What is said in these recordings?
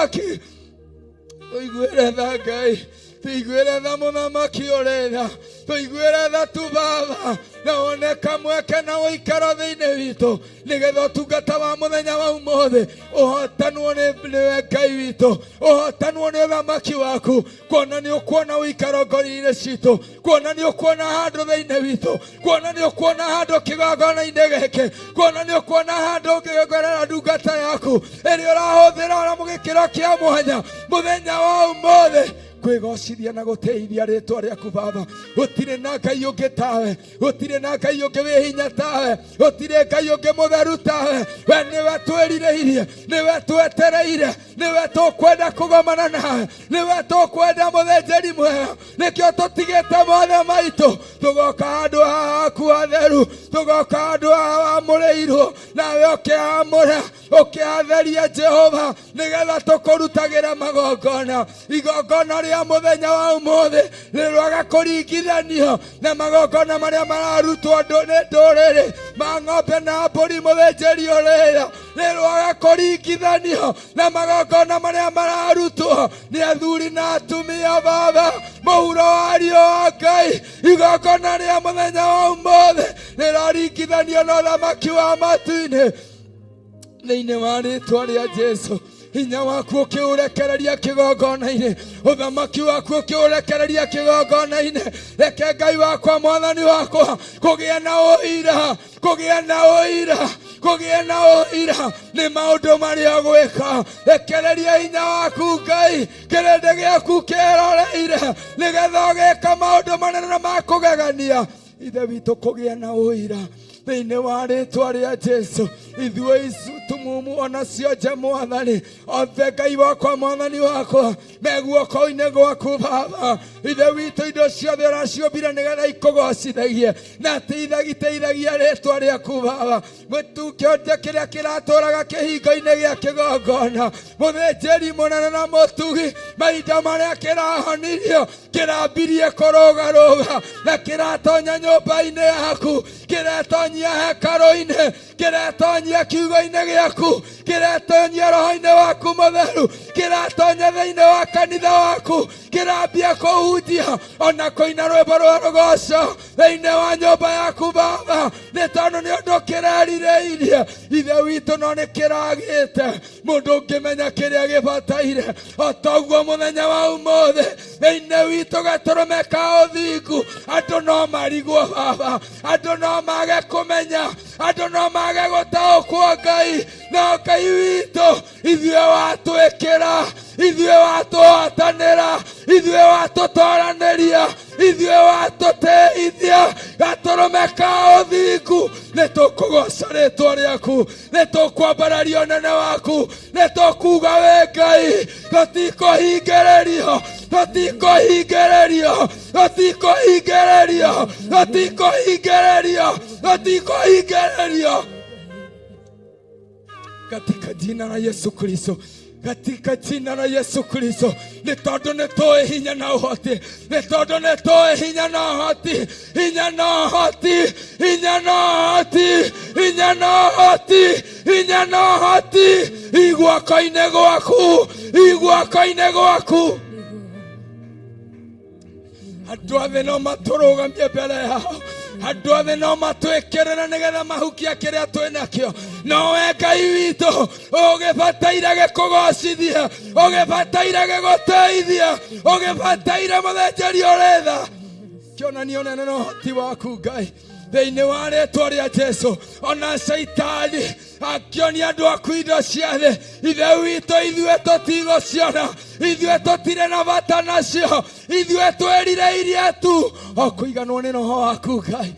Mũthamaki, tũiguĩre tha Ngai, tũiguĩre tha Mũthamaki ũrĩ tha, tũiguĩre tha tu Baba, na wone kamweke na ũikaro thĩinĩ witũ, nĩgetha ũtungata wa mũthenya wa ũmũthĩ ũhotanwo nĩwe Ngai witũ, ũhotanwo nĩ ũthamaki waku, kuona nĩ ũkuona ũikaro ngoro-inĩ citũ, kuona nĩ ũkuona handũ thĩinĩ witũ, kuona nĩ ũkuona handũ kĩgongona-inĩ gĩkĩ, kuona nĩ ũkuona handũ ũngĩgerera ndungata yaku ĩrĩa ũrahũthĩra na mũgĩkĩro kĩa mwanya mũthenya wa ũmũthĩ kwĩgocithia na gũtĩithia rĩtwa rĩaku Baba. Gũtirĩ na Ngai ũngĩ tawe, gũtirĩ na Ngai ũngĩ wĩ hinya tawe, gũtirĩ Ngai ũngĩ mũtheru tawe. We nĩwe twĩrirĩirie, nĩwe twetereire, nĩwe tũkwenda kũgomana nawe, nĩwe tũkwenda mũthĩnjĩri mwega. Nĩkĩo tũtigĩte mothe maitũ, tũgoka handũ haha haku hatheru, tũgoka handũ haha wamũrĩirwo, nawe ũkĩhamũra ũkĩatheria Jehova, nĩgetha tũkũrutagĩra magongona. Igongona rĩa mũthenya wa ũmũthĩ rĩroaga kũringithanio na magongona marĩa mararutwo nĩ ndũrĩrĩ ma ng'ombe na mbũri. Mũthĩnjĩri ũrĩa rĩroaga kũringithanio na magongona marĩa mararutwo nĩ athuri na atumia. Baba, mũhuro wa riũa Ngai, igongona rĩa mũthenya wa ũmũthĩ rĩraringithanio na ũthamaki wa matu-inĩ. Thĩinĩ wa rĩtwa rĩa Jesu, hinya waku ũkĩũrekereria kĩgongona-inĩ, ũthamaki waku ũkĩũrekereria kĩgongona-inĩ, reke Ngai wakwa, Mwathani wakwa, kũgĩe na ũira, kũgĩe na ũira, kũgĩe na ũira nĩ maũndũ marĩa ũgwĩka. Rekereria hinya waku Ngai, kĩrĩndĩ gĩaku kĩroreire, nĩgetha ũgĩka maũndũ manene na ma kũgegania. Ithe witũ, kũgĩa na ũira thĩinĩ wa rĩtwa rĩa Jesu. Ithuĩ tumumu ona cionje Mwathani, othe Ngai wakwa, Mwathani wakwa, me guoko-inĩ gwaku Baba. Ithe witũ, indo ciothe ũraciũmbire nĩgetha ikũgocithagie na iteithagia rĩtwa rĩaku Baba. Kĩonje kĩrĩa kĩratũraga kĩhingo-inĩ gĩa kĩgongona, mũthĩnjĩri mũnene na mũtugi, mahinda marĩa kĩrahonirio kĩrambirie kũrũgarũga na kĩratonya nyũmba-inĩ yaku, kĩretonyia hekarũ-inĩ, kĩretonyia kiugo-inĩ gĩaku, kĩretonyia roho-inĩ waku mũtheru, kĩratonya thĩinĩ wa kanitha waku, kĩrambia kũhunjia ona kũina rwĩmbo rwa rũgoco thĩinĩ wa nyũmba yaku Baba, nĩ tondũ nĩ ũndũ kĩrerirĩirie Ithe witũ, no nĩ kĩragĩte mũndũ ũngĩmenya kĩrĩa gĩbataire. O toguo mũthenya wa ũmũthĩ thĩinĩ witũ gatũrũme ka ũthingu, andũ no marigwo Baba, andũ no mage kũmenya, andũ no mage gũtaũkwo Ngai, no Ngai witũ, ithuĩ watwĩkĩra, ithuĩ watũhotanĩra, ithuĩ watũtoranĩria, ithuĩ watũteithia gatũrũme ka ũthingu, nĩ tũkũgoca rĩtwa rĩaku, nĩ tũkwambararia ũnene waku, nĩ tũkuga wĩ Ngai. Tũtikũhingĩrĩrio, tũtikũhingĩrĩrio, tũtikũhingĩrĩrio, tũtikũhingĩrĩrio, tũtikũhingĩrĩrio, katika jina la Yesu Kristo, katika jina la Yesu Kristo. Nĩ tondũ nĩ tũĩ hinya na ũhoti, nĩ tondũ nĩ tũĩ hinya na ũhoti, hinya na ũhoti, hinya na ũhoti, hinya na ũhoti, hinya na ũhoti i guoko-inĩ gwaku, i guoko-inĩ gwaku. Andũ othe no matũrũgamie mbere yao, andũ othe no matwĩkĩrĩre nĩgetha mahukia kĩrĩa twĩ nakĩo, no we Ngai witũ ũgĩbataire gĩkũgocithie, ũgĩbataire gĩgũteithie, ũgĩbataire mũthĩnjĩri ũrĩ tha kĩonania ũnene na ũhoti waku Ngai, thĩinĩ wa rĩtwa rĩa Jesu. Ona Caitani akĩonia andũ aku indo cia thĩ, Ithe witũ, ithuĩ tũtigũciona, ithuĩ tũtirĩ na bata nacio, ithuĩ twĩrirĩirie tu o kũiganwo nĩ roho waku Ngai.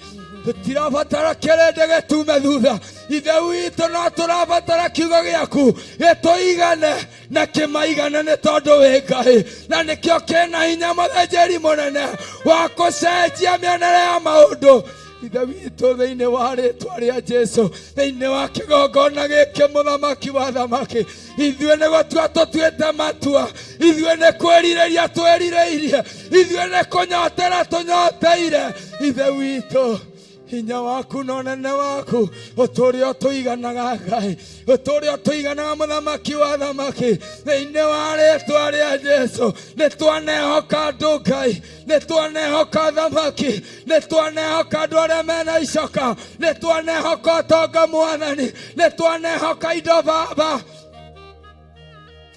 Tũtirabatara kĩrĩndĩ gĩtume thutha, Ithe witũ, no tũrabatara kiugo gĩaku gĩtũigane na kĩmaigane, nĩ tondũ wĩ Ngai na nĩkĩo kĩna hinya, mũthĩnjĩri mũnene wa kũcenjia mĩonere ya maũndũ. Ithe witũ, thĩinĩ wa rĩtwa rĩa Jesu, thĩinĩ wa kĩgongona gĩkĩ, mũthamaki wa thamaki, ithuĩ nĩ gũtua tũtuĩte matua, ithuĩ nĩ kwĩrirĩria twĩrirĩirie, ithuĩ nĩ kũnyotera tũnyoteire, Ithe witũ. Hinya waku na ũnene waku ũtũũre ũtũiganaga Ngai, ũtũũre ũtũiganaga mũthamaki wa thamaki. Thĩinĩ wa rĩtwa rĩa Jesu, nĩ twanehoka andũ Ngai, nĩ twanehoka thamaki, nĩ twanehoka andũ arĩa mena icoka, nĩ twanehoka ũtonga Mwathani, nĩ twanehoka indo Baba.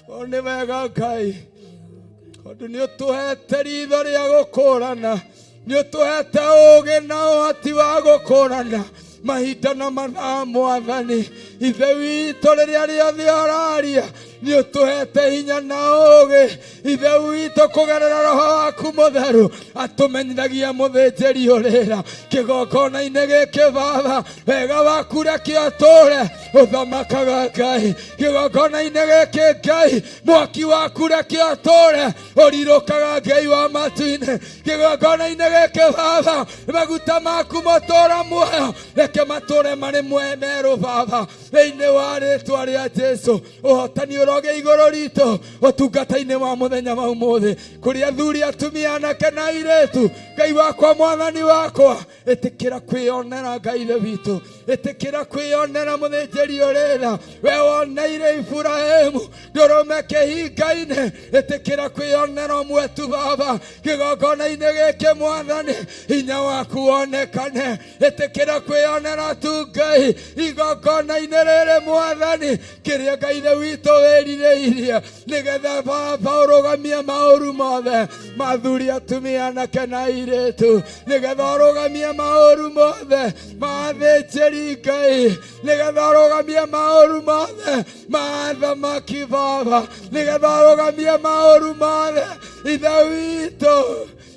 O nĩ wega Ngai, tondũ nĩ ũtũhete ritho rĩa gũkũrana, nĩ ũtũhete ũũgĩ na ũhoti wa gũkũrana mahinda na mathaa. Mwathani Ithe witũ, rĩrĩa rĩothe ũraria, nĩ ũtũhete hinya na ũũgĩ, Ithe witũ, kũgerera Roho waku Mũtheru atũmenyithagia mũthĩnjĩri ũrĩra kĩgongona-inĩ gĩkĩ. Baba, wega waku reke ũtũre ũthamakaga Ngai kĩgongona-inĩ gĩkĩ. Ngai, mwaki waku reke ũtũre ũrirũkaga, Ngai wa matu-inĩ, kĩgongona-inĩ gĩkĩ. Baba, maguta maku matũra muoyo reke matũre marĩ merũ. Baba, thĩinĩ wa rĩtwa rĩa Jesu, ũhotani ũroge igũrũ ritũ ũtungata-inĩ wa mũthenya wa ũmũthĩ, kũrĩ athuri, atumia, anake na airĩtu. Ngai wakwa, Mwathani wakwa, ĩtĩkĩra kwĩyonera. Ngai Ithe witũ, ĩtĩkĩra kwĩyonera mũthĩnjĩri ũrĩra we woneire Iburahimu ndũrũme kĩhinga-inĩ. Ĩtĩkĩra kwĩyonera ũmwe tu, Baba, kĩgongona-inĩ gĩkĩ. Mwathani, hinya waku wonekane. Ĩtĩkĩra kwĩyonera tu, Ngai, igongona-inĩ rĩrĩ. Mwathani, kĩrĩa Ngai Ithe witũ wĩrirĩirie, nĩgetha Baba ũrũgamie maũru mothe mathuri, atumia, anake na airĩtu, nĩgetha ũrũgamie maũru mothe mathĩnjĩri Ngai, nĩgetha ũrũgamie maũru mothe mathamaki, Baba, nĩgetha ũrũgamie maũru mothe, Ithe witũ,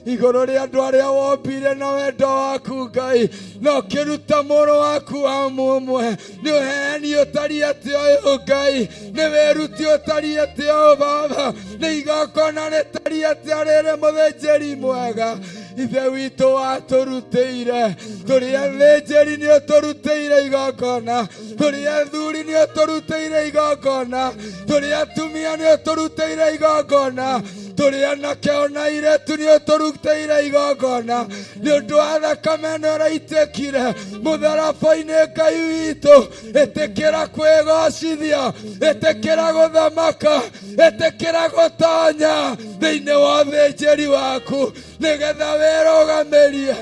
igũrũ rĩa andũ arĩa wombire na wendo waku, Ngai, na ũkĩruta mũrũ waku wa mũmwe. Nĩ ũheani ũtariĩ atĩa ũyũ, Ngai? Nĩ wĩruti ũtariĩ atĩa ũyũ, Baba? Nĩ igongona rĩtariĩ atĩa rĩrĩ, mũthĩnjĩri mwega Ithe witũ watũrutĩire? Tũrĩ athĩnjĩri, nĩ ũtũrutĩire igongona. Tũrĩ athuri, nĩ ũtũrutĩire igongona. Tũrĩ atumia, nĩ ũtũrutĩire igongona. Tũrĩ anake ona airĩtu, nĩ ũtũrutĩire igongona nĩ ũndũ wa thakame ĩno ĩraitĩkire mũtharaba-inĩ. Ngai witũ, ĩtĩkĩra kwĩgocithia, ĩtĩkĩra gũthamaka, ĩtĩkĩra gũtonya thĩinĩ wa ũthĩnjĩri waku, nĩgetha wĩrũgamĩrie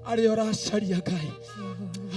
arĩa ũracaria, Ngai,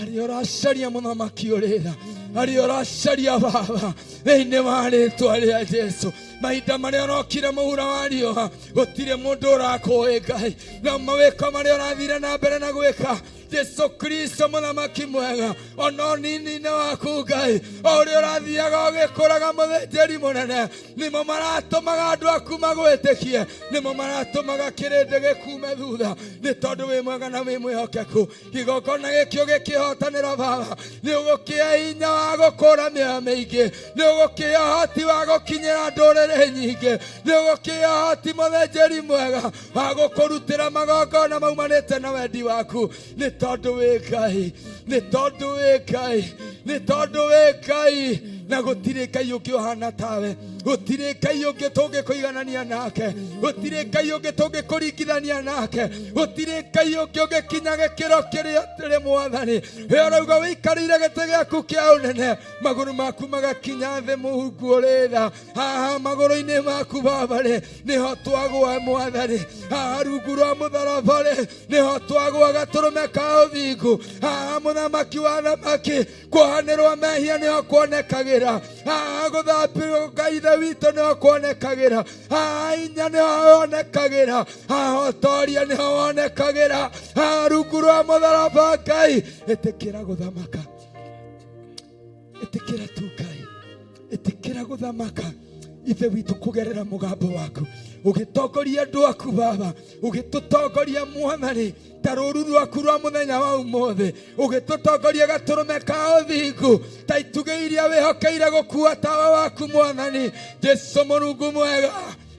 arĩa ũracaria, mũthamaki ũrĩra arĩa ũracaria, Baba, thĩinĩ wa rĩtwa rĩa Jesu. Mahinda marĩa ũrokire mũhuro wa riũa, gũtirĩ mũndũ ũrakũĩ, Ngai, na mawĩko marĩa ũrathire na mbere na gwĩka, Jesu Kristo mũthamaki mwega, ona ũnini-inĩ waku, Ngai, o ũrĩa ũrathiaga ũgĩkũraga, mũthĩnjĩri mũnene, nĩmo maratũmaga andũ aku magwĩtĩkie, nĩmo maratũmaga kĩrĩndĩ gĩkume thutha, nĩ tondũ wĩ mwega na wĩ mwĩhokeku. Kĩgongona gĩkĩ ũgĩkĩhotanĩra, Baba, nĩ ũgũkĩhe hinya wa gũkũra mĩoyo mĩingĩ, nĩ ũgũkĩhe ũhoti wa gũkinyĩra ndũrĩrĩ nyingĩ, nĩ ũgũkĩhe ũhoti, mũthĩnjĩri mwega, wa gũkũrutĩra magongona maumanĩte na wendi waku, nĩ tondũ wĩ Ngai, nĩ tondũ wĩ Ngai, nĩ tondũ wĩ Ngai, na gũtirĩ Ngai ũngĩ ũhana tawe. Gũtirĩ Ngai ũngĩ tũngĩkũiganania nake, gũtirĩ Ngai ũngĩ tũngĩkũringithania nake, gũtirĩ Ngai ũngĩ ũngĩkinya gĩkĩro kĩrĩa tũrĩ. Mwathani, we ũrauga wĩikarĩire gĩtĩ gĩaku kĩa ũnene, magũrũ maku magakinya thĩ mũhungu ũrĩra haha magũrũ-inĩ maku, Baba-rĩ, nĩho twagwa. Mwathani, haha rungu rwa mũtharaba-rĩ, nĩho twagwa gatũrũme ka ũthingu. Haha, mũthamaki wa thamaki, kuohanĩrwo mehia nĩho kuonekagĩra. Haha gũthambĩrwo, Ngai Ithe witũ, nĩho kuonekagĩra. Haha hinya nĩho wonekagĩra, haha ũtoria nĩho wonekagĩra, haha rungu rwa mũtharaba. Ngai, ĩtĩkĩra gũthamaka, ĩtĩkĩra tu, Ngai, ĩtĩkĩra gũthamaka, Ithe witũ, kũgerera mũgambo waku ũgĩtongoria andũ aku, Baba, ũgĩtũtongoria, Mwathani, ta rũru rwaku rwa mũthenya wa ũmũthĩ, ũgĩtũtongoria gatũrũme ka ũthingu, ta itugĩ iria wĩhokeire gũkua tawa waku. Mwathani Jesu, Mũrungu mwega,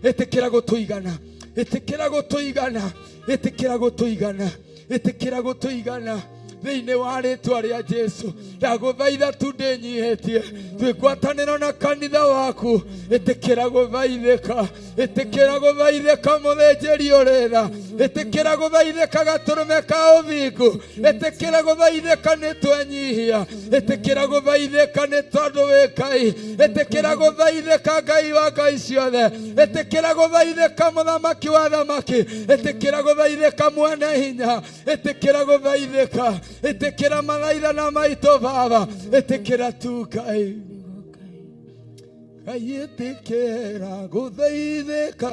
ĩtĩkĩra gũtũigana, ĩtĩkĩra gũtũigana, ĩtĩkĩra gũtũigana, ĩtĩkĩra gũtũigana. Thĩinĩ wa rĩtwa rĩa Jesu, ndagũthaitha tu ndĩnyihĩtie, twĩ ngwatanĩro na kanitha waku, ĩtĩkĩra gũthaithĩka, ĩtĩkĩra gũthaithĩka mũthĩnjĩri ũrĩ tha, ĩtĩkĩra gũthaithĩka gatũrũme ka ũthingu, ĩtĩkĩra gũthaithĩka nĩ twenyihia, ĩtĩkĩra gũthaithĩka nĩ tondũ wĩ Ngai, ĩtĩkĩra gũthaithĩka Ngai wa ngai ciothe, ĩtĩkĩra gũthaithĩka mũthamaki wa thamaki, ĩtĩkĩra gũthaithĩka mwene hinya, ĩtĩkĩra gũthaithĩka, ĩtĩkĩra mathaithana maitũ Baba, ĩtĩkĩra tu Ngai. Ngai ĩtĩkĩra gũthaithĩka,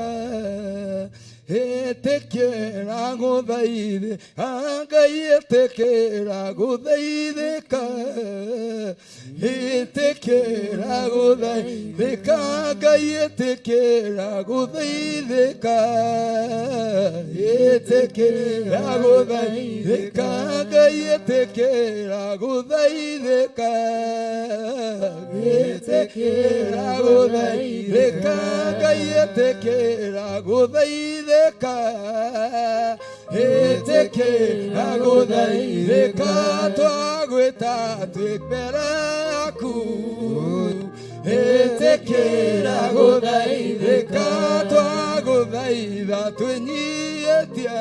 ĩtĩkĩra gũthaithĩka, Ngai ĩtĩkĩra gũthaithĩka, ĩtĩkĩra gũthaithĩka, Ngai ĩtĩkĩra gũthaithĩka, ĩtĩkĩra gũthaithĩka, Ngai ĩtĩkĩra gũthaithĩka, ĩtĩkĩra gũthaithĩka, Ngai ĩtĩkĩra gũthaithĩka, ĩtĩkĩra gũthaithĩka, twagwĩta twĩ mbere yaku, ĩtĩkĩra gũthaithĩka, twagũthaitha twĩnyihĩtie,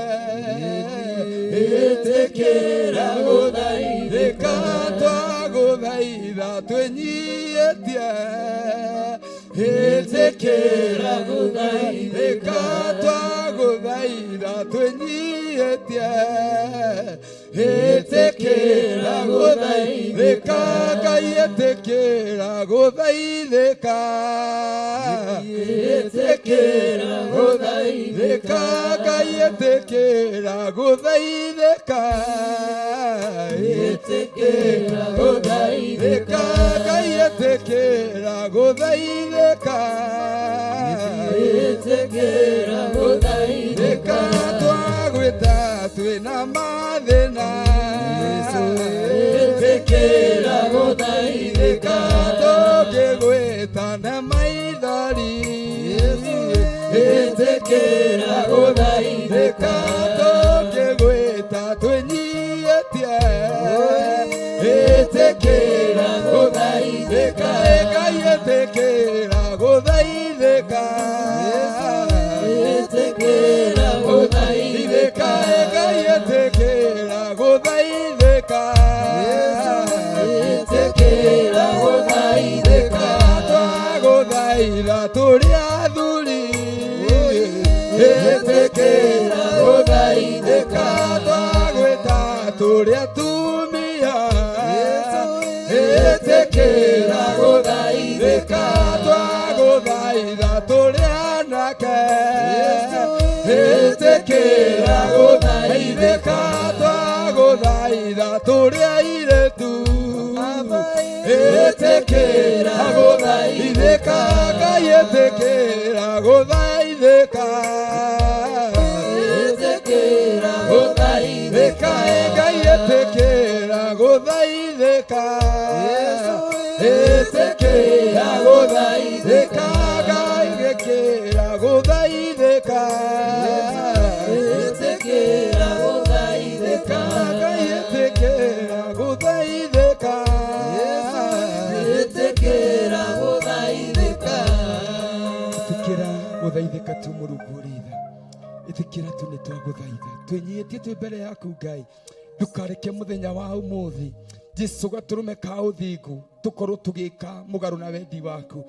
ĩtĩkĩra gũthaithĩka, twagũthaitha twĩnyihĩtie, ĩtĩkĩra gũthaithĩka, twagũthaitha twĩnyihĩtie, ĩtĩkĩra gũthaithĩka, Ngai ĩtĩkĩra gũthaithĩka, ĩtĩkĩra gũthaithĩka, Ngai ĩtĩkĩra gũthaithĩka, ĩtĩkĩra gũthaithĩka, Ngai ĩtĩkĩra gũthaithĩka, ĩtĩkĩra gũthaithĩka, ĩka twagwĩta twĩna mathĩna, ĩtĩkĩra gũthaithĩka, tũkĩgwĩta na maithori, ĩtĩkĩra gũthaithĩka, tũkĩgwĩta twĩnyihĩtie, ĩtĩkĩra gũthaithĩka, Ngai ĩtĩkĩra gũthaithĩka, ĩtĩkĩra gũthaithĩka, Ngai ĩtĩkĩra gũthaithĩka, ĩtĩkĩra gũthaithĩka, twagũthaitha tũrĩ athuri, ĩtĩkĩra gũthaithĩka, twagwĩta tũrĩ atumia, ĩtĩkĩra gũthaithĩka, twagũthaitha tũrĩ anake, ĩtĩkĩra gũthaithĩka, twagũthaitha tũrĩ airĩtu, ĩtĩkĩra gũthaithĩka, Ngai ĩtĩkĩra gũthaithĩka, ĩtĩkĩra gũthaithĩka, Ngai ĩtĩkĩra gũthaithĩka, ĩtĩkĩra gũthaithĩka, Ngai ĩtĩkĩra gũthaithĩka, ĩtĩkĩra gũthaithĩka, Ngai ĩtĩkĩra gũthaithĩka, ĩtĩkĩra gũthaithĩka, ĩtĩkĩra gũthaithĩka tu Mũrungu ũrĩ tha, ĩtĩkĩra tu nĩ twagũthaitha twĩnyihĩtie twĩ mbere yaku Ngai, ndũkareke mũthenya wa ũmũthĩ Jesu gatũrũme ka ũthingu tũkorwo tũgĩka mũgarũ na wendi waku,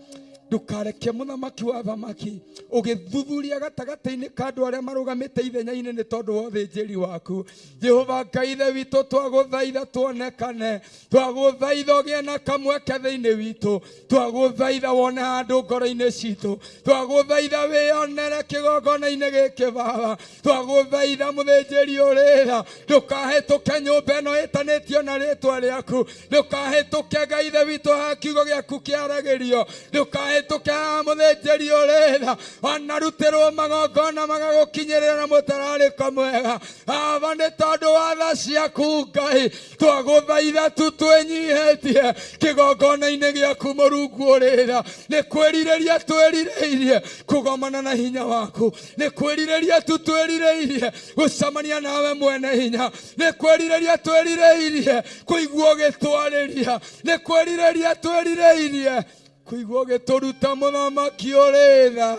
ndũkareke mũthamaki wa thamaki ũgĩthuthuria gatagatĩ-inĩ ka andũ arĩa marũgamĩte ithenya-inĩ nĩ tondũ wa ũthĩnjĩri waku. Jehova Ngai Ithe witũ, twagũthaitha tuonekane, twagũthaitha ũgĩe na kamweke thĩinĩ witũ, twagũthaitha wone handũ ngoro-inĩ citũ, twagũthaitha wĩonere kĩgongona-inĩ gĩkĩ Baba, twagũthaitha mũthĩnjĩri ũrĩ tha, ndũkahĩtũke nyũmba ĩno ĩtanĩtio na rĩtwa rĩaku, ndũkahĩtũke Ngai Ithe witũ ha kiugo gĩaku kĩaragĩrio, ndũkahĩtũke Ũhĩtũke haha mũthĩnjĩri ũrĩ tha, wanarutĩrwo magongona magagũkinyĩrĩra na mũtararĩko mwega. Baba, nĩ tondũ wa tha ciaku Ngai, twagũthaitha tu twĩnyihĩtie kĩgongona-inĩ gĩaku Mũrungu ũrĩ tha. Nĩ kwĩrirĩria twĩrirĩirie kũgomana na hinya waku, nĩ kwĩrirĩria tu twĩrirĩirie gũcemania nawe mwene hinya, nĩ kwĩrirĩria twĩrirĩirie kũigua ũgĩtwarĩria, nĩ kwĩrirĩria twĩrirĩirie kũigua ũgĩtũruta mũthamaki ũrĩ tha.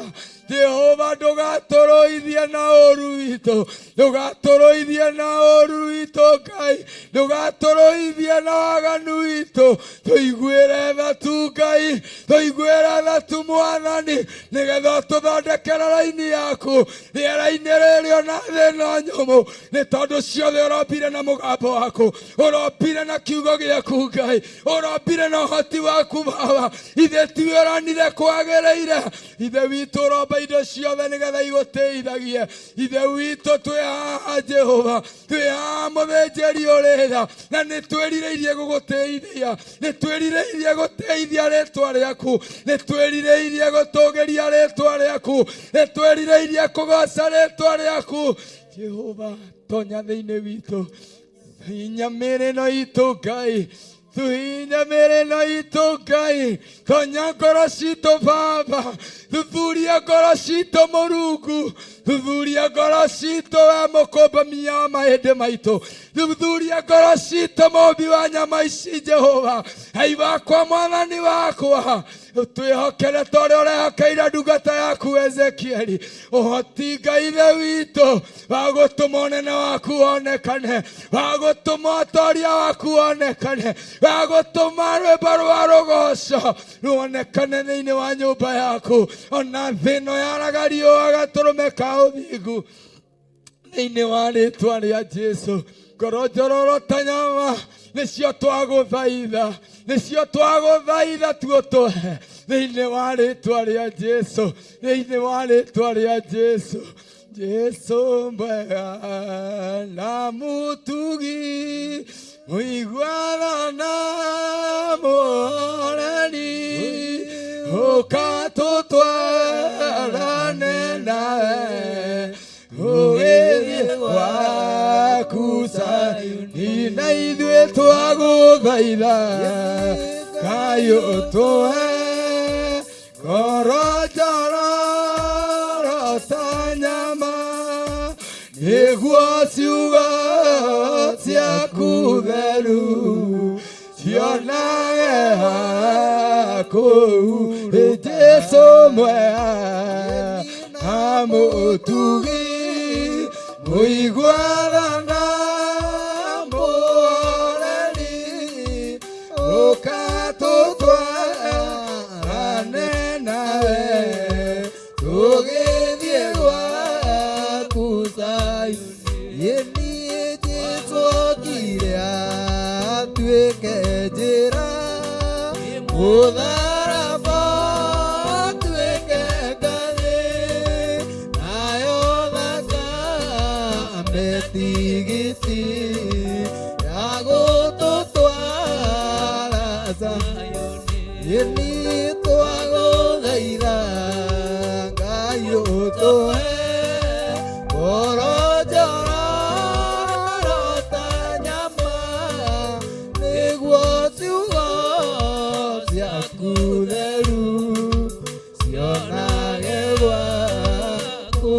Jehova, ndũgatũrũithie na ũru witũ, ndũgatũrũithie na ũru witũ Ngai, ndũgatũrũithie na waganu witũ, tũiguĩre tha tu Ngai, tũiguĩre tha tu Mwathani, nĩgetha ũtũthondekere raini yaku rĩera-inĩ rĩrĩ ona thĩ ĩno nyũmũ, nĩ tondũ ciothe ũrombire na mũgambo waku, ũrombire na kiugo gĩaku Ngai, ũrombire na ũhoti waku Baba, ithe tiwe ũronire kwagĩrĩire. Ithe witũ ũromba indo ciothe nĩgetha igũtĩithagie. Ithe witũ twĩ haha Jehova, twĩ haha mũthĩnjĩri ũrĩ tha, na nĩ twĩrirĩirie gũgũtĩithia, nĩ twĩrirĩirie gũtĩithia rĩtwa rĩaku, nĩ twĩrirĩirie gũtũgĩria rĩtwa rĩaku, nĩ twĩrirĩirie kũgoca rĩtwa rĩaku. Jehova, tonya thĩinĩ witũ, hinya mĩĩrĩ ĩno itũ Ngai, tuhinya mĩĩrĩ ĩno itũ Ngai, tonya ngoro citũ Baba, thuthuria ngoro citũ Mũrungu, thuthuria ngoro citũ we mũkũmbamia wa mahĩndĩ maitũ, thuthuria ngoro citũ mũmbi wa nyama ici Jehova, Ngai wakwa Mwathani wakwa, twĩhokere ta ũrĩa ũrehokeire ndungata yaku Ezekieli, ũhoti Ngai Ithe witũ wa gũtũma ũnene waku wonekane, wa gũtũma ũtoria waku wonekane, wa gũtũma rwĩmbo rwa rũgoco ruonekane thĩinĩ wa nyũmba yaku, ona thĩ ĩno yaraga riũa gatũrũme ka ũthingu thĩinĩ wa rĩtwa rĩa Jesu. Ngoro njororo ta nyama nĩcio twagũthaitha, nĩcio twagũthaitha tuũtũhe thĩinĩ wa rĩtwa rĩa Jesu, thĩinĩ wa rĩtwa rĩa Jesu. Jesu mwega na mũtugi, mũiguana na mũhoreri, ũka tũtwarane nawe ũgĩthiĩ gwaku Sayuni, na ithuĩ twagũthaitha Ngai ũtũhe ngoro njororo ta nyama, nĩguo ciugo ciaku theru cionage kũu. Jesu mwega na mũtugi, mũiguana na mũhoreri, ũka tũtwarane nawe tũgĩthiĩ gwaku Sayuni. Ĩ niĩ Jesũ okire atuĩke njĩra, mũtharaba atuĩke ngathĩ, nayo thakame tigiti ya gũtũtwara Zayuni. Ĩ niĩ twagũthaitha Ngai ũtũhe ngoro njororo ta nyama, nĩguo ciugo ciaku theru cionage gwaku.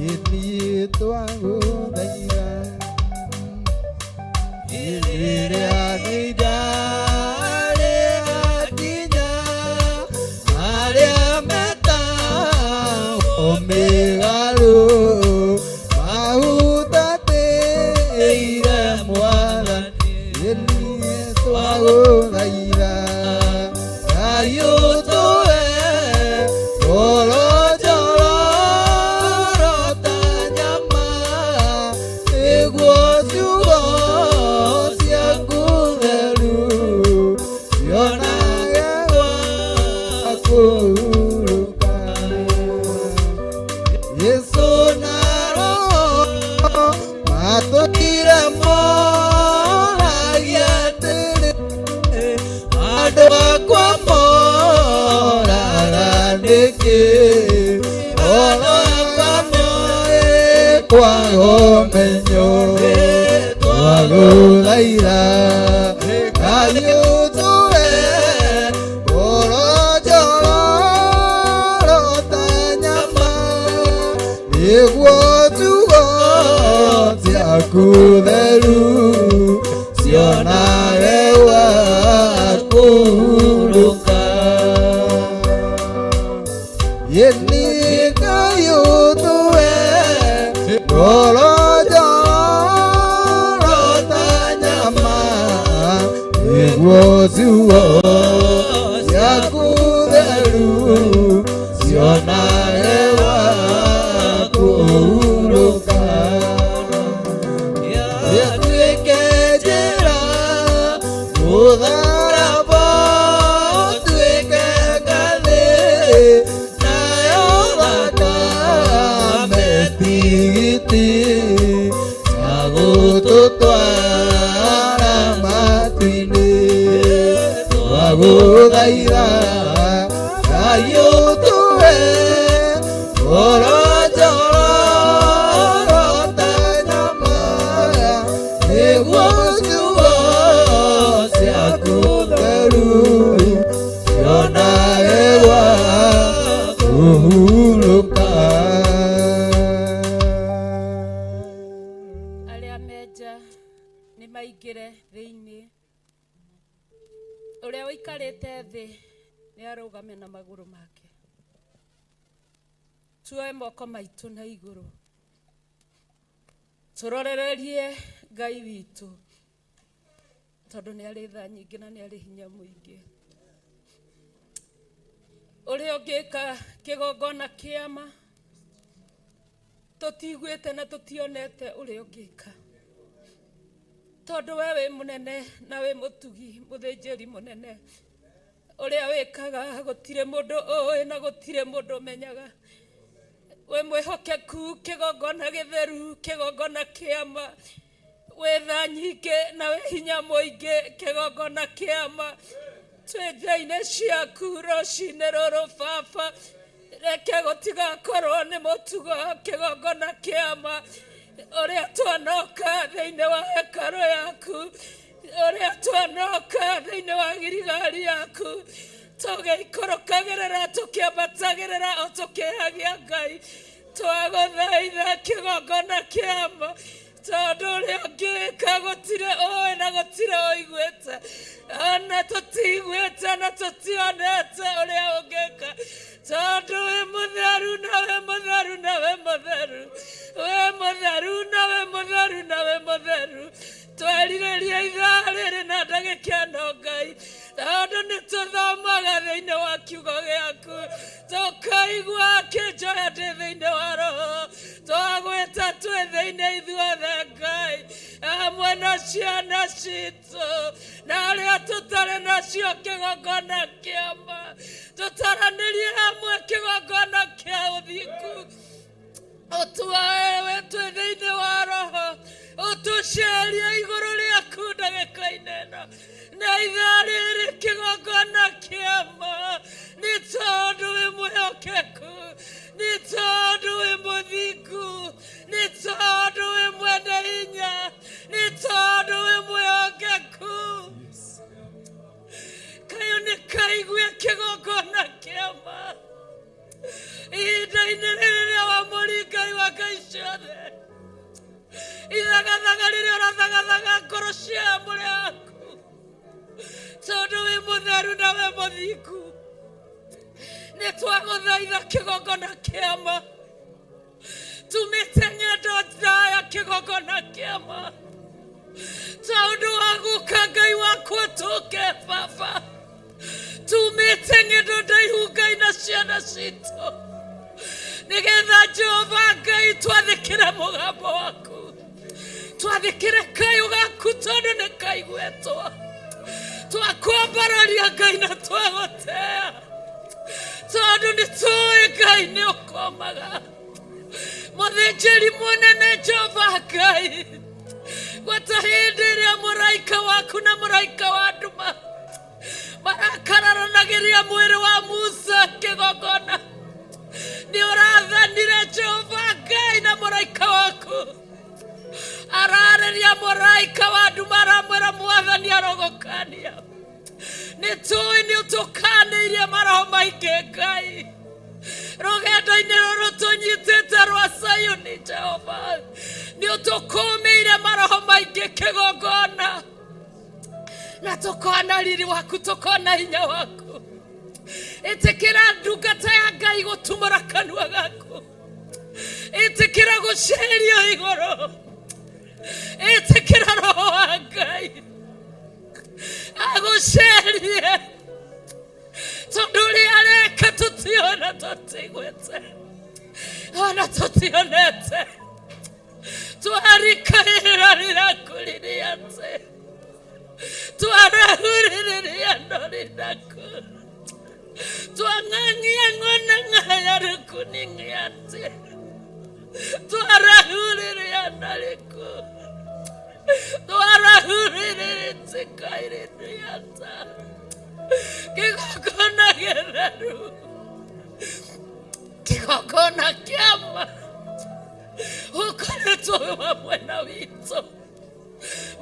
Ĩ niĩ twagũthaitha rĩrĩa nĩndarĩakinya arĩa metagwo mĩgarũ mahutatĩire Mwathani. Ĩ niĩ twagũthaitha Ngai ũtũhe ngoro njororo ta nyama, nĩguo ciugo ciaku theru cionage gwa kũhurũka. Yesu na Roho matũire moragia atĩrĩ, andũ akwa Nĩkĩ ona kamwe kwaga ũmenyo twagũthaitha Ngai ũtũhe ngoro njororo ta nyama nĩguo ciugo ciaku theru cionage gwa kũhurũka. Ĩni Ngai ũtũhe ngoro njororo ta nyama nĩguo ciugo ciaku theru cionage gwa kũhurũka. Ĩtuĩke njĩra mũtharaba ũtuĩke ngathĩ nayo thakame tigiti ya gũtũtwara matu-inĩ. Twagũthaitha Ngai ũtũhe ngoro njororo ta nyama nĩguo ciugo ciaku theru cionage gwa kũhurũka. Arĩa menja nĩ maingĩre thĩinĩ. Ũrĩa ũikarĩte thĩ nĩ arũgame na magũrũ make. Tuoe moko maitũ na igũrũ, tũrorererie Ngai witũ, tondũ nĩ arĩ tha nyingĩ na nĩ arĩ hinya mũingĩ. Ũrĩa ũngĩka kĩgongona kĩama tũtiguĩte na tũtionete ũrĩa ũngĩka, tondũ we wĩ mũnene na wĩ mũtugi, mũthĩnjĩri mũnene. Ũrĩa wĩkaga gũtirĩ mũndũ ũĩ na gũtirĩ mũndũ ũmenyaga. Wĩ mwĩhokeku, kĩgongona gĩtheru, kĩgongona kĩama. Wĩ tha nyingĩ na wĩ hinya mũingĩ, kĩgongona kĩama. Twĩ njĩra-inĩ ciaku rũcinĩ rũrũ baba, reke gũtigakorwo nĩ mũtugo, kĩgongona kĩama. Ũrĩa twanoka thĩinĩ wa hekarũ yaku, ũrĩa twanoka thĩinĩ wa girigari yaku, tũgĩikũrũkagĩrĩra tũkĩambatagĩrĩra o tũkĩhagia Ngai, twagũthaitha kĩgongona kĩama, tondũ ũrĩa ũngĩka gũtirĩ ũĩ na gũtirĩ ũiguĩte, ona tũtiguĩte na tũtionete ũrĩa ũngĩka, tondũ wĩ mũtheru na wĩ mũtheru na wĩ mũtheru, wĩ mũtheru na wĩ mũtheru na wĩ mũtheru. Twerirĩria ithaa rĩrĩ na ndagĩka ĩno Ngai, tondũ nĩ tũthomaga thĩinĩ wa kiugo gĩaku, tũkaigua kĩnjoya ndĩ thĩinĩ wa roho. Twagwĩta twĩ thĩinĩ ithuothe Ngai, hamwe na ciana citũ na arĩa tũtarĩ nacio, kĩgongona kĩama. Tũtaranĩrie hamwe kĩgongona kĩa ũthingu. Ũtuoe twĩ thĩinĩ wa roho, ũtũcerie igũrũ rĩaku ndagĩka-inĩ ĩno na ithaa rĩrĩ, kĩgongona kĩama, nĩ tondũ wĩ mwĩhokeku, nĩ tondũ wĩ mũthingu, nĩ tondũ wĩ mwene hinya, nĩ tondũ wĩ mwĩhokeku. Kayũ nĩ kaigue kĩgongona kĩama ihinda-inĩ rĩrĩ rĩa wamũri Ngai wa ngai ciothe. Ithagathaga rĩrĩa ũrathagathaga ngoro cia amũre aku, tondũ wĩ mũtheru na wĩ mũthingu. Nĩ twagũthaitha kĩgongona kĩama, tumĩte ng'endo ndaya, kĩgongona kĩama, tondũ wa gũka Ngai wakwa tũke baba. Tumĩte ng'endo ndaihu Ngai na ciana citũ, nĩgetha Jehova Ngai twathĩkĩre mũgambo waku, twathĩkĩre kayũ gaku, tondũ nĩ kaiguĩtwo. Twakwambararia Ngai na twagũtea, tondũ nĩ tũĩ Ngai nĩ ũkomaga. Mũthĩnjĩri mũnene Jehova Ngai, gwata hĩndĩ ĩrĩa mũraika waku na mũraika wa nduma marakararanagĩria mwĩrĩ wa Musa, kĩgongona. Mũraika wa nduma aramwĩra mwathani arogũkania. Nĩ tũĩ nĩ ũtũkanĩirie maroho maingĩ Ngai rũgendo-inĩ rũrũ tũnyitĩte rwa Sayuni. Jehova, nĩ ũtũkũmĩire maroho maingĩ kĩgongona, na tũkona riri waku, tũkona hinya waku. Ĩtĩkĩra ndungata ya Ngai gũtumũra kanua gaku, ĩtĩkĩra gũcerio igũrũ, ĩtĩkĩra roho wa Ngai agũcerie, tondũ ũrĩa areka tũtiona, tũtigwĩte ona tũtionete. Twarikaĩra rĩrakũrĩrĩa atĩ twarahurĩrĩria ndorinaku twang'ang'ia ng'ona ng'aya rĩkuning'ia atĩ twarahurĩrĩa ndarĩku twarahurĩrĩtĩkairĩndĩata kĩgongona gĩtheru, kĩgongona kĩama ũkoretwo wĩ wa mwena witũ,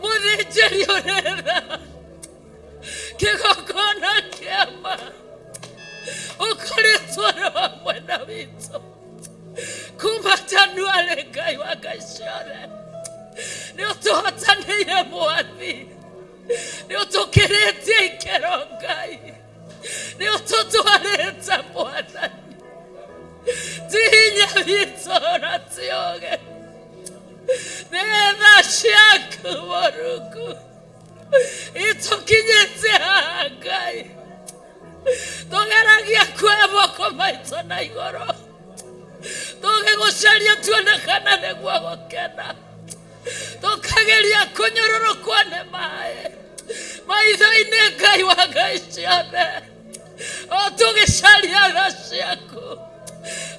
mũthĩnjĩri ũrera kĩgongona kĩama ũkoretwo wĩ wa mwena witũ kuma Januarĩ. Ngai wa ngai ciothe, nĩ ũtũhotanĩire mwathi, nĩ ũtũkĩrĩtie ikĩro Ngai, nĩ ũtũtwarĩte mwathani, ti hinya witũ na ti ũgĩ, nĩ tha ciaku Mũrungu itũkinyĩtie haha Ngai. Tũgeragia kuoya moko maitũ na igũrũ tũgĩgũcaria tuone kana nĩguo gũkena, tũkageria kũnyũrũrũkwo nĩ maĩ maitho-inĩ Ngai wa ngai ciothe, o tũgĩcaria tha ciaku,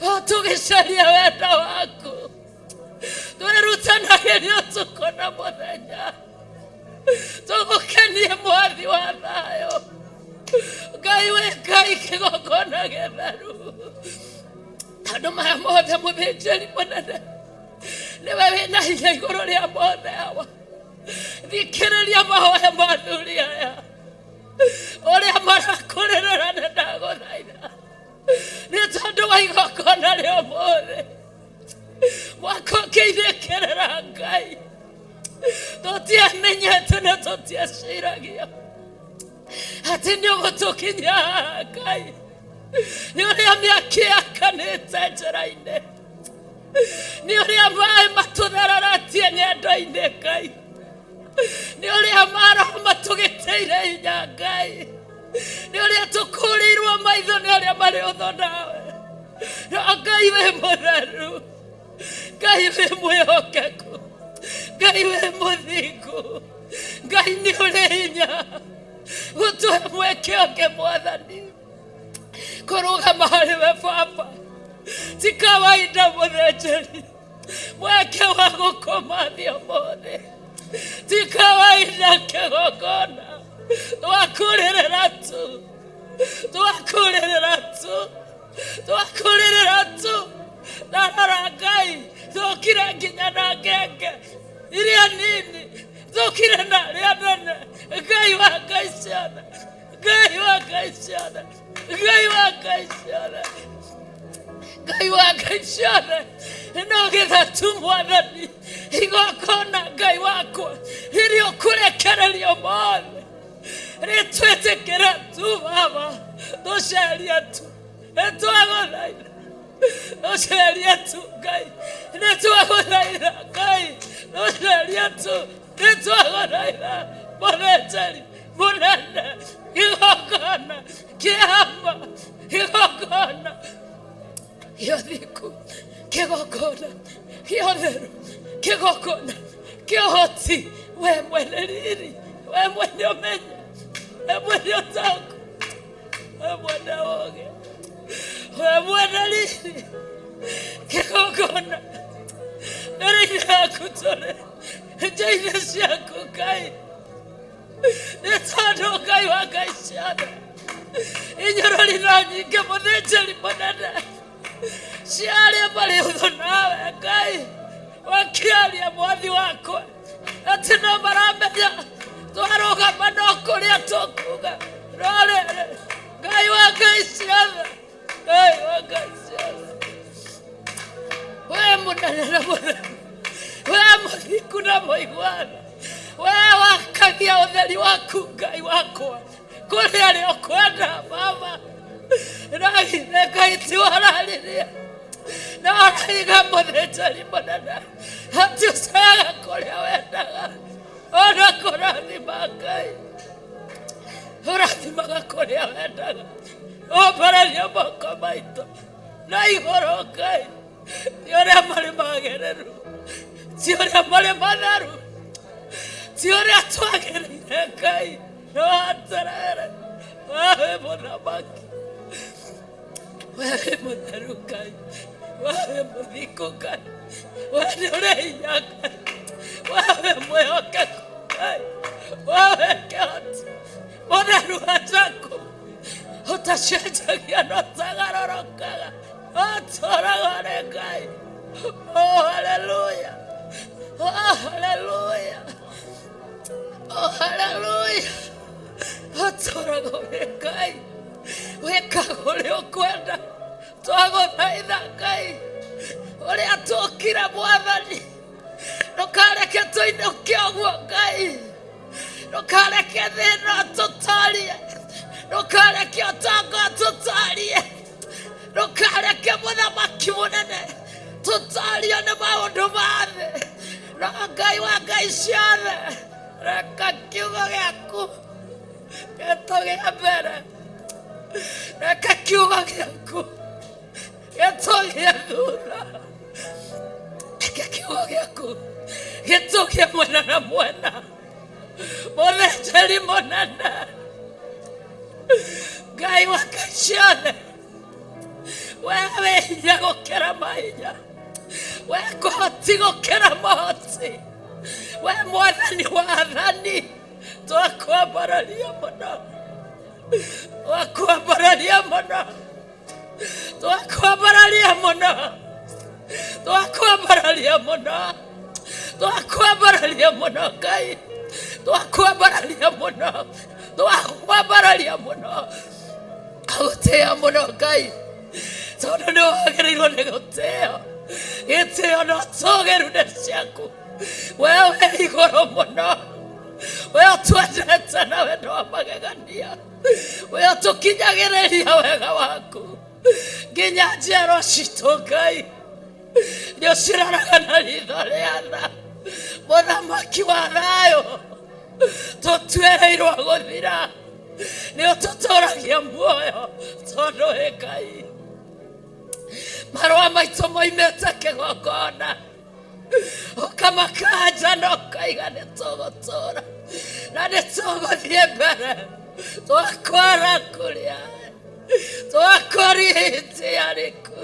o tũgĩcaria wendo waku. Twĩrutanagĩria ũtukũ na mũthenya tũgũkenie mwathi wa thayũ. Ngai wĩ Ngai, kĩgongona gĩtheru, tondũ maya mothe mũthĩnjĩri mũnene nĩwe wĩna hinya igũrũ rĩa mothe. Awa, thikĩrĩria mahoya ma athuri aya ũrĩa marakũrĩrĩra. Nĩ ndagũthaitha nĩ tondũ wa igongona rĩa ũmũthĩ, mwaka ũkĩinĩkĩrĩra Ngai, tũtiamenyete na tũtieciragia atĩ nĩ ũgũtũkinya haha Ngai. Nĩ ũrĩa mĩaki yakanĩte njĩra-inĩ, nĩ ũrĩa maĩ matũthereratie ng'endo-inĩ Ngai, nĩ ũrĩa maroho matũgĩtĩire hinya Ngai, nĩ ũrĩa tũkũrĩirwo maitho nĩ arĩa marĩ ũthũ nawe. No Ngai wĩ mũtheru, Ngai wĩ mwĩhokeku, Ngai wĩ mũthingu, Ngai nĩ ũrĩ hinya gũtũhe mweke ũngĩ mwathani kũrũgama harĩ we baba. Ti kawaida mũthĩnjĩri mweke wa gũkoma thĩ ũmũthĩ, ti kawaida kĩgongona. Twakũrĩrĩra tu, twakũrĩrĩra tu, twakũrĩrĩra tu. Ndarora Ngai, thũkire nginya na ngenge iria nini, thũkire na arĩa nene. Ngai wa ngai ciothe, Ngai wa ngai ciothe, Ngai wa ngai ciothe, Ngai wa ngai ciothe, no getha tu mwathani igongona Ngai wakwa rĩrĩa ũkũrekererio mothe rĩtwĩtĩkĩra tu baba, tũcerie tu, nĩtwagũthaitha tũcerie tu Ngai, nĩtwagũthaitha Ngai tũcerie tu, nĩtwagũthaitha mũthĩnjĩri mũnene, igongona kĩama, igongona gĩothiku, kĩgongona gĩotheru, kĩgongona kĩohoti. We mwene riri, we mwene ũmenyo, we mwene ũtaũku, we mwene ũũgĩ, we mwene riri, kĩgongona mbere-inĩ yaku tũrĩ nja-inĩ ciaku Ngai, nĩ tondũ Ngai wa ngai ciothe, inyorori na nyingĩ mũthĩnjĩri mũnene cia arĩa marĩ ũthũ nawe Ngai, wakĩaria mwathi wakwa. Atĩ no maramenya twarũgama no kũrĩa tũkuga. No rĩrĩ, Ngai wa Ngai ciothe, Ngai wa Ngai ciothe, we mũnene na mũtheru, we mũthingu na mũiguano, we wakagia ũtheri waku Ngai wakwa kũrĩ arĩa ũkwenda. Baba, na githĩ Ngai ti wararirie na ũraiga mũthĩnjĩri mũnene atĩ ũcaga kũrĩa wendaga ona kũrathima Ngai ũrathimaga kũrĩa wendaga. Ũmbararia moko maitũ na igũrũ Ngai, ti ũrĩa marĩ magĩrĩru, ti ũrĩa marĩ matheru, ti ũrĩa twagĩrĩire Ngai, no atĩrĩrĩ, wewe mũthamaki, wewe mũtheru Ngai, wewe mũthingu Ngai, wewe nĩ ũrĩ hinya Ngai, wewe mwĩhokeku Ngai, wewe kĩhoti mũtheru wa Jakubu, ũtacenjagia na ũtagarũrũkaga, ũtũũraga ũrĩ Ngai. Oh, haleluya! Oh, haleluya! Oh, haleluya! Ũtũũraga ũrĩ Ngai, wĩkaga ũrĩa ũkwenda. Twagũthaitha Ngai, ũrĩa tũkire Mwathani, ndũkareke tũinũke ũguo Ngai, ndũkareke thĩna tũtarie, ndũkareke ũtonga tũtarie, ndũkareke mũthamaki mũnene tũtario nĩ maũndũ ma thĩ. No Ngai wa Ngai ciothe, reka kiugo gĩaku gĩtũgĩe mbere, reke kiugo gĩaku gĩtũgĩe thutha, reke kiugo gĩaku gĩtũgĩe mwena na mwena. Mũthĩnjĩri mũnene, Ngai wa Ngai ciothe, we wĩ hinya gũkĩra mahinya, we kũhoti gũkĩra mahoti, we mwathani wa athani, twakwambararia mũno, twakwambararia mũno, twakwambararia mũno, twakwambararia mũno, twakwambararia mũno Ngai, twakwambararia mũno, twakwambararia mũno, agũtĩĩa mũno Ngai, tondũ nĩ wagĩrĩirwo nĩ gũtĩo. Gĩtĩo na ũtũgĩru nĩ ciaku, we wĩ igũrũ mũno, we ũtwendete na wendo wa magegania, we ũtũkinyagĩrĩria wega waku nginya njiaro citũ Ngai, nĩ ũciroraga na ritho rĩa tha. Mũthamaki wa thayũ, tũtuĩrĩirwo gũthira, nĩ ũtũtũragia muoyo tondũ wĩ Ngai. Marũa maitũ moimĩte kĩgongona, ũkamakanja na ũkaiga nĩ tũgũtũra na nĩ tũgũthiĩ mbere. Twakwara kũrĩa twakũritiariku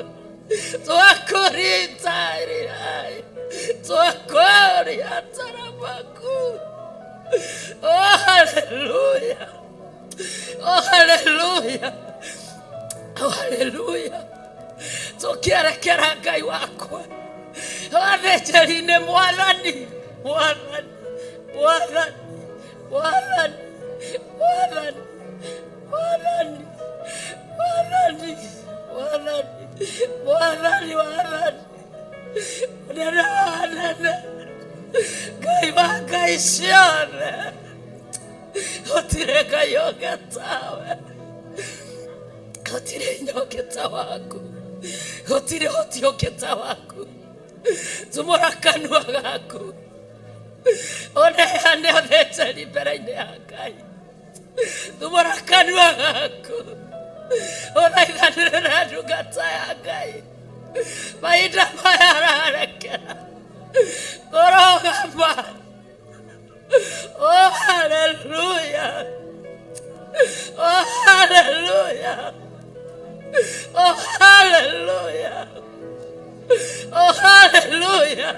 twakũritarirai twakũria taramaku. Oh, haleluya! Oh, haleluya! Oh, haleluya! Tũkĩerekera Ngai wakwa athĩnjĩri-inĩ, Mwathani, Mwathani, Mwathani, Mwathani, Mwathani, Mwathani, Mwathani, Mwathani, Mwathani, Mwathani, mũnene wa anene, Ngai wa Ngai ciothe, gũtirĩ Ngai ũngĩ tawe, gũtirĩ hinya ũngĩ ta waku, gũtirĩ ũhoti ũngĩ ta waku. Tumũra kanua gaku ũneane ũthĩnjĩri mbere-inĩ ya Ngai. Tumũra kanua gaku ũthaithanĩre na ndungata ya Ngai. Mahinda maya ararekera kũrũgama. Oh, hallelujah. Oh, hallelujah. Oh, hallelujah. Oh, hallelujah.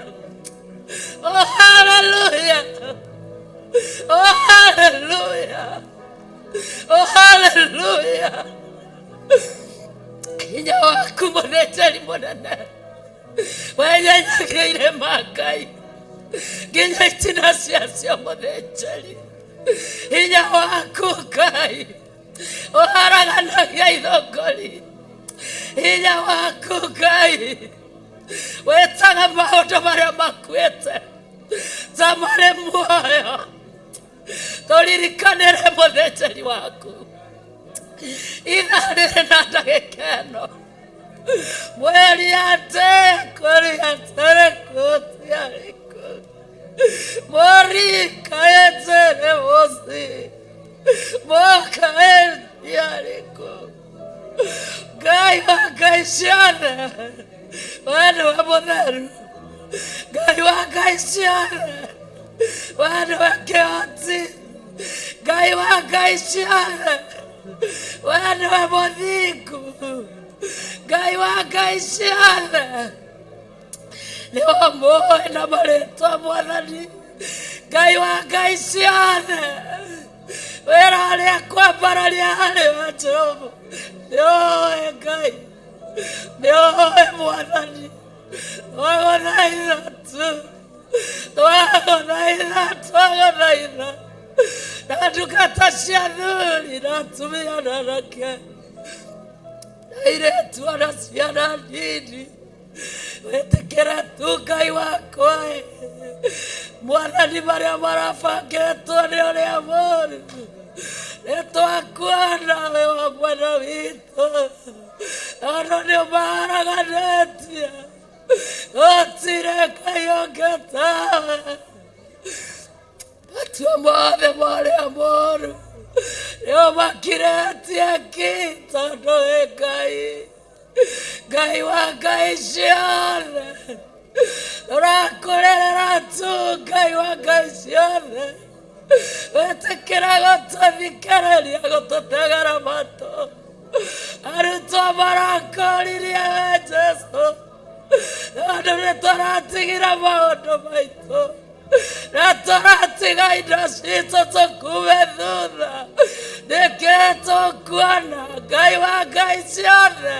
Oh, hallelujah. Oh, hallelujah. Oh, hallelujah. Hinya waku mũthĩnjĩri mũnene, wenyenyagĩire ma Ngai. Nginya itina ciacio mũthĩnjĩri. Hinya waku Ngai ũharaganagia ithũngũri. Hinya waku Ngai wĩtaga maũndũ marĩa makuĩte ta marĩ muoyo. Tũririkanĩre mũthĩnjĩri waku ithaa rĩrĩ na ndagĩka ĩno mweri ate kũrĩ atarĩ kũtiarĩ kũ morikaetere mosi mokaetiarĩ kũ Ngai wa Ngai ciothe we nĩwe mũtheru. Ngai wa Ngai ciothe we nĩwe kĩhoti. Ngai wa Ngai ciothe we nĩwe mũthingu. Ngai wa Ngai ciothe nĩwe mũĩ na marĩtwa Mwathani. Ngai wa Ngai ciothe wĩra ũrĩa kwambararia harĩ wa Jehova nĩũĩ Ngai, nĩũĩ Mwathani. Twagũthaitha tu, twagũthaitha, twagũthaitha na ndungata cia athuri na atumia na anake na airĩtu ona ciana nini. Wĩtĩkĩre tu Ngai wakwa ĩ. Mwathani, marĩa marabangĩtwo nĩ ũrĩa mũru nĩ twakuona wĩ wa mwena witũ, tondũ nĩ ũmaharaganĩtie. Gũtirĩ Ngai ũngĩ tawe. Matua mothe marĩa moru nĩ ũmakirĩtie ki, tondũ wĩ Ngai, Ngai wa Ngai ciothe. Tũrakũrĩrĩra tu Ngai wa Ngai ciothe, wĩtĩkĩra gũtũthikĩrĩria, gũtũtegera matũ. Arutwo marakũririe we Jesu, tondũ nĩ tũratigire maũndũ maitũ na tũratiga indo citũ tũkume thutha. Nĩkĩ tũkuona Ngai wa Ngai ciothe?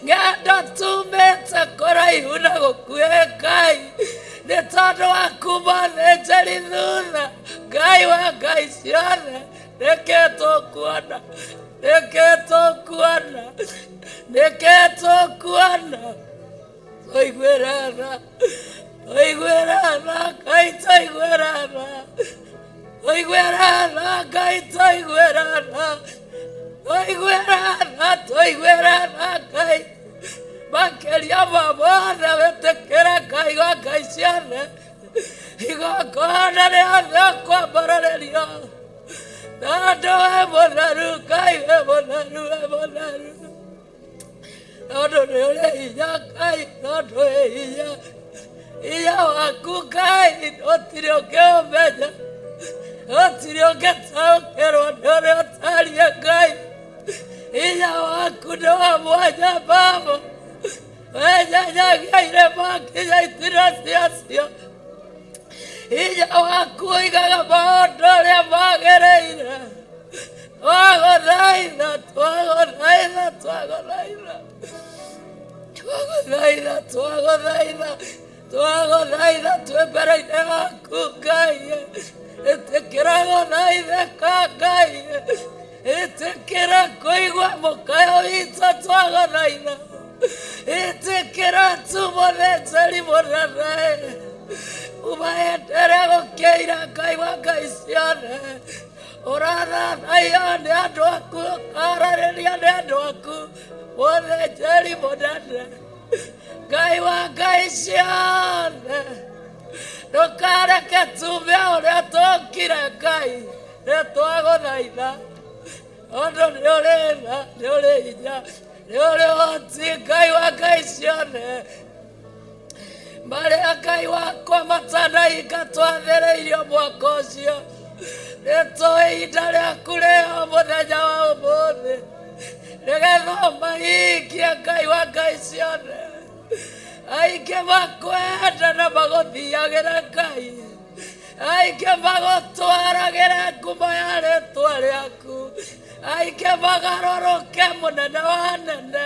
Ng'endo tumĩte kũraihu na gũkuhĩ Ngai nĩ tondũ wa kuma thĩnjĩri thutha. Ngai wa Ngai ciothe, nĩkĩ tũkuona? Nĩkĩ tũkuona? Nĩkĩ tũkuona? Tũiguĩre tha, tũiguĩre tha Ngai, tũiguĩre tha, tũiguĩre tha Ngai, tũiguĩre tha, tũiguĩre tha, tũiguĩre tha Ngai. Makĩria ma mothe wĩtĩkĩre Ngai wa Ngai ciothe igongona rĩothe kwambararĩrio, tondũ wĩ mũtheru Ngai, wĩ mũtheru, wĩ mũtheru, tondũ nĩ ũrĩ hinya Ngai, tondũ wĩ hinya. Hinya waku Ngai gũtirĩ ũngĩũmenya, gũtirĩ ũngĩtaũkĩrwo nĩ ũrĩa ũtariĩ Ngai. Hinya waku nĩ wa mwanya Baba, wenyenyagia irĩma nginya itina ciacio. Hinya waku ũigaga maũndũ ũrĩa magĩrĩire. Twagũthaitha, twagũthaitha, twagũthaitha, twagũthaitha, twagũthaitha, twagũthaitha twĩ mbere-inĩ yaku Ngai. Ĩtĩkĩra gũthaithĩka Ngai, ĩtĩkĩra kũigua mũkayo witũ, twagũthaitha. Ĩtĩkĩra tu mũthĩnjĩri mũnene umaenderea gũkĩira Ngai wa Ngai ciothe. Ũrathathaiyo nĩ andũ aku, ũkararĩria nĩ andũ aku, mũthĩnjĩri mũnene Ngai wa Ngai ciothe. Ndũkareke tume ũrĩa tũkire Ngai, nĩ twagũthaitha tondũ nĩ ũrĩ tha, nĩ ũrĩ hinya, nĩ ũrĩ ũhoti Ngai wa Ngai ciothe. Marĩa Ngai wakwa matanahinga twathĩrĩirio mwaka ũcio, nĩ tũĩ ihinda rĩaku rĩho mũthenya wa ũmũthĩ nĩgetha ũmahingie Ngai wa Ngai ciothe. Aingĩ makwenda na magũthiagĩra Ngai, aingĩ magũtwaragĩra ngumo ya rĩtwa rĩaku, aingĩ magarũrũke mũnene wa nene.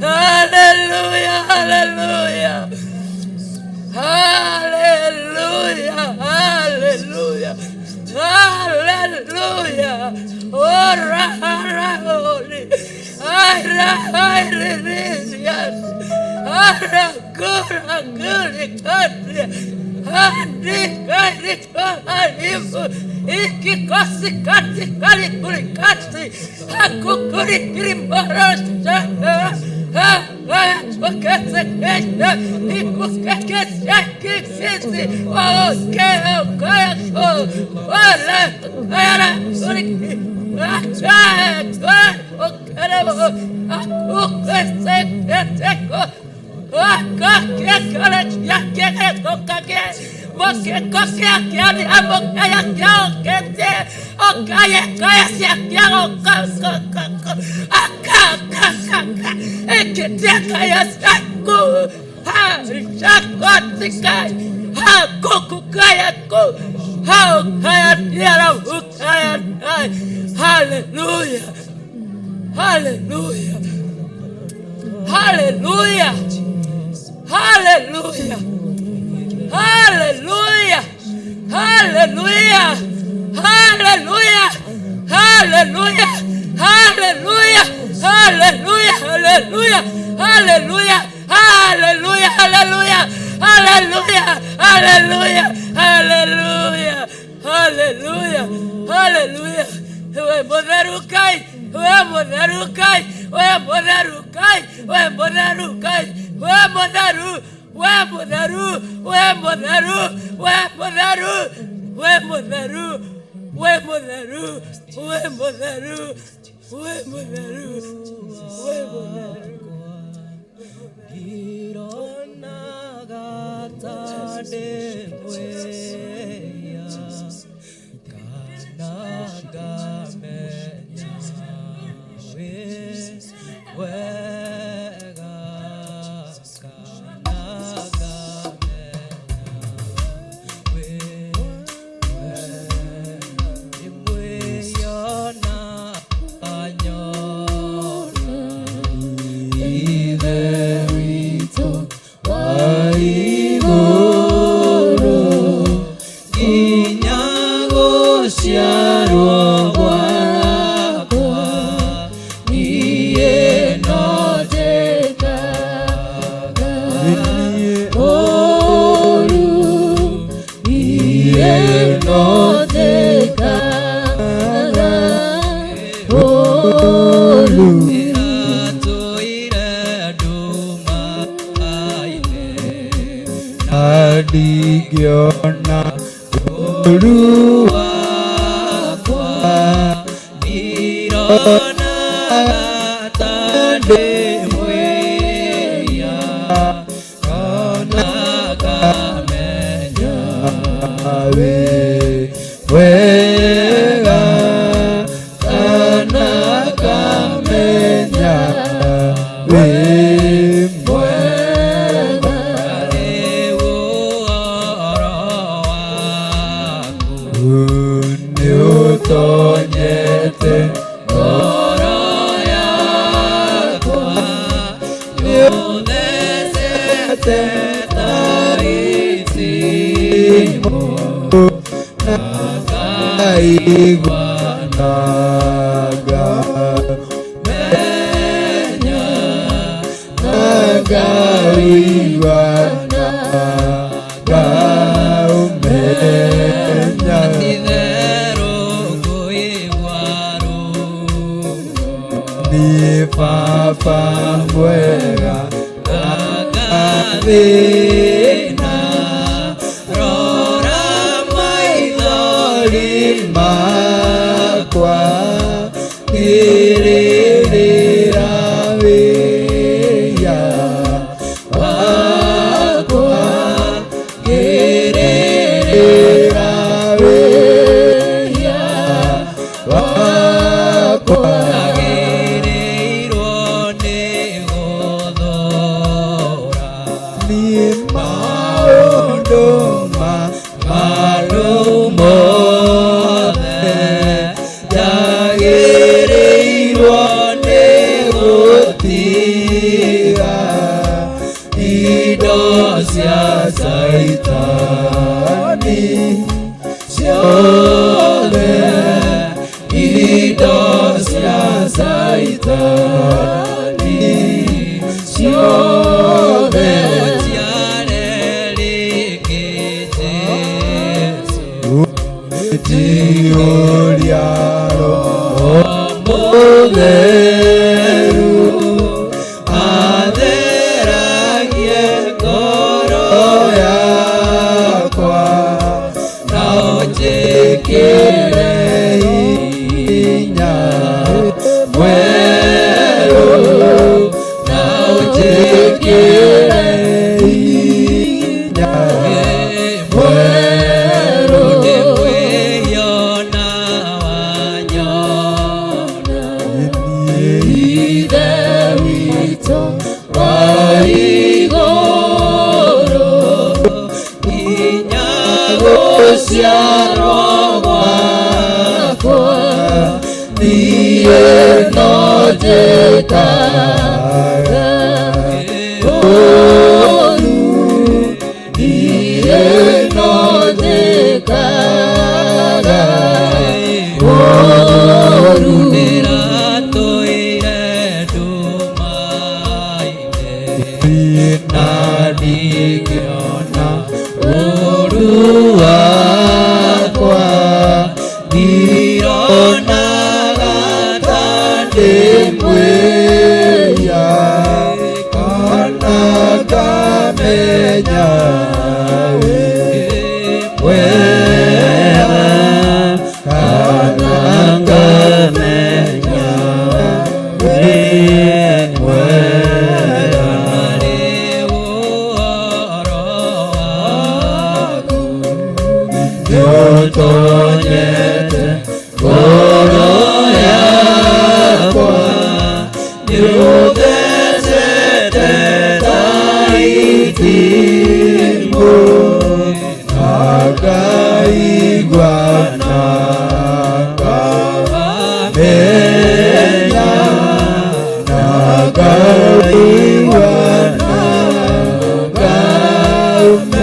Haleluya, haleluya, haleluya, haleluya, haleluya. Ora hara hori ara hairirias ara gura guri kati handi kari kaharibu iki kasi kati kari kuri kati hakukuri kiri marasha ha ha wakese kesha ikukekesha kikisi oke kaya ko wala kaya kuri Hallelujah. Hallelujah. Hallelujah. Hallelujah. Hallelujah. Hallelujah. Hallelujah. Hallelujah. Hallelujah. Hallelujah. Hallelujah. Hallelujah. Hallelujah. Hallelujah. Hallelujah. Hallelujah. Hallelujah. Hallelujah. Hallelujah. We mũtheru Ngai, we mũtheru Ngai, we mũtheru Ngai, we mũtheru Ngai, we mũtheru, we mũtheru, we mũtheru, we mũtheru, we mũtheru, we mũtheru, we mũtheru, we mũtheru, we mũtheru. Ndironaga ta ndĩ mwĩhia, kana ngamenya wĩ wega, kana ngamenya wĩ wega. Ndĩ mwĩhia na nganyona Ithe witũ wa igũrũ, nginya gũciarwo gwakwa, niĩ no njĩkaga ũũru, niĩ no njĩkaga ũũru. Ndĩratũire nduma-inĩ, na ndingĩona ũũru wakwa, ndironaga ta ndĩ mwĩhia, kana ngamenya wĩ wega, kana ngamenya wĩ mwega. Rĩu ũhoro waku Nĩũtonyete ngoro yakwa, nĩũthecete ta itimũ, ngaiguanaga, menya ngaiguana, ngaumenya. Ti-itherũ ngũigua ruo. Niĩ baba mwega Ngathĩna, rora maithori makwa, ngĩrĩrĩra wĩya wakwa, ngĩrĩrĩra wĩya wakwa. Agĩrĩirwo nĩ gũthũra. Niĩ Gũtiga indo cia Caitani ciothe, indo cia Caitani ciothe. Gũtiarĩ rĩngĩ Jesũ. Jihũria Roho Mũtheru atheragie ngoro yakwa na ũnjĩkĩre hinya mwerũ, na ũnjĩkĩre hinya mwerũ. Ndĩ mwĩona wanyona. Ithe witũ wa igũrũ, Nginya gũciarwo gwakwa niĩ no njĩkaga ũũru, niĩ no njĩkaga ũũru. Ndĩratũire nduma-inĩ na ndingĩona ũũru wakwa, ndironaga ta ndĩ mwĩhia kana ngamenya wĩ mwega, kana ngamenya wĩ mwega. Harĩ ũhoro waku Nĩũtonyete ngoro yakwa, nĩũthecete ta itimũ, na ngaigua na ngamenya, na ngaigua na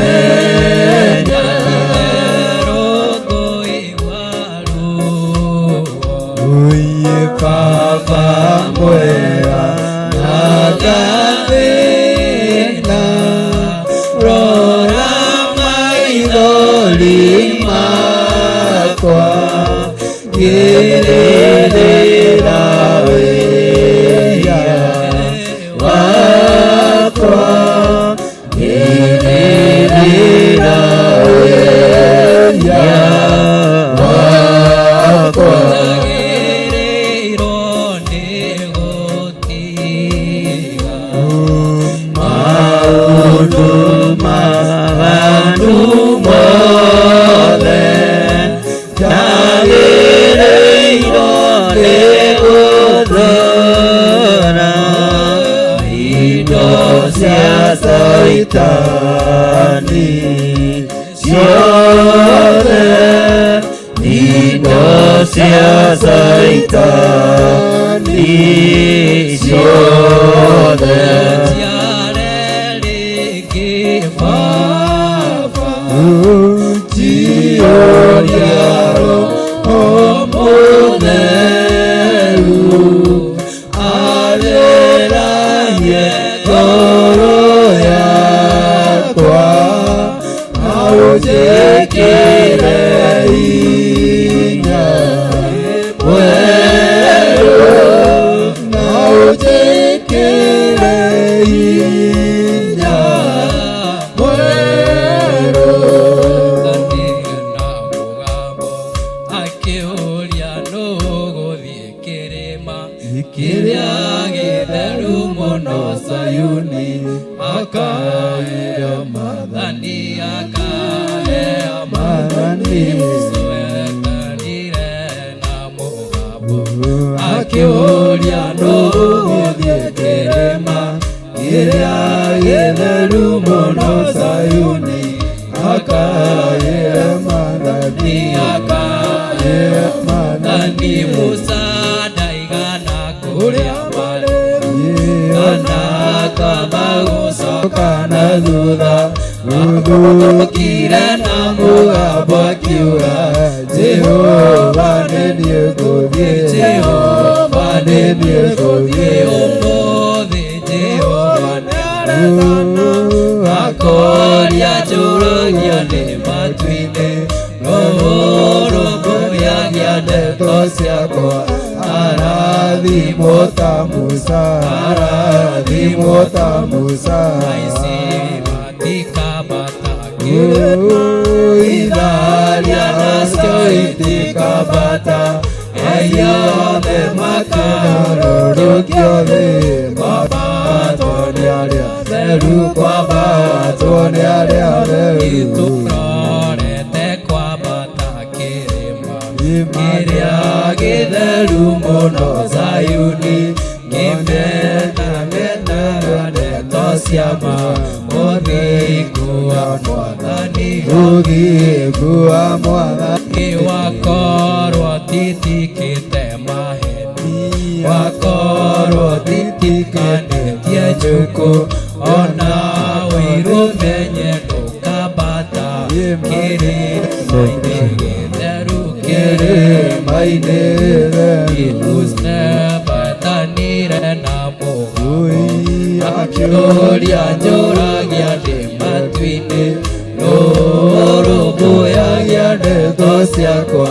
ngamenya. Rũkũigua ruo. Uye Baba mwega na ngathĩna, rora maithori makwa ngĩrĩrĩra wĩhia wakwa, ngĩrĩrĩra wĩhia wakwa. Njagĩrĩirwo nĩ gũtiga Maũndũ maganu mothe njagĩrĩirwo nĩ gũthũũra indo cia Caitani ciothe, indo cia Caitani ciothe. Gũtiarĩ rĩngĩ Baba. Ũnjiyũria Roho Mũtheru atheragie ngoro yakwa na ũnjĩkĩre hinya mwerũ, na ũnjĩkĩre hinya mwerũ. Na mũgambo akĩũria nũ ũgũthiĩ kĩrĩma kĩrĩa gĩtheru mũno Sayuni, akaĩra Mwathani akaheo Mwathani. Jesũ etanire na mũgambo akĩũria nũ ũgũthiĩ kĩrĩma kĩrĩa gĩtheru mũno Sayuni, akaĩra Mwathani, akaĩra Mwathani. Musa ndaigana kũrĩa marĩ kana thutha Gũthũkire na mũgambo akiuga Jehova nĩ niĩ ngũthiĩ Jehova nĩ niĩ ngũthiĩ Ũmũthĩ Jehova nĩaretana akoria njũragia nĩ matu-inĩ Rũrũmbũyagia ndeto ciakwa Arathimwo ta Musa Arathimwo ta Musa Aici matikambata kĩrĩma Itharia nacio itikambata Othe makarũrũkio thĩ Kwambatwo nĩ arĩa atheru Kwambatwo nĩ arĩa atheru Tũrorete kwambata kĩrĩma kĩrĩa gĩtheru mũno Zayuni kĩmenyagĩrĩra ndeto cia ma ũthingu wa Mwathani Ũthingu wa Mwathani Wakorwo titikĩte maheni wakorwo titikanĩtie njukũ ona ũiru menye ndũkambata kĩrĩma-inĩ gĩtheru Kĩrĩma-inĩ gĩtheru Musa na mũgambo akĩũria njũragia ndĩ matu-inĩ Rũrũmbũyagia ndeto ciakwa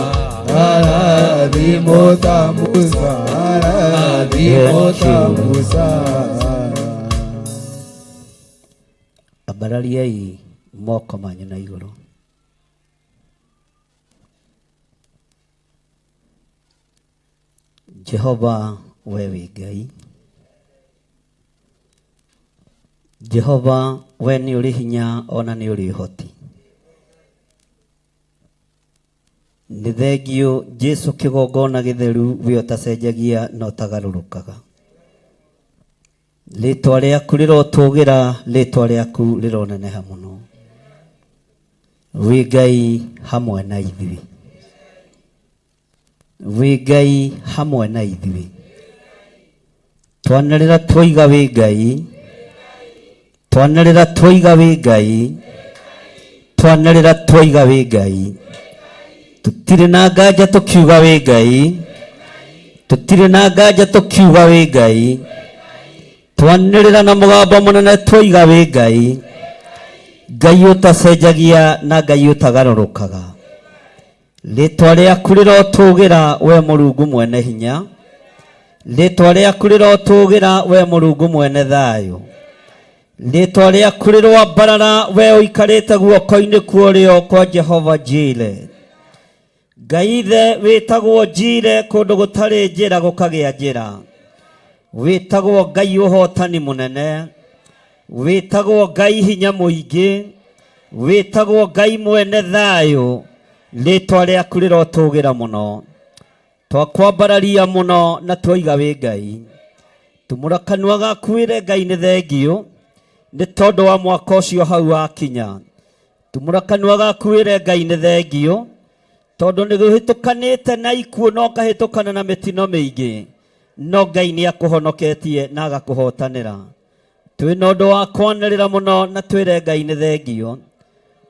Arathimwo ta Musa Arathimwo ta Musa Ambarariai moko manyu na igũrũ. Jehova we wĩ Ngai. Jehova we nĩ ũrĩ hinya ona nĩ ũrĩ ũhoti. Nĩ thengio Jesu kĩgongona gĩtheru we ũtacenjagia na ũtagarũrũkaga. Rĩtwa rĩaku rĩrotũgĩra, rĩtwa rĩaku rĩroneneha mũno. Wĩ Ngai hamwe na ithuĩ. Wĩ Ngai hamwe na ithuĩ. Twanĩrĩra twoiga wĩ Ngai. Twanĩrĩra twoiga wĩ Ngai. Twanĩrĩra twoiga wĩ Ngai. Tũtirĩ na nganja tũkiuga wĩ Ngai. Tũtirĩ na nganja tũkiuga wĩ Ngai. Twanĩrĩra na mũgambo mũnene twoiga wĩ Ngai. Ngai ũtacenjagia na Ngai ũtagarũrũkaga. Rĩtwa rĩaku rĩrotũgĩra we Mũrungu mwene hinya. Rĩtwa rĩaku rĩrotũgĩra we Mũrungu mwene thayũ. Rĩtwa rĩaku rĩroambarara we ũikarĩte guoko-inĩ kwa ũrĩo kwa Jehova Jire. Ngai ithe wĩtagwo Jire kũndũ gũtarĩ njĩra gũkagĩa njĩra. Wĩtagwo Ngai ũhotani mũnene. Wĩtagwo Ngai hinya mũingĩ. Wĩtagwo Ngai mwene thayũ. Rĩtwa rĩaku rĩrotũgĩra mũno. Twakwambararia mũno na twoiga wĩ Ngai. Tumũra kanua gaku wĩre Ngai nĩ thengio nĩ tondũ wa mwaka ũcio hau wakinya. Tumũra kanua gaku wĩre Ngai nĩ thengio tondũ nĩ gũhĩtũkanĩte na ikuũ na ũkahĩtũkana na mĩtino mĩingĩ no Ngai nĩ akũhonoketie na agakũhotanĩra. Twĩna ũndũ wa kwanĩrĩra mũno na twĩre Ngai nĩ thengio.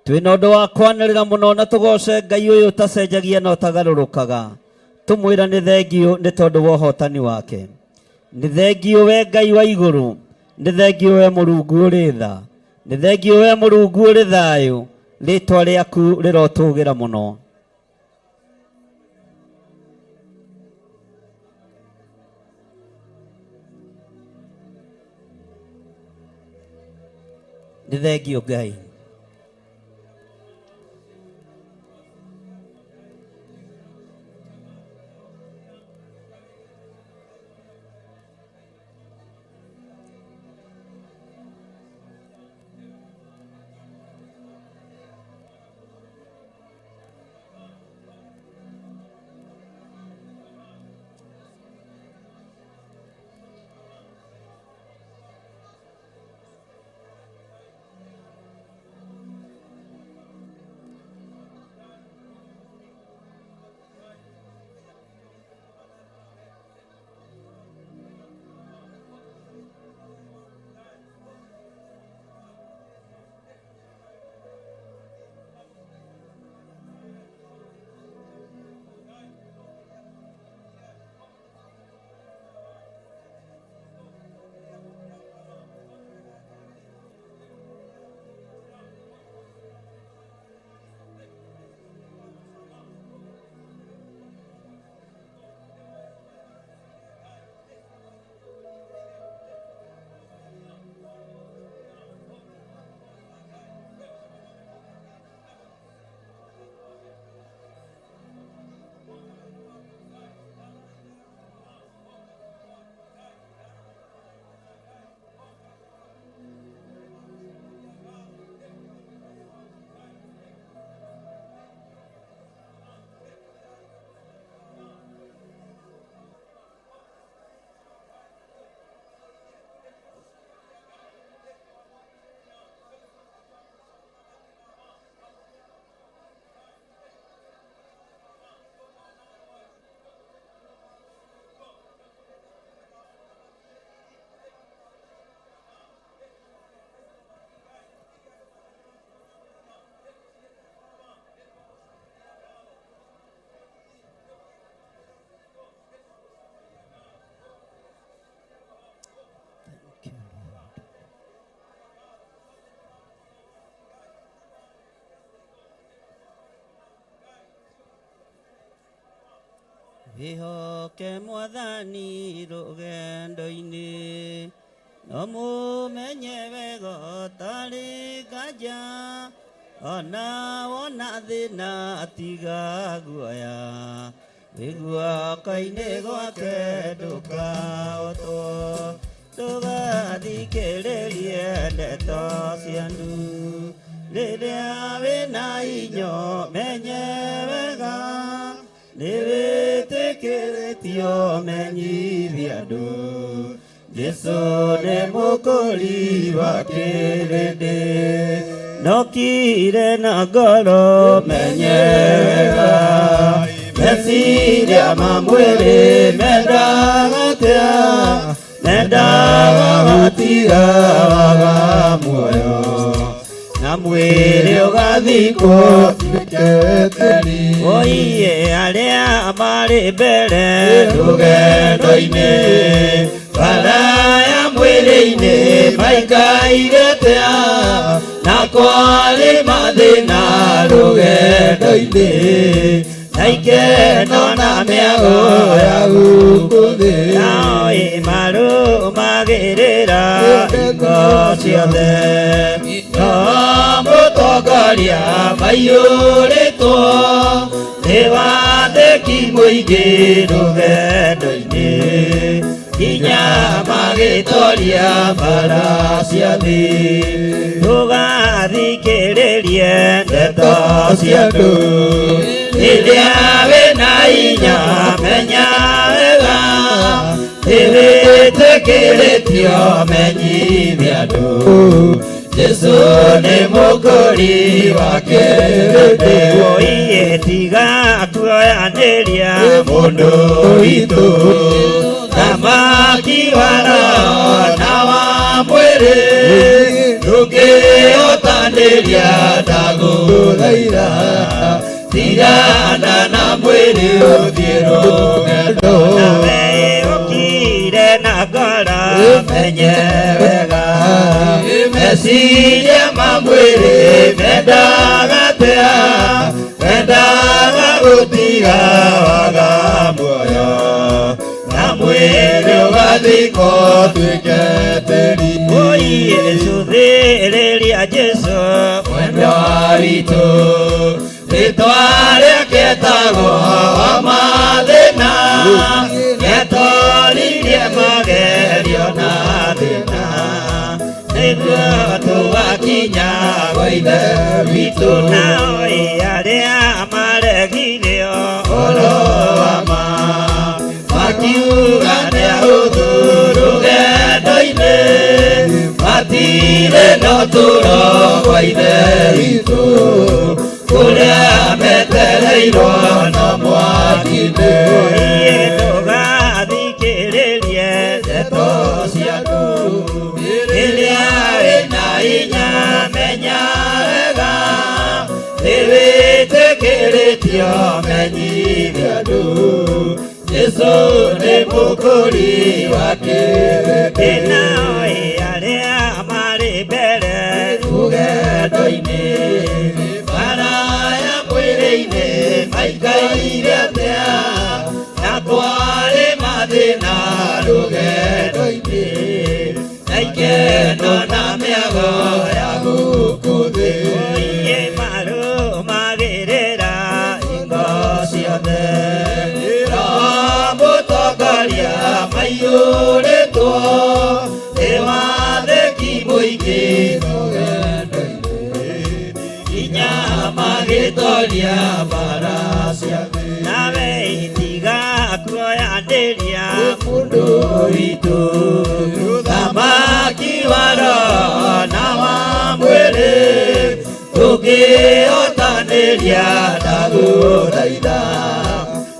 Twĩna ũndũ wa kwanĩrĩra mũno na tũgoce Ngai ũyũ ũtacenjagia na ũtagarũrũkaga. Tũmwĩra nĩ thengio nĩ tondũ wa ũhotani wake. Nĩ thengio we Ngai wa igũrũ. Nĩ thengio we Mũrungu ũrĩ tha. Nĩ thengio we Mũrungu ũrĩ thayũ. Rĩtwa rĩaku rĩrotũgĩra mũno. Nĩ thengio Ngai. Wĩhoke mwathani rũgendo-inĩ no mũmenye wega ũtarĩ nganja ona wona thĩna tiga guoya wĩ guoko-inĩ gwake ndũkahotwo ndũgathikĩrĩrie ndeto cia andũ rĩrĩa wĩna inyo menye wega nĩwĩtĩkĩrĩtio menyithia andũ Jesu nĩ mũkũri wa kĩrĩndĩ nokire na ngoro menye wega meciria ma mwĩrĩ mendaga atĩa mendaga gũtiga waga muoyo na mwĩrĩ ũgathikwo oiye arĩa marĩ mbere rũgendo-inĩ baraya mwĩrĩ-inĩ maikaire atĩa na kwarĩ mathĩna rũgendo-inĩ na ikeno na mĩago ya gũkũ thĩ nao ĩmarũmagĩrĩra hingo ciothe no mũtongoria maiyũrĩtwo nĩ wathĩki mũingĩ rũgendo-inĩ nginya magĩtoria mbara cia thĩ ndũgathikĩrĩrie ndeto cia andũ rĩrĩa wĩna hinya menya wega nĩwĩtĩkĩrĩtio menyithia andũ Jesu nĩ mũkũri wa kĩrĩndĩ oiye tiga kuoyanĩria mũndũ witũ thamaki wa roho na wa mwĩrĩ ndũngĩhotanĩria ndagũthaitha tigana na mwĩrĩ ũthiĩ rũgendo nawe ũkire na ngoro menye wega meciria ma mwĩrĩ mendaga atĩa mendaga gũtiga waga muoyo na mwĩrĩ ũgathikwo ũtuĩke tĩri oiye cũthĩrĩria Jesũ mwendwa witũ rĩtwa rĩake etagwo wa mathĩna nĩatoririe magerio na thĩna nĩguo tũgakinya gwa Ithe witũ nao arĩa maregire ũhoro wa ma makiuga nĩ ahũthũ rũgendo-inĩ matirĩ na ũtũũro gwa Ithe witũ kũrĩa metereirwo no mwaki-inĩ ndũgathikĩrĩrie ndeto cia andũ rĩrĩa wĩna hinya menya wega nĩwĩtĩkĩrĩtio menyithia andũ Jesu nĩ mũkũri wa kĩrĩndĩ nao arĩa marĩ mbere rũgendo-inĩ baraya mwĩrĩ-inĩ maikaire atĩa na kwarĩ mathĩna rũgendo-inĩ na ikeno na mĩago ya gũkũ thĩ oiye marũmagĩrĩra hingo ciothe roho mũtongoria maiyũrĩtwo nĩ wathĩki mũingĩ rũgendo-inĩ nginya magĩtoria mbara cia thĩ nawe tiga kuoyanĩria mũndũ witũ thamaki wa roho na wa mwĩrĩ ndũngĩhotanĩria ndagũthaitha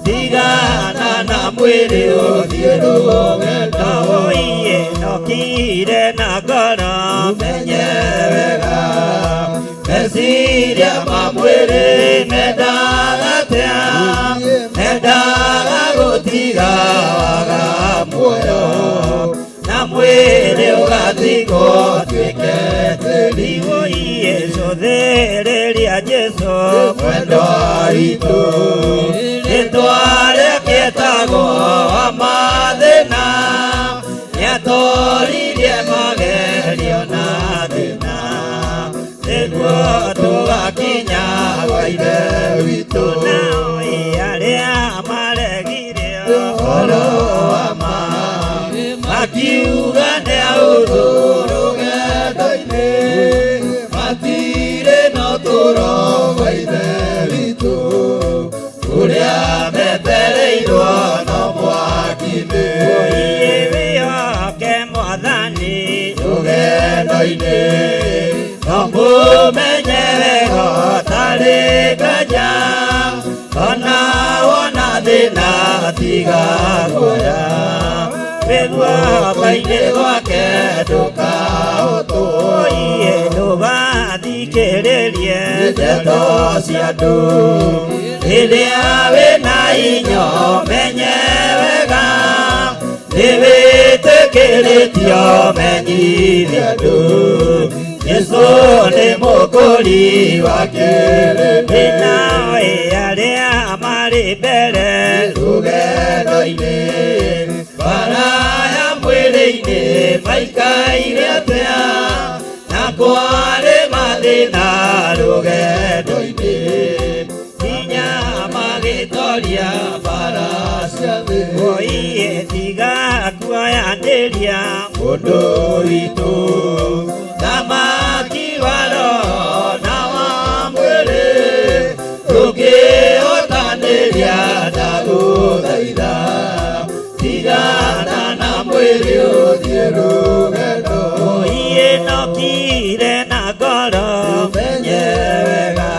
tigana na mwĩrĩ ũthiĩ rũgendo oiye nokire na ngoro menye wega meciria ma mwĩrĩ mendaga atĩa mendaga gũtiga waga muoyo na mwĩrĩ ũgathikwo ũtuĩke tĩri oiye cũthĩrĩria Jesũ mwendwa witũ rĩtwa rĩake rĩaketagwo wa mathĩna nĩatoririe magerio na thĩna nĩguo tũgakinya gwa Ithe witũ. Nao arĩa maregire Ũhoro wa ma makiuga nĩ aũthũ rũgendo-inĩ matirĩ na ũtũũro gwa Ithe witũ ũrĩa metereirwo no mwaki-inĩ. Iĩ wĩhoke Mwathani Rũgendo-inĩ no mũmenye wega ũtarĩ nganja ona wona thĩna tiga guoya wĩ guoko-inĩ gwake ndũkahotwo. Iĩ ndũgathikĩrĩrie Ndeto cia andũ rĩrĩa wĩna inyo menye wega nĩ wĩtĩkĩrĩtio menyithie andũ Jesũ nĩ mũkũri wa kĩrĩndĩ. Nao arĩa marĩ mbere Rũgendo-inĩ bara ya mwĩrĩ-inĩ maikaire atĩa na kwarĩ mathĩna rũgendo-inĩ nginya magĩtoria bara cia thĩ. Iĩ tiga kuoyanĩria Mũndũ witũ thamaki wa roho na wa mwĩrĩ ndũngĩhotanĩria ndagũthaitha tigana na mwĩrĩ ũthiĩ rũgendo. Iĩ nokire na ngoro Menye wega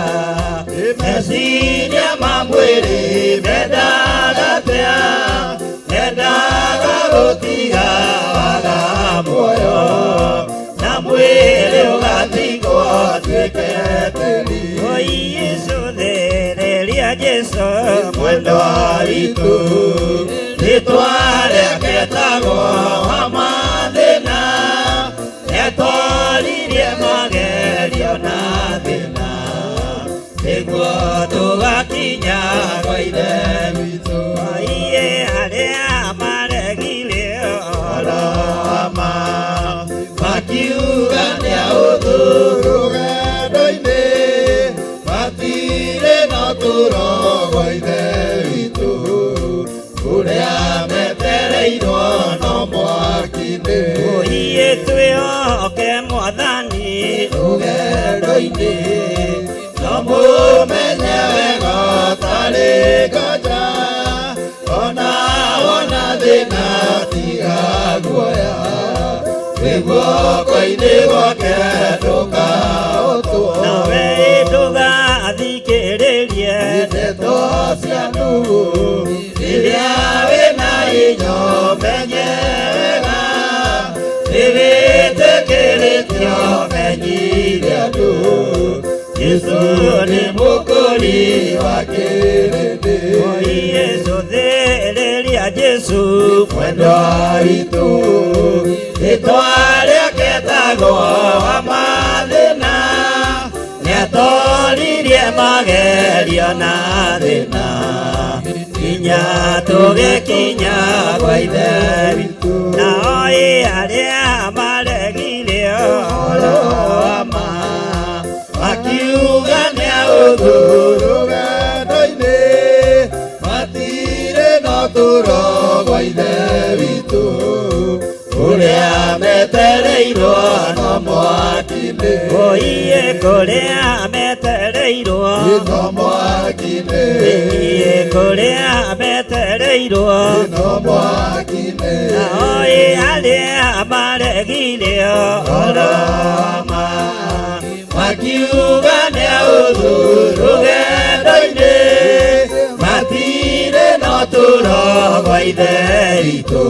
meciria ma mwĩrĩ mendaga atĩa mendaga gũtiga waga muoyo na mwĩrĩ ũgatigwo ũtuĩke tĩri. Iĩ cũthĩrĩria Jesũ Mwendwa witũ rĩtwa rĩake etagwo wa mathĩna nĩatoririe magerio na thĩna nĩguo tũgakinya kwa Ithe witũ. Iĩ arĩa maregire Ũhoro wa ma makiuga nĩ aũthũ rũgendo-inĩ matirĩ na ũtũũro gwa Ithe witũ ũrĩa metereirwo no mwaki-inĩ. Iĩ twĩhoke Mwathani Rũgendo-inĩ no mũmenye wega ũtarĩ nganja ona wona thĩna tiga guoya wĩ guoko-inĩ gwake ndũkahotwo. Nawe ndũgathikĩrĩrie Ndeto cia andũ rĩrĩa wĩna inyo menye wega nĩ wĩtĩkĩrĩtio menyithie andũ Jesũ nĩ mũkũri wa kĩrĩndĩ. Iĩ cũthĩrĩria Jesũ Mwendwa witũ rĩtwa rĩake etagwo wa mathĩna nĩatoririe magerio na thĩna nginya tũgĩkinya kwa Ithe witũ. Nao arĩa maregire Ũhoro wa ma makiuga nĩ aũthũ rũgendo-inĩ matirĩ na ũtũũro gwa Ithe witũ ũrĩa metereirwo no mwaki-inĩ. Iĩ kũrĩa metereirwo No mwaki-inĩ. Iĩ kũrĩa metereirwo No mwaki-inĩ. Nao arĩa maregire Ũhoro wa ma makiuga nĩ aũthũ rũgendo-inĩ matirĩ na ũtũũro gwa Ithe witũ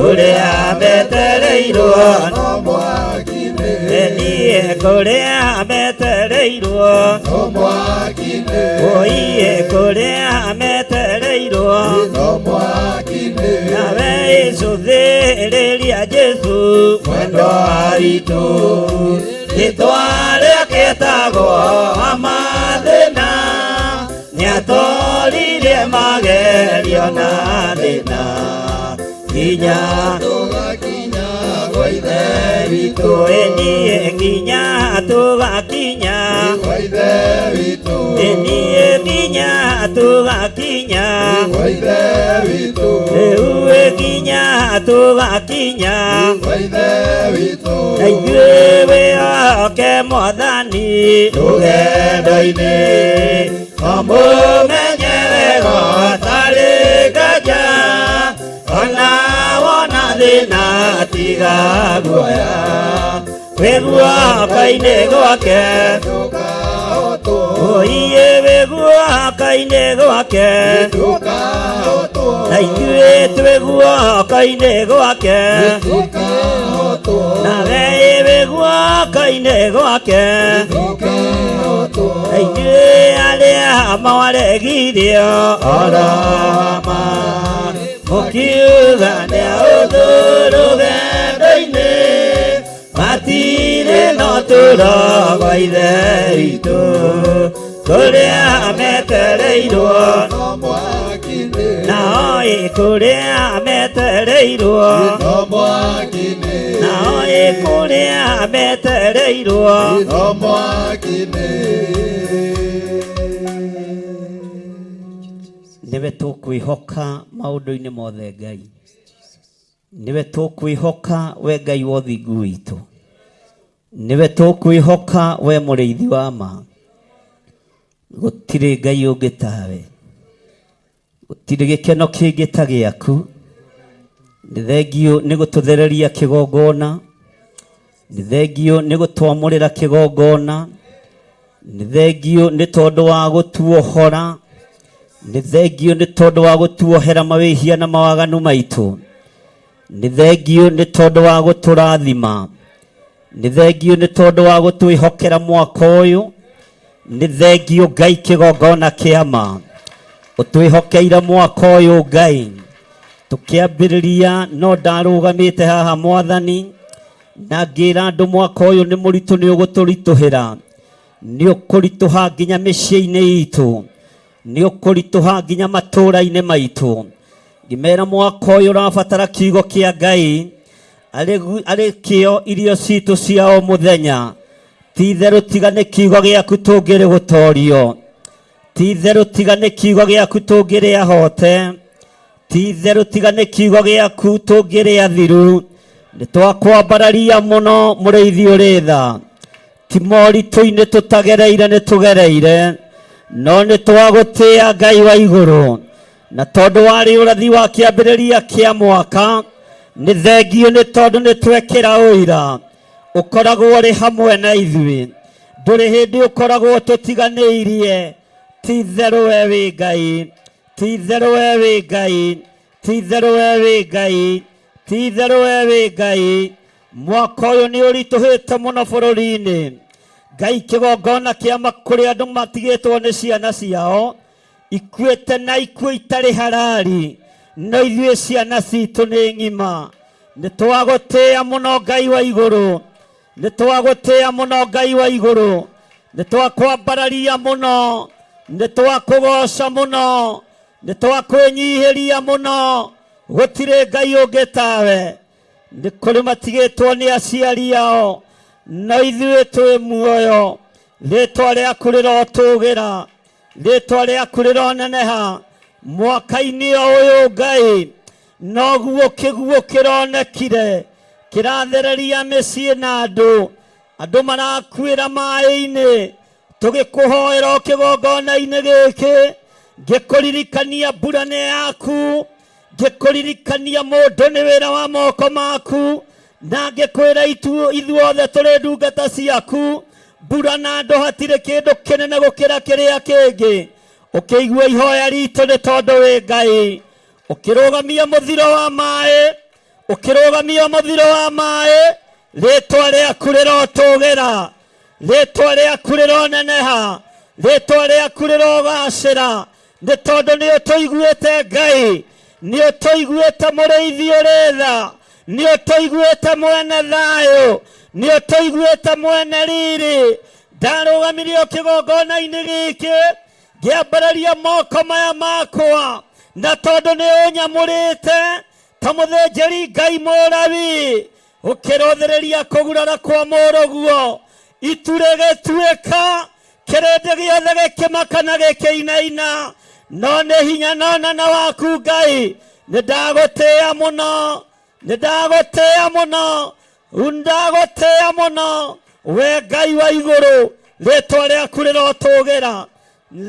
ũrĩa metereirwo no mwaki-inĩ. Niĩ kũrĩa metereirwo No mwaki-inĩ. Iĩ kũrĩa metereirwo No mwaki-inĩ. Nawe icũthĩrĩria Jesũ Mwendwa witũ rĩtwa rĩake etagwo wa mathĩna nĩatoririe Twatoririe magerio na thĩna nginya tũgakinya kwa Ithe witũ. Ĩniĩ nginya tũgakinya. Kwa Ithe witũ. Ĩniĩ nginya tũgakinya. Kwa Ithe witũ. Rĩu nginya tũgakinya. Kwa Ithe witũ. Na ithuĩ wĩhoke Mwathani Rũgendo-inĩ. Mũmenye wega hatarĩ nganja, ona wona thĩna tiga guoya, wĩ guoko-inĩ gwake. Ndũkahotwo. Ũiĩ wĩ guoko-inĩ gwake. Ndũkahotwo. Na ithuĩ twĩ guoko-inĩ gwake. Ndũkahotwo. Nawe wĩ guoko-inĩ gwake. Ndũkahotwo. Na inyuĩ arĩa mwaregirio oroma mũkiuga nĩ ũthũ rũgendo-inĩ matirĩ no tũro gwa Ithe witũ kũrĩa metereirwo. No mwaki-inĩ. Nao ĩ kũrĩa metereirwo. No mwaki-inĩ. Nao ĩ kũrĩa metereirwo. No mwaki-inĩ. Nĩwe tũkwĩhoka maũndũ-inĩ mothe Ngai, nĩwe tũkwĩhoka we Ngai wa ũthingu witũ, nĩwe tũkwĩhoka we mũrĩithi wa ma. Gũtirĩ Ngai ũngĩ tawe, gũtirĩ gĩkeno kĩngĩ ta gĩaku. Nĩ thengiũ nĩ gũtũthereria kĩgongona, nĩ thengiũ nĩ gũtwamũrĩra kĩgongona, nĩ thengiũ nĩ tondũ wa gũtuohora, nĩ thengiũ nĩ tondũ wa gũtuohera mawĩhia na mawaganu maitũ, nĩ thengiũ nĩ tondũ wa gũtũrathima, nĩ thengiũ nĩ tondũ wa gũtwĩhokera mwaka ũyũ, nĩ thengiũ Ngai kĩgongona kĩa ma ũtwĩhokeire mwaka ũyũ Ngai. Tũkĩambĩrĩria no ndarũgamĩte haha Mwathani na ngĩra andũ mwaka ũyũ nĩ mũritũ, nĩ ũgũtũritũhĩra, nĩ ũkũritũha nginya mĩciĩ-inĩ itũ, nĩ ũkũritũha nginya matũũra-inĩ maitũ. Ngĩmera mwaka ũyũ ũrabatara kiugo kĩa Ngai arĩ kĩo irio citũ cia o mũthenya. Ti itherũ tiga nĩ kiugo gĩaku tũngĩrĩ gũtorio, ti itherũ tiga nĩ kiugo gĩaku tũngĩrĩ ahote, ti itherũ tiga nĩ kiugo gĩaku tũngĩrĩ athiru. Nĩ twakwambararia mũno mũrĩithi ũrĩ tha, ti moritũ-inĩ tũtagereire nĩ tũgereire, no nĩ twagũtĩa Ngai wa igũrũ. Na tondũ warĩ ũrathi wa kĩambĩrĩria kĩa mwaka, nĩ thengiũ nĩ tondũ nĩ twekĩra ũira ũkoragwo ũrĩ hamwe na ithuĩ, ndũrĩ hĩndĩ ũkoragwo tũtiganĩirie. Ti itherũ we wĩ Ngai, ti itherũ we wĩ Ngai, ti itherũ we wĩ Ngai, ti itherũ we wĩ Ngai. Mwaka ũyũ nĩ ũritũhĩte mũno bũrũri-inĩ Ngai, kĩgongona kĩa kũrĩ andũ matigĩtwo nĩ ciana ciao ikuĩte na ikuũ itarĩ harari, no ithuĩ ciana citũ nĩ ng'ima. Nĩ twagũtĩa mũno Ngai wa igũrũ, nĩ twagũtĩa mũno Ngai wa igũrũ, nĩ twakwambararia mũno, nĩ twakũgoca mũno, nĩ twakwĩnyihĩria mũno. Gũtirĩ Ngai ũngĩ tawe. Nĩ kũrĩ matigĩtwo nĩ aciari ao, no ithuĩ twĩ muoyo. Rĩtwa rĩaku rĩrotũgĩra, rĩtwa rĩaku rĩroneneha mwaka-inĩ o ũyũ Ngai. Noguo kĩguũ kĩronekire kĩrathereria mĩciĩ na andũ, andũ marakuĩra maĩ-inĩ. Tũgĩkũhoera o kĩgongona-inĩ gĩkĩ, ngĩkũririkania mbura nĩ yaku, ngĩkũririkania mũndũ nĩ wĩra wa moko maku, na ngĩkwĩra ithuothe tũrĩ ndungata ciaku. Mbura na andũ hatirĩ kĩndũ kĩnene gũkĩra kĩrĩa kĩngĩ. Ũkĩigua ihoya ritũ nĩ tondũ wĩ Ngai, ũkĩrũgamia mũthiro wa maĩ, ũkĩrũgamia mũthiro wa maĩ. Rĩtwa rĩaku rĩrotũgĩra, rĩtwa rĩaku rĩroneneha, rĩtwa rĩaku rĩrogacĩra, nĩ tondũ nĩ ũtũiguĩte Ngai, nĩ ũtũiguĩte mũrĩithi ũrĩ tha, nĩ ũtũiguĩte mwene thayũ, nĩ ũtũiguĩte mwene riri. Ndarũgamirio kĩgongona-inĩ gĩkĩ Ngĩambararia moko maya makwa, na tondũ nĩ ũnyamũrĩte ta mũthĩnjĩri Ngai Mũlawi, ũkĩrũthĩrĩria kũgurara kwa mũrũguo, itu rĩgĩtuĩka, kĩrĩndĩ gĩothe gĩkĩmaka na gĩkĩinaina. No nĩ hinya na ũnene waku Ngai, nĩ ndagũtĩĩa mũno, nĩ ndagũtĩĩa mũno, ndagũtĩĩa mũno, we Ngai wa igũrũ. Rĩtwa rĩaku rĩrotũgĩra,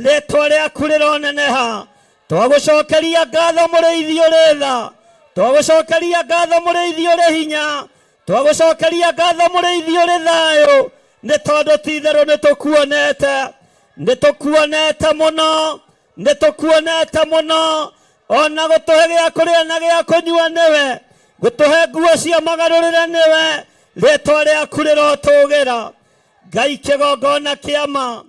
rĩtwa rĩaku rĩroneneha. Twagũcokeria ngatho mũrĩithi ũrĩ tha, twagũcokeria ngatho mũrĩithi ũrĩ hinya, twagũcokeria ngatho mũrĩithi ũrĩ thayũ, nĩ tondũ ti itherũ nĩ tũkuonete, nĩ tũkuonete mũno, nĩ tũkuonete mũno. Ona gũtũhe gĩa kũrĩa na gĩa kũnyua nĩwe, gũtũhe nguo cia magarũrĩre nĩwe, rĩtwa rĩaku rĩrotũgĩra. Ngai kĩgongona kĩama,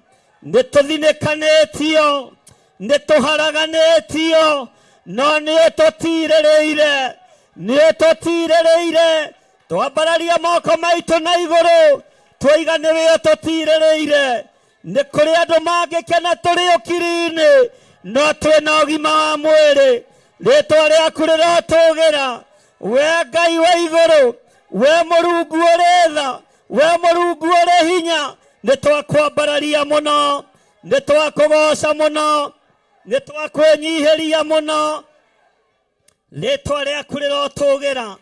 nĩ tũthinĩkanĩtio, nĩ tũharaganĩtio, no nĩ ũtũtirĩrĩire, nĩ ũtũtirĩrĩire. Twambararia moko maitũ na igũrũ, twoiga nĩwe ũtũtirĩrĩire. Nĩ kũrĩ andũ mangĩkena tũrĩ ũkiri-inĩ, no twĩna ũgima wa mwĩrĩ. Rĩtwa rĩaku rĩrotũgĩra, we Ngai wa igũrũ, we Mũrungu ũrĩ tha, we Mũrungu ũrĩ hinya. Nĩ twakwambararia mũno, nĩ twakũgoca mũno, nĩ twakwĩnyihĩria mũno. Rĩtwa rĩaku rĩrotũgĩra,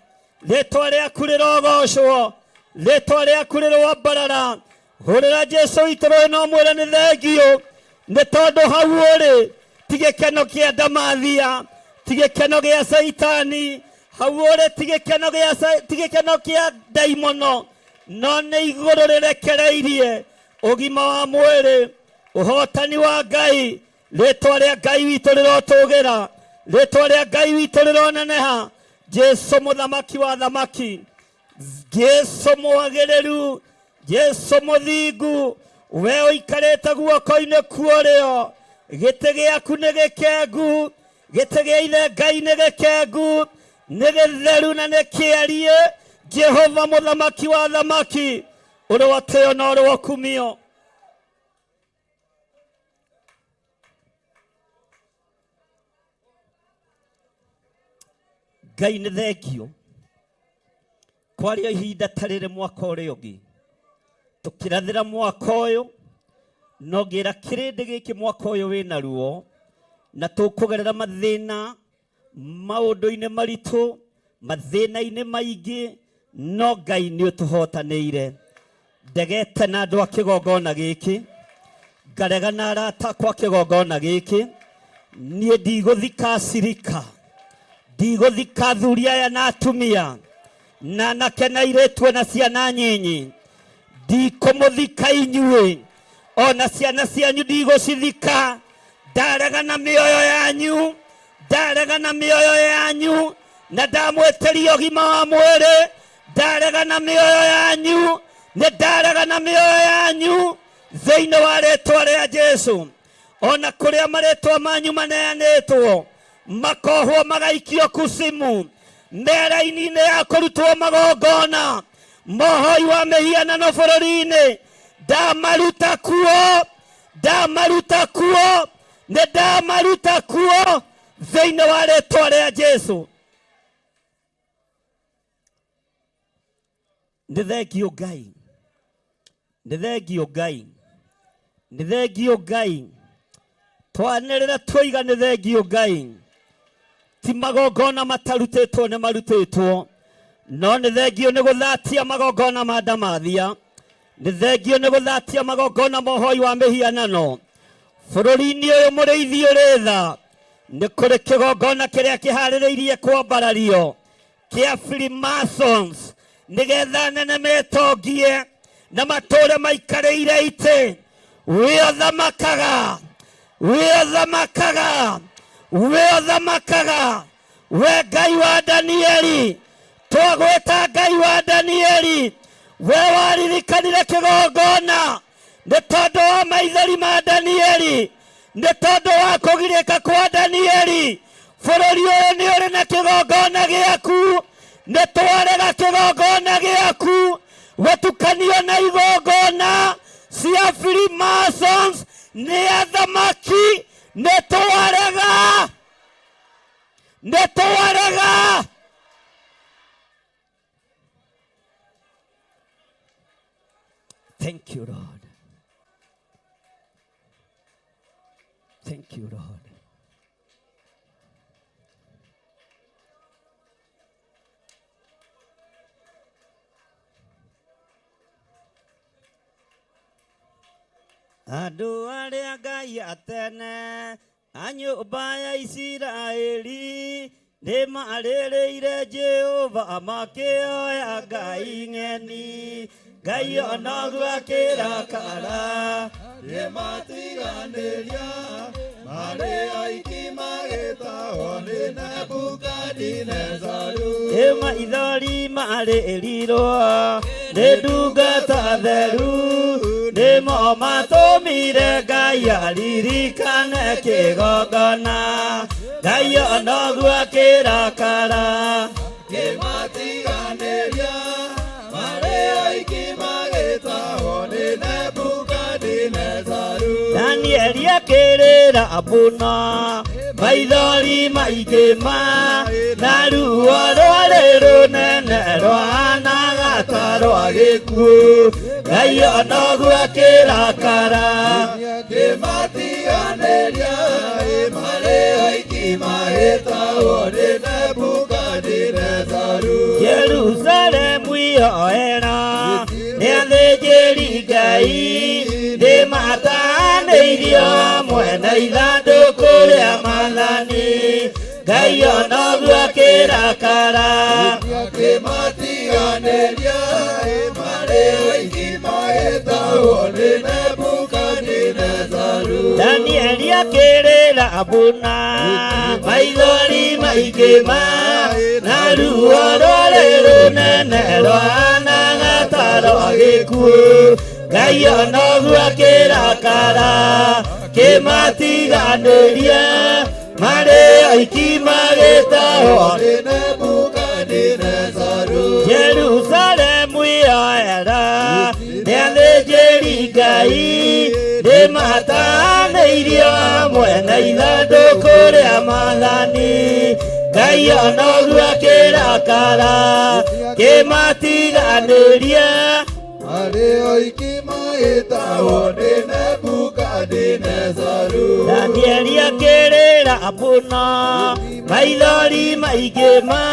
rĩtwa rĩaku rĩrogocwo, rĩtwa rĩaku rĩroambarara. Hũrĩra Jesu witũ rũĩ no mwĩre nĩ thengiũ, nĩ tondũ hau ũrĩ ti gĩkeno kĩa ndamathia, ti gĩkeno gĩa Caitani, hau ũrĩ ti gĩkeno gĩa ti gĩkeno kĩa ndaimono, no nĩ igũrũ rĩrekereirie ũgima wa mwĩrĩ, ũhotani wa Ngai. Rĩtwa rĩa Ngai witũ rĩrotũgĩra, rĩtwa rĩa Ngai witũ rĩroneneha. Jesu mũthamaki wa thamaki, Jesu mwagĩrĩru, Jesu mũthingu, we ũikarĩte guoko-inĩ kuorĩo, gĩtĩ gĩaku nĩ gĩkengu, gĩtĩ gĩa ithe Ngai nĩ gĩkengu, nĩ gĩtheru na nĩ kĩariĩ. Jehova mũthamaki wa thamaki, ũrotĩo na ũrokumio. Ngai nĩ thengio kwaria ihinda ta rĩrĩ mwaka ũrĩa ũngĩ tũkĩrathĩra mwaka ũyũ, no ngĩra kĩrĩndĩ gĩkĩ mwaka ũyũ wĩna ruo na tũkũgerera mathĩna maũndũ-inĩ maritũ, mathĩna-inĩ maingĩ, no Ngai nĩ ũtũhotanĩire. Ndegete na andũ a kĩgongona gĩkĩ, ngarega na arata akwa kĩgongona gĩkĩ. Niĩ ndigũthika acirika, ndigũthika athuri aya na atumia, na anake na airĩtu na ciana nyinyi. Ndikũmũthika inyuĩ, ona ciana cianyu ndigũcithika. Ndarega na mĩoyo yanyu, ndarega na mĩoyo yanyu, na ndamwĩtĩria ũgima wa mwĩrĩ. Ndarega na mĩoyo yanyu, nĩ ndarega na mĩoyo yanyu thĩinĩ wa rĩtwa rĩa Jesu. Ona kũrĩa marĩtwa manyu maneanĩtwo makohwo magaikio kusimu, mĩaraini-inĩ ya kũrutwo magongona mohoi wa mĩhianano bũrũri-inĩ, ndamaruta kuo, ndamaruta kuo, nĩ ndamaruta kuo thĩinĩ wa rĩtwa rĩa Jesu. Nĩ thengio Ngai, nĩ thengio Ngai, nĩ thengio Ngai. Twanĩrĩra twoiga nĩ thengio Ngai. Ti magongona matarutĩtwo, nĩ marutĩtwo, no nĩ thengio nĩ gũthatia magongona ma ndamathia, nĩ thengio nĩ gũthatia magongona mohoi wa mĩhianano bũrũri-inĩ ũyũ. Mũrĩithi ũrĩ tha, nĩ kũrĩ kĩgongona kĩrĩa kĩharĩrĩirie kwambarario kĩa Freemasons, nĩgetha nene metongie na matũre maikarĩire itĩ. Wĩothamakaga, wĩothamakaga, wĩothamakaga, we Ngai wa Danieli. Twagwĩta Ngai wa Danieli, we waririkanire kĩgongona nĩ tondũ wa maithori ma Danieli, nĩ tondũ wa kũgirĩka kwa Danieli. Bũrũri ũyũ nĩ ũrĩ na kĩgongona gĩaku, nĩ twarega kĩgongona gĩaku gũtukanio na igongona cia Freemasons. Nĩ athamaki nĩ twarega nĩ twarega. Thank you, Lord. Thank you, Lord. Andũ arĩa Ngai atene a nyũmba ya Isiraeli nĩ marĩrĩire Jehova makĩoya ngai ng'eni. Ngai onoguo akĩrakara Nĩmatiganĩria marĩ oiki magĩtahwo nĩ Nebukadinezaru. Ĩ maithori marĩrirwo nĩ ndungata theru nĩmo matũmire Ngai aririkane kĩgongona. Ngai onoguo akĩrakara Kĩmatiganĩria marĩ oiki magĩtahwo nĩ Nebukadinezaru. Danieli akĩrĩra mũno maithori maingĩ ma na ruo rwarĩ rũnene rwahanaga ta rwa gĩkuũ. Ngai onoguo akĩrakara Kĩmatiganĩria marĩ oiki magĩtahwo nĩ Nebukadinezaru. Jerusalemu ihoera nĩ athĩnjĩri Ngai nĩ matanĩirio hamwe na ithandũkũ rĩa maathani. Ngai onoguo akĩrakara Kĩmatiganĩria marĩ oiki magĩtahwo nĩ Nebukadinezaru. Danieli akĩrĩra mũno maithori maingĩ ma na ruo rwarĩ rũnene rwahanaga ta rwa gĩkuũ. Ngai onoguo akĩrakara kĩmatiganĩria marĩ oiki magĩtahwo Nĩ Nebukadinezaru. Jerusalemu ihoera nĩ athĩnjĩri Ngai nĩ matanĩirio hamwe na ithandũkũ rĩa maathani. Ngai onoguo akĩrakara kĩmatiganĩria Marĩ oiki magĩtahwo nĩ Nebukadinezaru. Danieli akĩrĩra mũno maithori maingĩ ma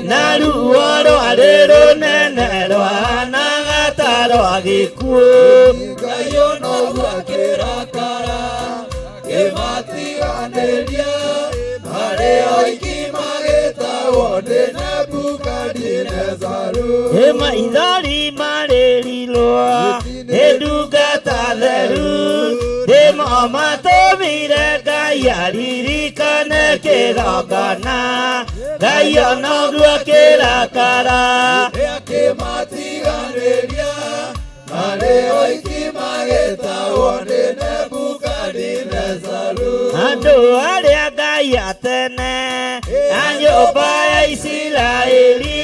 na ruo rwarĩ rũnene rwahanaga ta rwa gĩkuũ. Ngai onoguo akĩrakara kĩmatiganĩria marĩ oiki magĩtahwo nĩ Nebukadinezaru. Ĩ maithori marĩrirwo nĩ ndungata theru nĩmo matũmire Ngai aririkane kĩgongona. Ngai onoguo akĩrakara Kĩmatiganĩria marĩ oiki magĩtahwo nĩ Nebukadinezaru. Andũ arĩa Ngai atene a nyũmba ya Isiraeli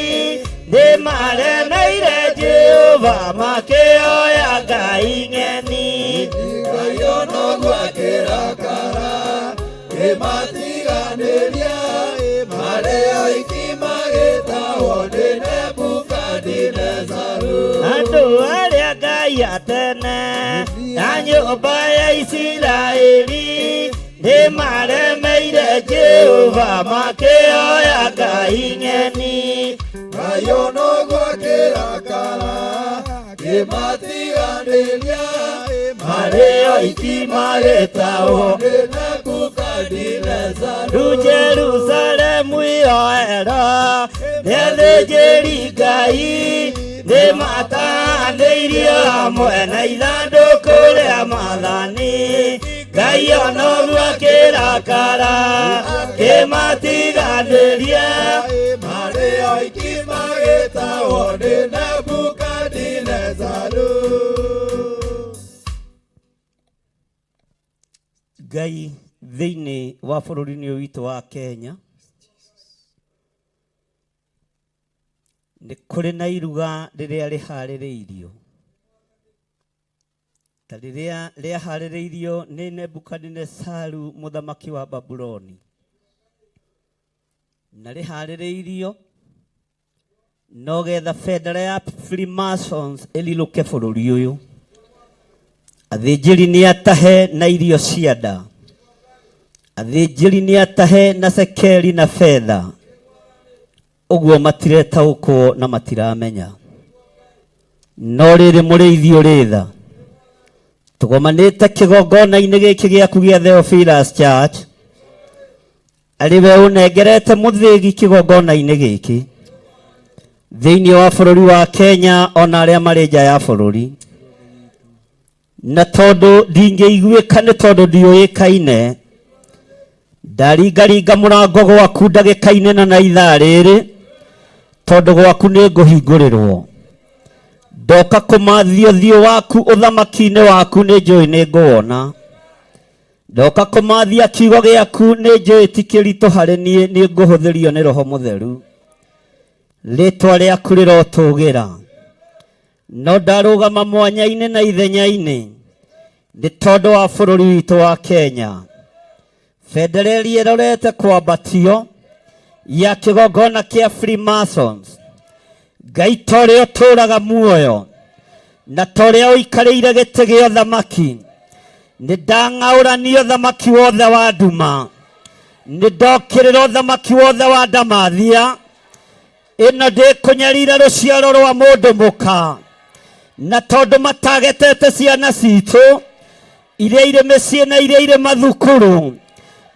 nĩ maremeire Jehova makĩoya ngai ng'eni. Ngai onoguo akĩrakara kĩmatiganĩria marĩ oiki magĩtahwo nĩ Nebukadinezaru. Andũ arĩa Ngai atene a nyũmba ya Isiraeli nĩ maremeire Jehova makĩoya ngai ng'eni. Ngai onoguo akĩrakara kĩmatiganĩria Marĩ oiki magĩtahwo nĩ Nebukadinezaru. Rĩu Jerusalemu ihoera nĩ athĩnjĩri Ngai nĩ matanĩirio hamwe na ithandũkũ rĩa maathani. Ngai onoguo akĩrakara kĩmatiganĩria Marĩ oiki magĩtahwo nĩ Nebukadinezaru. Ngai thĩinĩ wa bũrũri-inĩ ũyũ witũ wa Kenya nĩ kũrĩ na iruga rĩrĩa rĩharĩrĩirio Ta rĩrĩa rĩaharĩrĩirio nĩ Nebukadinesaru mũthamaki wa Babuloni, na rĩharĩrĩirio no getha bendera ya Freemasons ĩrirũke bũrũri ũyũ. Athĩnjĩri nĩ atahe na irio cia nda, athĩnjĩri nĩ atahe na cekeri na betha, ũguo matiretaũkwo na matiramenya. No rĩrĩ mũrĩithi ũrĩ tha, tũgomanĩte kĩgongona-inĩ gĩkĩ gĩaku gĩa Theophilus Church, arĩ we ũnengerete mũthĩgi kĩgongona-inĩ gĩkĩ thĩinĩ wa bũrũri wa Kenya ona arĩa marĩ nja ya bũrũri. Na tondũ ndingĩiguĩka nĩ tondũ ndiũĩkaine, ndaringaringa mũrango gwaku ndagĩka-inĩ na na ithaa rĩrĩ, tondũ gwaku nĩ ngũhingũrĩrwo. Ndoka kũmathia ũthiũ waku ũthamaki-inĩ waku nĩ njũĩ nĩ ngũwona. Ndoka kũmathia kiugo gĩaku nĩ njũĩ ti kĩritũ harĩ niĩ, nĩ ngũhũthĩrio nĩ Roho Mũtheru. Rĩtwa rĩaku rĩrotũgĩra. No ndarũgama mwanya-inĩ na ithenya-inĩ nĩ tondũ wa bũrũri witũ wa Kenya. Bendera ĩrĩa ĩrorete kwambatio ya kĩgongona kĩa Freemasons, Ngai ta ũrĩa ũtũũraga muoyo na ta ũrĩa ũikarĩire gĩtĩ gĩa ũthamaki, nĩ ndang'aũrania ũthamaki wothe wa nduma, nĩ ndokĩrĩra ũthamaki wothe wa ndamathia ĩno ndĩkũnyarira rũciaro rwa mũndũ mũka, na tondũ matagetete ciana citũ iria irĩ mĩciĩ na iria irĩ mathukuru,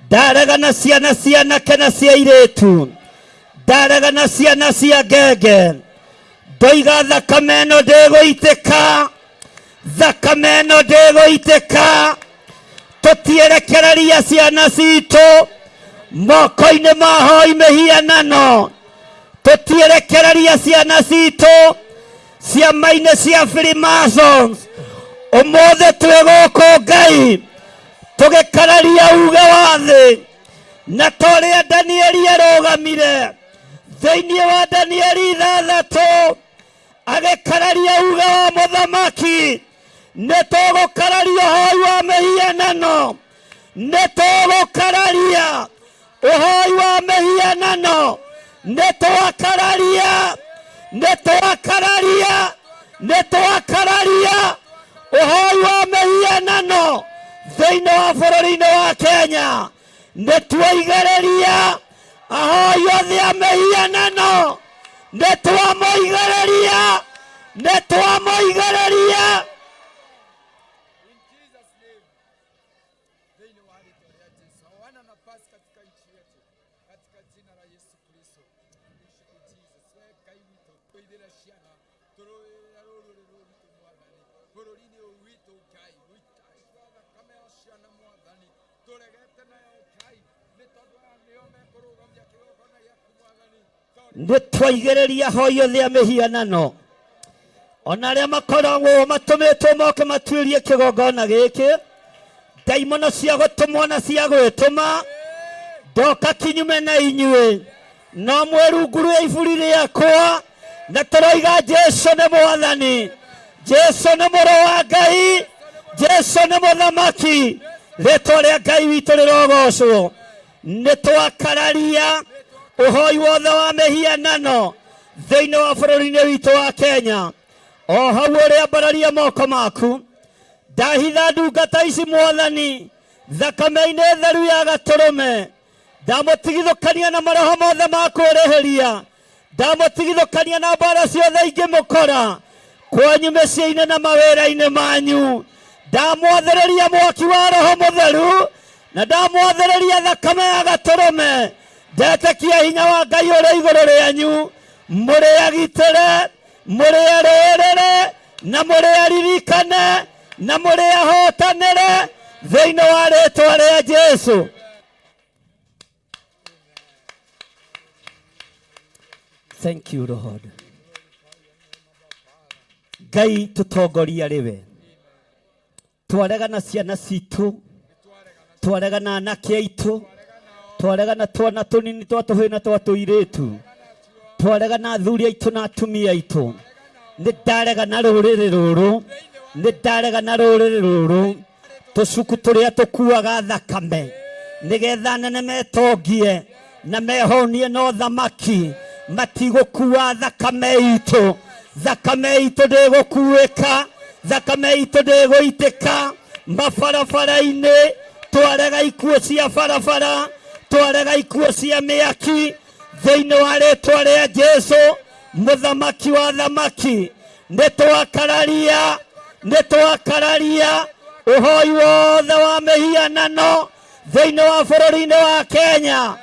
ndarega na ciana cia anake na cia airĩtu, ndarega na ciana cia ngenge, ndoiga thakame ĩno ndĩgũitĩka, thakame ĩno ndĩgũitĩka, tũtierekereria ciana citũ moko-inĩ ma hoi mĩhianano, tũtierekereria ciana citũ ciama-inĩ cia Freemasons. Ũmũthĩ twĩ gũkũ Ngai tũgĩkararia uge wa thĩ, na ta ũrĩa Danieli arũgamire thĩinĩ wa Danieli 6 agĩkararia uge wa mũthamaki, nĩ tũgũkararia ũhoi wa mĩhianano, nĩ tũgũkararia ũhoi wa mĩhianano, nĩ twakararia, nĩ twakararia, nĩ twakararia ũhoi wa mĩhianano thĩinĩ wa bũrũri-inĩ wa Kenya. Nĩ twaigĩrĩria ahoi othe a mĩhianano, nĩ twamoigĩrĩria, nĩ twamoigĩrĩria. In Jesus name. Thĩinĩ wa rĩtwa rĩa Jesu. Hawana nafasi katika nchi yetu. Katika jina la Yesu Kristo. Jesus. We Ngai witũ, tũithĩre ciana, tũrũĩrĩre rũrĩrĩ rũrũ rwitũ Mwathani. Bũrũri-inĩ ũyũ witũ Ngai, gũitangĩka thakame ya ciana Mwathani. Tũregete nayo Ngai, nĩ tondũ aya nĩo mekũrũgamia kĩgongona gĩaku Mwathani. Nĩ twaigĩrĩria hoi othe a mĩhianano, ona arĩa makoragwo matũmĩtwo moke matuĩrie kĩgongona gĩkĩ, ndaimono cia gũtũmwo na cia gwĩtũma, ndoka kinyume na inyuĩ, no mwĩ rungu rwa iburi rĩakwa, na tũroiga Jesu nĩ Mwathani, Jesu nĩ Mũrũ wa Ngai, Jesu nĩ Mũthamaki, rĩtwa rĩa Ngai witũ rĩrogocwo. Nĩ twakararia ũhoi wothe wa mĩhianano thĩinĩ wa bũrũri-inĩ witũ wa Kenya. O hau ũrĩambararia moko maku, ndahitha ndungata ici Mwathani thakame-inĩ theru ya gatũrũme, ndamũtigithũkania na maroho mothe ma kwĩrĩhĩria, ndamũtigithũkania na mbara ciothe ingĩmũkora kwanyu mĩciĩ-inĩ na mawĩra-inĩ manyu, ndamwathĩrĩria mwaki wa Roho Mũtheru na ndamwathĩrĩria thakame ya gatũrũme, ndetĩkia hinya wa Ngai ũrĩ igũrũ rĩanyu, mũrĩ agitĩre, mũrĩ arũĩrĩre, na mũrĩ aririkane, na mũrĩ ahotanĩre thĩinĩ wa rĩtwa rĩa Jesu. Thank you Lord. Ngai tũtongoria rĩwe, twaregana ciana citũ, twaregana anake aitũ, twaregana twana tũnini twa tũhĩĩ na twa tũirĩtu, twaregana athuri aitũ na atumia aitũ. Nĩ ndaregana rũrĩrĩ rũrũ Nĩ ndarega na rũrĩrĩ rũrũ tũcuku tũrĩa tũkuaga thakame nĩgetha nene metongie na mehonie no thamaki matigũkua thakame itũ. Thakame itũ ndĩgũkuĩka, thakame itũ ndĩgũitĩka mabarabara-inĩ. Twarega ikuũ cia barabara, twarega ikuũ cia mĩaki thĩinĩ wa rĩtwa rĩa Jesu mũthamaki wa thamaki. Nĩ twakararia, nĩ twakararia ũhoi wothe wa mĩhianano thĩinĩ wa bũrũri-inĩ wa Kenya.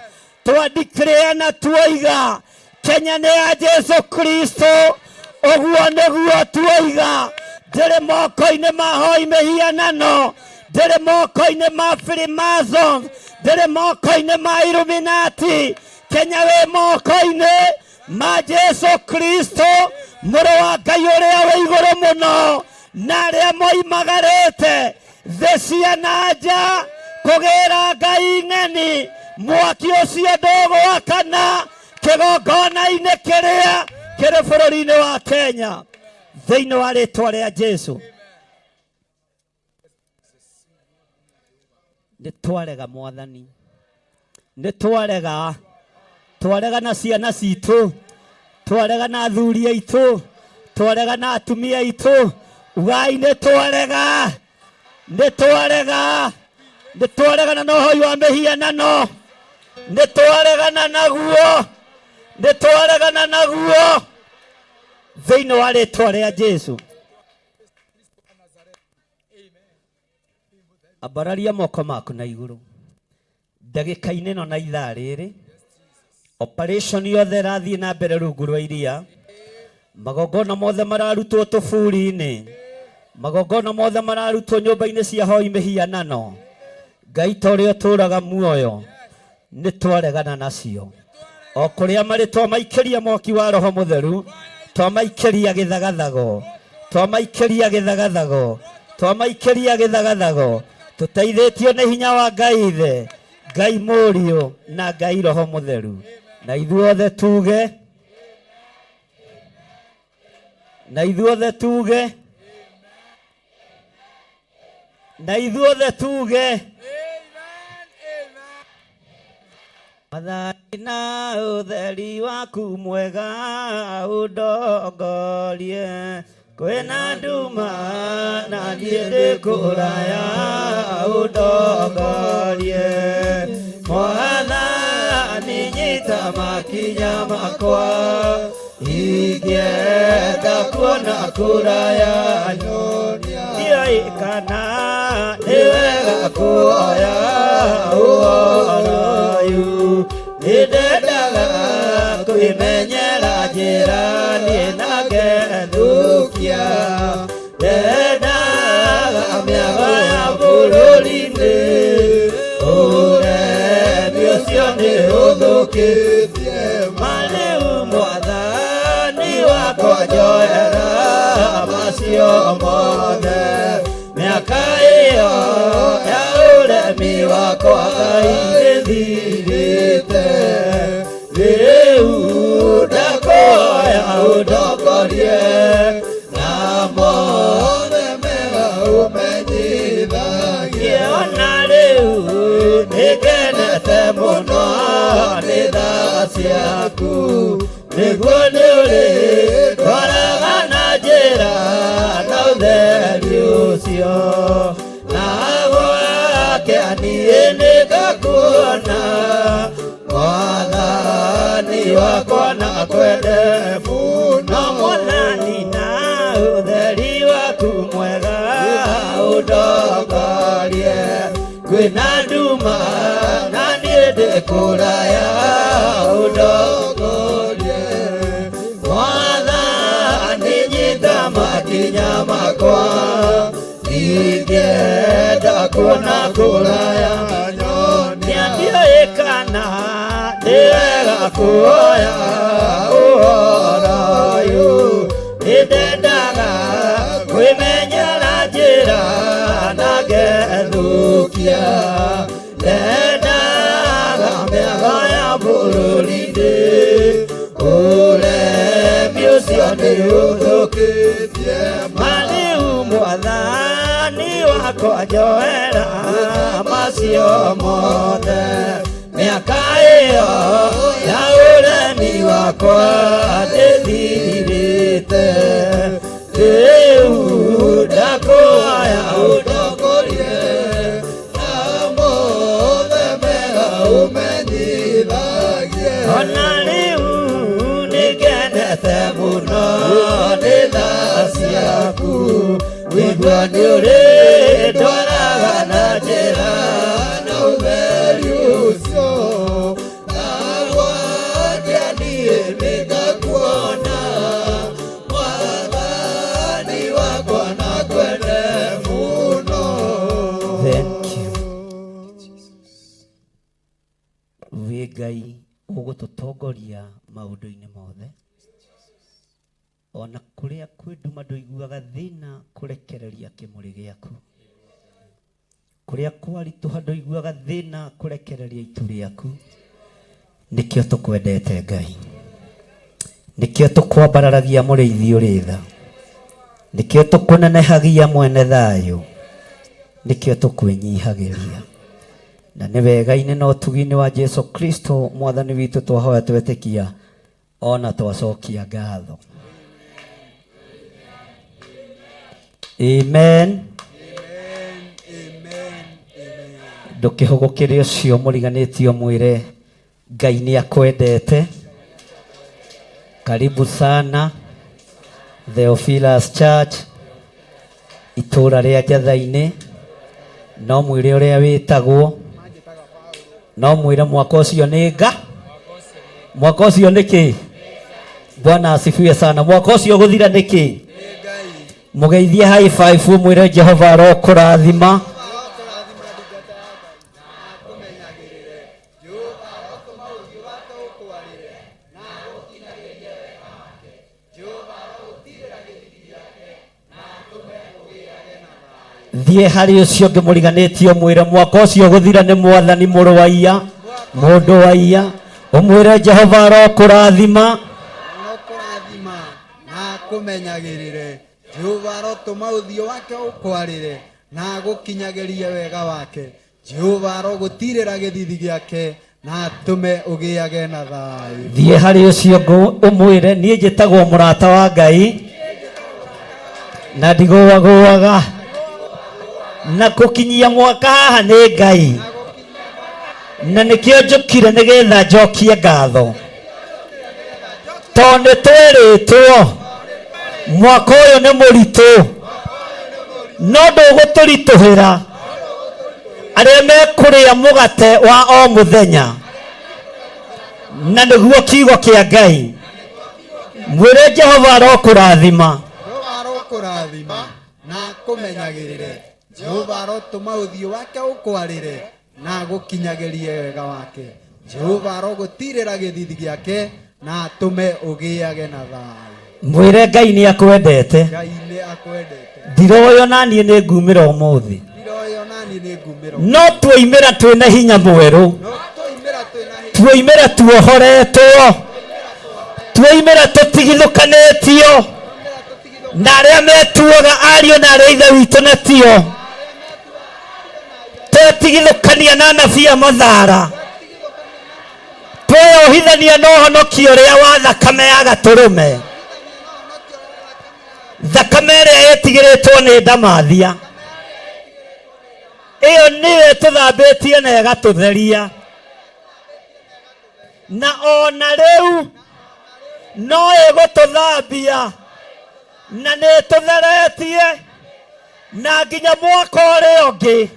Twandikĩrĩa na tuoiga Kenya nĩ ya Jesu Kristo, ũguo nĩguo tuoiga. Ndĩrĩ moko-inĩ ma hoi mĩhianano, ndĩrĩ moko-inĩ ma Freemason, ndĩrĩ moko-inĩ ma Illuminati. Kenya wĩ moko-inĩ ma Jesu Kristo mũrũ wa Ngai ũrĩa wĩ igũrũ mũno, na arĩa moimagarĩte thĩ cia na nja kũgĩra Ngai ng'eni. Mwaki ũcio ndũgwakana kĩgongona-inĩ kĩrĩa kĩrĩ bũrũri-inĩ wa Kenya thĩinĩ wa rĩtwa rĩa Jesu. Nĩ twarega Mwathani, nĩ twarega, twarega na ciana citũ, twarega na athuri aitũ, twarega na atumia aitũ. Ugai nĩ twarega, nĩ twarega, nĩ twaregana na ũhoi wa mĩhianano, nĩ twaregana naguo, nĩ twaregana naguo thĩinĩ wa rĩtwa rĩa Jesu. Ambararia moko maku na igũrũ ndagĩka-inĩ ĩno na ithaa rĩrĩ. Operation yothe ĩrathiĩ na mbere rungu rwa iria, magongona mothe mararutwo tũburi-inĩ, magongona mothe mararutwo nyũmba-inĩ cia hoi mĩhianano. Ngai ta ũrĩa ũtũũraga muoyo, nĩ twaregana nacio. O kũrĩa marĩ twamaikĩria mwaki wa Roho Mũtheru, twamaikĩria gĩthagathago, twamaikĩria gĩthagathago, twamaikĩria gĩthagathago, tũteithĩtio nĩ hinya wa Ngai Ithe, Ngai Mũriũ na Ngai Roho Mũtheru. Na ithuothe tuge, na ithuothe tuge, na ithuothe tuge. Mwathani na ũtheri waku mwega ũndongorie, kwĩna nduma na niĩ ndĩ kũraya ũndongorie. Mwathani nyita makinya makwa, ingĩenda kuona kũraya ndiũĩ kana nĩ wega kuoya ũhoro ũyũ. Nĩndendaga kwĩmenyera njĩra niĩ na ngethũkia, ndendaga mĩago ya bũrũri-inĩ, ũremi ũcio nĩ ũthũkĩtie. Marĩu Mwathani wakwa njoera macio mothe, mĩaka ĩyo ya ũremi wakwa ĩthirĩte. Rĩu ndakũhoya ũndongorie na mothe mega ũmenyithagie. Ona rĩu nĩngenete mũno nĩ tha ciaku, nĩguo nĩ ũrĩ ndwaraga na njĩra na ũtheri ũcio, na gwake niĩ nĩngakuona. Mwathani wakwa na kwende mũno. Mwathani na ũtheri waku mwega ũndongorie, kwĩna nduma na niĩ ndĩ kũraya ũndongorie. Mwathani nyita makinya makwa, ingĩenda kuona kũraya nyonia. Ndiũĩ kana nĩ wega kuoya ũhoro ũyũ, nĩndendaga kwĩmenyera njĩra na ngethũkia, ndendaga mĩago ya bũrũri-inĩ, ũremi ũcio nĩ ũthũkĩtie. Marĩu Mwathani wakwa njoera macio mothe mĩaka ĩyo ya ũremi wakwa ndĩthirĩte rĩu ndakũhoya ũndongorie na mothe mega ũmenyithagie ona rĩu nĩngenete mũno nĩ tha ciaku wĩigua nĩ ũrĩ ndwaraga na njĩra na ũtheri ũcio ndagwatia niĩ nĩngakuona mwathani wakwa na kwende mũno. Thank you. Wĩ Ngai ũgũtũtongoria maũndũ-inĩ mothe ona kũrĩa kwĩ nduma ndũiguaga thĩna kũrekereria kĩmũrĩ gĩaku kũrĩa kwaritũha ndũiguaga thĩna kũrekereria itu rĩaku nĩkĩo tũkwendete Ngai nĩkĩo tũkwambararagia mũrĩithi ũrĩ tha nĩkĩo tũkũnenehagia mwene thayũ nĩkĩo tũkwĩnyihagĩria na nĩ wega-inĩ na ũtugi-inĩ wa Jesu Kristo mwathani witũ twahoya twetĩkia ona twacokia ngatho. Amen. Ndũkĩhũgũkĩre ũcio mũriganĩtio mwĩre Ngai nĩ akwendete. Karibu sana Theophilus Church itũra rĩa Njatha-inĩ no mwĩre ũrĩa wĩtagwo no mwĩre mwaka ũcio nĩ nga mwaka ũcio nĩ kĩ Bwana asifiwe sana mwaka ũcio gũthira nĩ kĩ mũgeithie high five mwĩre Jehova arokũrathima thiĩ harĩ ũcio ũngĩ mũriganĩtie ũmwĩre mwaka ũcio gũthira nĩ mwathani mũrũ wa iya mũndũ wa iya ũmwĩre Jehova arokũrathima arokũrathima na akũmenyagĩrĩre Jehova arotũma ũthiũ wake ũkwarĩre na agũkinyagĩrie wega wake Jehova arogũtirĩra gĩthithi gĩake na atũme ũgĩage na thayũ. Thiĩ harĩ ũcio ũngĩ ũmwĩre niĩ njĩtagwo mũrata wa Ngai na ndigũagũaga na kũkinyia mwaka haha nĩ Ngai na nĩkĩo njũkire nĩgetha njokie ngatho tondũ nĩ twerĩtwo mwaka ũyũ nĩ mũritũ no ndũgũtũritũhĩra arĩa mekũrĩa mũgate wa o mũthenya na nĩguo kiugo kĩa Ngai mwĩre Jehova arokũrathima Jehova arokũrathima na akũmenyagĩrĩre Jehova arotũma ũthiũ wake ũkwarĩre na agũkinyagĩrie wega wake Jehova arogũtirĩra gĩthithi gĩake na atũme ũgĩage na thayũ. Mwĩre Ngai nĩ akwendete Ngai nĩ akwendete. Ndiroyo na niĩ nĩ ngumĩra ũmũthĩ Ndiroyo na niĩ nĩ ngumĩra no tuoimĩra twĩna hinya mwerũ no twoimĩra twĩna hinya tuoimĩra tuohoretwo tuoimĩra tũtigithũkanĩtio na arĩa metuaga ariũ na arĩa ithe witũ na tio twetigithũkania na anabii a mathara tweyohithania na ũhonokio ũrĩa wa thakame ya gatũrũme thakame ĩrĩa ĩtigĩrĩtwo nĩ ndamathia ĩyo nĩyo ĩtũthambĩtie na ĩgatũtheria na ona rĩu no ĩgũtũthambia na nĩ ĩtũtheretie na nginya mwaka ũrĩa ũngĩ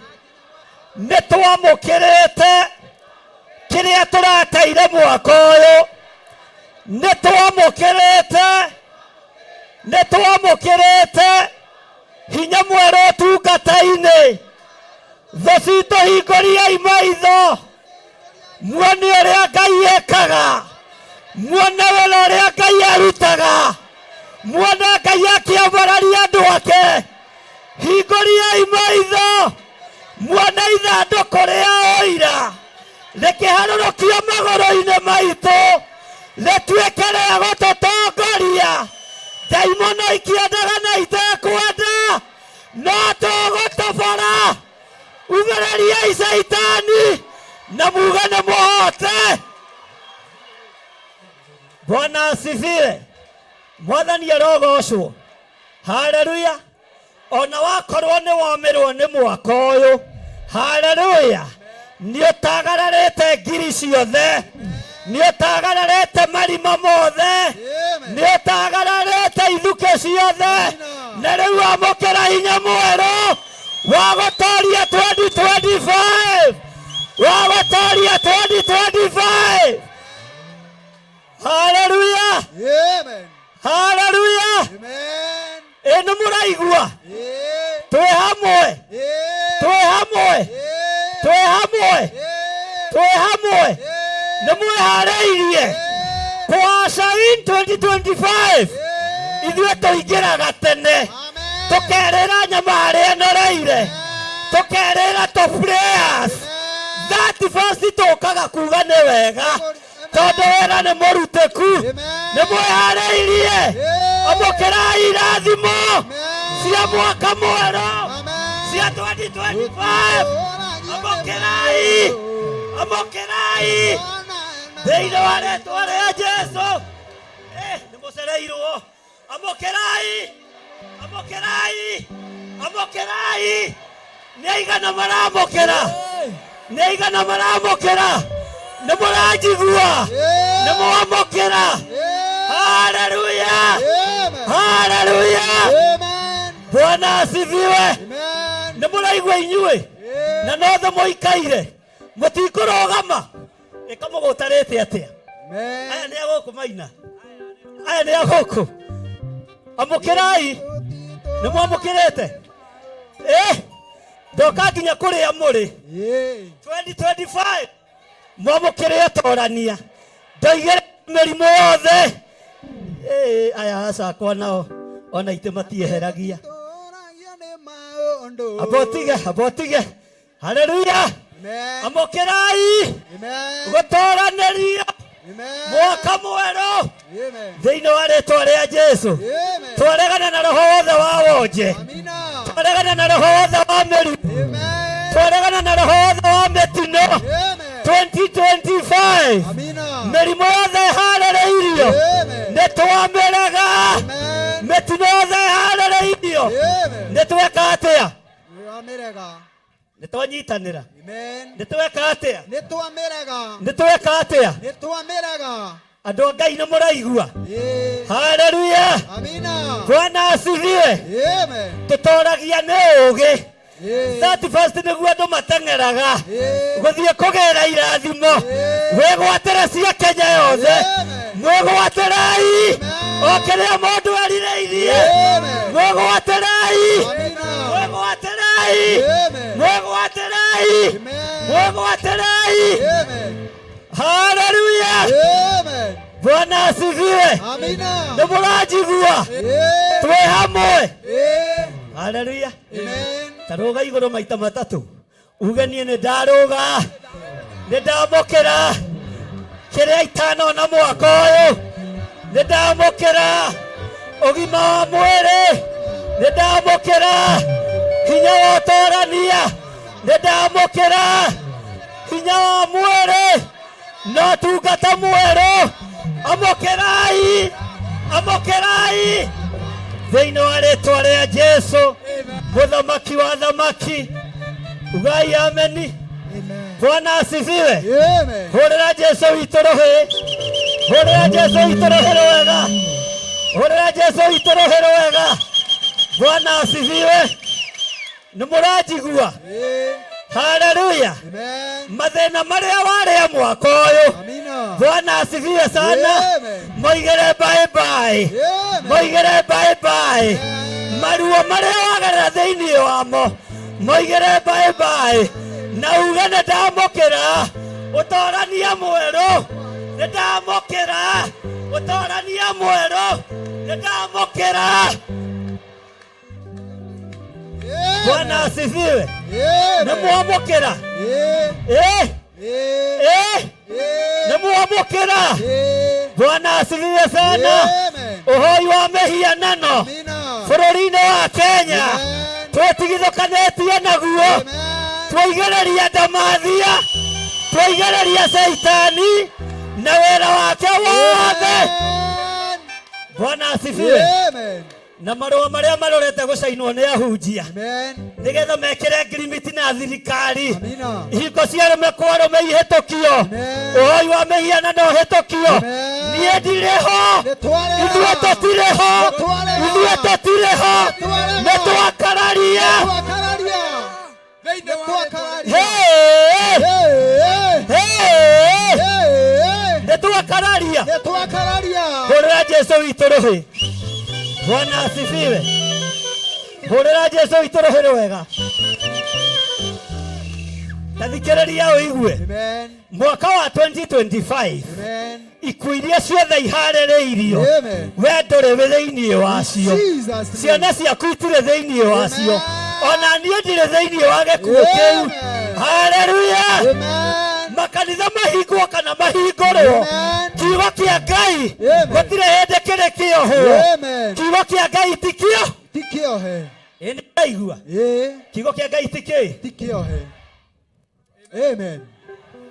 nĩ twamũkĩrĩte kĩrĩa tũrateire mwaka ũyũ nĩ twamũkĩrĩte nĩ twamũkĩrĩte hinya mwerũ ũtungata-inĩ thũ citũ hingũriai maitho muone ũrĩa Ngai ekaga muone wĩra ũrĩa Ngai arutaga muone Ngai akĩambararia andũ ake hingũriai maitho muone ithandũkũ rĩa ũira rĩkĩharũrũkio magũrũ-inĩ maitũ rĩtuĩke rĩa gũtũtongoria ndaimono ikĩendaga na itekwenda no tũgũtobora Ugĩrĩriai Caitani na muge nĩ mũhote. Bwana asifiwe. Mwathani arogocwo. Haleluya. Ona wakorwo nĩ womĩrwo nĩ mwaka ũyũ, haleluya, nĩ ũtagararĩte ngiri ciothe, nĩ ũtagararĩte marima mothe, nĩ ũtagararĩte ithukĩ ciothe, na rĩu amũkĩra hinya mwerũ wa gũtoria 2025, wa gũtoria 2025. Haleluya. Amen. Haleluya. Amen. Ĩ nĩ mũraigua? Ĩĩ. Twĩ hamwe. Ĩĩ. Twĩ hamwe. Ĩĩ. Twĩ hamwe. Ĩĩ. Twĩ hamwe. Ĩĩ. Nĩ mwĩharĩirie kũaca in 2025? Ithuĩ tũingĩraga tene. Amen. Tũkerĩra nyama harĩa ĩnoreire, tũkerĩra top players that first, tũkaga kuga nĩ wega tondũ wĩra nĩ mũrutĩku. Nĩ mwĩharĩirie? Amũkĩrai irathimo cia mwaka mwerũ cia 2025. Amũkĩrai, amũkĩrai thĩinĩ wa rĩtwa rĩa Jesu. Nĩ mũcereirwo. Amũkĩrai, amũkĩrai, amũkĩrai. Nĩ aigana maramũkĩra? Nĩ aigana maramũkĩra? Nĩ mũranjigua? Nĩ mwamũkĩra? Haleluya, haleluya. Bwana asifiwe. Nĩ mũraigua inyuĩ? Na nothe mũikaire, mũtikũrũgama. Ĩkamũgũtarĩte atĩa? Aya nĩ agũkũ maina, aya nĩ agũkũ. Amũkĩrai. Nĩ mwamũkĩrĩte? Ndoka nginya kũrĩa mũrĩ. 2025 mwamũkĩre ũtorania, ndoigĩre mĩrimũ yothe. Aya acakwa nao ona itĩ matieheragia. Abotige, abotige. Haleluya. Amũkĩrai gũtoranĩria mwaka mwerũ thĩinĩ wa rĩtwa rĩa Jesu. Twaregana na roho wothe wa wonje, twaregana na roho wothe wa mĩrimũ, twaregana na roho wothe wa mĩtino. 2025 mĩrimũ yothe ĩharĩrĩirio nĩ twamĩrega. Mĩtino yothe ĩharĩrĩirio nĩ tweka atĩa? Nĩ twanyitanĩra. Nĩ tweka atĩa? Nĩ twamĩrega. Nĩ tweka atĩa? Nĩ twamĩrega. Andũ a Ngai, nĩ mũraigua? Ĩĩ. Haleluya. Amina. Bwana asifiwe. Amen. Tũtoragia nĩ ũgĩ. Ĩĩ. 31st nĩguo andũ mateng'eraga Ĩĩ. gũthiĩ kũgĩra irathimo, wĩgwatĩre cia Kenya yothe. Mwĩgwatĩrei o kĩrĩa mũndũ erirĩirie. Mwĩgwatĩrei. Amina. Mwĩgwatĩrei. Amen. Mwĩgwatĩrei. Amen. Mwĩgwatĩrei. Amen. Haleluya. Amen. Bwana asifiwe. Amina. Nĩ mũranjigua? Ĩĩ. Twĩ hamwe. Ĩĩ. Haleluya. Amen. Ta rũga igũrũ maita matatũ, uge niĩ nĩ ndarũga, nĩ ndamũkĩra kĩrĩa itanona mwaka ũyũ, nĩ ndamũkĩra ũgima wa mwĩrĩ, nĩ ndamũkĩra hinya wa ũtorania, nĩ ndamũkĩra hinya wa mwĩrĩ na ũtungata mwerũ. Amũkĩrai, amũkĩrai thĩinĩ wa rĩtwa rĩa Jesu, mũthamaki wa thamaki. Ugai ameni. Bwana asifiwe. Amen. Hũrĩra Jesu witũ rũhĩ, hũrĩra Jesu witũ rũhĩ rwega, hũrĩra Jesu witũ rũhĩ rwega. Bwana asifiwe. Nĩ mũranjigua? Ĩĩ. Haleluya. Amen. Mathĩna marĩa warĩa mwaka ũyũ, Amina. Bwana asifiwe sana, Amen. moigĩre bye bye. Amen. Moigĩre bye bye. Maruo marĩa wagerera thĩinĩ wamo moigĩre bye bye, na uge nĩ ndamũkĩra ũtorania mwerũ, nĩ ndamũkĩra ũtorania mwerũ, nĩ ndamũkĩra. Bwana asifiwe. Nĩ mwamũkĩra? Ĩĩ. Eh, Ĩĩ. eh, Ĩĩ. nĩ mwamũkĩra? Ĩĩ. Bwana asifiwe sana. Amen. Ũhoi wa mĩhianano Amina. bũrũri-inĩ wa Kenya Amen. twĩtigithũkanĩtie naguo. Amen. Twaigĩrĩria ndamathia, twaigĩrĩria Caitani na wĩra wake wothe. Amen. Bwana asifiwe. Amen. Na marũa marĩa marorete gũcainwo nĩ ahunjia Amen. nĩgetha mekĩre ngirimiti na thirikari Amina. ihingo cia arũme kwa arũme ihĩtũkio, Amen. ũhoi wa mĩhianano ũhĩtũkio. Amen. Niĩ ndirĩ ho, Nĩtwarega. ithuĩ tũtirĩ ho, Nĩtwarega. ithuĩ tũtirĩ ho, Nĩtwarega. nĩtwakararia. Twakararia. Thĩinĩ wa Twakararia. Hey! Hey! Hey! Hey! Nĩtwakararia. Nĩtwakararia. Hũrĩra Jesu witũ rũhĩ. Bwana asifiwe. Hũrĩra Jesu witũ rũhĩ rwega. Ta thikĩrĩria ũigue. Amen. Mwaka wa 2025 Amen. ikuũ iria ciothe iharĩrĩirio Amen. we ndũrĩ wĩ thĩinĩ wacio, Jesus name. ciana ciaku itirĩ thĩinĩ wacio, Amen. ona niĩ ndirĩ thĩinĩ wa gĩkuũ kĩu. Amen. Haleluya. Amen. Makanitha mahingwo kana mahingũrwo, Amen. kiugo kĩa Ngai Amen. gũtirĩ hĩndĩ kĩrĩ kĩohwo. Amen. Kiugo kĩa Ngai ti kĩo. Ti kĩohe. Ĩ nĩ ndaigua. Ĩĩ, Kiugo kĩa Ngai ti kĩ. ti kĩohe. Amen.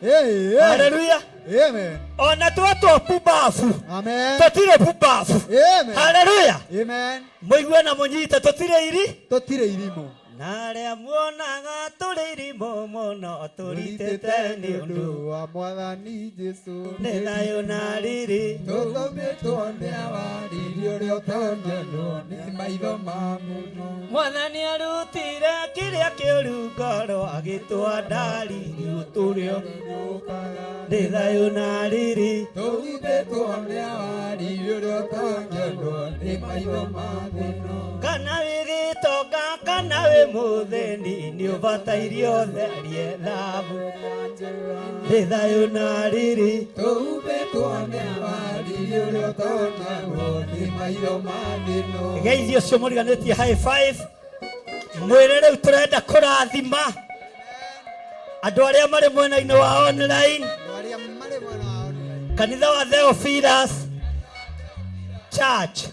Ĩĩ. Haleluya. Amen. Ona twatwo pumbabu, Amen. tũtirĩ pumbabu. Amen. Haleluya. Amen. Mũigue na mũnyite, tũtirĩ iri Tũtirĩ irimũ. na arĩa muonaga tũrĩ irimũ mũno tũritĩte nĩ ũndũ wa Mwathani Jesu. Nĩ thayũ na riri. Tũtũmĩtwo nĩ awariri ũrĩa ũtangĩonwo nĩ maitho ma mũndũ. Mwathani arutire kĩrĩa kĩũru ngoro agĩtwa ndariri ũtũrĩo nĩ thayũ na riri. Tũhumbĩtwo nĩ awariri ũrĩa ũtangĩonwo nĩ maitho ma thĩno. Kana wĩ gĩtonga kana wĩ mũthĩni nĩ ũbataire ũtherie thabu nĩ thayũ na riri. Tũhumbĩtwo nĩ awariri ũrĩa ũtangĩonwo nĩ maitho ma thĩno. Geithio ũcio mũriganĩtie high five, mwĩre rĩu tũrenda kũrathima andũ arĩa marĩ mwena-inĩ wa online. Andũ arĩa marĩ mwena wa online. Kanitha wa Theophilus Church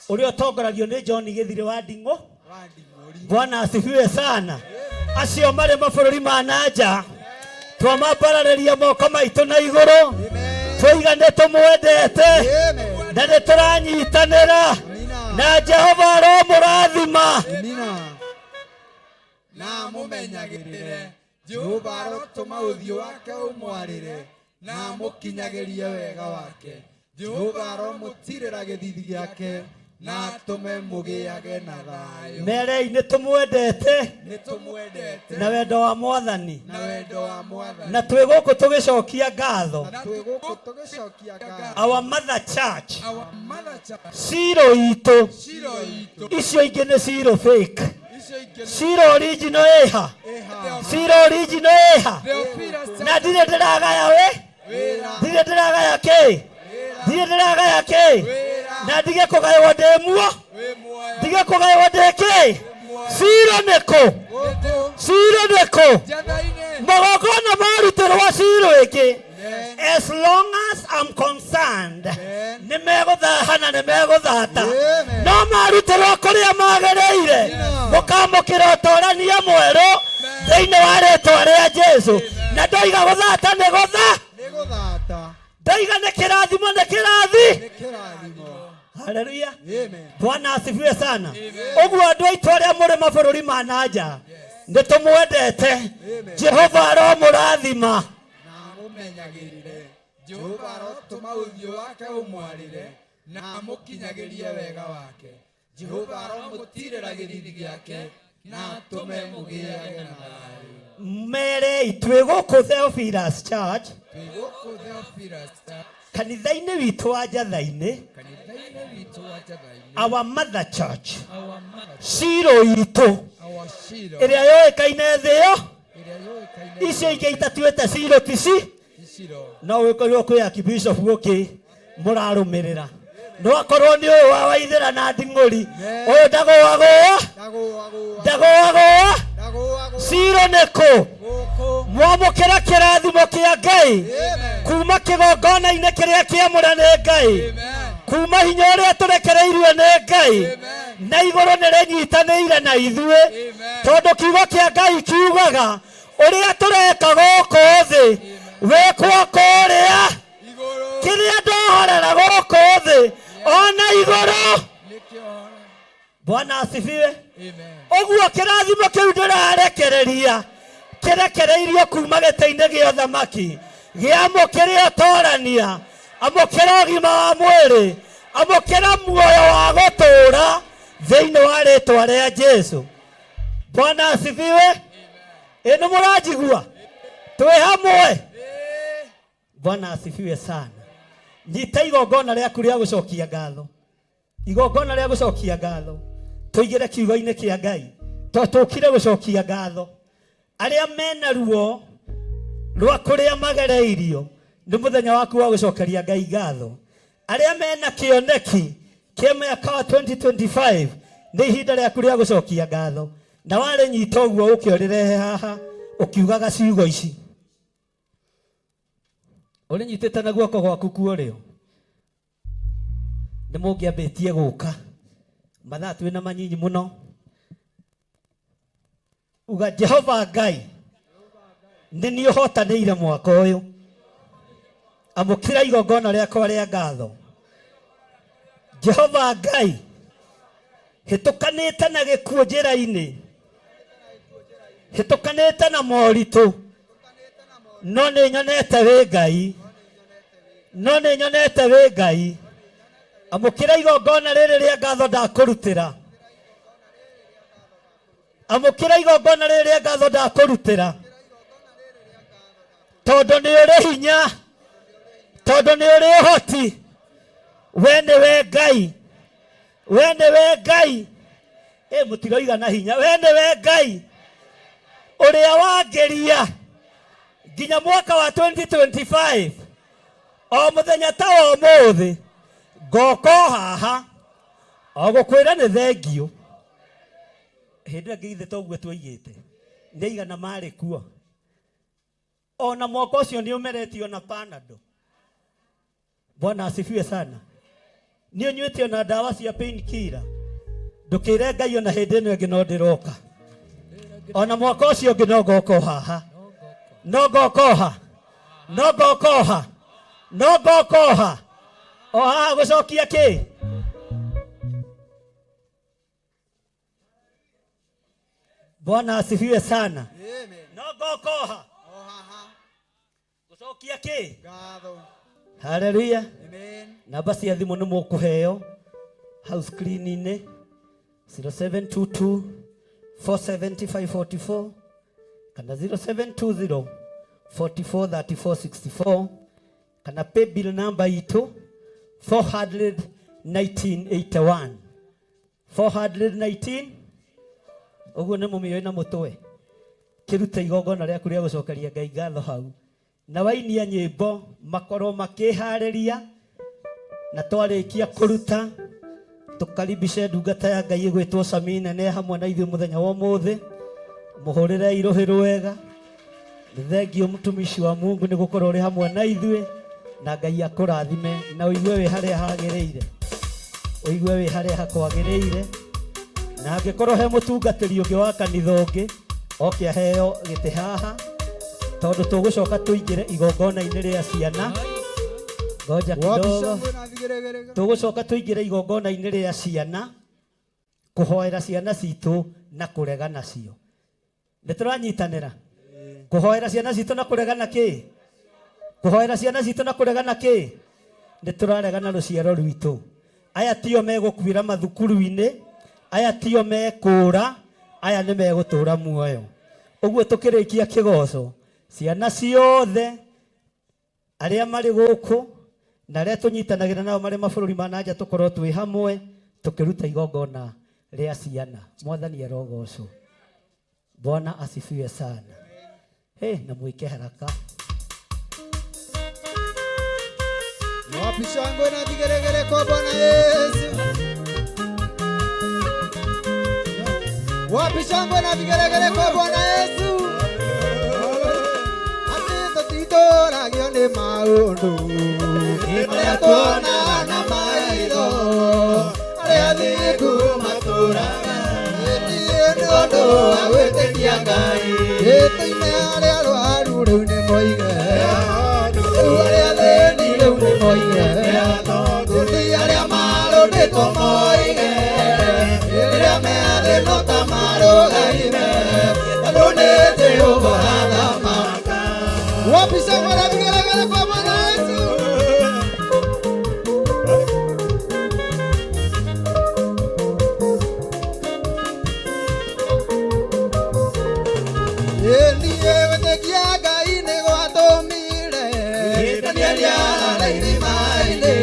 ũrĩa ũtongoragio nĩ John Gĩthirĩ wa Nding'ũ. Wa Nding'ũri. Bwana asifiwe sana. Acio marĩ mabũrũri ma nanja twamambararĩria moko maitũ na igũrũ, Amen. twoiga nĩ tũmwendete Amen. na nĩ tũranyitanĩra Amina. na Jehova aromũrathima. Amina. Na mũmenyagĩrĩre. Jehova arotũma ũthiũ wake ũmwarĩre na amũkinyagĩrie wega wake. Jehova aromũtirĩra gĩthithi gĩake na atũme mũgĩage na thayũ. Merei nĩ tũmwendete Nĩ tũmwendete na wendo wa Mwathani, na wendo wa Mwathani, na twĩ gũkũ tũgĩcokia ngatho. Na twĩ gũkũ tũgĩcokia ngatho. Our mother church, Our mother church, Ciro itũ. Shiro itũ. Icio ingĩ nĩ ciro fake. Icio ingĩ nĩ Ciro original ĩha. Ĩha. Ciro original ĩha. Theophilus Na ndirĩ ndĩragaya we, wĩra, ndirĩ ndĩragaya kĩ, ndirĩ ndĩragaya kĩ, wĩra, na ndige kũgaywo ndĩ muo, wĩ muoyo, ndige kũgaywo ndĩ kĩ. Ciro nĩkũ? gũkũ Ciro nĩkũ? Njatha-inĩ. Magongona marutĩrwo ciro ĩngĩ, Amen. as long as I'm concerned, Amen. nĩ megũthaha na nĩ megũthata, Amen. no marutĩrwo kũrĩa magĩrĩire, Amen. mũkamũkĩra ũtorania mwerũ thĩinĩ wa rĩtwa rĩa Jesu. Na ndoiga gũthata nĩ gũtha. Nĩ gũthata. Ndoiga nĩ kĩrathimo nĩ kĩrathi. Nĩ kĩrathimo. Haleluya. Amen. Bwana asifiwe sana. Ũguo andũ aitũ arĩa mũrĩ mabũrũri ma nanja, nĩ tũmwendete. Amen. Jehova aromũrathima. Na amũmenyagĩrĩre. Jehova arotũma ũthiũ wake ũmwarĩre na amũkinyagĩrie wega wake. Jehova aromũtirĩra gĩthithi gĩake na atũme mũgĩage na thayũ. Merei twĩ gũkũ Theophilus Church, Twĩ gũkũ Theophilus Church, kanitha-inĩ witũ wa Njatha-inĩ, kanitha-inĩ witũ wa Njatha-inĩ, our mother church, our mother, ciro itũ our Shiro, ĩrĩa yũĩkaine thĩ ĩyo. Ĩrĩa yũĩkaine Icio ingĩ itatuĩte ciro tici. ti Shiro. No wĩkorirwo kwĩ akibishop ũngĩ mũrarũmĩrĩra, no akorwo nĩ ũyũ wa Waithĩra na Nding'ũri, ũyũ ndagũagũa. Ndagũagũa. Ndagũagũa. Ndagũagũa. Ciro nĩkũ? Gũkũ. Mwamũkĩra kĩrathimo kĩa Ngai Amen. kuma kĩgongona-inĩ kĩrĩa kĩamũre nĩ Ngai, Amen. kuma hinya ũrĩa tũrekereirio nĩ Ngai, Amen. na igũrũ nĩ rĩnyitanĩire na ithuĩ, Amen. tondũ kiugo kĩa Ngai kiugaga Ũrĩa tũreka gũkũ thĩ wĩkwo kũrĩa. Kĩrĩa ndohorera gũkũ thĩ ona igũrũ. Bwana asifiwe. Ũguo kĩrathimo kĩu ndĩrarekereria kĩrekereirio kuma gĩtĩ-inĩ gĩa ũthamaki gĩamũkĩre ũtorania, amũkĩra ũgima wa mwĩrĩ, amũkĩra muoyo wa gũtũũra thĩinĩ wa rĩtwa rĩa Jesu. Bwana asifiwe. Ĩ nĩ mũranjigua? Twĩ hamwe. Bwana asifiwe sana. Nyita igongona rĩaku rĩa gũcokia ngatho, igongona rĩa gũcokia ngatho, tũigĩre kiugo-inĩ kĩa Ngai, to tũkire gũcokia ngatho. Arĩa mena ruo rwa kũrĩa magereirio, nĩ mũthenya waku wa gũcokeria Ngai ngatho. Arĩa mena kĩoneki kĩa mwaka wa 2025, nĩ ihinda rĩaku rĩa gũcokia ngatho. Na warĩnyita ũguo ũke ũrĩrehe haha ũkiugaga ciugo ici. Ũrĩnyitĩte na guoko gwaku kwa ũrĩo. Nĩ mũngĩambĩtie gũka mathaa twĩna manyinyi mũno. Uga Jehova Ngai, nĩ niĩ ũhotanĩire mwaka ũyũ, amũkĩra igongona rĩakwa rĩa ngatho. Jehova Ngai, hĩtũkanĩte na gĩkuũ njĩra-inĩ, hĩtũkanĩte na moritũ, no nĩ nyonete wĩ Ngai, no nĩ nyonete wĩ Ngai. Amũkĩra igongona rĩrĩ rĩa ngatho ndakũrutĩra, amũkĩra igongona rĩrĩ rĩa ngatho ndakũrutĩra, tondũ nĩ ũrĩ hinya, tondũ nĩ ũrĩ ũhoti. We nĩwe Ngai, we nĩwe Ngai. Ĩ mũtiroiga na hinya, we nĩwe Ngai ũrĩa wangĩria nginya mwaka wa 2025. O mũthenya ta wa ũmũthĩ ngoka o haha o gũkwĩra nĩ thengiũ. Hĩndĩ ĩyo ĩngĩ ithe toguo twoigĩte nĩ aigana marĩ kuo, ona mwaka ũcio nĩ ũmeretio na Panado. Bwana asifiwe sana. Nĩ ũnyuĩte ona ndawa cia pain killer, ndũkĩre Ngai ona hĩndĩ ĩno ĩngĩ no ndĩroka, ona mwaka ũcio ũngĩ no ngoka o haha, no ngoka o ha, no ngoka o ha, no ngoka o ha, o haha gũcokia kĩ. Bwana asifiwe sana. No ngoka o ha gũcokia kĩ. Haleluya. Namba cia thimũ nĩ mũkũheo hau screen-inĩ, 0722 47544 kana 0720 44 34 64, kana paybill number itũ 41981, 419. Ũguo nĩ mũmĩoĩ na mũtwe. Kĩrute igongona rĩaku rĩa gũcokeria Ngai ngatho hau, na wainia nyĩmbo makorwo makĩharĩria, na twarĩkia kũruta tũkaribishe ndungata ya Ngai ĩgwĩtwo Samina nĩ hamwe na ithuĩ mũthenya wa ũmũthĩ. Mũhũrĩre irũhĩ rwega. Nĩ thengiũ mũtumishi wa Mungu nĩ gũkorwo ũrĩ hamwe na ithuĩ, na Ngai akũrathime na ũigue wĩ harĩa hagĩrĩire, ũigue wĩ harĩa hakwagĩrĩire. Na angĩkorwo he mũtungatĩri ũngĩ wa kanitha ũngĩ oke aheo gĩtĩ haha, tondũ tũgũcoka tũingĩre igongona-inĩ rĩa ciana. Ngoja kidogo, tũgũcoka tũingĩre igongona-inĩ rĩa ciana, kũhoera ciana citũ na kũrega nacio. Nĩ tũranyitanĩra kũhoera ciana citũ na kũrega na kĩ, kũhoera ciana citũ na kũrega na kĩ. Nĩ tũrarega na rũciaro rwitũ. Aya tio megũkuĩra mathukuru-inĩ, aya tio mekũra, aya nĩ megũtũra muoyo. Ũguo tũkĩrĩkia kĩgoco, ciana ciothe arĩa marĩ gũkũ na arĩa tũnyitanagĩra nao marĩ mabũrũri ma na nja, tũkorwo twĩ hamwe tũkĩruta igongona rĩa ciana. Mwathani arogocwo. Bwana asifiwe sana. Hey, na mwike haraka. Wapi shangwe na vigelegele kwa Bwana Yesu? Wapi shangwe na vigelegele kwa Bwana Yesu? Atĩ tũtitũragio nĩ maũndũ marĩa tuonaga na maitho, arĩa athingu matũraga nĩ ũndũ wa gwĩtĩkia Ngai. Tũine. rĩu nĩ moige rĩu arĩa athĩni rĩu nĩ moige Ĩndĩ arĩa marũndĩtwo moige rĩrĩa meathĩ no ta marũgaire tondũ nĩ Jehova athamaka. Wapi shangwe na vigelegele kwa Bwana Yesu? Niĩ wĩtĩkia Ngai nĩ gwatũmire Danieli arare irima-inĩ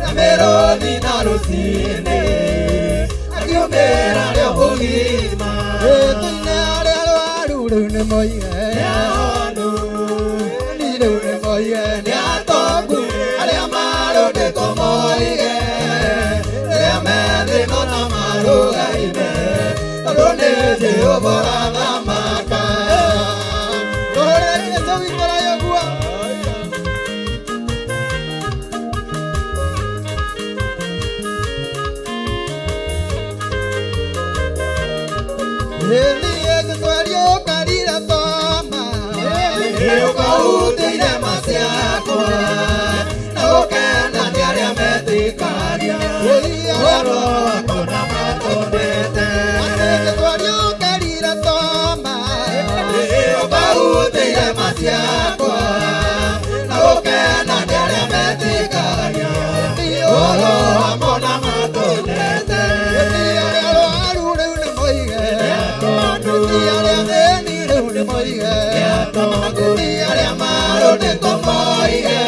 na mĩrũthi na rũcinĩ akiumĩra rĩo mũgima. Tũine arĩa arwaru rĩu nĩ moige nĩ rĩu nĩ moige nĩ atongu arĩa marũndĩtwo moige rĩrĩa methĩ no ta marũgaine tondũ nĩ Jehova ũrathamaka. Roho Yesu wikora yogua. Niĩ twariũkarire thoma nĩũkautĩire ma ciakwa na gũkena nĩ arĩa metĩkagia ũhoro waku na matondete. Atĩ twariũkarire thoma. Nĩũkautĩire ma ciakwa na gũkena nĩ arĩa metĩkagia ũhoro waku na matondete. Ĩndĩ arĩa arwaru rĩu nĩ moige. Ĩndĩ arĩa athĩni rĩu nĩ moige. Ĩndĩ arĩa marũndĩtwo moige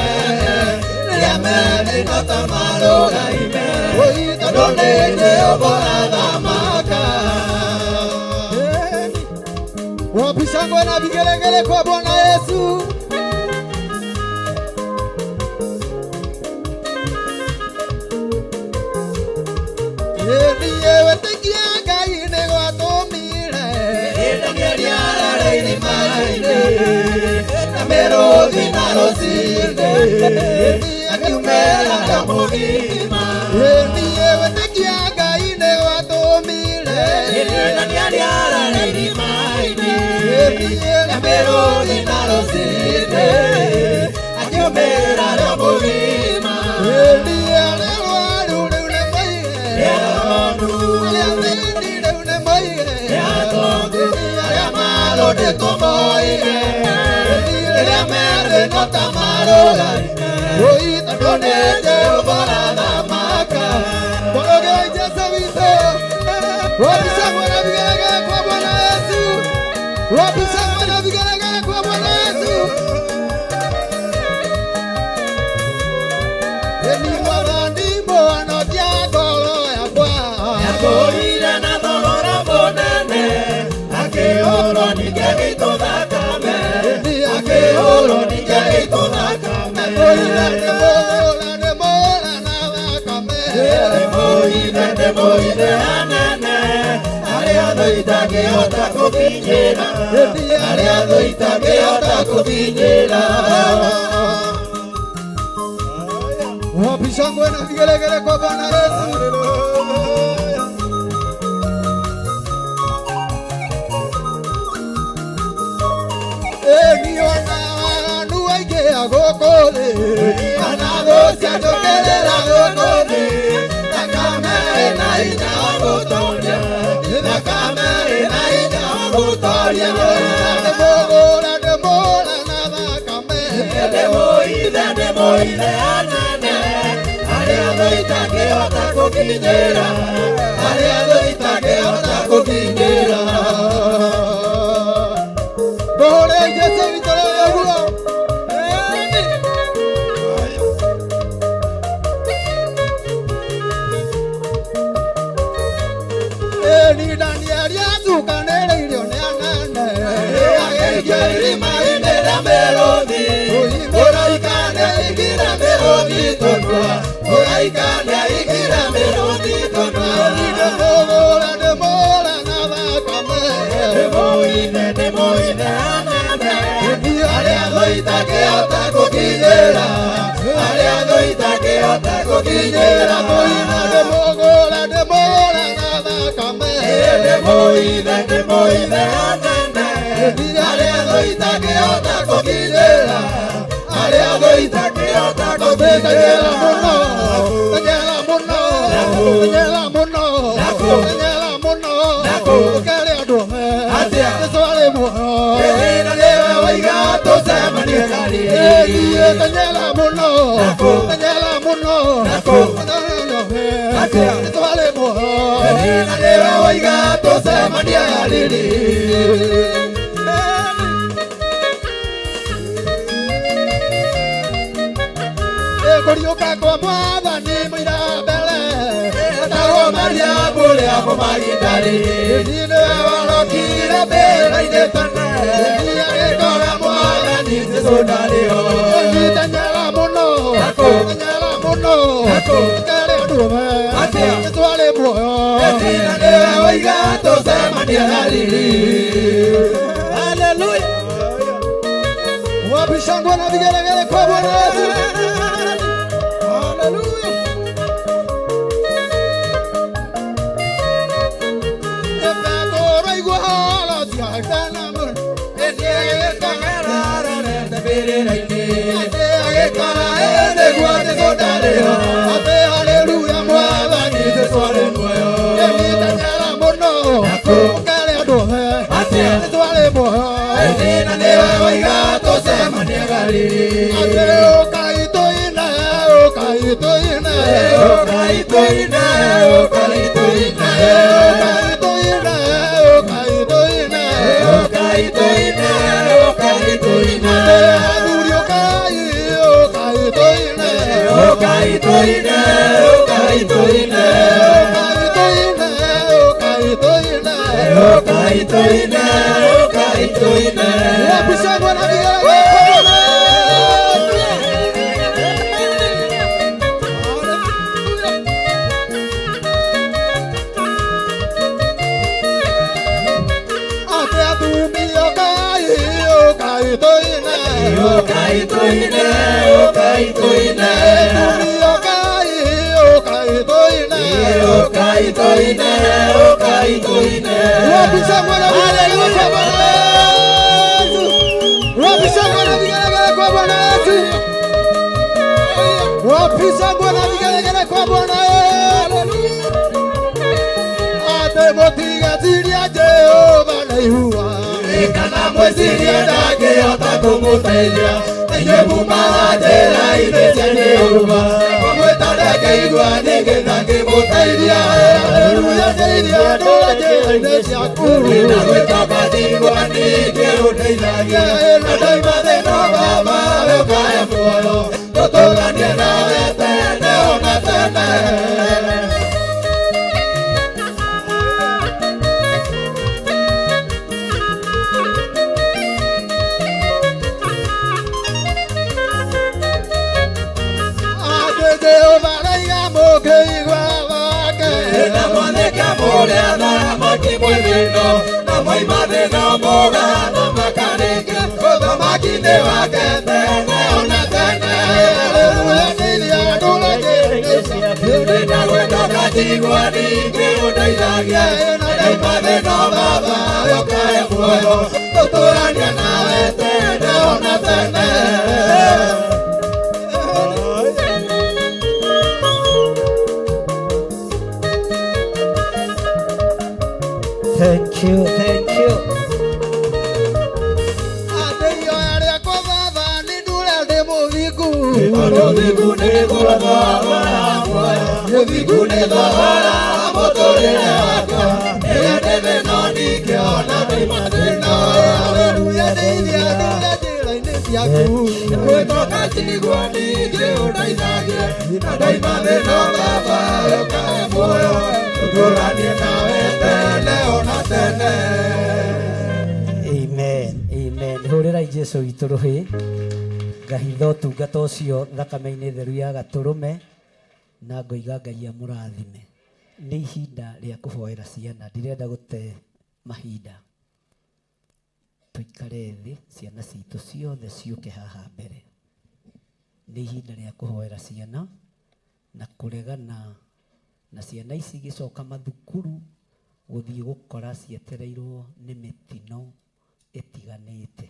rĩrĩa methĩ no ta marũgaime tondũ nĩ Jehova ũrathamaka. Wapi shangwe na vigelegele kwa Bwana Yesu? Niĩ wĩtĩkia Ngai nĩ gwatũmire Danieli arare irima-inĩ na mĩrũthi na rũcinĩ akiumĩra rĩo mũgima. Niĩ wĩtĩkia Ngai nĩ gwatũmire. Danieli arare irima-inĩ na mĩrũthi na rũcinĩ akiumĩra rĩo mũgima. Ĩndĩ arĩa arwaru rĩu nĩ moige. Arĩa athĩni rĩu nĩ moige. Ĩndĩ arĩa marũndĩtwo moige rĩrĩa methĩ no ta marũgaine tondũ nĩ Jehova ũrathamaka. Bwana Yesu wito. Wapi shangwe na vigelegele kwa Bwana Yesu? Wapi shangwe na vigelegele kwa Bwana Yesu? Ĩni Mwathani mũhonokia ngoro yakwa Yakũrire na thogora mũnene akĩhũrwo ningĩ agĩitwo thakame akĩhũrwo ningĩ agĩitwo thakame Mũire nĩ mũra nĩ mũra na thakame Ndĩmũithe ndĩmũithe anene arĩa thũ itangĩhota gũkinyĩra arĩa thũ itangĩhota gũkinyĩra. Wapi shangwe na vigelegele kwa Bwana Yesu? Ĩni ona waganu aingĩ a gũkũ thĩ ona thũ cianjũkĩrĩra gũkũ thĩ thakame ĩna hinya wa gũtooria thakame ĩna hinya wa gũtooria. Nĩ mũgũra nĩ mũra na thakame. Ndĩmũithe ndĩmũithe anene arĩa thũ itangĩhota gũkinyĩra arĩa thũ itangĩhota gũkinyĩra. Bwana Yesu wito yogua. Ĩni Danieli acukanĩrĩirio nĩ anene agĩikio irima-inĩ rĩa mĩrũthi mũraika nĩaigire mĩrũthi tũnua mũraika nĩaigire mĩrũthi tũnua. Nĩ mũgũra nĩ mũra na thakame. Ndĩmũithe ndĩmũithe anene arĩa thũ itangĩhota gũkinyĩra arĩa thũ itangĩhota gũkinyĩra. Nĩ mũgũra nĩ mũra na thakame. Ndĩmũithe ndĩmũithe anene arĩa thũ itangĩhota Atĩa? Jesũ arĩ muoyo. Na nĩwe waiga tũcemanie Galili. Niĩ teng'era mũno. Nakũ? Teng'era mũno. Nakũ? Atĩa? Jesũ arĩ muoyo. Na nĩwe waiga tũcemanie Galili. Kũriũka kwa mwathani mũira mbere. Etagwo Mariamu ũrĩa Mũmagidali. Niĩ nĩwe Warokire mbĩrĩra-inĩ tene. Niĩ agĩkora Mwathani Jesũ ndarĩ ho. Niĩ teng'era mũno. Nakũ? Teng'era mũno. Nakũ? Kere andũ Atĩa? Jesũ arĩ muoyo. Na nĩwe waiga tũcemanie Galili. Haleluya. Wapi shangwe na vigelegele kwa Bwana Yesu. Haleluya. Agĩkora nĩguo Jesũ ndarĩ ho. Atĩ haleluya Mwathani Jesũ arĩ muoyo. Mũno. Kere andũ Atĩa? Jesũ arĩ muoyo. Na nĩwe waiga tũcemanie Galili. Atĩ ũkai tũine, ũkai tũine. Ũkai tũine, ũkai tũine. Ũkai tũine, ũkai tũine. Ũkai tũine, ũkai tũine. Athuri ũkai, ũkai tũine. Ũkai tũine, ũkai tũine. Ũkai tũine, ũkai tũine. Ũkai tũine, ũkai tũine. Wapi shangwe na vigelegele kwa Bwana Yesu. Atĩ atumia ũkai, ũkai tũine. Ũkai tũine, ũkai tũine. Atumia ũkai, ũkai tũine. Ũkai tũine, ũkai tũine. Wapi shangwe na vigelegele kwa Bwana Yesu. Wapi shangwe na vigelegele kwa Bwana Yesu. Wapi shangwe na vigelegele kwa Bwana Yesu. Atĩ mũtigecirie Jehova nĩ ihua. Kana mwĩcirie ndangĩhota kũmũteithia. Inyuĩ mumaga njĩra-inĩ cia Jehova. Kũmwĩta ndangĩigua nĩgetha ngĩmũteithia. Haleluya, ndeithia ndũre njĩra-inĩ ciaku. Na gwĩtoka ndigwa ningĩ ũndeithagia. Na ndoima thĩna Baba we ũkahe muoyo. Tũtũranie nawe tene ona tene. Atĩ Jehova araiga mũkĩigua wake. Na mwathĩke mũrĩa thamaki mwĩ thĩno, na mwaima thĩno mũgathamaka rĩngĩ ũthamaki-inĩ wake tene ona tene. Haleluya, ndeithia ndũre njĩra-inĩ ciaku. Na gwĩtoka ndigwa ningĩ ũndeithagia. Na ndoima thĩno Baba we ũkahe muoyo. Tũtũranie nawe tene ona tene. Thank you, thank you. Atĩ ihoya rĩakwa Baba nĩ ndũre ndĩ mũthingu. Tondũ ũthingu nĩguo thogora muoyo, ũthingu nĩ thogora mũtũrĩre wakwa. Rĩrĩa ndĩ thĩna ndingĩona ndoima thĩna. Haleluya, ndeithia ndũre njĩra-inĩ ciaku. Gwĩtoka ndigwa ningĩ ũndeithagie. Na ndoima thĩna Baba we ũkahe muoyo. Tũtũranie nawe tene ona tene. Amen. Amen. Hũrĩrai Jesũ witũ rũhĩ. Ngahitha ũtungata ũcio thakame-inĩ theru ya gatũrũme na ngoiga Ngai amũrathime. Nĩ ihinda rĩa kũhoera ciana, ndirenda gũte mahinda. Tũikare thĩ, ciana citũ ciothe ciũke haha mbere. Nĩ ihinda rĩa kũhoera ciana na kũregana na ciana ici igĩcoka mathukuru gũthiĩ gũkora cietereirwo nĩ mĩtino ĩtiganĩte.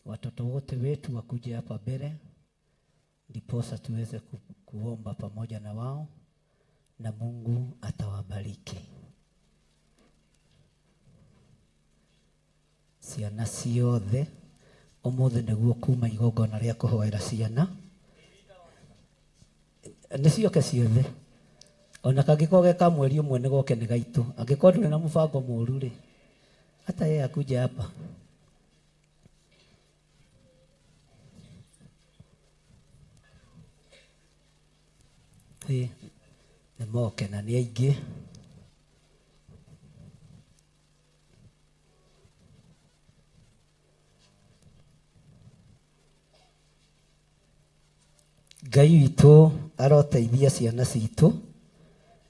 Watoto wote wetu wakuje hapa mbele ndiposa tuweze kuomba pamoja na wao na Mungu atawabariki. Ciana ciothe ũmũthĩ nĩguo kuma igongona rĩa kũhoera ciana. Nĩ cioke ciothe. Ona kangĩkorwo ge ka mweri ũmwe nĩ goke nĩ gaitũ. Angĩkorwo ndũrĩ na mũbango mũru rĩ, hata yeye akuje hapa. Ĩ, nĩ moke na nĩ aingĩ. Ngai witũ aroteithia ciana citũ,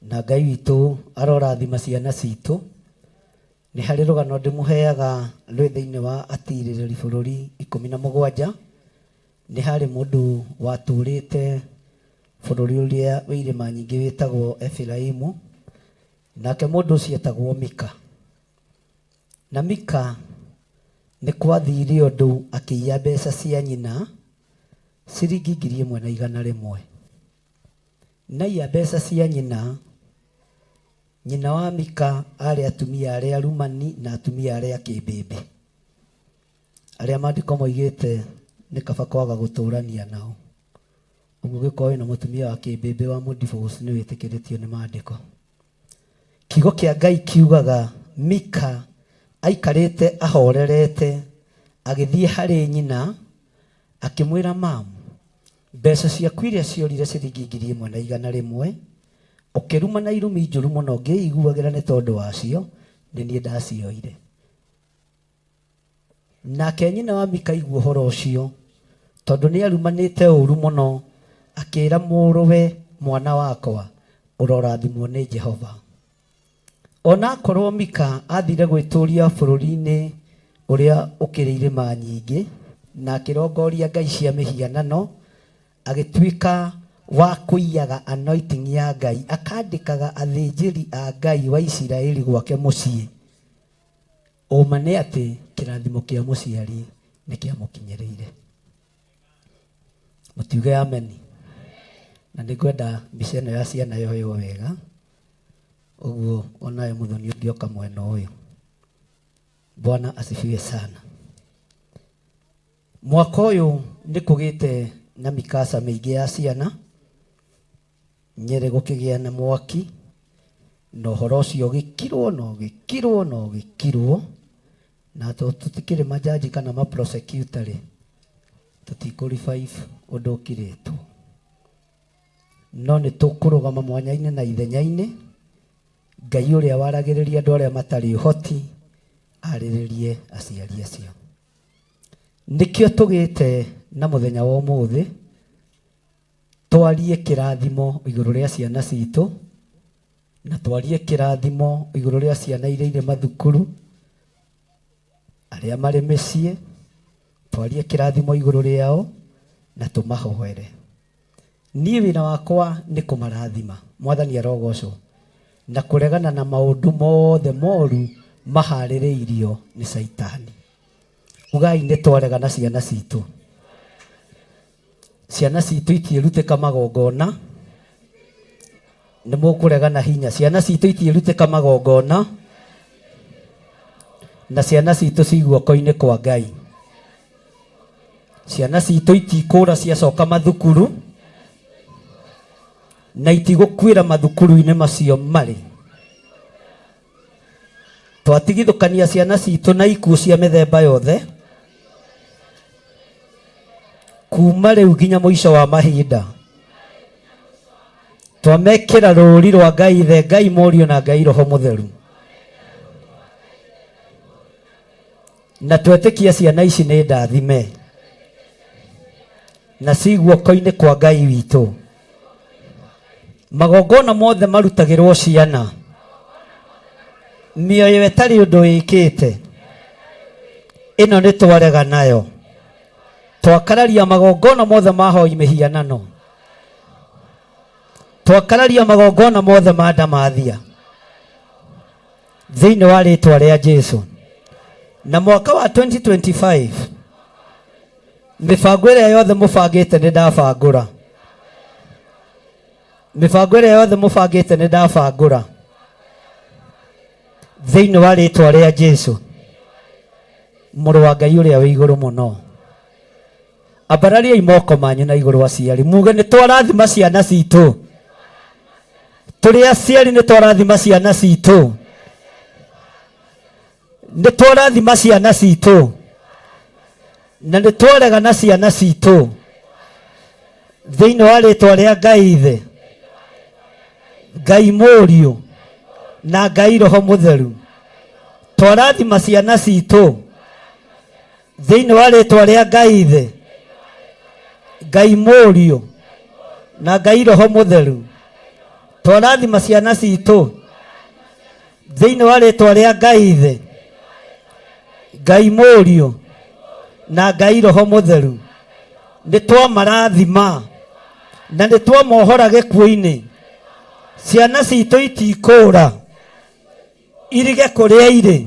na Ngai witũ arorathima ciana citũ. Nĩ harĩ rũgano ndĩmũheaga rwĩ thĩinĩ wa atirĩrĩri bũrũri 17. Nĩ harĩ mũndũ watũrĩte bũrũri ũrĩa wĩ irĩma nyingĩ wĩtagwo Efiraimu, nake mũndũ ũcio etagwo Mika. Na Mika nĩ kwathire ũndũ akĩiya mbeca cia nyina ciringi 1,100. Naiya mbeca cia nyina, nyina wa Mika arĩ atumia arĩa arumani na atumia arĩa kĩmbĩmbĩ, arĩa maandĩko moigĩte nĩ kaba kwaga gũtũrania nao. Ũguo ũngĩkorwo wĩna mũtumia wa kĩmbĩmbĩ wa mũdivorce nĩ wĩtĩkĩrĩtio nĩ maandĩko. Kiugo kĩa Ngai kiugaga Mika aikarĩte ahorerete agĩthiĩ harĩ nyina akĩmwĩra mam, mbeca ciaku iria ciorire ciringi 1,100 ũkĩruma na irumi njũru mũno ngĩiguagĩra nĩ tondũ wacio nĩ niĩ ndacioire. Nake nyina wa Mika aigua ũhoro ũcio, tondũ nĩarumanĩte ũũru mũno, akĩĩra mũrũwe, Mwana wakwa, ũrorathimwo nĩ Jehova. O na akorwo Mika aathire gwĩtũũria bũrũri-inĩ ũrĩa ũkĩrĩ irĩma nyingĩ, na akĩrongoria ngai cia mĩhianano, agĩtuĩka wa kũiyaga anointing ya Ngai, akandĩkaga athĩnjĩri a Ngai wa Isiraeli gwake mũciĩ. Ũma nĩ atĩ kĩrathimo kĩa mũciari nĩ kĩamũkinyĩrĩire. Mũtiuge ameni. Na nĩ ngwenda mbica ĩno ya ciana yoywo wega, ũguo onawe mũthoni ũngĩoka mwena ũyũ. Bwana asifiwe sana. Mwaka ũyũ nĩ kũgĩte na mikasa mĩingĩ ya ciana, Nyĩrĩ gũkĩgĩa na mwaki, na ũhoro ũcio ũgĩkirwo na ũgĩkirwo na ũgĩkirwo, na to tũtikĩrĩ majaji kana ma prosecutor rĩ, tũtikũ revive ũndũ ũkirĩtwo. No nĩ tũkũrũgama mwanya-inĩ na ithenya-inĩ, Ngai ũrĩa waragĩrĩria andũ arĩa matarĩ ũhoti, arĩrĩrie aciari acio. Nĩkĩo tũgĩte na mũthenya wa ũmũthĩ, Twarie kĩrathimo igũrũ rĩa ciana citũ, na twarie kĩrathimo igũrũ rĩa ciana iria irĩ mathukuru, arĩa marĩ mĩciĩ, twarie kĩrathimo igũrũ rĩao na tũmahoere. Niĩ wĩra wakwa nĩ kũmarathima, Mwathani arogocwo, na kũregana na maũndũ mothe moru maharĩrĩirio nĩ Caitani. Ugai nĩ twaregana ciana citũ. Ciana citũ itiĩrutĩka magongona. Nĩ mũkũrega na hinya. Ciana citũ itiĩrutĩka magongona. Na ciana citũ ci guoko-inĩ kwa Ngai. Ciana citũ itikũra ciacoka mathukuru na itigũkuĩra mathukuru-inĩ macio marĩ. Twatigithũkania ciana citũ na ikuũ cia mĩthemba yothe kuma rĩu nginya mũico wa mahinda. Twamekĩra rũũri rwa Ngai Ithe, Ngai Mũriũ na Ngai Roho Mũtheru. Na twetĩkia ciana ici nĩ ndathime na ci guoko-inĩ kwa Ngai witũ. Magongona mothe marutagĩrwo ciana, mĩoyo ĩtarĩ ũndũ ĩkĩte, ĩno nĩ twarega nayo. Twakararia magongona mothe ma hoi mĩhianano, twakararia magongona mothe ma ndamathia thĩinĩ wa rĩtwa rĩa Jesu. Na mwaka wa 2025 mĩbango ĩrĩa yothe mũbangĩte nĩ ndabangũra. Mĩbango ĩrĩa yothe mũbangĩte nĩ ndabangũra thĩinĩ wa rĩtwa rĩa Jesu. Mũrũ wa Ngai ũrĩa wĩ igũrũ mũno. Ambarariai moko manyu na igũrũ aciari, muge nĩ twarathima ciana citũ. Tũrĩ aciari nĩ twarathima ciana citũ. Nĩ twarathima ciana citũ. Na nĩ twarega na ciana citũ. Thĩinĩ wa rĩtwa rĩa Ngai Ithe, Ngai Mũriũ na Ngai Roho Mũtheru. Twarathima ciana citũ thĩinĩ wa rĩtwa rĩa Ngai Ithe, Ngai Mũriũ na Ngai Roho Mũtheru. Twarathima ciana citũ thĩinĩ wa rĩtwa rĩa Ngai Ithe, Ngai Mũriũ na Ngai Roho Mũtheru. Nĩ twamarathima na nĩ twamohora gĩkuũ-inĩ. Ciana citũ itikũũra irige kũrĩa irĩ.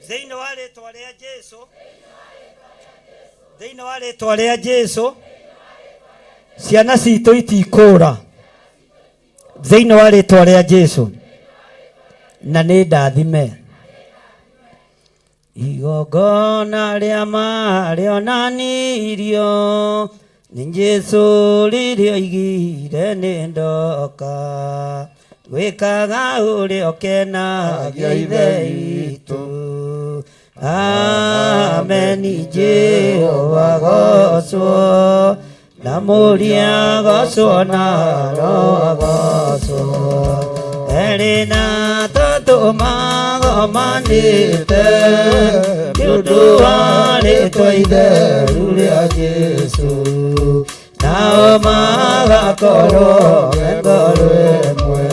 Thĩinĩ wa rĩtwa rĩa Jesu, thĩinĩ wa rĩtwa rĩa Jesu, ciana citũ itikũũra thĩinĩ wa rĩtwa rĩa Jesu, na nĩ ndathime. Igongona rĩa ma rĩonanirio nĩ Jesu rĩrĩa oigire nĩ ndoka gwĩkaga ũrĩa ũkenagia Ithe witũ. Ameni Jehova gocwo na Mũriũ agocwo na Roho agocwo. Erĩ na atatũ magomanĩte nĩ ũndũ wa rĩtwa itheru rĩa Jesũ, nao magakorwo me ngoro ĩmwe.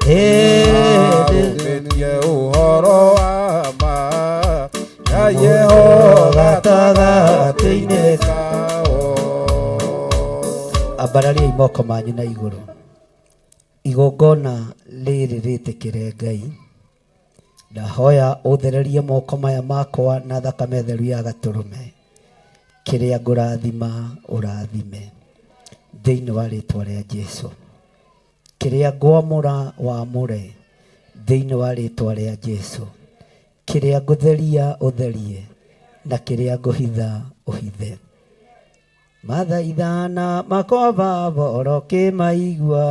Ĩndĩ Ũmĩtie ũhoro wa ma Ngai eho gatagatĩ-inĩ kao. Ambarariai moko manyu na igũrũ. Igongona rĩrĩ rĩtĩkĩre Ngai. Ndahoya ũthererie moko maya makwa na thakame theru ya gatũrũme. Kĩrĩa ngũrathima ũrathime. Thĩinĩ wa rĩtwa rĩa Jesu. Kĩrĩa ngwamũra wamũre. Thĩinĩ wa rĩtwa rĩa Jesu. Kĩrĩa ngũtheria ũtherie. Na kĩrĩa ngũhitha ũhithe. Mathaithana makwa baba ũrokĩmaigua,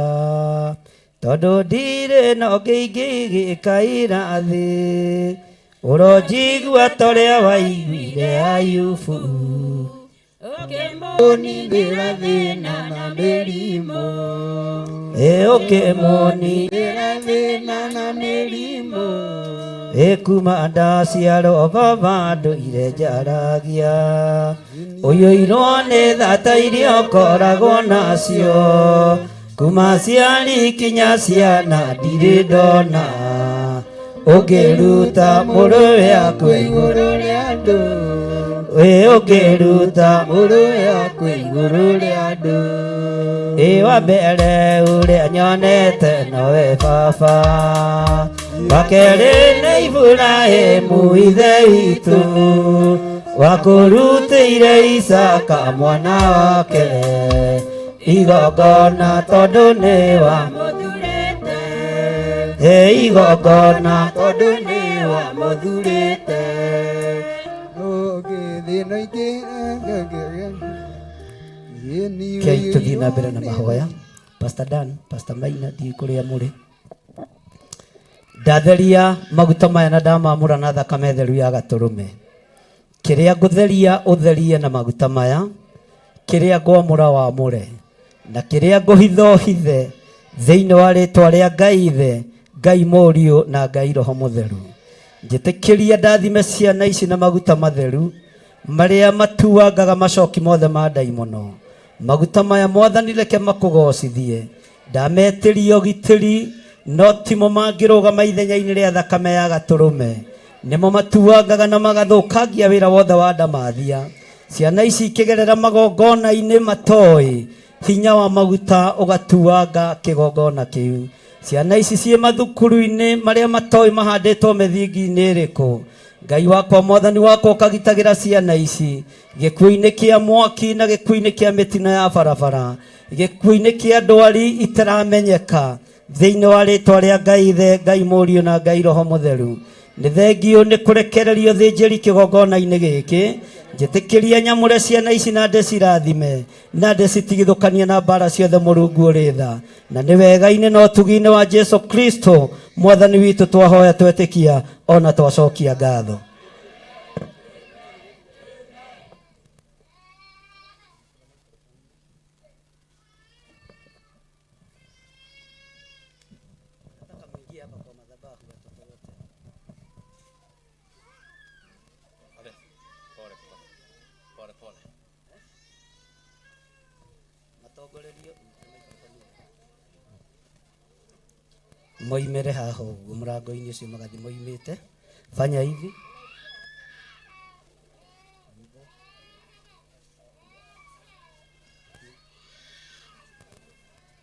tondũ ndirĩ na ũngĩ ingĩgĩkaira thĩ. Ũronjigua ta ũrĩa waiguire Ayubu. Ũkĩmũninĩra thĩna na mĩrimũ. Ĩ ũkĩmũninĩra thĩna na mĩrimũ. Ĩ kuma ndaciarwo baba ndũire njaragia. Ũiyũirwo nĩ thata iria ũkoragwo nacio. Kuma ciari kinya ciana ndirĩ ndona. Ũngĩruta mũrũwe akue igũrũ rĩa andũ. Ĩ ũngĩruta mũrũwe akue igũrũ rĩa andũ. Ĩ wa mbere ũrĩa nyonete nowe baba. Wa kerĩ nĩ Iburahĩmu ithe witũ. Wakũrutĩire Isaka mwana wake. Igongona tondũ nĩ wamũthurĩte. Ĩ igongona tondũ nĩ wamũthurĩte. Kei tũthiĩ na mbere na mahoya. Pastor Dan, Pastor Maina, ndiũĩ kũrĩa mũrĩ. Ndatheria maguta maya na ndamamũra na thakame theru ya gatũrũme. Kĩrĩa ngũtheria ũtherie na maguta maya, kĩrĩa ngwamũra wamũre, na kĩrĩa ngũhitha ũhithe, thĩinĩ wa rĩtwa rĩa Ngai Ithe, Ngai Mũriũ na Ngai Roho Mũtheru. Njĩtĩkĩria ndathime ciana ici na maguta matheru, marĩa matuangaga macoki mothe ma ndaimono. Maguta maya Mwathani reke makũgocithie. Ndametĩria ũgitĩri, no timo mangĩrũgama ithenya-inĩ rĩa thakame ya gatũrũme. Nĩmo matuangaga na magathũkangia wĩra wothe wa ndamathia. Ciana ici ikĩgerera magongona-inĩ matoĩ, hinya wa maguta ũgatuanga kĩgongona kĩu. Ciana ici ciĩ mathukuru-inĩ marĩa matoĩ mahandĩtwo mĩthingi-inĩ ĩrĩkũ. Ngai wakwa, Mwathani wakwa, ũkagitagĩra ciana ici gĩkuũ-inĩ kĩa mwaki na gĩkuũ-inĩ kĩa mĩtino ya barabara, gĩkuũ-inĩ kĩa ndwari itaramenyeka, thĩinĩ wa rĩtwa rĩa Ngai Ithe, Ngai Mũriũ na Ngai Roho Mũtheru. Nĩ thengio nĩ kũrekererio thĩnjĩri kĩgongona-inĩ gĩkĩ. Njĩtĩkĩria nyamũre ciana ici na ndĩcirathime na ndĩcitigithũkanie na mbara ciothe Mũrungu ũrĩ tha. Na nĩ wega-inĩ na ũtugi-inĩ wa Jesu Kristo mwathani witũ twahoya twetĩkia ona twacokia ngatho. Moimĩre haha ũguo mũrango-inĩ ũcio magathiĩ moimĩte. Fanya hivi.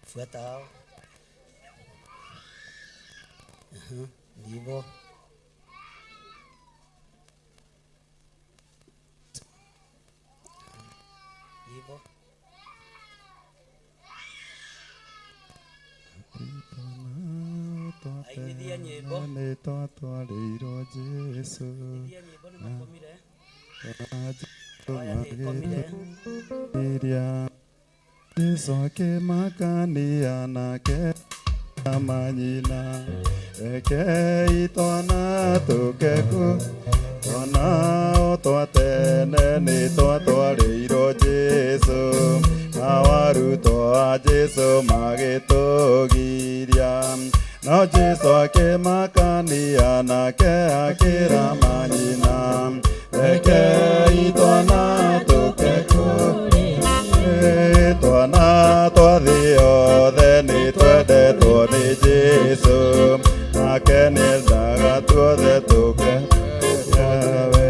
Fuata hao. Ndivyo. Ndivyo. Ainithia nyĩmbo. Nĩ twatwarĩirwo Jesũ. Ainithia nyĩmbo nĩ makomire. Na Aya nĩ ĩkomire. Iria Jesũ akĩmakania nake manyina rekei twana tũke ku twana o twa tene nĩ twatwarĩirwo Jesũ na arutwo a Jesũ magĩtũgiria no Jesũ akĩmakania nake akĩra manyina rekei twana tũke ku twana twa thĩ yothe nĩ twendetwo nĩ Jesũ nake nĩendaga tuothe tũke yawe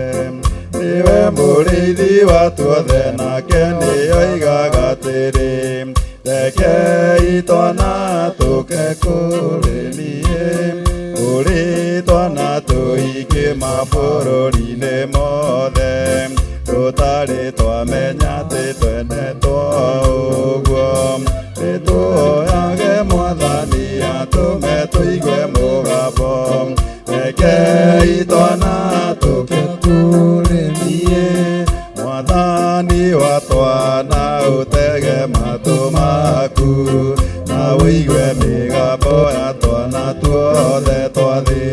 nĩwe mũrĩithi wa tuothe nake nĩoigaga atĩrĩ rekei twana tũke kũrĩ niĩ kũrĩ twana tũingĩ mabũrũri-inĩ mothe tũtarĩ twamenya atĩ twendetwo ũguo nĩtũhoyage mwathani atũme tũigue mũgambo rekei twana tũke kũrĩ niĩ mwathani wa twana ũtege matũ maku na ũigue mĩgambo ya twana tuothe twa thĩ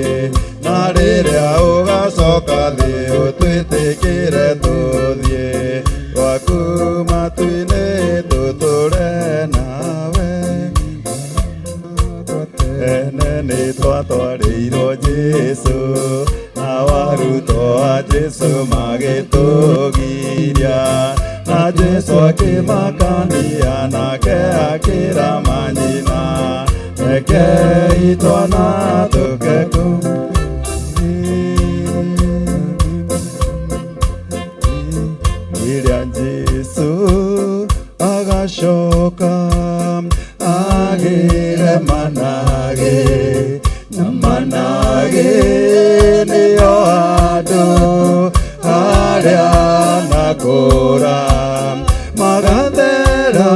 na rĩrĩa ũgacoka thĩ ũtwĩtĩkĩre tũthiĩ gwaku matu-inĩ tũtũre nawe tene nĩ twatwarĩirwo Jesũ na arutwo a Jesũ magĩtũgiria na Jesũ akĩmakania nake akĩra manyina rekei twana tũke kũ Rĩrĩa Jesũ agacoka agĩre managĩ na managĩ nĩo andũ arĩa nakũra magathera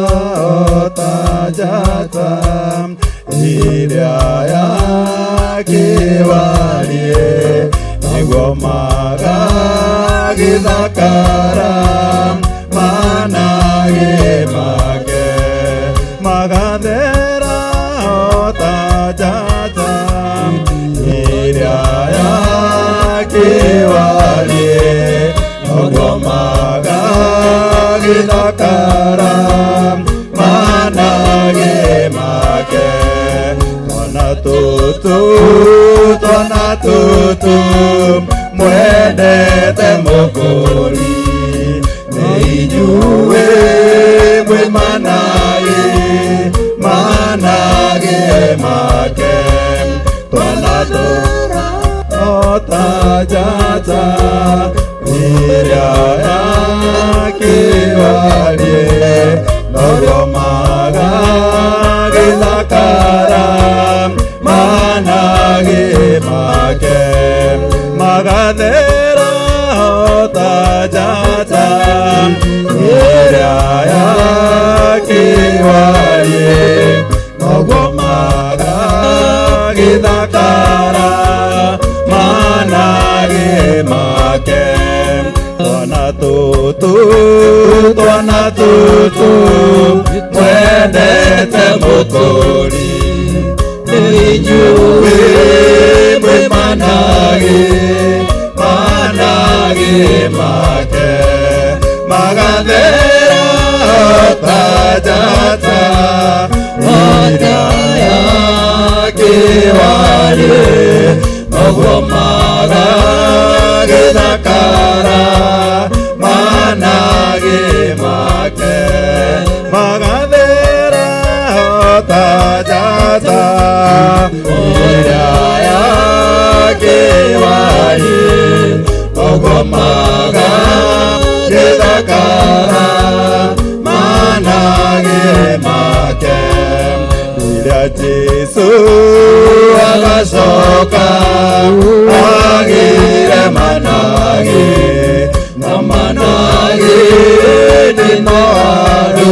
o ta njata ĩrĩa ya kĩwarie nĩguo magagĩthakara managĩ make magathera o ta njata ĩrĩa ya kĩwarie noguo magagĩthakara managĩ make twana tũtũ twana tũtũ mwendete mũkũri nĩ inyuĩ mwĩ managĩ managĩ make twana tũtũ o ta njata ĩrĩa ya kĩwarie noguo magagĩthakara managĩ make magathera o ta njata ĩrĩa ya kĩwarie noguo magagĩthakara managĩ Tũtũ, twana tũtũ, mwendete mũkũri, nĩ inyuĩ mwĩ managĩ, managĩ make, magathera ta njata ĩrĩa ya kĩwariĩ, noguo magagĩthakara managĩ make, magathera ta njata ĩrĩa ya kĩwariĩ, noguo magagĩthakara managĩ make. Rĩrĩa Jesũ agacoka agĩre managĩ, na managĩ nĩmo andũ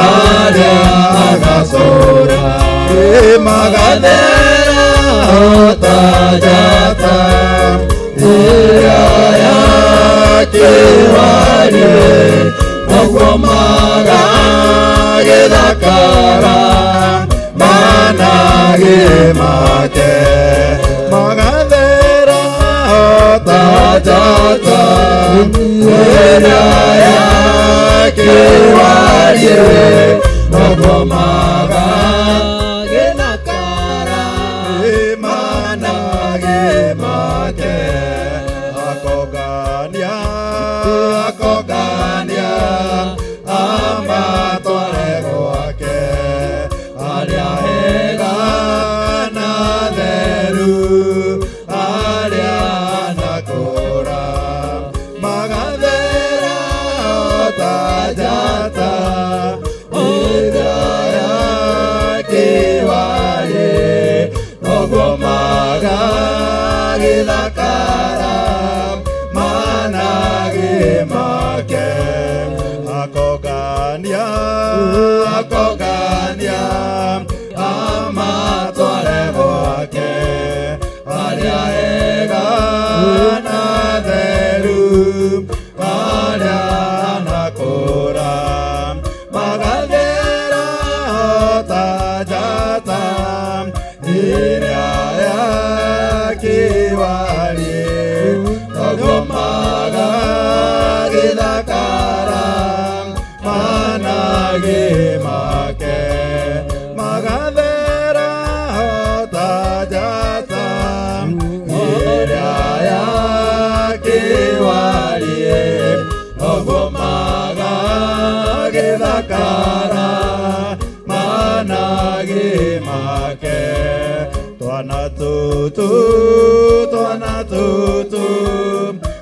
arĩa agacũra, magathera ta njata ĩrĩa ya kĩwariĩ, noguo magagĩthakara managĩ make, magathera ta njata ĩrĩa ya kĩwariĩ, noguo magagĩthakara managĩ make. Akongania, akongania amatware gwake, arĩa ega na theru, arĩa anakũra, magathera ta njata ĩrĩa ya kĩwariĩ, noguo magagĩthakara managĩ make. Akongania, akongania amatware gwake, arĩa ega na theru, arĩa anakũra, magathera ta njata ĩrĩa ya kĩwariĩ, noguo magagĩthakara managĩ make, magathera ta njata ĩrĩa ya kĩwariĩ, noguo magagĩthakara managĩ make. Twana tũtũ, twana tũtũ,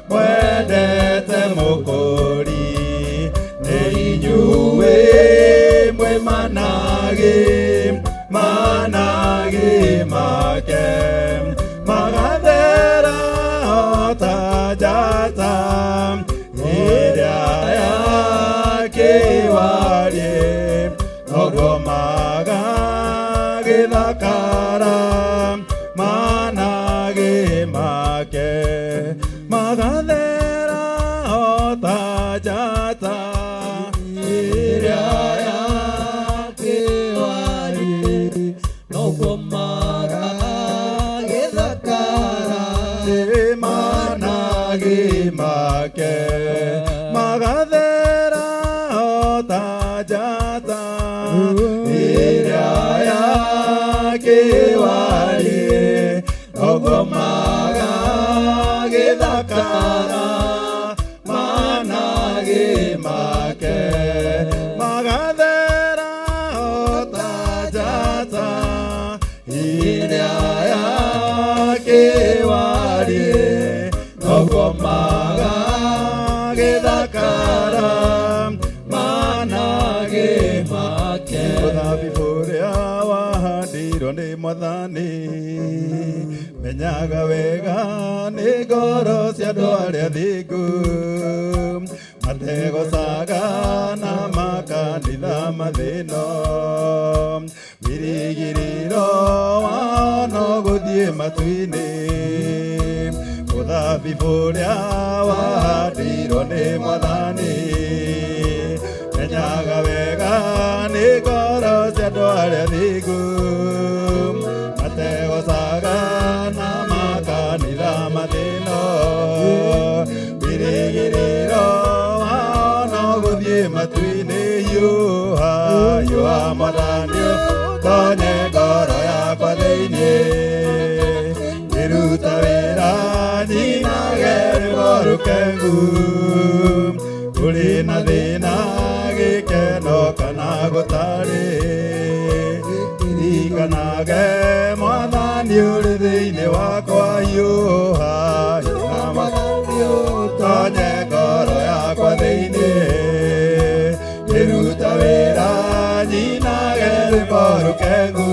mwendete mũkũri, nĩ inyuĩ mwĩ managĩ, managĩ make, magathera ta njata ĩrĩa ya kĩwariĩ, noguo magagĩthakara managĩ make, magathera ta njata ĩrĩa ya kĩwariĩ, noguo magagĩthakara managĩ make, magathera ta njata ĩrĩa ya kĩwariĩ, noguo magagĩthakara managĩ make, magathera ta njata ĩrĩa ya kĩwariĩ, noguo magagĩthakara managĩ make. Mũthabibũ ũrĩa wahandirwo nĩ Mwathani, menyaga wega nĩ ngoro cia andũ arĩa thingu, mategocaga na makanitha mathĩno, wĩrĩgĩrĩro wao no gũthiĩ matu-inĩ. Mũthabibũ ũrĩa wahandirwo nĩ Mwathani. Menyaga wega nĩ ngoro cia andũ arĩa thingu, mategocaga na makanitha mathĩno. Wĩrĩgĩrĩro wao no gũthiĩ matu-inĩ, hiũha hiũha Mwathani tonye ngoro yakwa thĩinĩ. Ngĩruta wĩra nyinage rwĩmbo rũkengu, kũrĩ na thĩna gĩkeno kana gũtarĩ. Ririkanage Mwathani ũrĩ thĩinĩ wakwa, hiũha hiũha Mwathani tonye ngoro yakwa thĩinĩ. Ngĩruta wĩra nyinage rwĩmbo rũkengu,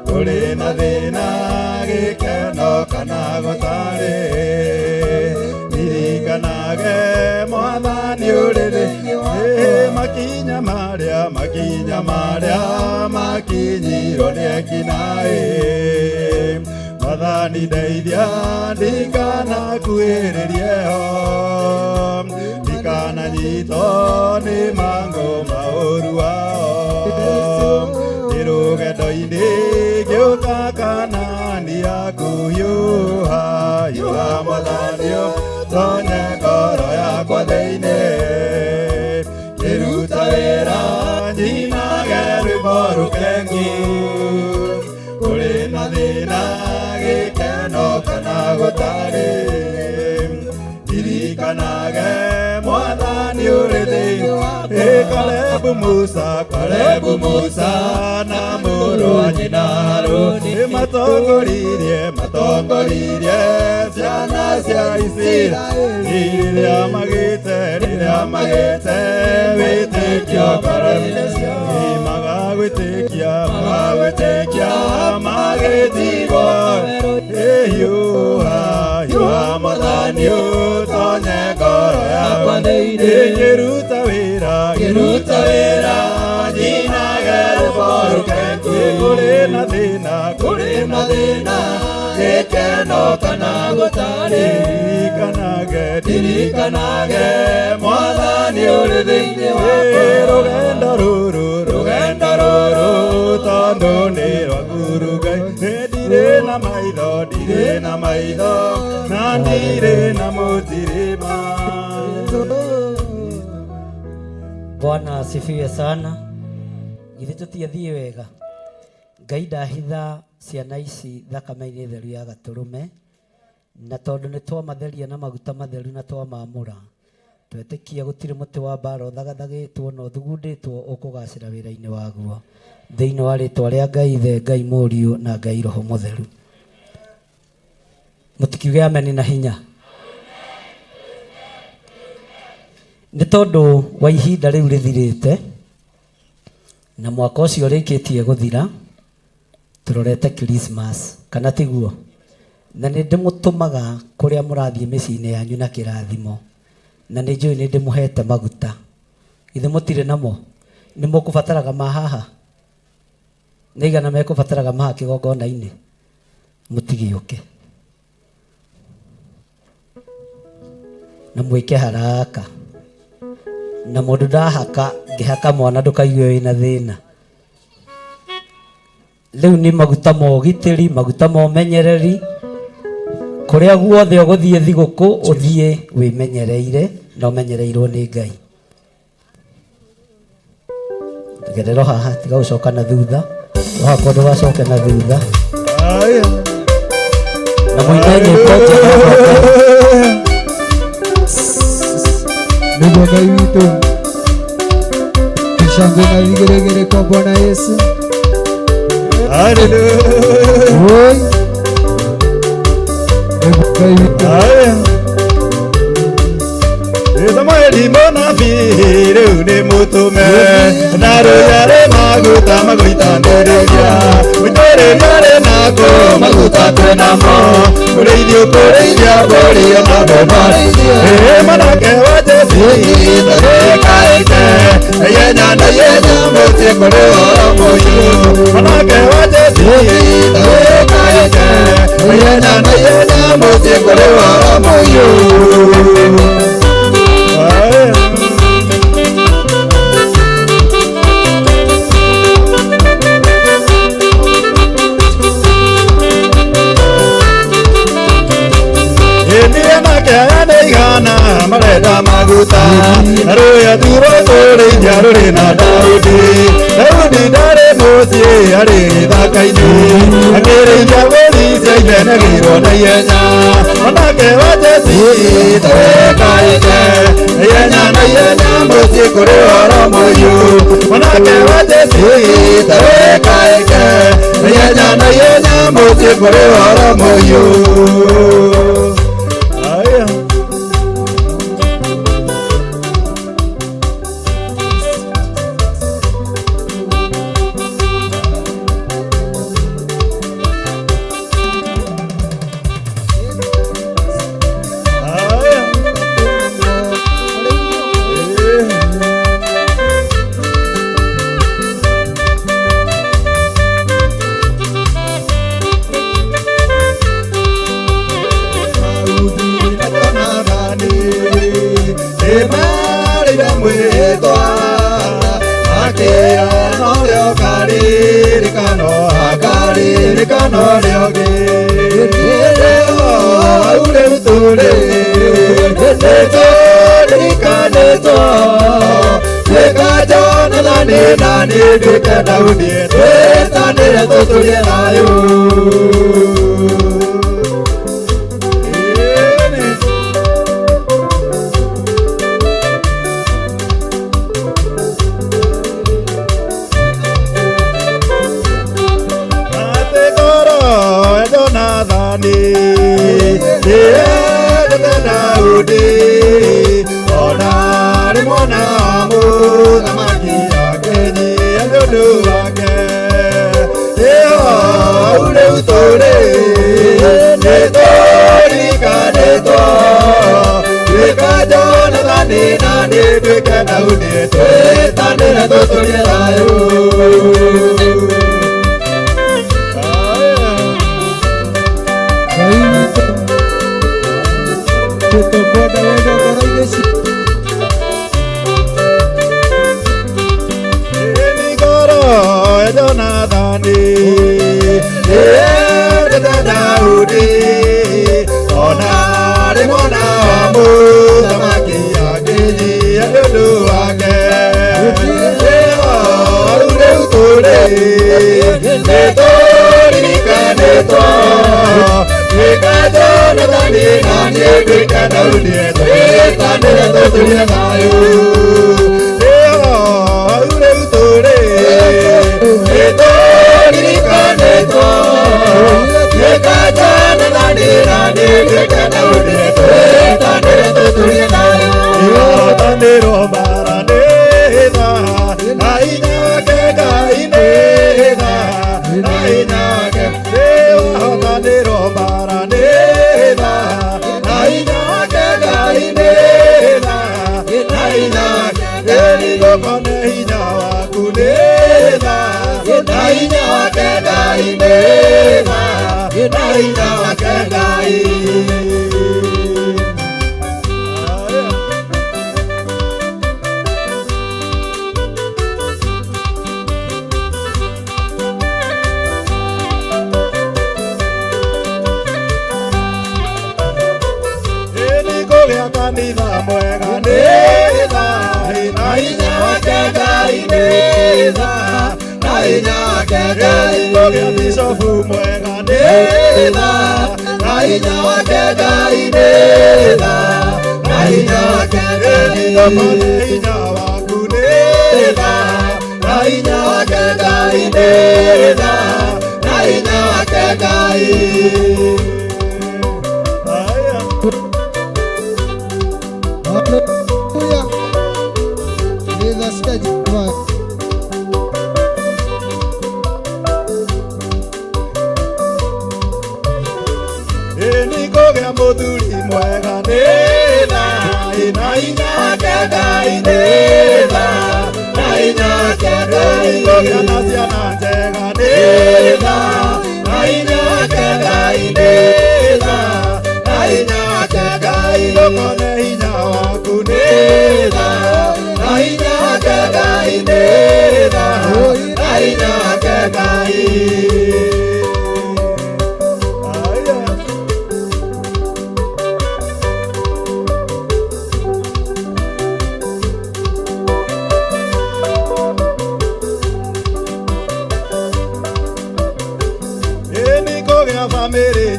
kũrĩ na thĩna gĩkeno kana gũtarĩ. Ririkanage Mwathani ũrĩ thĩinĩ. Makinya marĩa, makinya marĩa makinyirwo nĩ ekinaĩ, Mwathani ndeithia ndikanakuhĩrĩrie ho, ndikananyitwo nĩ mangũ maũru wao. Ndĩ rũgendo-inĩ ngĩũka Kanaani yaku, hiũha hiũha Mwathani tonye ngoro yakwa thĩinĩ. Ngĩruta wĩra nyinage rwĩmbo rũkengu, kũrĩ na thĩna gĩkeno kana gũtarĩ. Ririkanage Mwathani ũrĩ thĩinĩ. Kalebu Musa, Kalebu Musa na mũrũ wa nyina Harũni matongoririe, matongoririe ciana cia Isiraeli rĩrĩa magĩte, rĩrĩa magĩte wĩtĩkio ngoro-inĩ ciao. Magagwĩtĩkia, magagwĩtĩkia magĩtigwo. Hiũha hiũha Mwathani ũtonye ngoro yakwa thĩinĩ. Ngĩruta wĩra, ngĩruta wĩra nyinage rwĩmbo rũkengu, kũrĩ na thĩna, kũrĩ na thĩna gĩkeno kana gũtarĩ. Ririkanage, ririkanage Mwathani ũrĩ thĩinĩ wakwa. Rũgendo rũrũ, rũgendo rũrũ tondũ nĩ rwaku Ngai. Ndirĩ na maitho, ndirĩ na maitho na ndirĩ na mũtirima. Bwana asifiwe sana. Githĩ tũtiathiĩ wega? Ngai ndahitha ciana ici thakame-inĩ theru ya gatũrũme, na tondũ nĩ twamatheria na maguta matheru na twamamũra, twetĩkia gũtirĩ mũtĩ wa mbara ũthagathagĩtwo na ũthugundĩtwo ũkũgacĩra wĩra-inĩ waguo. Thĩinĩ wa rĩtwa rĩa Ngai Ithe, Ngai Mũriũ na Ngai Roho Mũtheru. Mũtikiuge ameni na hinya. Nĩ tondũ wa ihinda rĩu rĩthirĩte na mwaka ũcio ũrĩkĩtie gũthira, tũrorete Christmas, kana tiguo? Na nĩ ndĩmũtũmaga kũrĩa mũrathiĩ mĩciĩ-inĩ yanyu na kĩrathimo, na nĩ njũĩ nĩ ndĩmũhete maguta. Githĩ mũtirĩ namo? Nĩ mũkũbataraga ma haha? Nĩ aigana mekũbataraga ma haha kĩgongona-inĩ? Mũtigĩũke na mwĩke haraka, na mũndũ ndahaka, ngĩhaka mwana ndũkaigue wĩna thĩna. Rĩu nĩ maguta ma ũgitĩri, maguta ma ũmenyereri. Kũrĩa guothe ũgũthiĩ thigũkũ, ũthiĩ wĩmenyereire na ũmenyereirwo nĩ Ngai. Gerero haha, tiga gũcoka na thutha, wahakwo ndũgacoke na thutha. Na mũine nyĩmbo njega. Nĩguo Ngai witũ. Shangwe na vigeregere kwa Bwana Yesu. Hallelujah. Oi. Nĩguo Ngai witũ. Haya. Samueli mũnabii rĩu nĩ mũtũme na rũyarĩ maguta magũitanĩrĩria mũitĩrĩria rĩ nako maguta twĩ namo kũrĩithio kũrĩithia mbũri ona mbemba ĩ mwanake wa Jesi ndagĩkaĩte ihenya na ihenya mũciĩ kũrĩ ũhoro mũhiũ mwanake wa Jesi ndagĩkaĩte ihenya na ihenya Mũciĩ kũrĩ wara mũiyũ. Igana marenda maguta rũya thuro tũrĩithia rũrĩ na Daudi. Daudi ndarĩ mũciĩ arĩ gĩthaka-inĩ akĩrĩithia mbũri cia ithe nĩagĩirwo na ihenya onake wa Jesi tawĩkaĩke ihenya na ihenya mũciĩ kũrĩ ũhoro mũiyũ onake wa Jesi tawĩkaĩke ihenya na ihenya mũciĩ kũrĩ ũhoro mũiyũ.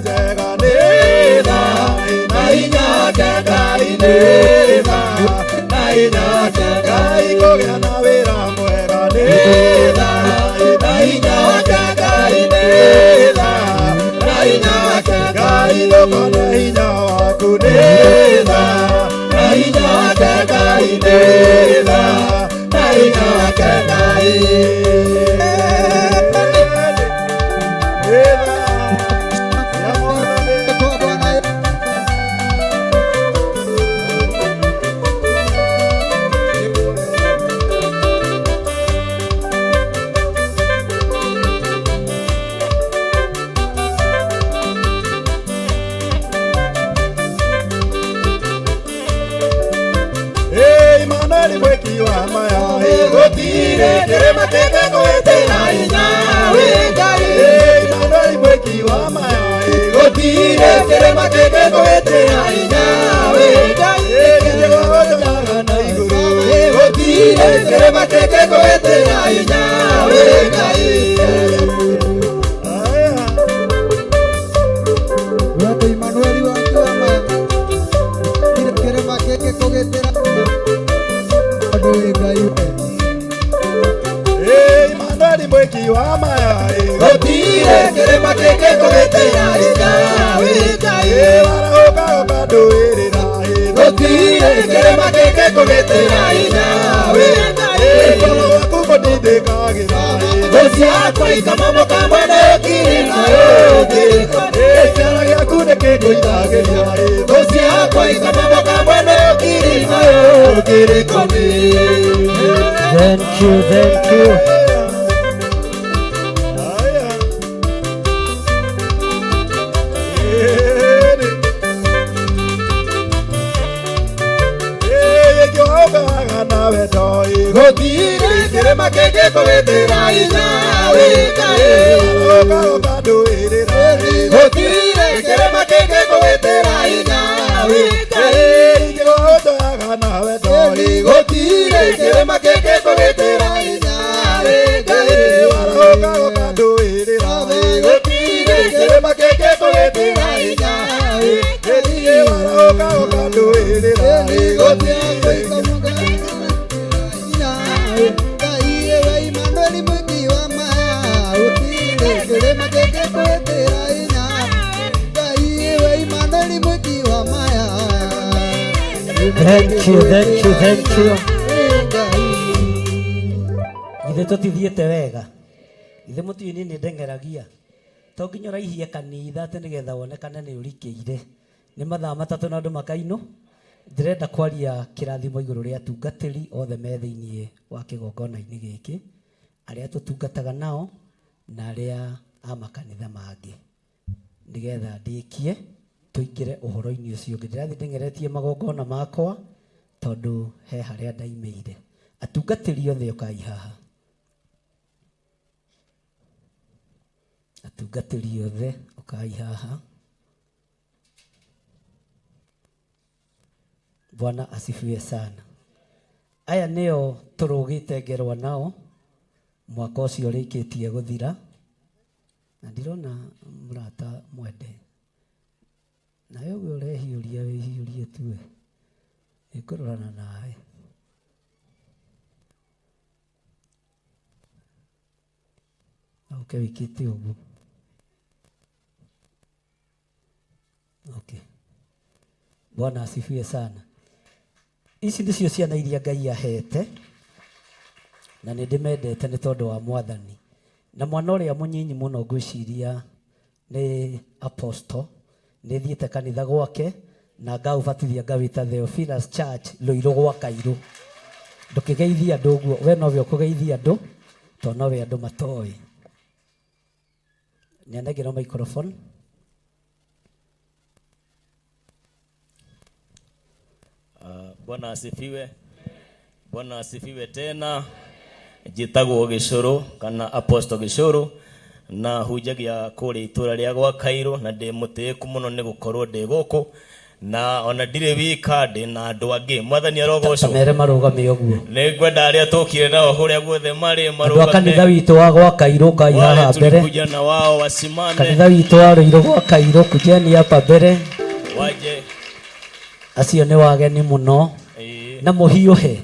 njega nĩ tha na hinya wake Ngai nĩ tha na hinya wake Ngai kũgĩa na wĩra mwega nĩ tha na hinya wake Ngai nĩ tha na hinya wake Ngai ndũkone hinya waku nĩ tha na hinya wake Ngai nĩ tha na hinya wake Ngai nĩ tha ya Mwathani. Kwa Bwana Hey, Manuel mweki wa maya gũtirĩ kĩrĩma kĩngĩgwĩtĩra hinya wĩ Ngai. Hey, Manuel mweki wa maya gũtirĩ kĩrĩma kĩngĩgwĩtĩra hinya wĩ Ngai. Hey, gĩtigũtũraga na igũrũ gũtirĩ kĩrĩma kĩngĩgwĩtĩra hinya wĩ Ngai. Aya. Wendo Emmanuel wa Kiama Kire kĩrĩma kĩngĩkũgitĩra Andũ wĩ Ngai we. Hey, Manuel mweki wa maya gũtirĩ kĩrĩma kĩngĩkũgitĩra hinya wĩ Ngai. Hey, warahũka ũkandũĩrĩra gũtirĩ kĩrĩma kĩngĩkũgitĩra hinya wĩ Ngai. Hey, ngoro gwaku kũndindĩkagĩra thũ ciakwa ikamomoka mwena ũkiri nayo ũngĩrĩko. Hey, kĩara gĩaku nĩkĩngũitagĩria thũ ciakwa ikamomoka mwena ũkiri nayo ũngĩrĩko. Thank you, thank you. Aya. Gũtirĩ kĩrĩma kĩngĩkũgitĩra hinya wĩ Ngai. Gũtirĩ kĩrĩma kĩngĩkũgitĩra hinya wĩ Ngai. Gũtirĩ kĩrĩma kĩngĩkũgitĩra hinya wĩ Ngai. Gũtirĩ kĩrĩma kĩngĩkũgitĩra hinya wĩ Ngai. Gũtirĩ Ngai we Emmanuel mwiki wa maya gũtirĩ kĩrĩma kĩngĩkũgitĩra hinya Ngai we Emmanuel mwiki wa maya. Thank you, thank you, thank you. Ngai. Githĩ tũtithiĩte wega? Githĩ mũtiũĩ niĩ nĩ ndeng'eragia? To nginya ũraihie kanitha atĩ nĩgetha wonekane nĩ ũrikĩire. Nĩ mathaa 3 na andũ makainũ. Ndĩrenda kwaria kĩrathimo igũrũ rĩa atungatĩri othe me thĩiniĩ wa kĩgongona-inĩ gĩkĩ, arĩa tũtungataga nao na arĩa a makanitha mangĩ, nĩgetha ndĩkie tũingĩre ũhoro-inĩ ũcio ũngĩ. Ndĩrathiĩ ndeng'eretie magongona makwa tondũ he harĩa ndaimĩire. Atungatĩri othe ũkai haha. Atungatĩri othe ũkai haha. Bwana asifiwe sana. Aya nĩo tũrũgĩte ngerwa nao mwaka ũcio ũrĩkĩtie gũthira, na ndirona mũrata mwende nawe ũguo ũrehiũria wĩhiũrie tuwe nĩngũrorana nawe. No ũke wĩkĩte ũguo. Okay. Bwana asifiwe sana. Ici nĩcio ciana iria Ngai ahete na nĩ ndĩmendete nĩ tondũ wa Mwathani. Na mwana ũrĩa mũnyinyi mũno ngwĩciria nĩ apostle, nĩ thiĩte kanitha gwake na ngaũbatithia ngawĩta Theophilus Church Rũirũ gwa Kairũ. Ndũkĩgeithie andũ ũguo, we nowe ũkũgeithia andũ tondũ nowe andũ matoĩ. Nĩ anengerwo microphone. Bwana asifiwe. Bwana asifiwe tena. Njĩtagwo Gĩcũrũ kana Apostle Gĩcũrũ na hunjagia kũrĩa itũra rĩa gwa Kairũ na ndĩ mũtĩĩku mũno nĩ gũkorwo ndĩ gũkũ. Na ona ndirĩ wika, ndĩ na andũ angĩ. Mwathani arogocwo. Mere marũgame ũguo. Nĩ ngwenda arĩa tũkire nao kũrĩa guothe marĩ Andũ a kanitha marũgame. witũ wa gwa Kairũ kai Wale haha mbere. tulikuja na wao wasimame. Kanitha witũ wa Rũirũ gwa Kairũ, kujeni hapa mbere. Waje. Acio nĩ wageni mũno. Ĩĩ. Na mũhiũhe.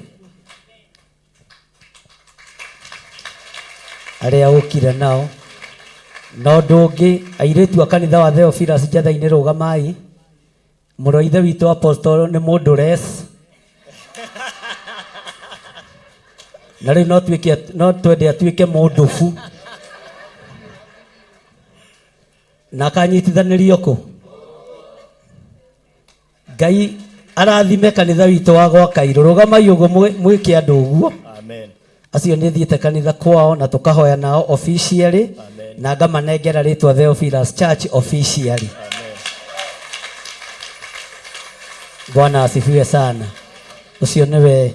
Arĩa ũkire nao. Na ũndũ ũngĩ, airĩtu a kanitha wa Theophilus Njatha-inĩ rũgamai. Mũrũ wa ithe witũ Apostle nĩ mũndũ res. Na rĩu no tuĩke, no twende atuĩke mũndũ bu. Na akanyitithanĩrio kũ? Ngai arathime kanitha witũ wa gwa Kairũ. Rũgamai ũguo mwĩke andũ ũguo. Amen. Acio nĩ thiĩte kanitha kwao na tũkahoya nao officially. Amen. Na ngamanengera rĩtwa Theophilus Church officially. Amen. Bwana asifiwe sana. Ũcio nĩwe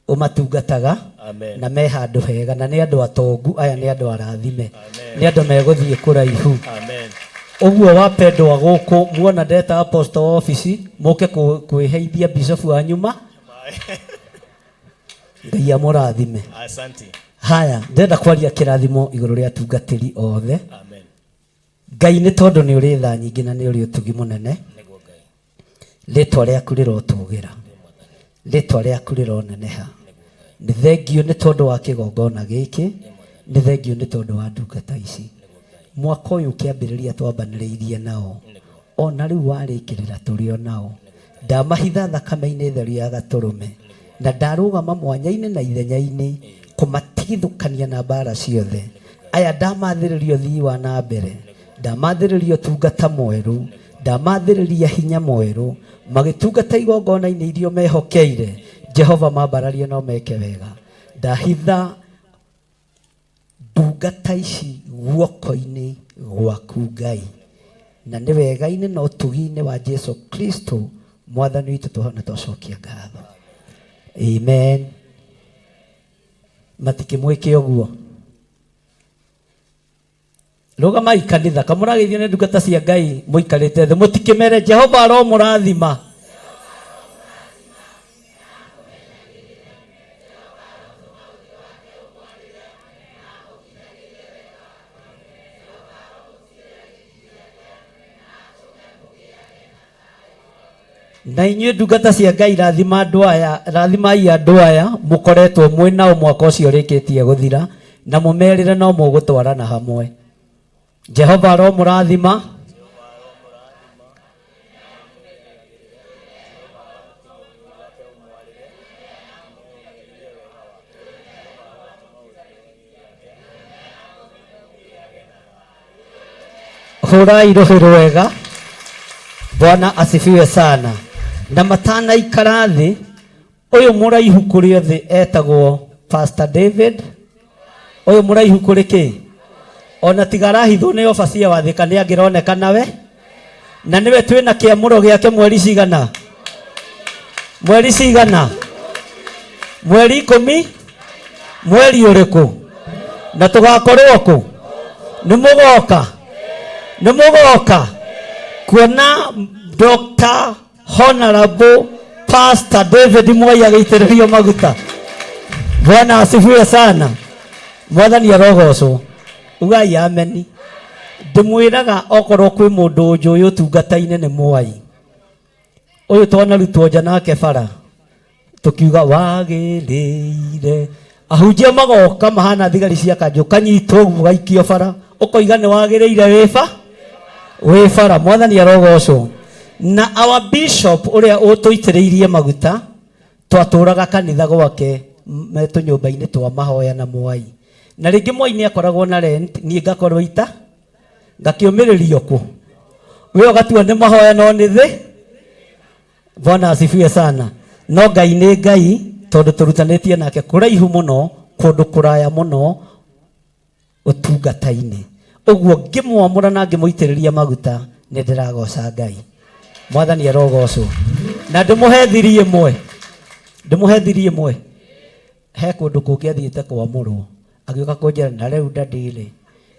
ũmatungataga. Amen. Na me handũ hega, na nĩ andũ atongu, aya nĩ andũ arathime. Amen. Nĩ andũ megũthiĩ kũraihu. Amen. Ũguo wapendwa gũkũ muona ndeta apostle office mũke kwĩheithia bishop wanyu ma Ngai amũrathime. Asante. Haya, ndĩrenda kwaria kĩrathimo igũrũ rĩa atungatĩri othe. Amen. Ngai nĩ tondũ nĩ ũrĩ tha nyingĩ na nĩ ũrĩ ũtugi mũnene. Nĩguo Ngai. Rĩtwa rĩaku rĩrotũgĩra. Rĩtwa rĩaku rĩroneneha. Nĩ thengio nĩ tondũ wa kĩgongona gĩkĩ. Nĩ thengio nĩ tondũ wa ndungata ici. Mwaka ũyũ ũkĩambĩrĩria twambanĩrĩirie nao. Ona rĩu warĩkĩrĩra tũrĩ o nao. Ndamahitha thakame-inĩ theru ya gatũrũme. Na ndarũgama mwanya-inĩ na ithenya-inĩ kũmatigithũkania na mbara ciothe. Aya ndamathĩrĩria ũthii wa na mbere. Ndamathĩrĩria ũtungata mwerũ. Ndamathĩrĩria hinya mwerũ. Magĩtungata igongona-inĩ iria mehokeire. Jehova mambararie no meke wega. Ndahitha ndungata ici guoko-inĩ gwaku Ngai. Na nĩ wega-inĩ na ũtugi-inĩ wa Jesu Kristo mwathani witũ twahona twacokia ngatho. Amen. Matikĩmwĩke ũguo. Rũgamai kanitha, kamũrageithio nĩ ndungata cia Ngai mũikarĩte thĩ, mũtikĩmere Jehova aromũrathima. Na inyuĩ ndungata cia Ngai, rathima andũ aya, rathimai andũ aya mũkoretwo mwĩ nao mwaka ũcio ũrĩkĩtie gũthira, na mũmerĩre no mũgũtwarana hamwe. Jehova aromũrathima. Hũrai rũhĩ rwega. Bwana asifiwe sana. Na matanaikara thĩ, ũyũ mũraihu kũrĩ othe etagwo Pastor David. Ũyũ mũraihu kũrĩ kĩ? Ona tiga arahithwo nĩ obacia wa Thika nĩ angĩroneka nawe. Na nĩwe twĩna kĩamũro gĩake mweri cigana? Mweri cigana? Mweri 10? Mweri ũrĩkũ? Na tũgakorwo kũ? Nĩ mũgoka? Nĩ mũgoka? Kuona Dr. Honorable Pastor David Mwai agĩitĩrĩrio maguta. Bwana asifiwe sana. Mwathani arogocwo. Ugai ameni. Ndĩmwĩraga okorwo kwĩ mũndũ ũnjũĩ ũtungata-inĩ nĩ Mwai. Ũyũ twanarutwo nja nake bara tũkiuga wagĩrĩire. Ahunjia magoka mahana thigari cia kanjũ, kanyitwo ũguo gaikio bara, ũkoiga nĩ wagĩrĩire wĩ wĩ bara. Mwathani arogocwo. Na our bishop ũrĩa ũtũitĩrĩirie maguta, twatũraga kanitha gwake tũnyũmba-inĩ twa mahoya na Mwai. Na rĩngĩ Mwai nĩ akoragwo na rent, niĩ ngakorwo ita ngakĩũmĩrĩrio kũ. We ũgatua nĩ mahoya no nĩ thĩ. Bwana asifiwe sana. No Ngai nĩ Ngai tondũ tũrutanĩtie nake kũraihu mũno, kũndũ kũraya mũno ũtungata-inĩ. Ũguo ngĩmwamũra na ngĩmũitĩrĩria maguta nĩ ndĩragoca Ngai. Mwathani arogocwo. Na ndĩmũhe thiri ĩmwe. Ndĩmũhe thiri ĩmwe. He kũndũ kũngĩ athiĩte kwamũrwo. Agĩũka kũnjĩra na rĩu daddy rĩ,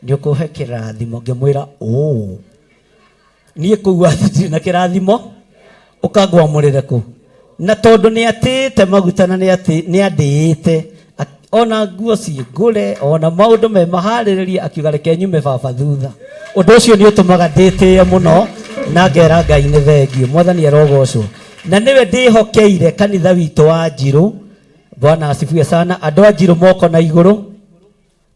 nĩ ũkũhe kĩrathimo. Ngĩmwĩra ũ. Niĩ kũu athiĩ na kĩrathimo. Ũkangwamũrĩre kũ? Na tondũ nĩ atĩĩte maguta na nĩ andĩĩte, ona nguo ciĩ ngũre, ona maũndũ me maharĩrĩrie, akiuga reke nyume baba thutha. Ũndũ ũcio nĩ ũtũmaga ndĩtĩe mũno na ngera Ngai nĩ thengiũ. Mwathani arogocwo. Na nĩwe ndĩhokeire kanitha witũ wa Njirũ. Bwana asifiwe sana. Andũ a Njirũ moko na igũrũ.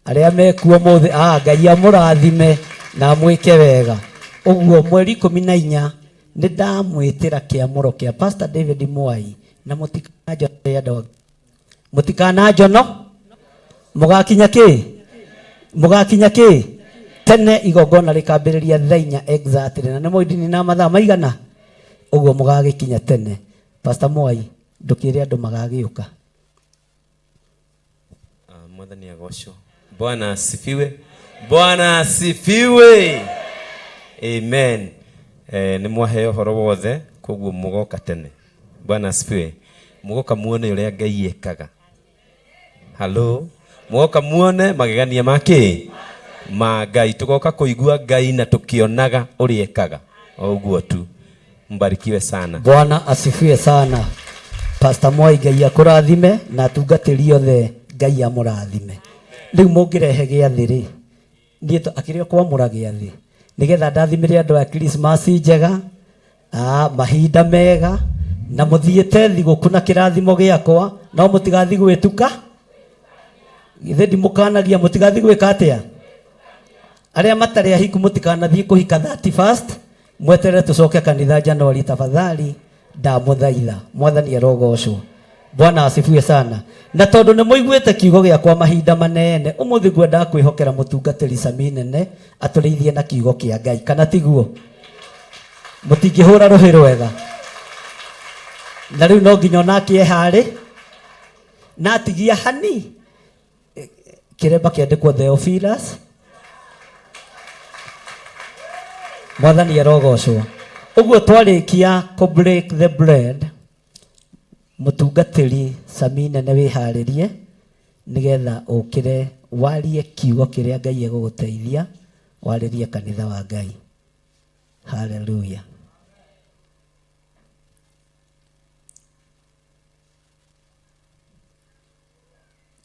Arĩa mekuo mũthĩ, ah, Ngai amũrathime na amwĩke wega. Ũguo mweri 14 nĩ ndamwĩtĩra kĩamũro kĩa Pastor David Mwai, na mũtikananjono andũ a mũtikananjono, mũgakinya kĩ? Mũgakinya kĩ? Tene igongona rĩkambĩrĩria thaa inya exactly, na nĩ mũndini na mathaa maigana ũguo mũgagĩkinya tene. Pastor Mwai, ndũkĩre andũ magagĩũka. Ah, Mwathani agocwo. Bwana asifiwe. Bwana asifiwe. Amen. Eh, nĩ mwaheo ũhoro wothe koguo mũgoka tene. Bwana asifiwe. Mũgoka muone ũrĩa Ngai ekaga. Hello. Mũgoka muone magegania ma kĩ? Ma Ngai. Tũgoka kũigua Ngai na tũkĩonaga ũrĩa ekaga. O ũguo tu. Mbarikiwe sana. Bwana asifiwe sana. Pastor Mwai Ngai akũrathime na atungatĩri othe Ngai amũrathime. Rĩu mũngĩrehe gĩathĩ rĩ, niĩ akĩrĩ o kwamũra gĩathĩ nĩgetha ndathimĩre andũ a Christmas njega, mahinda mega, na mũthiĩte thigũkũ na kĩrathimo gĩakwa, no mũtigathiĩ gwĩtuka. Githĩ ndimũkanagia mũtigathiĩ gwĩka atĩa? Arĩa matarĩ ahiku mũtikanathiĩ kũhika 31st, mweterere tucoke kanitha Januari tafadhali, ndamũthaitha. Mwathani arogocwo. Bwana asifiwe sana. Na tondũ nĩ mũiguĩte kiugo gĩakwa mahinda manene, ũmũthĩ ngwendaga kwĩhokera mũtungatĩri Sami Nene atũrĩithie na kiugo kĩa Ngai, kana tiguo? Mũtingĩhũra rũhĩ rwega. Na rĩu no nginya onake eharĩ na atigia hani kĩremba kĩandĩkwo Theophilus. Mwathani arogocwo. Ũguo twarĩkia kũ break the bread, mũtungatĩri Sami Nene wĩharĩrie nĩgetha ũkĩre warie kiugo kĩrĩa Ngai egũgũteithia warĩrie kanitha wa Ngai. Hallelujah.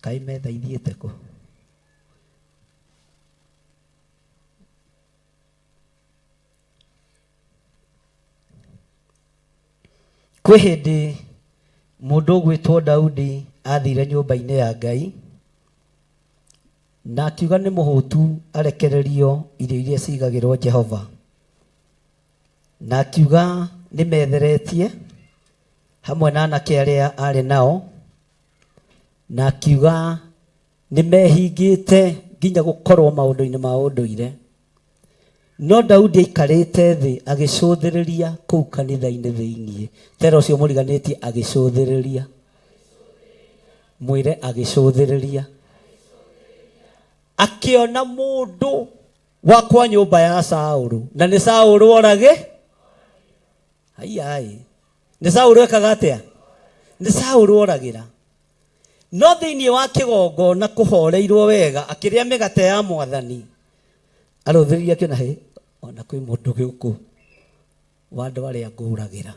Kaĩ metha ithiĩte kũ? Kwĩ hĩndĩ mũndũ ũgwĩtwo Daudi athire nyũmba-inĩ ya Ngai na akiuga nĩ mũhũtu arekererio irio iria cigagĩrwo Jehova, na akiuga nĩ metheretie hamwe na anake arĩa arĩ nao, na akiuga nĩ mehingĩte nginya gũkorwo maũndũ-inĩ ma ũndũire. No Daudi aikarĩte thĩ agĩcũthĩrĩria kũu kanitha-inĩ thĩinĩ. Tera ũcio mũriganĩtie agĩcũthĩrĩria. Mwĩre agĩcũthĩrĩria. Akĩona mũndũ wa kwa nyũmba ya Saũlũ, na nĩ Saũlũ orage. Haiai. Nĩ Saũlũ ekaga atĩa? Nĩ Saũlũ oragĩra. No thĩinĩ wa kĩgongona kũhoreirwo wega, akĩrĩa mĩgate ya Mwathani, arũthĩrĩria akĩona, hĩ, ona kwĩ mũndũ gũkũ wa andũ arĩa ngũragĩra.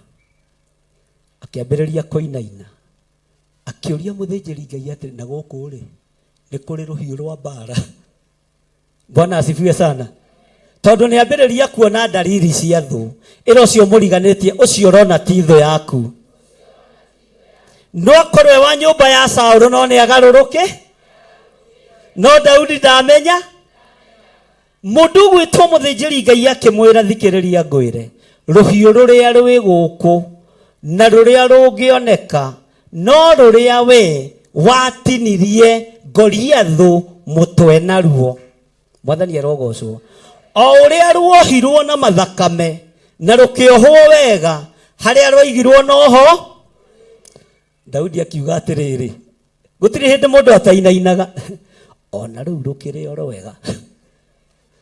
Akĩambĩrĩria kũinaina, akĩũria mũthĩnjĩri Ngai atĩrĩ, na gũkũ rĩ, nĩ kũrĩ rũhiũ rwa mbara? Bwana asifiwe sana. Tondũ nĩ ambĩrĩria kuona ndariri cia thũ, ĩra ũcio mũriganĩtie, ũcio ũrona ti thũ yaku. No akorwo e wa nyũmba ya Saũlũ no nĩ agarũrũke. No Daudi ndamenya. Mũndũ ũgwĩtwo mũthĩnjĩri Ngai akĩmwĩra, thikĩrĩria ngwĩre, rũhiũ rũrĩa rwĩ gũkũ na rũrĩa rũngĩoneka no rũrĩa we watinirie Goliathũ mũtwe naruo. Mwathani arogocwo. O ũrĩa ruohirwo na mathakame na rũkĩohwo wega harĩa rwaigirwo noho. Daudi akiuga atĩrĩrĩ, gũtirĩ hĩndĩ mũndũ atainainaga, ona rĩu rũkĩrĩ o rwega,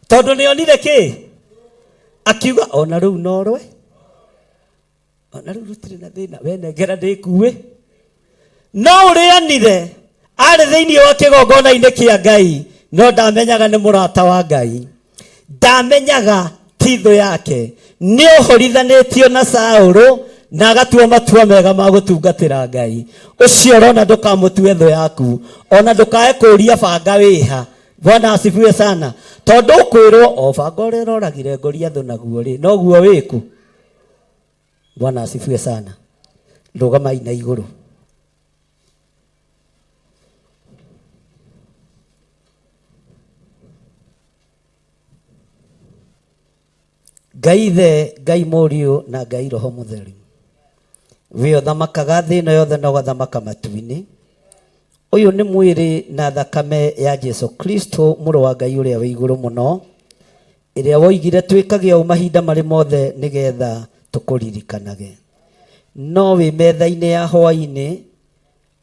tondũ nĩ onire kĩ? Akiuga ona rĩu no rwe, ona rĩu rũtirĩ na thĩna, we nengera ndĩkuĩ. No ũrĩanire arĩ thĩinĩ wa kĩgongona-inĩ kĩa Ngai, no ndamenyaga nĩ mũrata wa Ngai, ndamenyaga ti thũ yake, nĩ ohorithanĩtio na Saũlũ Na agatua matua mega ma gũtungatĩra Ngai. Ũcio ũrona ndũkamũtue thũ yaku, ona ndũkae kũũria banga wĩha. Bwana asifiwe sana. Tondũ ũkwĩrwo o banga ũrĩa ũroragire Goliathũ naguo rĩ, noguo wĩku. Bwana asifiwe sana. Rũgamai na igũrũ. Ngai Ithe, Ngai Mũriũ na Ngai Roho Mũtheru. We ũthamakaga thĩ ĩno yothe na ũgathamaka matu-inĩ. Ũyũ nĩ mwĩrĩ na thakame ya Jesu Kristo mũrũ wa Ngai ũrĩa wĩ igũrũ mũno, ĩrĩa woigire twĩkage ũũ mahinda marĩ mothe nĩgetha tũkũririkanage. No wĩ metha-inĩ ya hwaĩ-inĩ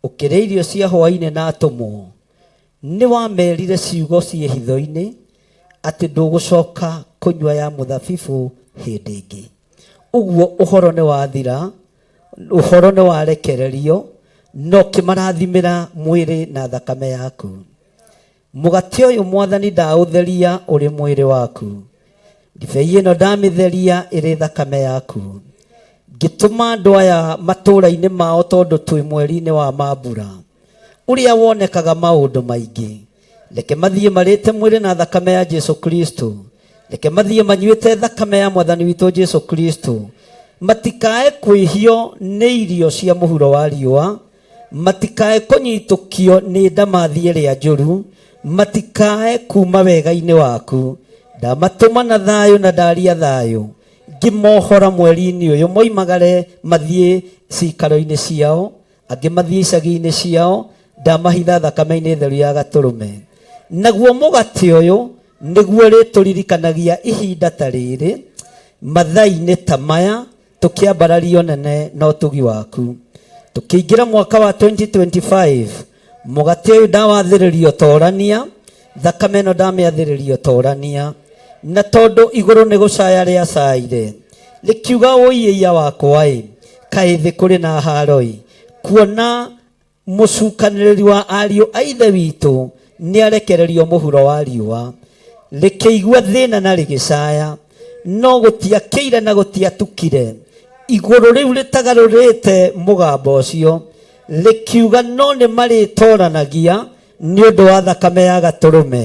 Ũkĩrĩa irio cia hwaĩ-inĩ na atũmwo, nĩ wameerire ciugo ciĩ hitho-inĩ atĩ ndũgũcoka kũnyua ya mũthabibũ hĩndĩ ĩngĩ. Ũguo ũhoro nĩ wathira, ũhoro nĩ warekererio, na ũkĩmarathimĩra mwĩrĩ na thakame yaku. Mũgate ũyũ Mwathani ndaũtheria ũrĩ mwĩrĩ waku, ndibei ĩno ndamĩtheria ĩrĩ thakame yaku. Ngĩtũma andũ aya matũũra-inĩ mao tondũ twĩ mweri-inĩ wa mambura ũrĩa wonekaga maũndũ maingĩ. Reke mathiĩ marĩte mwĩrĩ na thakame ya Jesu Kristo. Reke mathiĩ manyuĩte thakame ya Mwathani witũ Jesu Kristo. Matikae kwĩhio nĩ irio cia mũhuro wa riũa, matikae kũnyitũkio nĩ ndamathi ĩrĩa njũru, matikae kuuma wega-inĩ waku. Ndamatũma na thayũ na ndaria thayũ, ngĩmohora mweri-inĩ ũyũ moimagare mathiĩ ciikaro-inĩ ciao, angĩ mathiĩ icagi-inĩ ciao, ndamahitha thakame-inĩ theru ya Gatũrũme. Naguo mũgate ũyũ nĩguo ũrĩtũririkanagia ihinda ta rĩrĩ, mathaa-inĩ ta maya, tũkĩambarario nene na ũtugi waku tũkĩingĩra mwaka wa 2025 mũgate ũyũ ndawathĩrĩrio torania thakame ĩno ndamĩathĩrĩrio torania na tondũ igũrũ nĩ gũcaya rĩacaire rĩkiuga ũiĩia wakwa ĩ kaĩ thĩ kũrĩ na haroi kuona Mũcukanĩrĩri wa ariũ a ithe witũ nĩarekererio mũhuro wa riũa, rĩkĩigua thĩna na rĩgĩcaya, no gũtiakĩire na gũtiatukire. Igũrũ rĩu rĩtagarũrĩte mũgambo ũcio, rĩkiuga no nĩmarĩtoranagia nĩ ũndũ wa thakame ya Gatũrũme.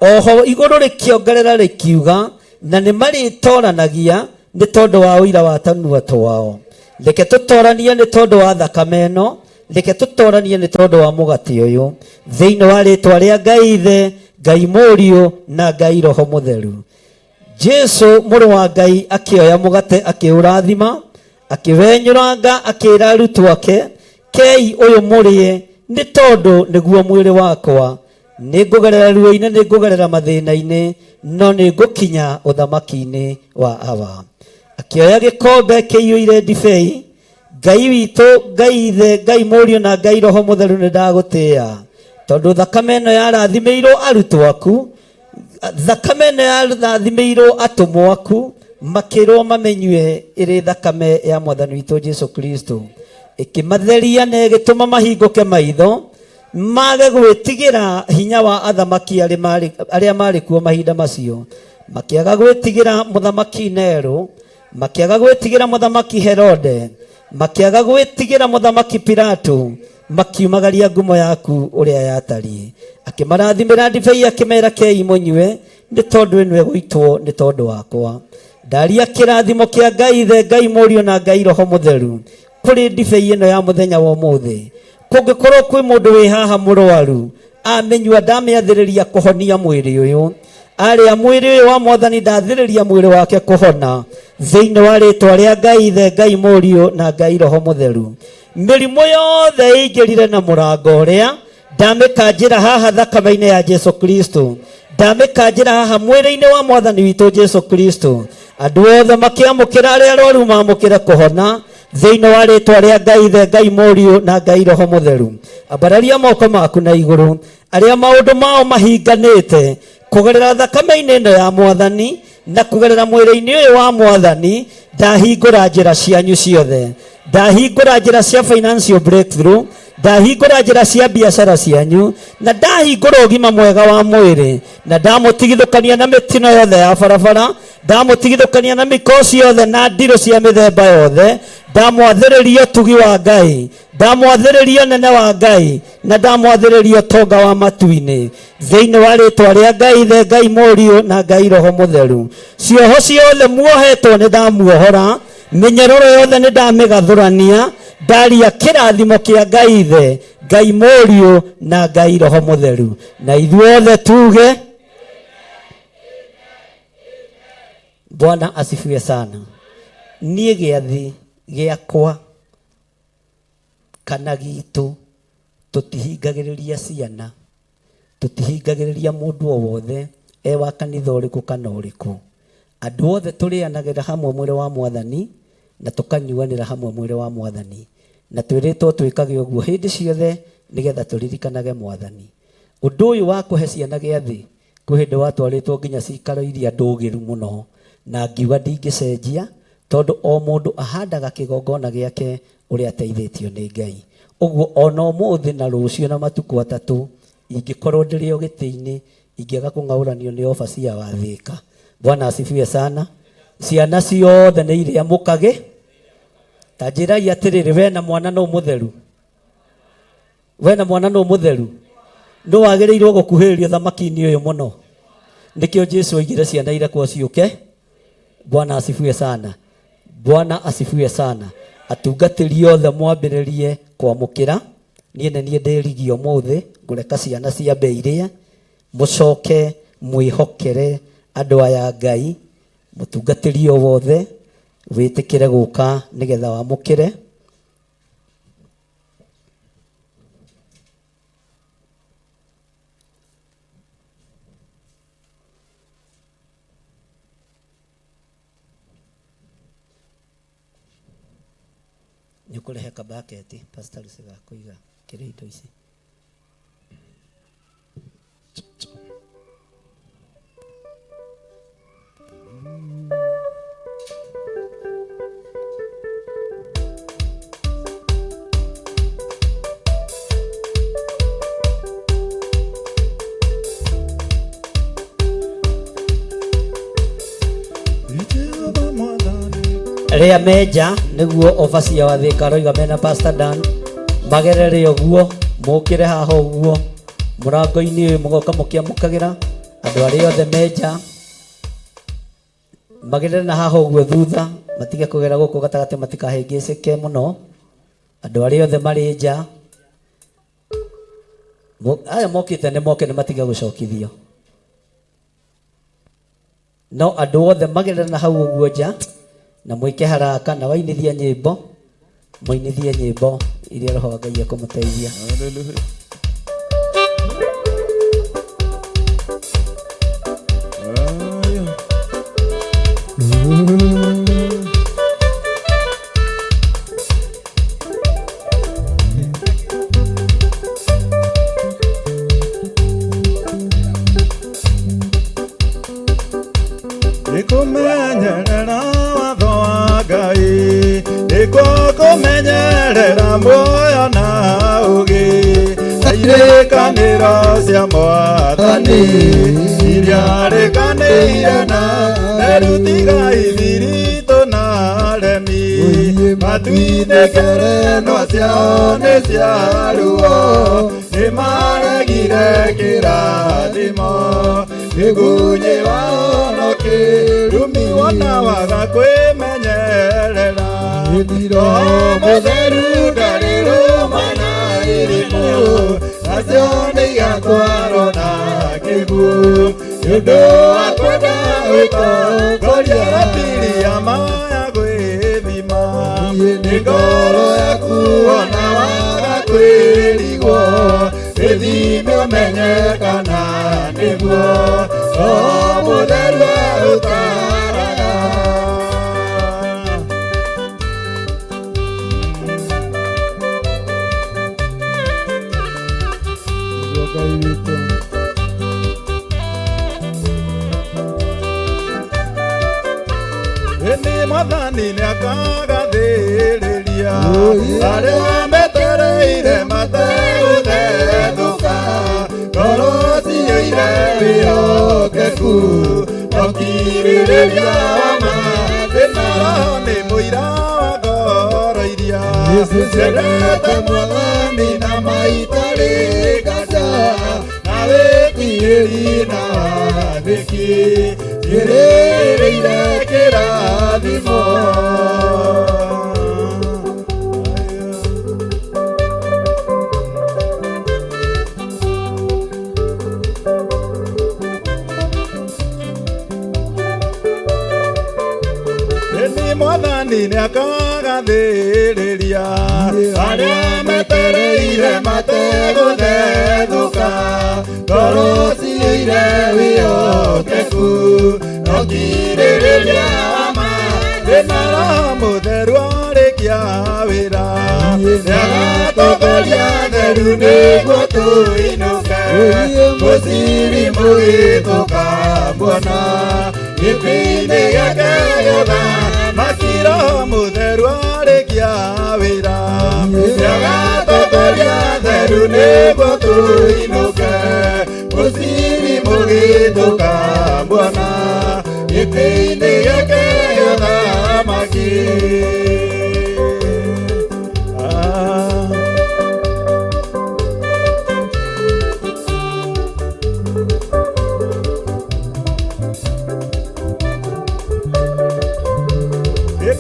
Oho igũrũ rĩkĩongerera rĩkiuga, na nĩmarĩtoranagia nĩ tondũ wa ũira wa tũnua twao. Reke tũtoranie nĩ tondũ wa thakame ĩno, reke tũtoranie nĩ tondũ wa mũgate ũyũ, thĩinĩ wa rĩtwa rĩa Ngai Ithe, Ngai Mũriũ na Ngai Roho Mũtheru. Jesu mũrũ wa Ngai akĩoya mũgate akĩũrathima, akĩwenyũranga akĩra arutwo ake, kei ũyũ mũrĩe nĩ tondũ nĩguo mwĩrĩ wakwa. Nĩ ngũgerera ruo-inĩ, nĩ ngũgerera mathĩna-inĩ, no nĩ ngũkinya ũthamaki-inĩ wa Awa. Akĩoya gĩkombe kĩiyũire ndibei, Ngai witũ, Ngai Ithe, Ngai Mũriũ na Ngai Roho Mũtheru nĩ ndagũtĩĩa tondũ thakame ĩno yarathimĩirwo arutwo aku, thakame ĩno yarathimĩirwo atũmwo aku, makĩrwo mamĩnyue ĩrĩ thakame ya Mwathani witũ Jesu Kristo. Ĩkĩmatheria na ĩgĩtũma mahingũke maitho mage gwĩtigĩra hinya wa athamaki arĩa marĩ kuo mahinda macio, makĩaga gwĩtigĩra mũthamaki Nero, makĩaga gwĩtigĩra mũthamaki Herode, makĩaga gwĩtigĩra mũthamaki Pilato, makiumagaria ngumo yaku ũrĩa yatariĩ. Akĩmarathimĩra ndibei akĩmera kei mũnyue, nĩ tondũ ĩno ĩgũitwo nĩ tondũ wakwa. Ndaria kĩrathimo kĩa Ngai Ithe, Ngai Mũriũ na Ngai Roho Mũtheru kũrĩ ndibei ĩno ya mũthenya wa ũmũthĩ. Kũngĩkorwo kwĩ mũndũ wĩ haha mũrwaru, amĩnyua ndamĩathĩrĩria kũhonia mwĩrĩ ũyũ. Arĩa mwĩrĩ ũyũ wa Mwathani ndathĩrĩria mwĩrĩ wake kũhona thĩinĩ wa rĩtwa rĩa Ngai Ithe, Ngai Mũriũ na Ngai Roho Mũtheru. Mĩrimũ yothe ĩingĩrire na mũrango ũrĩa ndamĩkanjĩra haha thakame-inĩ ya Jesu Kristo, ndamĩkanjĩra haha mwĩrĩ-inĩ wa Mwathani witũ Jesu Kristo. Andũ othe makĩamũkĩra, arĩa arwaru mamũkĩre kũhona thĩinĩ wa rĩtwa rĩa Ngai Ithe, Ngai Mũriũ na Ngai Roho Mũtheru. Ambararia moko maku na igũrũ, arĩa maũndũ mao mahinganĩte kũgerera thakame-inĩ ĩno ya Mwathani na kũgerera mwĩrĩ-inĩ ũyũ wa Mwathani, ndahingũra njĩra cianyu ciothe, ndahingũra njĩra cia financial breakthrough, ndahingũra njĩra cia biacara cianyu, na ndahingũra ũgima mwega wa mwĩrĩ, na ndamũtigithũkania na mĩtino yothe ya barabara. Ndamũtigithũkania na mĩko ciothe na ndirũ cia mĩthemba yothe. Ndamwathĩrĩria ũtugi wa Ngai, ndamwathĩrĩria ũnene wa Ngai, na ndamwathĩrĩria ũtonga wa matu-inĩ, thĩinĩ wa rĩtwa rĩa Ngai Ithe, Ngai Mũriũ na Ngai Roho Mũtheru. Cioho ciothe muohetwo nĩ ndamuohora, mĩnyororo yothe nĩ ndamĩgathũrania, ndaria kĩrathimo kĩa Ngai Ithe, Ngai Mũriũ na Ngai Roho Mũtheru. Na ithuothe tuge Bwana asifiwe sana. Niĩ gĩathĩ gĩakwa kana gitũ tũtihingagĩrĩria ciana, tũtihingagĩrĩria mũndũ o wothe e wa kanitha ũrĩkũ kana ũrĩkũ. Andũ othe tũrĩanagĩra hamwe mwĩrĩ wa Mwathani na tũkanyuanĩra hamwe mwĩrĩ wa Mwathani, na twĩrĩtwo twĩkage ũguo hĩndĩ ciothe nĩgetha tũririkanage Mwathani. Ũndũ ũyũ wa kũhe ciana gĩathĩ kwĩ hĩndĩ watwarĩtwo nginya cikaro iria ndũgĩru mũno, na ngiuga ndingĩcenjia tondũ o mũndũ ahandaga kĩgongona gĩake ũrĩa ateithĩtio nĩ Ngai. Ũguo ona ũmũthĩ na rũciũ na matukũ atatũ ingĩkorwo ndĩrĩ o gĩtĩ-inĩ ingĩaga kũng'aũranio nĩ obacia wa Thĩka. Bwana asifiwe sana. Ciana ciothe nĩ irĩamũkagĩ. Ta njĩrai atĩrĩrĩ, we na mwana nũ mũtheru? We na mwana nũ mũtheru? Nũ wagĩrĩirwo gũkuhĩrĩria thamaki-inĩ ũyũ mũno? Nĩkĩo Jesu oigire ciana irekwo ciũke. Bwana asifiwe sana. Bwana asifiwe sana. Atungatĩri othe mwambĩrĩrie kwamũkĩra. Niĩ nĩ niĩ ndĩrigie ũmũthĩ, ngũreka ciana ciambe irĩe, mũcoke mwĩhokere andũ aya Ngai. Mũtungatĩri o wothe wĩtĩkĩre gũka nĩgetha wamũkĩre. Nĩ ũkũrehe kabaketi Pastor Lucy ga kũiga kĩrĩa indo ici. Rĩa menja nĩguo obacia wa Thĩka aroiga mena Pastor Dan magerere ũguo mũkĩre haha ũguo mũrango-inĩ ũyũ mũgoka mũkĩamũkagĩra andũ arĩa othe menja magerere na haha ũguo thutha matige kũgera gũkũ gatagatĩ matikahĩngĩcĩke mũno. Andũ arĩa othe marĩ nja aya mokĩte nĩ moke nĩ matige gũcokithio, no andũ othe magerere na hau ũguo nja na mwĩke haraka na wainithie nyĩmbo, mũinithie nyĩmbo iria Roho wa Ngai ekũmũteithia. Nĩkũmenyerera watho wa Ngai, nĩkuo kũmenyerera muoyo na ũũgĩ, na irĩkanĩro cia Mwathani iria arĩkanĩire na erutiga ithiritũ na aremi, matu-inĩ ngerenwa ciao nĩ cia ruo, nĩmaregire kĩrathimo. Kĩgunyĩ wao no kĩrumi wona waga kwĩmenyerera. Roho Mũtheru ndarĩ rũma na irimũ, nacio nĩ igatwarwo na kĩguũ. Nĩ ũndũ wa kwenda gwĩtongoria ratiri ya maya gwĩthima. Nĩ ngoro yaku ona waga kwĩrigwo, wĩthime ũmenye kana nĩguo Roho Mũtheru arũtaraga. Ngai witũ. Ĩni Mwathani nĩakagathĩrĩria arĩa metereire mategũthethũka, ngoro ciyũire wĩhokeku Ũkirĩrĩria wa ma Ndĩna roho nĩ mũira wa ngoro iria ciendete mwathani na maitarĩ nganja na wĩtigĩri na wathĩki ciĩrĩrĩire kĩrathimo. Ĩni mwathani nĩakagathĩrĩria arĩa metereire mategũthethũka ngoro ciyũire wĩhokeku no kirĩrĩria wa ma ndĩna roho mũtheru arĩkia wĩra nĩagatongoria theru nĩguo tũinũke mũciri mũgĩtũkamuona gĩtĩ-inĩ gĩake gĩothe makiro mũtheru arĩkia wĩra nĩagatongoria theru nĩguo tũinũke mũciri mũgĩtũkamuona gĩtĩ-inĩ gĩake gĩothamaki.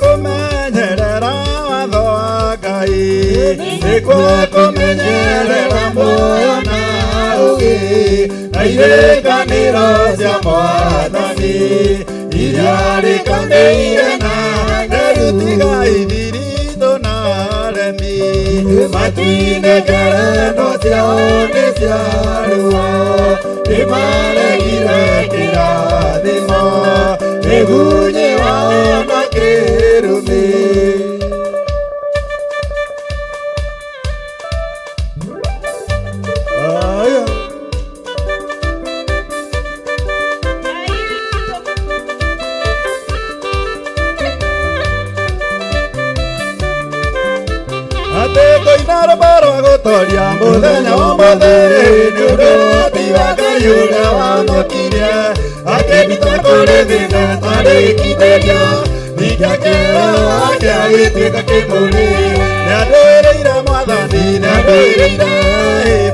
Nĩkũmenyerera watho wa Ngai nĩkuo kũmenyerera muoyo na ũũgĩ na irĩkanĩro cia mwathani iria rĩkanĩire na theru tiga ithiritũ na aremi matu-inĩ ngereno ciao nĩ cia ruo nĩmaregire kĩrathimo nĩgunyi wao na kĩrumi. Aya. Atĩ ngũina rwĩmbo rwa gũtoria mũthenya wa ũmũthĩ nĩ ũndũ ũhoti wa Ngai ũrĩa wahonokirie akĩnduta kũrĩ thĩna tarĩ gĩkindĩrio ningĩ akĩra wake agĩtuĩka kĩmũrĩ nĩandũĩrĩire mwathani nĩandũĩrĩire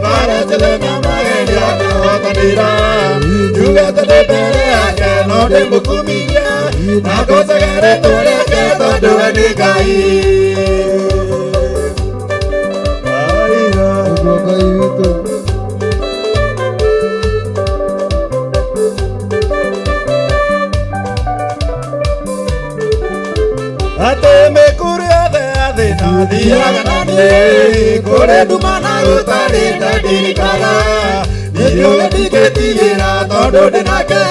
mbara ciothe na magerio akĩhotanĩra njugĩte ndĩ mbere yake no ndĩmũkumirie na ngocage rĩtwa rĩake tondũ we nĩ Ngai. Nĩguo Ngai witũ. Atĩ mĩkuru yothe ya thĩna thiaga na niĩ kũrĩ nduma na gũtarĩ ndandirikaga niĩ ndingĩtigĩra tondũ ndĩ nake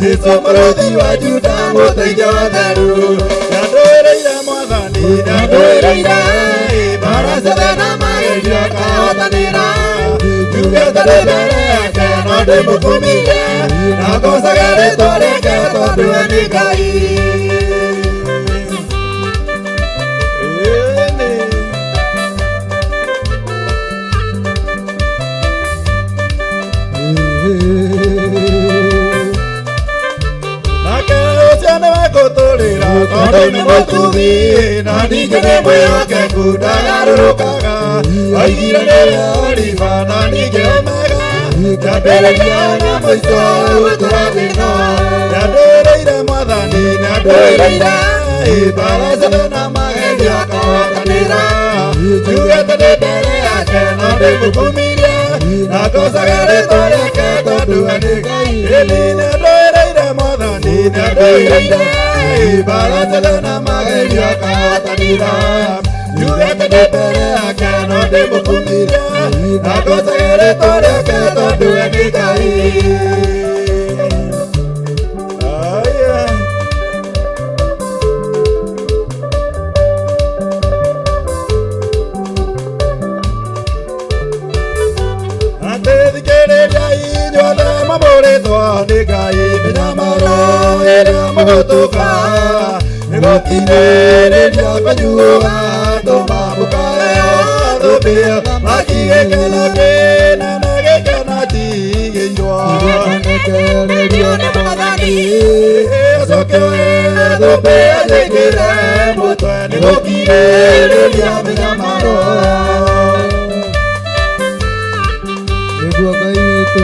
Jesũ mũrũthi wa Juda mũteithio wa theru nĩandũĩrĩire mwathani nĩandũĩrĩire mbara ciothe na magerio akahotanĩra njugĩte ndĩ mbere yake no ndĩmũkumirie na ngocage rĩtwa rĩake tondũ we nĩ Ngai. Ĩni. Nake ũcio nĩwe ngũtũrĩra tondũ nĩ mũtugi na ningĩ nĩ mwĩhokeku ndagarũrũkaga oigire nĩwe Alifa na ningĩ Omega kĩambĩrĩria na mũico gũtũra thĩna nĩandũĩrĩire mwathani nĩandũĩrĩire mbara ciothe na magerio akahotanĩra njugĩte ndĩ mbere yake no ndĩmũkumirie na ngocage rĩtwa rĩake tondũ we nĩ Ngai. Ĩni nĩandũĩrĩire mwathani nĩandũĩrĩire mbara ciothe na magerio akahotanĩra njugĩte ndĩ mbere yake no ndĩmũkumirie na ngocage rĩtwa rĩake tondũ we nĩ Ngai. Aya. Atĩ thikĩrĩria inyuothe mamũrĩtwo nĩ Ngai mĩnyamaro ĩrĩa mũgũtũka nĩgũkirĩrĩria kwanyu gũgatũma mũkaheo thũmbĩ makigĩkeno kĩnene gĩkeno ti Acoke thũmbĩ anjĩkĩre mũtwe nĩgũkirĩrĩria mĩnyamaro. Nĩguo Ngai witũ.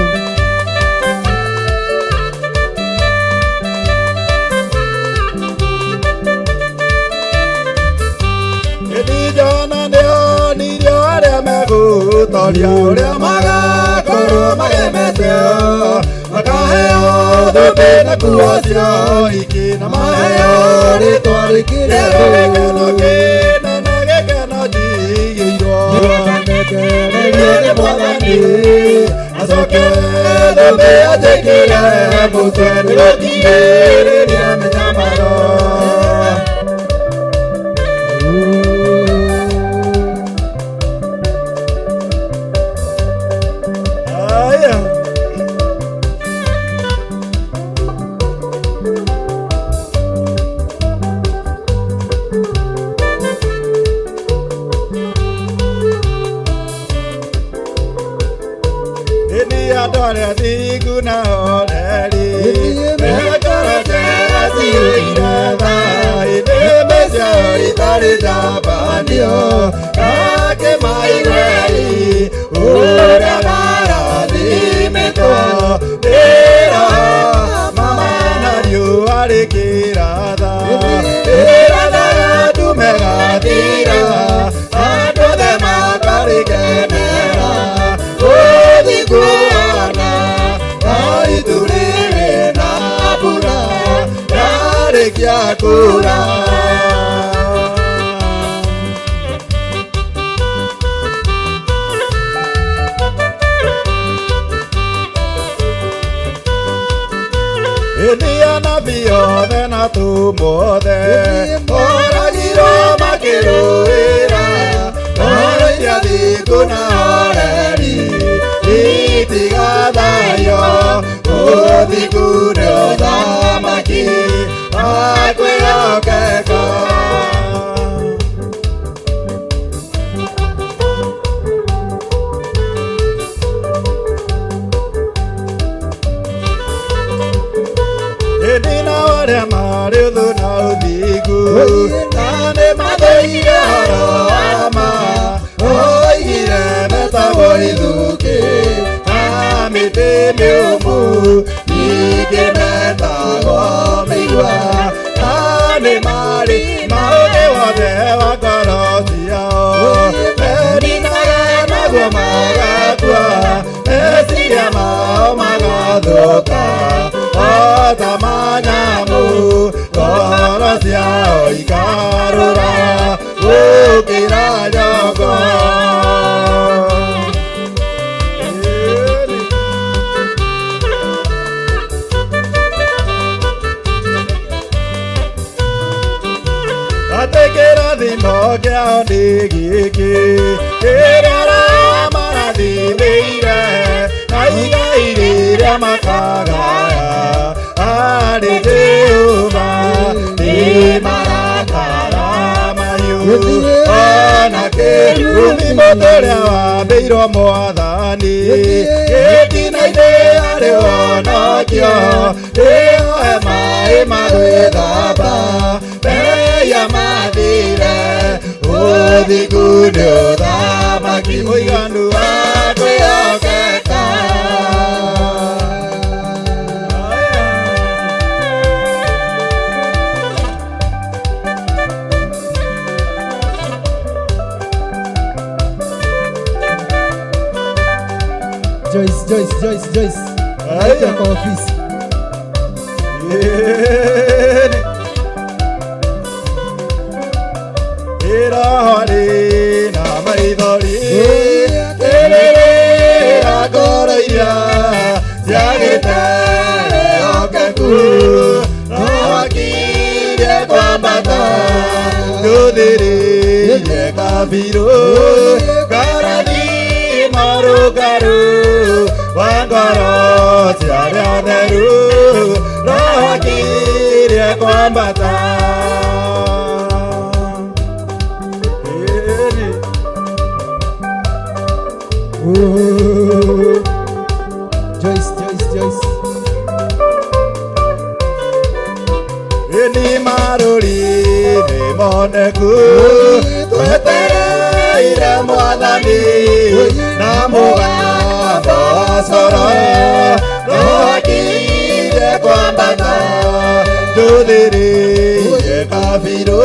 Ĩndĩ Johana nĩonirio arĩa megũtoria ũrĩa magakorwo magemete makaheo thũmbĩ na nguo cia ũhiki na maheo rĩtwa rĩkĩrĩrwo gĩkeno kĩnene gĩkeno njigĩirwo Nĩkanekererio nĩ Mwathani acoke thũmbĩ anjĩkĩre mũtwe nĩgũkirĩrĩria mĩnyamaro. Aya. Ĩni andũ arĩa athingu na oreri mekora njega ciũire tha ĩndĩ ciao itarĩ njambanio akĩmaigweri ũrĩa marathimĩtwo nĩ Roho mama na riũa rĩkĩratha rĩrathaga ndume gathira andũ othe makarĩkenera ũthikuona itu rĩrĩ na mbura yarĩkia kura. Ĩndĩ anabii othe na atũmwo othe oragirwo makĩrũĩra ngoro iria thingu na oreri itigathayo ũthingu nĩ ũthamaki wa kwĩhokeka. Ĩndĩ nao arĩa marĩ ũthũ na ũthingu na nĩ mathũire ũhoro wa ma oigire metagwo ithukĩ na mĩtĩ mĩũmũ ningĩ metagwo mĩigua na nĩ marĩ maũgĩ wothe wa ngoro ciao merinaga naguo magakua meciria mao magathũka o ta manyamũ ngoro ciao ikarũra gũkĩra nyongo. Atĩ kĩrathimo kĩao nĩ gĩkĩ kĩrĩa marathimĩire na igai rĩrĩa makagaya harĩ Jehova nĩ marakara mahiũ ona kĩrumi mũtĩ ũrĩa wambĩirwo Mwathani gĩtina-inĩ arĩ wonokio ĩyo hema ĩmagwĩthamba mbere mathire ũthingu nĩ ũthamaki mũiganu wa kwĩhokeka. Joyce, Joyce, Joyce, Joyce. Aya. Kwa ofisi. Ĩroho na maithori ĩrĩrĩra ngoro iria ciagĩte wĩhokeku no akirie kwambata ndũthĩrĩirie kabirũ ngarathi marũngarũ wa ngoro cia arĩa atheru roho akirie kwambata. Ooh. Joyce, Joyce, Joyce. moneku twetereire mwathani na mũgambo wa coro rwakire kwambata njũthĩrĩirie kabirũ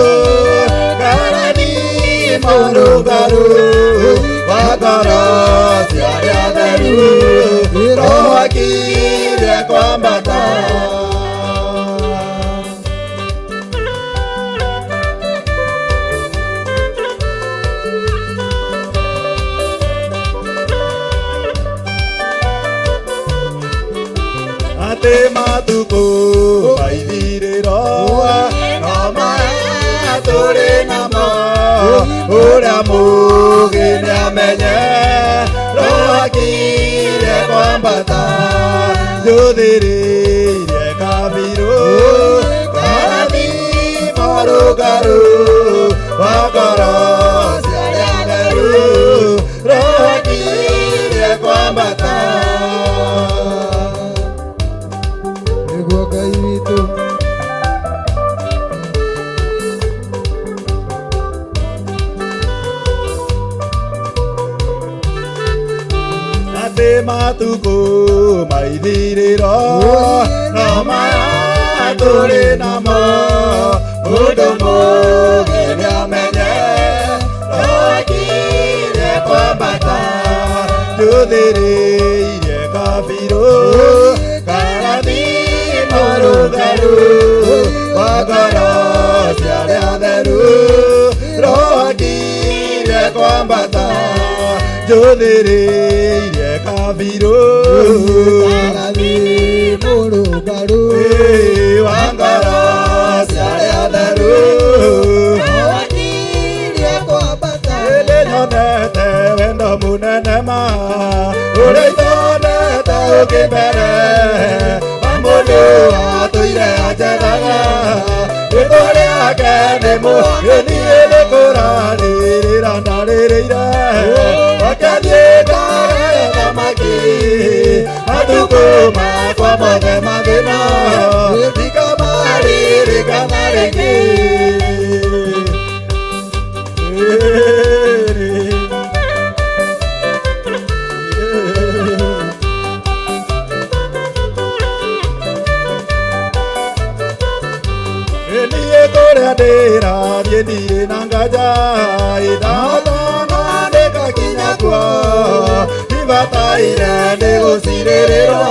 ngarani mũrũngarũ wa ngoro cia arĩa atheru rwakire kwambata. Atĩ matukũ maithirĩro no maya tũrĩ namo ũrĩa mũũgĩ nĩamenye rwakire kwambata njũthĩrĩirie kabirũ karathi mũrũngarũ wa ngoro cia arĩa atheru rwakire kwambata. Nĩguo Ngai witũ. Atĩ matukũ maithirĩro no maya tũrĩ namo mũndũ mũũgĩ nĩamenye rwakire kwambata njũthĩrĩirie kabirũ karathi mũrũngarũ wa ngoro cia arĩa atheru rwakire kwambata njũthĩrĩirie kabirũ Karathi mũrũngarũ wa ngoro cia arĩa atheru rwakirie kwambata. Ĩndĩ nyonete wendo mũnene ma ũrĩa itonete ũngĩ mbere wa mũndũ atũire anjethaga rĩtwa rĩake nĩ mũniĩ nĩ kũrarĩrĩra ndarĩrĩire wakathiĩ ngare thamaki matukũ makwa mothe mathĩna ndikamaririkana rĩngĩ. Niĩ kũrĩa ndĩrathiĩ ndirĩ na nganja ĩndatana ndĩgakinya kuo ndibataire nĩgũcirĩrĩrwo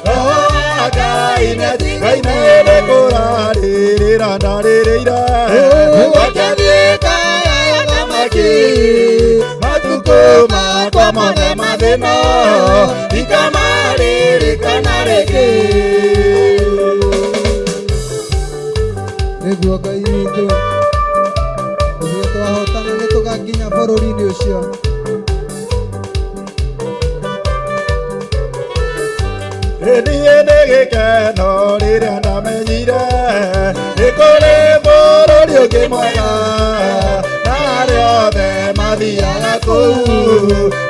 Roho wa Ngai nĩanjigaine nĩ kũrarĩrĩra ndarĩrĩire wakĩthiĩ ngaya thamaki matukũ makwa mothe mathĩna ndikamaririkana rĩngĩ. Nĩguo Ngai witũ. Ithuĩ twahotana nĩ tũgakinya bũrũri-inĩ ũcio. Niĩ nĩ gĩkeno rĩrĩa ndamenyire nĩ kũrĩ bũrũri ũngĩ mwega na arĩa othe mathiaga kũu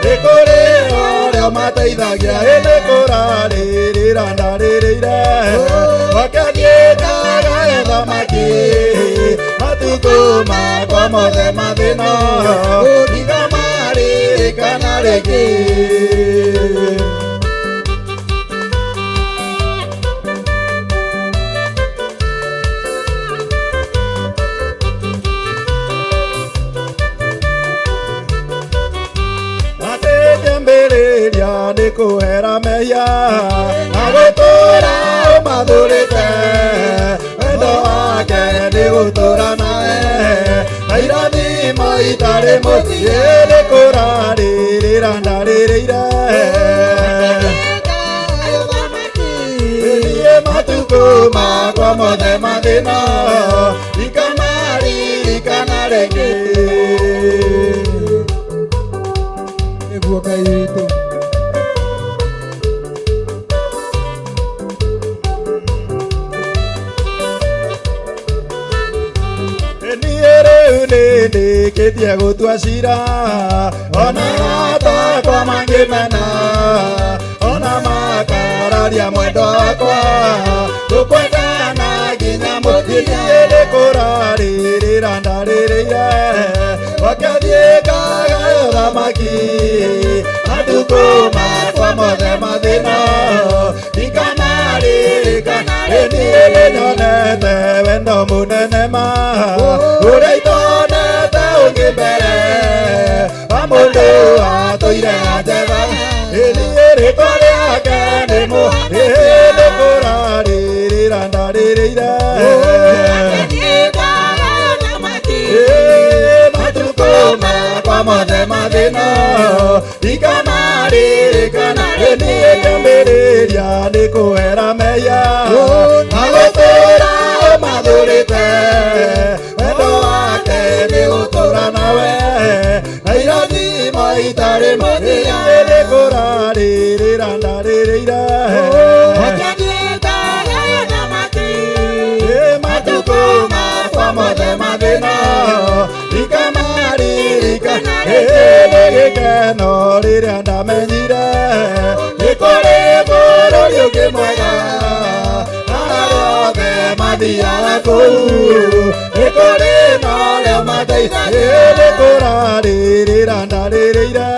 nĩ kũrĩ ũrĩa ũmateithagia ĩndĩ kũrarĩrĩra ndarĩrĩire wakathiĩ ngagae thamaki matukũ makwa mothe mathĩna ndikamaririkana rĩngĩ. Atĩ kĩambĩrĩria nĩ kũhera mehia na gũtũũra ũmathũrĩte wendo wake nĩ gũtũũra nawe na irathimo itarĩ mũthia nĩ kũrarĩrĩra ndarĩrĩire niĩ matukũ makwa mothe mathĩna ndikamaririkana rĩngĩ. Nĩguo Ngai witũ. Niĩ rĩu nĩ ndĩkĩtie gũtua cira ona atakwa mangĩmena ona makararia mwendwa wakwa tũkwendana nginya mũthia nĩ kũrarĩrĩra wendo mũnene ma ũrĩa itonete ũngĩ mbere wa mũndũ atũire anjetha ĩniĩ rĩtwa rĩake nĩ mũ nĩ kũrarĩrĩra ndarĩrĩire matukũ makwa mothe mathĩna ndikamaririkana niĩ kĩambĩrĩria nĩ kũhera mehia na gũtũũra ũmathũrĩte wendo wake nĩ gũtũũra nawe na irathimo itarĩ mũthia nĩ kũrarĩrĩra ndarĩrĩire matukũ makwa mothe mathĩna ndikamaririkana nĩ gĩkeno rĩrĩa ndamenyire nĩ kũrĩ bũrũri ũngĩ mwega na arĩa othe mathiaga kũu nĩ kũrĩ na arĩa mateithagia nĩ kũrarĩrĩra ndarĩrĩire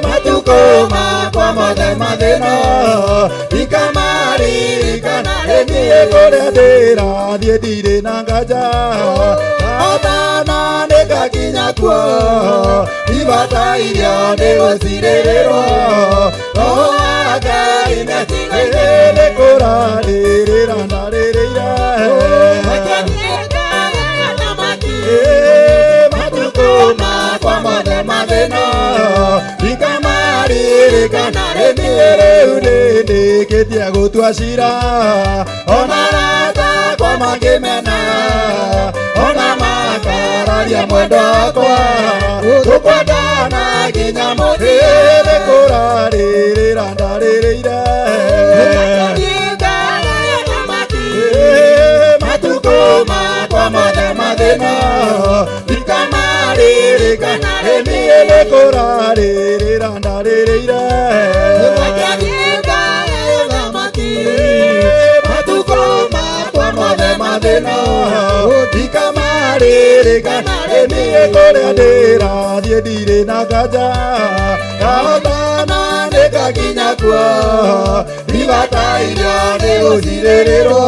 matukũ makwa mothe mathĩna ndikamaririkana niĩ kũrĩa ndĩrathiĩ ndirĩ na nganja atana nĩngakinya kuo ibatairio nĩ gũcirĩrĩrwo roho wa Ngai nĩ kũrarĩrĩra ndarĩrĩire matukũ makwa mothe mathĩna ndikamaririkana niĩ rĩu nĩndĩkĩtie gũtua cira ona arata akwa mangĩmena ona makararia mwendwa wakwa tũkwendana nginya mũthia nĩ kũrarĩrĩra ndarĩrĩire matukũ makwa mothe mathĩna ndikamaririkana niĩ nĩ kũrarĩrĩra ndarĩrĩire matukũ makwa mothe mathĩna ndikamaririkana niĩ kũrĩa ndĩrathiĩ ndirĩ na nganja ngahotana nĩngakinya kuo ibatairio nĩ gũcirĩrĩrwo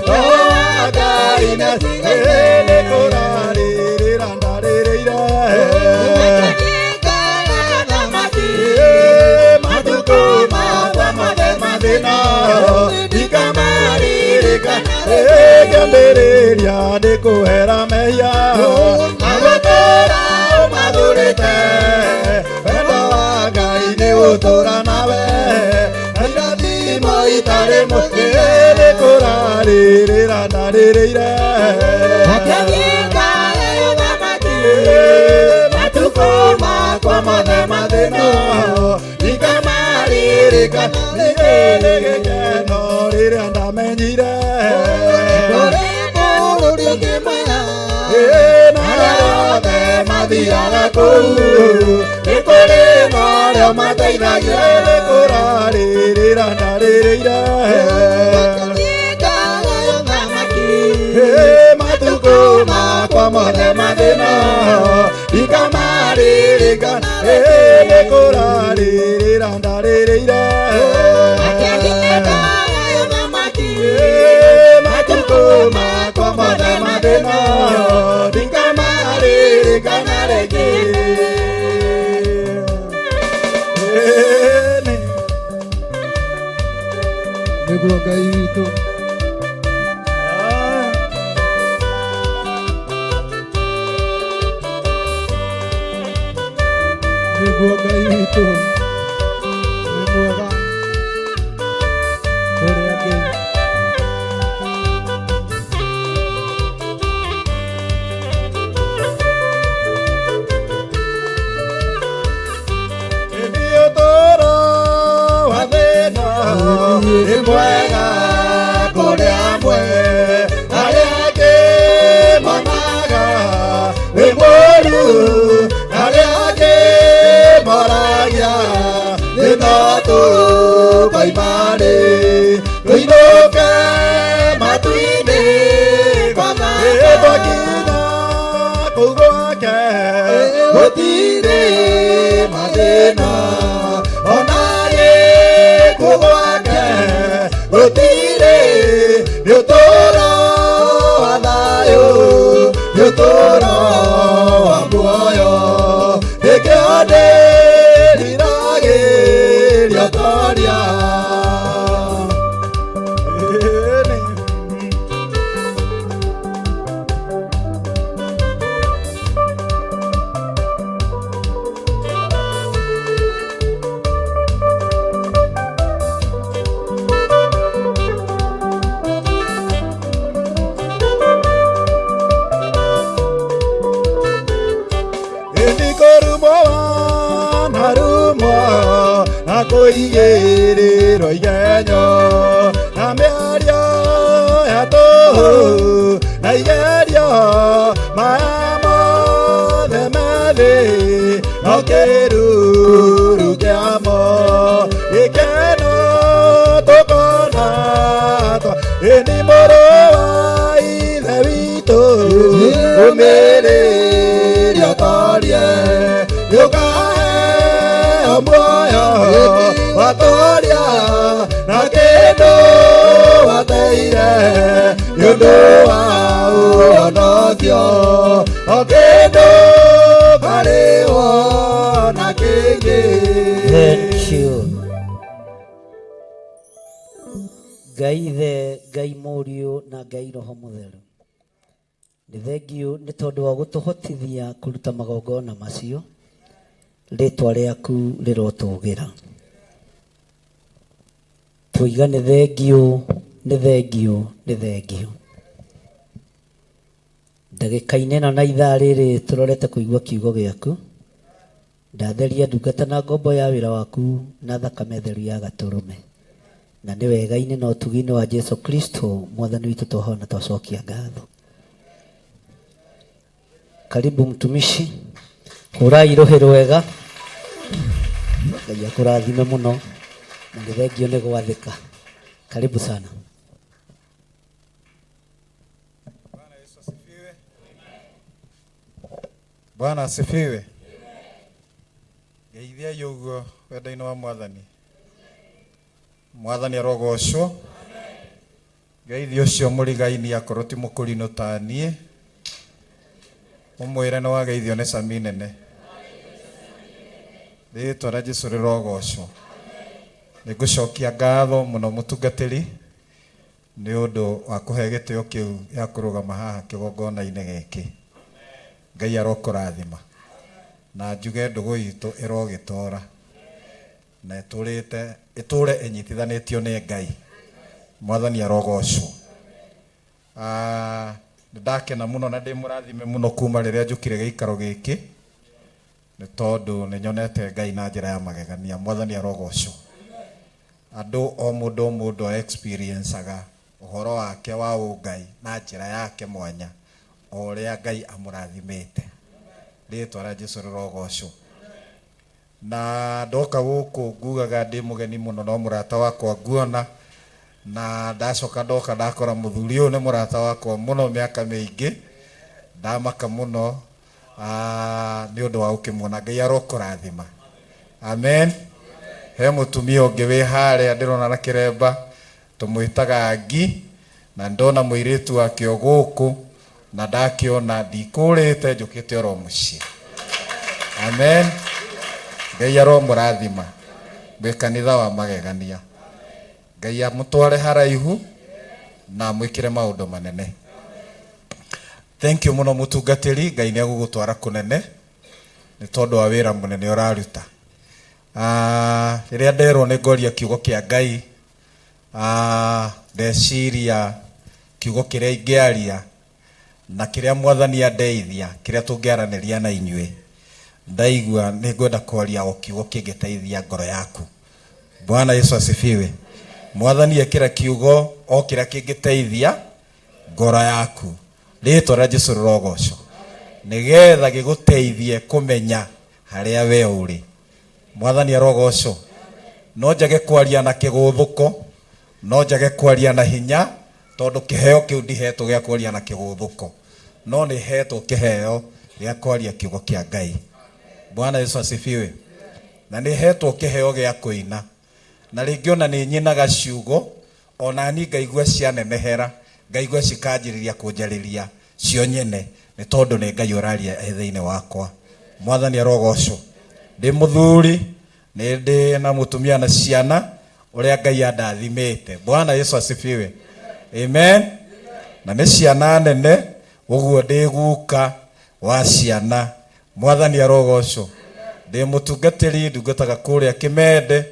roho wa Ngai nĩ kũrarĩrĩra ndarĩrĩire matukũ makwa mothe mathĩna ndikamaririkana kĩambĩrĩria nĩ kũhera mehia na gũtũũra ũmathũrĩte wendo wa Ngai nĩ gũtũũra nawe na irathimo itarĩ mũthia nĩ kũrarĩrĩra ndarĩrĩire matukũ makwa mothe mathĩna ndikamaririkana nĩ gĩkeno rĩrĩa ndamenyire na arĩa othe mathiaga kũu nĩ kũrĩ na arĩa mateithagia nĩ kũrarĩrĩra ndarĩrĩire matukũ makwa mothe mathĩna ndikamaririkana nĩ kũrarĩrĩra ndarĩrĩire matukũ makwa mothe mathĩna ndikamaririkana rĩngĩ. Nĩguo Ngai witũ nĩguo Ngai witũ nĩ mwega kũrĩ angĩ. Nĩ ũtũũro wa thĩna nĩ mwega Gũtirĩ nĩ ũtũũro wa thayũ, nĩ ũtũũro wa muoyo, nĩkĩo ndĩriragĩria toria. Ĩndĩ kũrumwo wanarumwo na kũigĩrĩrwo igenyo na mĩario ya tũhũ na igerio maya mothe methĩ no kĩruru kĩamo gĩkeno tũkona twa ĩni mũrũ wa ithe witũ ũmĩrĩria torie nĩũkaheo muoyo watoria na kĩndũ wateire nĩ ũndũ wa ũhonokio o kĩndũ karĩwo na kĩngĩ. Thank you. Ngai Ithe, Ngai Mũriũ na Ngai Roho Mũtheru. Nĩ thengiũ nĩ tondũ wa gũtũhotithia kũruta magongona macio. Rĩtwa rĩaku rĩrotũgĩra. Twoiga nĩ thengiũ, nĩ thengiũ, nĩ thengiũ. Ndagĩka-inĩ ĩno na ithaa rĩrĩ tũrorete kũigua kiugo gĩaku. Ndatheria ndungata na ngombo ya wĩra waku na thakame theru ya gatũrũme. Na nĩ wega-inĩ na ũtugi-inĩ wa Jesu Kristo mwathani witũ twahoya na twacokia ngatho. Karibu mtumishi, hũrai rũhĩ rwega. Ngai akũrathime mũno na nĩ thengio nĩ gwathĩka. Karibu sana. Bwana asifiwe. Ngeithiai ũguo wendo-inĩ wa Mwathani. Mwathani arogocwo. Ngeithi ũcio mũrigaini akorwo ti mũkũrinũ ta niĩ, ũmwĩre nĩ wageithio nĩ cami nene. Rĩtwa rĩa Jesu rĩrogocwo. Nĩ ngũcokia ngatho mũno mũtungatĩri nĩ ũndũ wa kũhe gĩtĩo kĩu gĩa kũrũgama haha kĩgongona-inĩ gĩkĩ. Ngai arokũrathima na njuge ndũgũ itũ ĩrogĩtora na ĩtũrĩte ĩtũre ĩnyitithanĩtio nĩ Ngai. Mwathani arogocwo. Ah, nĩ ndakena mũno na ndĩ mũrathime mũno kuma rĩrĩa njũkire gĩikaro gĩkĩ nĩ tondũ nĩ nyonete Ngai na njĩra ya magegania. Mwathani arogocwo. Andũ o mũndũ o mũndũ a experienceaga ũhoro wake wa ũngai na njĩra yake mwanya o ũrĩa Ngai amũrathimĩte. Rĩtwa rĩa Jesu rĩrogocwo. Na ndoka gũkũ ngugaga ndĩ mũgeni mũno no mũrata wakwa nguona na ndacoka ndoka ndakora mũthuri ũyũ nĩ mũrata wakwa mũno mĩaka mĩingĩ ndamaka mũno nĩ ũndũ wa gũkĩmuona. Ngai arokũrathima. Amen. He mũtumia ũngĩ wĩ harĩa ndĩrona na kĩremba tũmwĩtaga Ngi na ndona mũirĩtu wake o gũkũ na ndakĩona ndikũrĩte njũkĩte oro mũciĩ. Amen. Ngai aromũrathima mwĩ kanitha wa magegania. Ngai amũtware haraihu na amwĩkĩre maũndũ manene. Thank you mũno mũtungatĩri, Ngai nĩ egũgũtwara kũnene nĩ tondũ wa wĩra mũnene ũraruta. Rĩrĩa nderwo nĩ ngoria kiugo kĩa Ngai, ndeciria kiugo kĩrĩa ingĩaria na kĩrĩa Mwathani andeithia kĩrĩa tũngĩaranĩria na inyuĩ, ndaigua nĩ ngwenda kwaria o kiugo kĩngĩteithia ngoro yaku. Bwana Yesu asifiwe. Mwathani ekĩra kiugo o kĩrĩa kĩngĩteithia ngoro yaku. Rĩtwa rĩa Jesu rĩrogocwo nĩgetha gĩgũteithie kũmenya harĩa we ũrĩ. Mwathani arogocwo. No njage kwaria na kĩgũthũko, no njage kwaria na hinya, tondũ kĩheo kĩu ndihetwo gĩa kwaria na kĩgũthũko, no nĩ hetwo kĩheo gĩa kwaria kiugo kĩa Ngai. Bwana Yesu asifiwe. Na nĩ hetwo kĩheo gĩa kũina, na rĩngĩ ona nĩ nyinaga ciugo Ona niĩ ngaigua cianenehera, ngaigua cikanjĩrĩria kũnjarĩria cio nyene, nĩ tondũ nĩ Ngai ũraria e thĩinĩ wakwa. Mwathani arogocwo. Ndĩ mũthuri, nĩ ndĩ na mũtumia na ciana, ũrĩa Ngai andathimĩte. Bwana Yesu asifiwe. Amen. Na nĩ ciana nene, ũguo ndĩ guka wa ciana. Mwathani arogocwo. Ndĩ mũtungatĩri, ndungataga kũrĩa Kĩmende,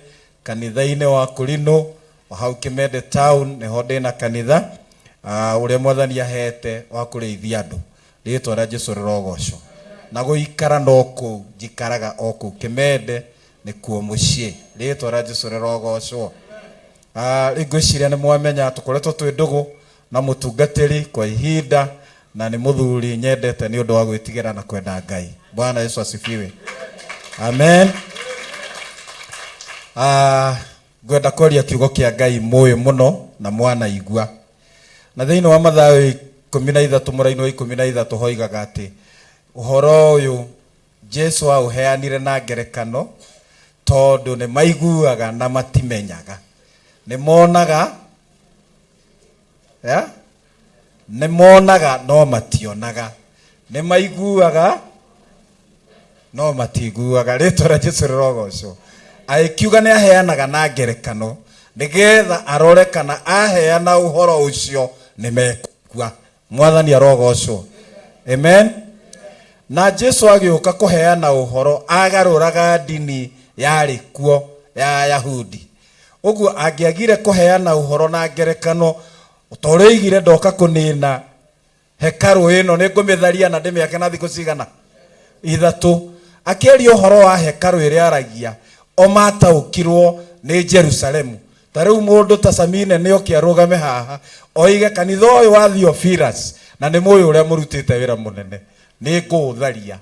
kanitha-inĩ wa Kũrinũ, o hau Kĩmende town, nĩho ndĩna kanitha, ũrĩa Mwathani ahete wa kũrĩithia andũ. Rĩtwa rĩa Jesu rĩrogocwo. Na gũikara no kũu, njikaraga o kũu Kĩmende, nĩkuo mũciĩ. Rĩtwa rĩa Jesu rĩrogocwo. Rĩu ngwĩciria nĩ mwamenya tũkoretwo twĩ ndũgũ na mũtungatĩri kwa ihinda, na nĩ mũthuri nyendete nĩ ũndũ wa gwĩtigĩra na kwenda Ngai. Bwana Yesu asifiwe. Amen. Ngwenda kwaria kiugo kĩa Ngai mũĩ mũno na mwanaigua. Na thĩinĩ wa Mathayo 13 mũraini wa 13 hoigaga atĩ ũhoro ũyũ Jesu aũheanire na ngerekano tondũ nĩ maiguaga na matimenyaga. Nĩ monaga, yeah? Nĩ monaga no mationaga. Nĩ maiguaga no matiguaga. Rĩtwa rĩa Jesu rĩrogocwo. Agĩkiuga nĩ aheanaga na ngerekano nĩgetha arore kana aheana ũhoro ũcio nĩ mekũigua. Mwathani arogocwo. Amen. Na Jesu agĩũka kũheana ũhoro agarũraga ndini yarĩ kuo ya Ayahudi. Ũguo angĩagire kũheana ũhoro na ngerekano, ta ũrĩa oigire ndoka kũnina hekarũ ĩno nĩ ngũmĩtharia na ndĩmĩake na thikũ cigana? Ithatũ. Akĩaria ũhoro wa hekarũ ĩrĩa aragia, o mataũkirwo nĩ Jerusalemu. Ta rĩu mũndũ ta Samine nĩ oke arũgame haha oige kanitha ũyũ wa Theophilus, na nĩ mũĩ ũrĩa mũrutĩte wĩra mũnene, nĩ ngũũtharia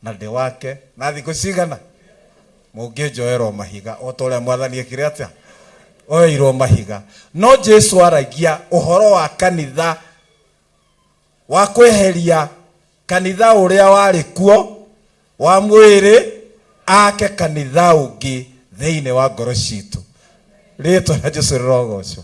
na ndĩwake na thikũ cigana? Mũngĩnjoerwo mahiga o ta ũrĩa Mwathani ekire atĩa? Oeirwo mahiga. No Jesu aragia ũhoro wa kanitha wa kweheria kanitha ũrĩa warĩ kuo wa mwĩrĩ, ake kanitha ũngĩ thĩinĩ wa ngoro citũ. Rĩtwa rĩa Jesu rĩrogocwo.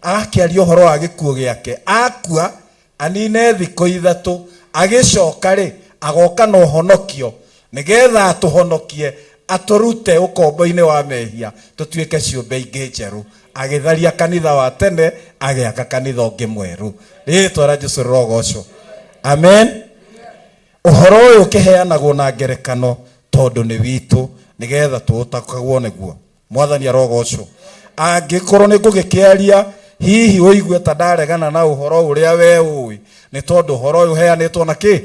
Agakĩaria ũhoro wa gĩkuũ gĩake, akua anine thikũ ithatũ, agĩcoka rĩ agoka na ũhonokio nĩgetha atũhonokie, atũrute ũkombo-inĩ wa mehia, tũtuĩke ciũmbe ingĩ njerũ. Agĩtharia kanitha wa tene, agĩaka kanitha ũngĩ mwerũ. Rĩtwa rĩa Jesu rĩrogocwo. Amen. Ũhoro ũyũ ũkĩheanagwo na ngerekano tondũ nĩ witũ, nĩgetha tũũtakagwo nĩguo. Mwathani arogocwo. Angĩkorwo nĩ ngũgĩkĩaria, hihi ũigue ta ndaregana na ũhoro ũrĩa we ũĩ, nĩ tondũ ũhoro ũyũ ũheanĩtwo na kĩ?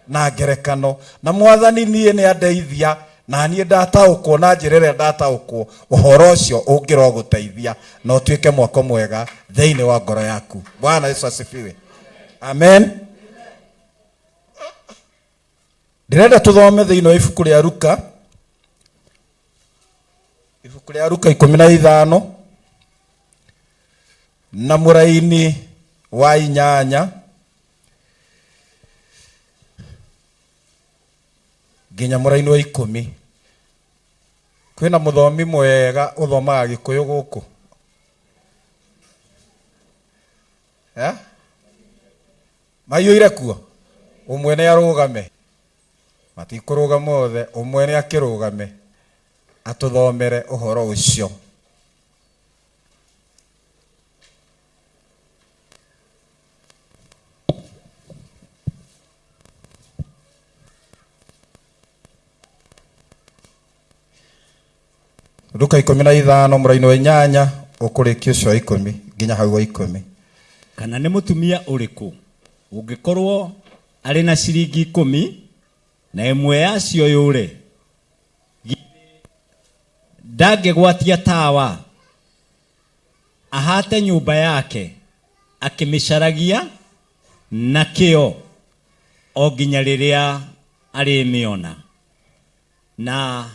Na ngerekano. Na Mwathani niĩ nĩ andeithia, na niĩ ndataũkwo na njĩra ĩrĩa ndataũkwo, ũhoro ũcio ũngĩrogũteithia na ũtuĩke mwako mwega thĩinĩ wa ngoro yaku. Bwana Yesu asifiwe. Amen. Ndĩrenda tũthome thĩinĩ wa ibuku rĩa Luka, ibuku rĩa Luka 15 na mũraini wa 8 nginya mũraini wa 10. Kwĩna mũthomi mwega ũthomaga Gĩkũyũ gũkũ? Maiyũire kuo? Ũmwe nĩ arũgame. Matikũrũgama othe, ũmwe nĩ akĩrũgame atũthomere ũhoro ũcio. Luka 15 mũraini wa 8 ũkũrĩkia ũcio wa 10 nginya hau wa 10. Kana nĩ mũtumia ũrĩkũ ũngĩkorwo arĩ na ciringi 10 na ĩmwe yacio yũre, githĩ ndangĩgwatia tawa ahate nyũmba yake akĩmĩcaragia na kĩyo o nginya rĩrĩa arĩmĩona? Na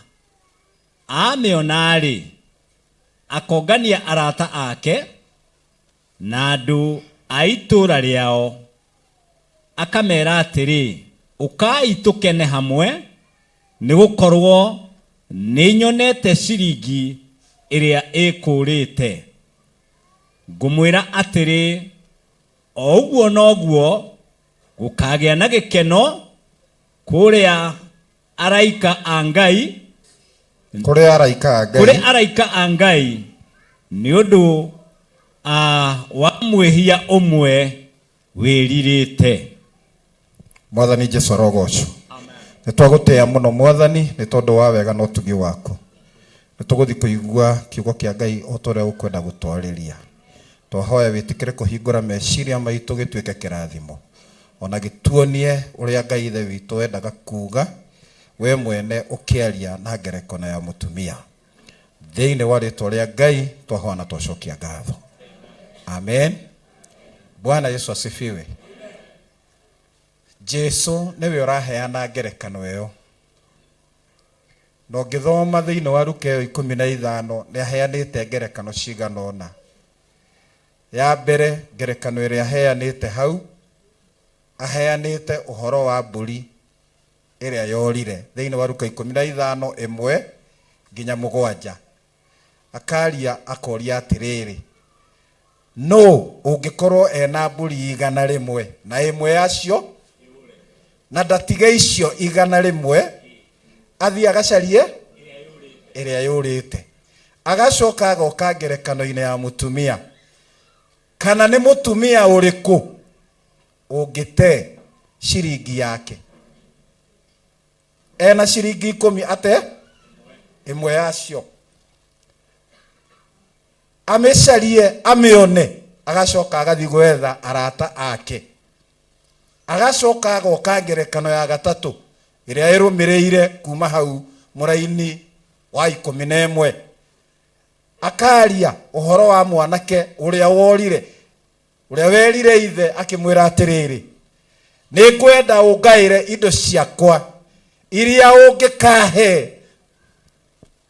aamĩona-rĩ, akongania arata ake na andũ a itũũra rĩao, akamera atĩrĩ, 'Ũkai tũkene hamwe, nĩ gũkorũo nĩ nyonete ciringi ĩrĩa ĩkũũrĩte. Ngũmwĩra atĩrĩ, o ũguo noguo gũkagĩa na gĩkeno kũrĩa araika a Ngai Kũrĩ araika a Ngai. Kũrĩ araika a Ngai nĩ ũndũ wa mwĩhia ũmwe wĩrirĩte. Mwathani Jesu arogocwo. Nĩ twagũtĩa mũno Mwathani nĩ tondũ wa wega na ũtugi waku. Nĩ tũgũthiĩ kũigua kiugo kĩa Ngai o ta ũrĩa ũkwenda gũtwarĩria. Twahoya wĩtĩkĩre kũhingũra meciria maitũ gĩtuĩke kĩrathimo. Ona gĩtuonie ũrĩa Ngai Ithe witũ endaga kuga we mwene ũkĩaria na ngerekano ya mũtumia. Thĩinĩ wa rĩtwa rĩa Ngai twahoya na twacokia ngatho. Amen. Bwana Yesu asifiwe. Jesu nĩwe ũraheana ngerekano ĩyo. Na ũngĩthoma thĩinĩ wa Luka ĩyo 15 nĩ aheanĩte ngerekano cigana ũna. Ya mbere ngerekano ĩrĩa aheanĩte hau, aheanĩte ũhoro wa mbũri ĩrĩa yorire thĩinĩ wa Luka 15 1 nginya 7. Akaria akoria atĩrĩrĩ, nũ ũngĩkorwo ena mbũri 100 na ĩmwe yacio na ndatige icio 100 athiĩ agacarie ĩrĩa yũrĩte? Agacoka agoka ngerekano-inĩ ya mũtumia, kana nĩ mũtumia ũrĩkũ ũngĩte ciringi yake ena ciringi 10 ate ĩmwe yacio amĩcarie amĩone, agacoka agathiĩ gwetha arata ake. Agacoka agoka ngerekano ya gatatũ ĩrĩa ĩrũmĩrĩire kuma hau mũraini wa 11, akaria ũhoro wa mwanake ũrĩa worire, ũrĩa werire ithe akĩmwĩra atĩrĩrĩ, nĩ ngwenda ũngaĩre indo ciakwa iria ũngĩkahe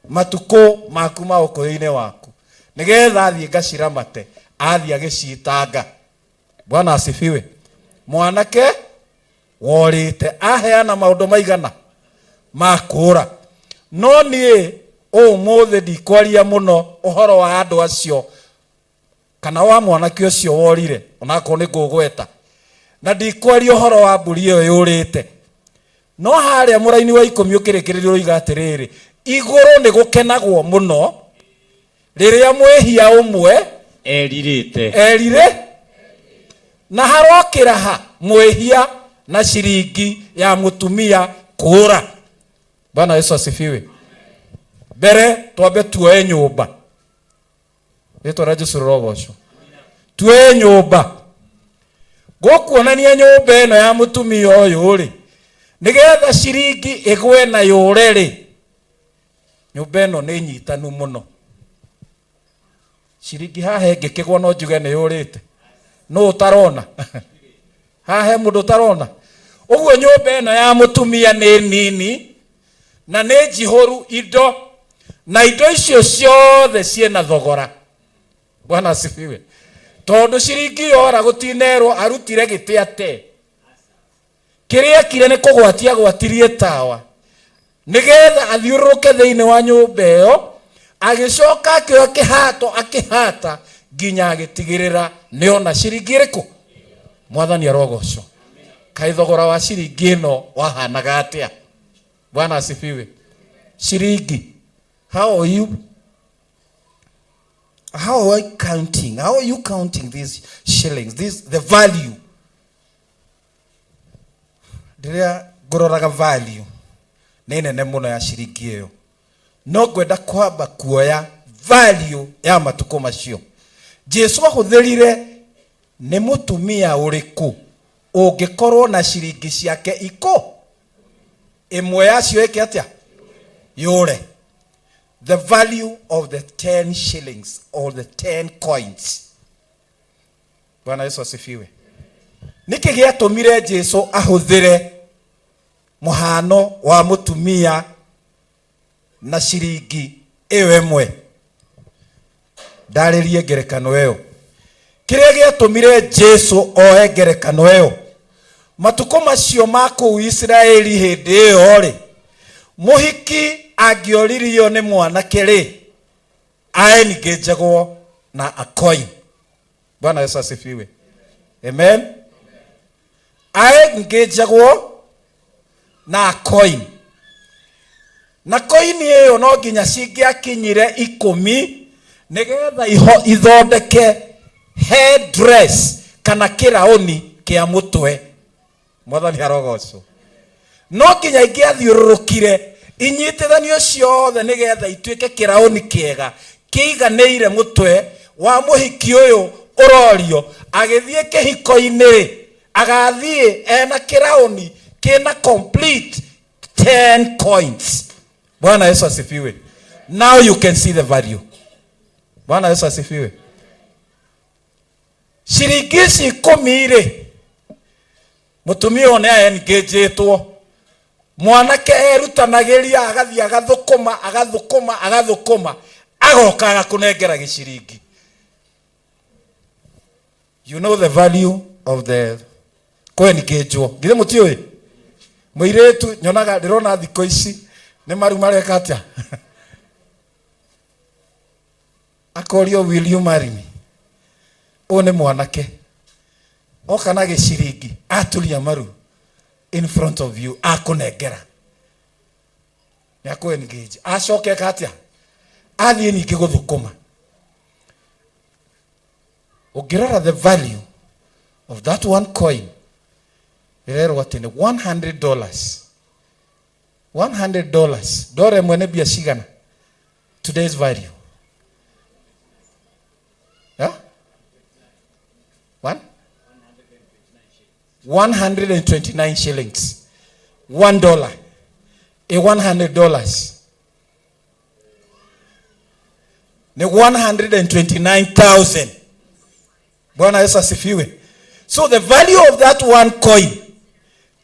matukũ maku ma ũkũyũ-inĩ waku, nĩgetha athiĩ ngaciramate. Athiĩ agĩcitanga. Bwana asifiwe. Mwanake worĩte aheana maũndũ maigana ma kũũra. No niĩ ũmũthĩ ndikwaria mũno ũhoro wa andũ acio kana wa mwanake ũcio worire, onakorwo nĩ ngũgweta, na ndikwaria ũhoro wa mbũri ĩyo yũrĩte. No harĩa mũraini wa 10 ũkĩrĩkĩrĩria ũroiga atĩrĩrĩ, igũrũ nĩ gũkenagwo mũno rĩrĩa mwĩhia ũmwe erirĩte. Erire na harokĩra ha mwĩhia na ciringi ya mũtumia kũũra. Bwana Yesu asifiwe. Mbere twambe tuoe nyũmba, rĩtwa rĩa Jesu rĩrogocwo. Tuoe nyũmba, gũkuonania nyũmba ĩno ya mũtumia ũyũ rĩ, nĩgetha ciringi ĩgwe na yũre rĩ, nyũmba ĩno nĩ nyitanu mũno. Ciringi haha ĩngĩkĩgwa no njuge nĩ yũrĩte. Nũ ũtarona haha? He mũndũ ũtarona ũguo? Nyũmba ĩno ya mũtumia nĩ nini na nĩ njihũru indo, na indo icio ciothe ciĩna thogora. Bwana asifiwe. Tondũ ciringi yora gũtinerwo arutire gĩtĩ ate kĩrĩa ekire nĩ kũgwatia gwatirie tawa nĩgetha athiũrũrũke thĩinĩ wa nyũmba ĩyo, agĩcoka akĩoya kĩhato akĩhata nginya agĩtigĩrĩra nĩona ciringi ĩrĩkũ. Mwathani arogocwo. Kaĩ thogora wa ciringi ĩno wahanaga atĩa? Bwana asifiwe. Ciringi, how are you how are you counting how are you counting these shillings, this the value? Rĩrĩa ngũroraga value nĩ nene mũno ya ciringi ĩyo, no ngwenda kwamba kuoya value ya matukũ macio Jesu ahũthĩrire. Nĩ mũtumia ũrĩkũ ũngĩkorwo na ciringi ciake iko ĩmwe yacio ĩke atĩa yũre? The value of the 10 shillings or the 10 coins. Bwana Yesu asifiwe. Nĩkĩ gĩatũmire Jesu ahũthĩre mũhano wa mũtumia na ciringi ĩyo ĩmwe? Ndarĩrie ngerekano ĩyo. Kĩrĩa gĩatũmire Jesu oe ngerekano ĩyo, matukũ macio ma kũu Isiraeli hĩndĩ ĩyo rĩ, mũhiki angĩoririo nĩ mwanake rĩ, aengagegwo na a coin. Bwana Yesu asifiwe. Amen. Aengĩnjagwo na coin, na coin ĩyo no nginya cingĩakinyire 10 nĩgetha ithondeke headdress kana kĩraũni kĩa mũtwe. Mwathani arogocwo. No nginya ingĩathiũrũrũkire inyitithanio ciothe nĩgetha ituĩke kĩraũni kĩega kĩiganĩire mũtwe wa mũhiki ũyũ ũrorio agĩthiĩ kĩhiko-inĩ rĩ, agathiĩ ena kĩraũni kĩna complete 10 coins. Bwana Yesu asifiwe. Now you can see the value. Bwana Yesu asifiwe. Ciringi ici 10 rĩ, mũtumia ũyũ nĩ aengĩnjĩtwo, mwanake erutanagĩria agathiĩ agathũkũma agathũkũma agathũkũma agoka agakũnengera gĩciringi. You know the value of the kweningĩnjwo. Githĩ mũtiũĩ? Mũirĩtu nyonaga ndĩrona thikũ ici nĩ maru mareka atĩa? Akorio, will you marry me? Ũyũ nĩ mwanake oka na gĩciringi aturia maru in front of you akũnengera, nĩ akũ engage, acoke eka atĩa? Athiĩ ningĩ gũthũkũma. Ũngĩrora the value of that one coin, ĩrerwo atĩ nĩ $100. $100, ndora ĩmwe nĩ mbia cigana? Today's value, yeah? One? 129 shillings. $1, a $100 ni 129,000. Bwana Yesu asifiwe. So the value of that one coin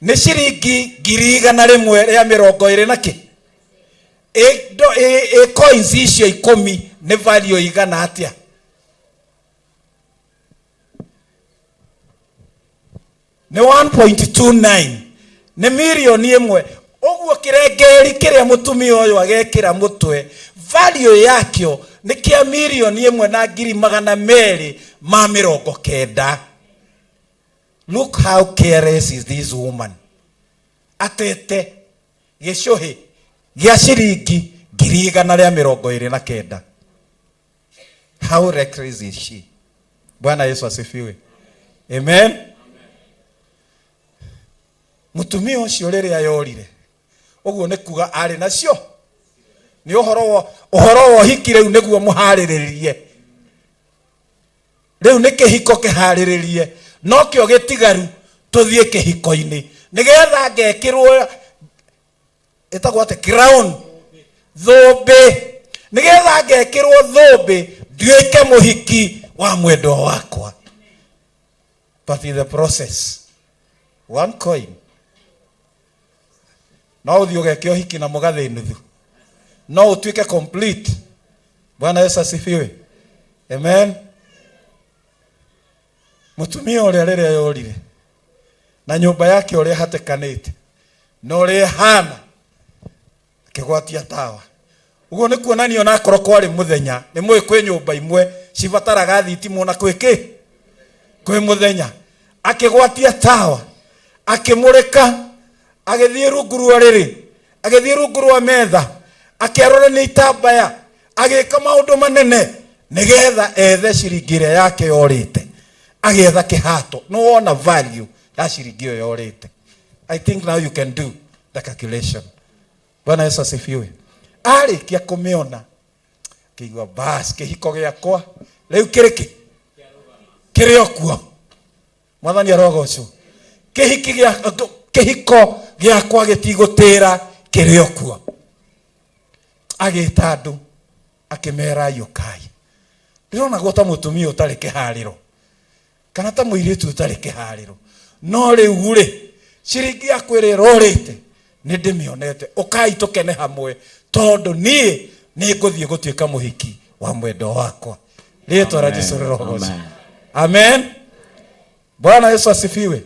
nĩ ciringi 120,000 na kĩ ĩ coins icio 10 nĩ value igana atĩa? Nĩ 1.29, nĩ mirioni 1. Ũguo kĩrengeri kĩrĩa mũtumia ũyũ agekĩra mũtwe, value yakĩo nĩ kĩa 1,290,000. Look how careless is this woman, atete gĩcũhĩ gĩa ciringi 129,000. How reckless is she? Bwana Yesu asifiwe. Amen. Mũtumia ũcio rĩrĩa yorire ũguo nĩ kuga arĩ nacio nĩ ũhoro wa ũhiki. Rĩu nĩguo mũharĩrĩrie, rĩu nĩ kĩhiko kĩharĩrĩrie, nokĩo gĩtigaru tũthiĩ kĩhiko-inĩ nĩgetha ngekĩrwo ĩtagwo atĩ crown, thũmbĩ, nĩgetha ngekĩrwo thũmbĩ nduĩke mũhiki wa mwendwa wakwa. But in the process, one coin no ũthiĩ ũgeke ũhiki na mũgathĩ nuthu, no ũtuĩke complete. Bwana Yesu asifiwe. Amen. Mũtumia ũrĩa rĩrĩa yorire na nyũmba yake ũrĩa hatĩkanĩte na ũrĩa ĩhana, akĩgwatia tawa. Ũguo nĩ kuonania ona akorwo kwarĩ mũthenya, nĩ mũĩ kwĩ nyũmba imwe cibataraga thitima ona kwĩ kĩ kwĩ mũthenya. Akĩgwatia tawa, akĩmũrĩka, agĩthiĩ rungu rwa rĩrĩ, agĩthiĩ rungu rwa metha, akĩarũrania itambaya, agĩka maũndũ manene nĩgetha ethe ciringi ĩrĩa yake yorĩte. Agĩetha kĩhato. Nĩ wona value ya ciringi ĩyo yorĩte? I think now you can do the calculation. Bwana Yesu asifiwe. Arĩkia kũmĩona akĩigua, bas, kĩhiko gĩakwa rĩu kĩrĩ kĩ kĩrĩ o kuo. Mwathani arogocwo. Kĩhiki gĩa kĩhiko gĩakwa gĩtigũtĩra, kĩrĩ o kuo. Agĩta andũ, akĩmera, "Yũkai." Ndĩronagwo ta mũtumia ũtarĩ kĩharĩro kana ta mũirĩtu ũtarĩ kĩharĩro, no rĩu rĩ, ciringi yakwa ĩrĩa ĩrorĩte nĩ ndĩmĩonete, ũkai tũkene hamwe, tondũ niĩ nĩ ngũthiĩ gũtuĩka mũhiki wa mwendwa wakwa. Rĩtwa rĩa Jesu rĩrogocwo. Amen. Bwana Yesu asifiwe.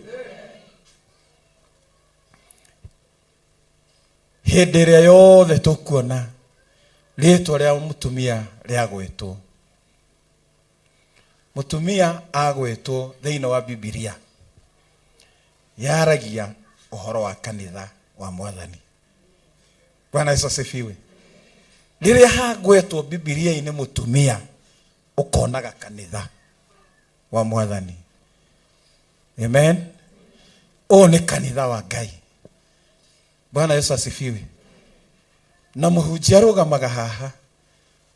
Hĩndĩ ĩrĩa yothe tũkuona rĩtwa rĩa mũtumia rĩa gwĩtwo. Mũtumia agwĩtwo thĩinĩ wa Bibilia yaragia ũhoro wa kanitha wa Mwathani. Bwana Yesu asifiwe. Rĩrĩa hagwetwo Bibilia-inĩ mũtumia, ũkonaga kanitha wa Mwathani. Amen. Ũyũ nĩ kanitha wa Ngai. Bwana Yesu asifiwe. Na mũhunjia arũgamaga haha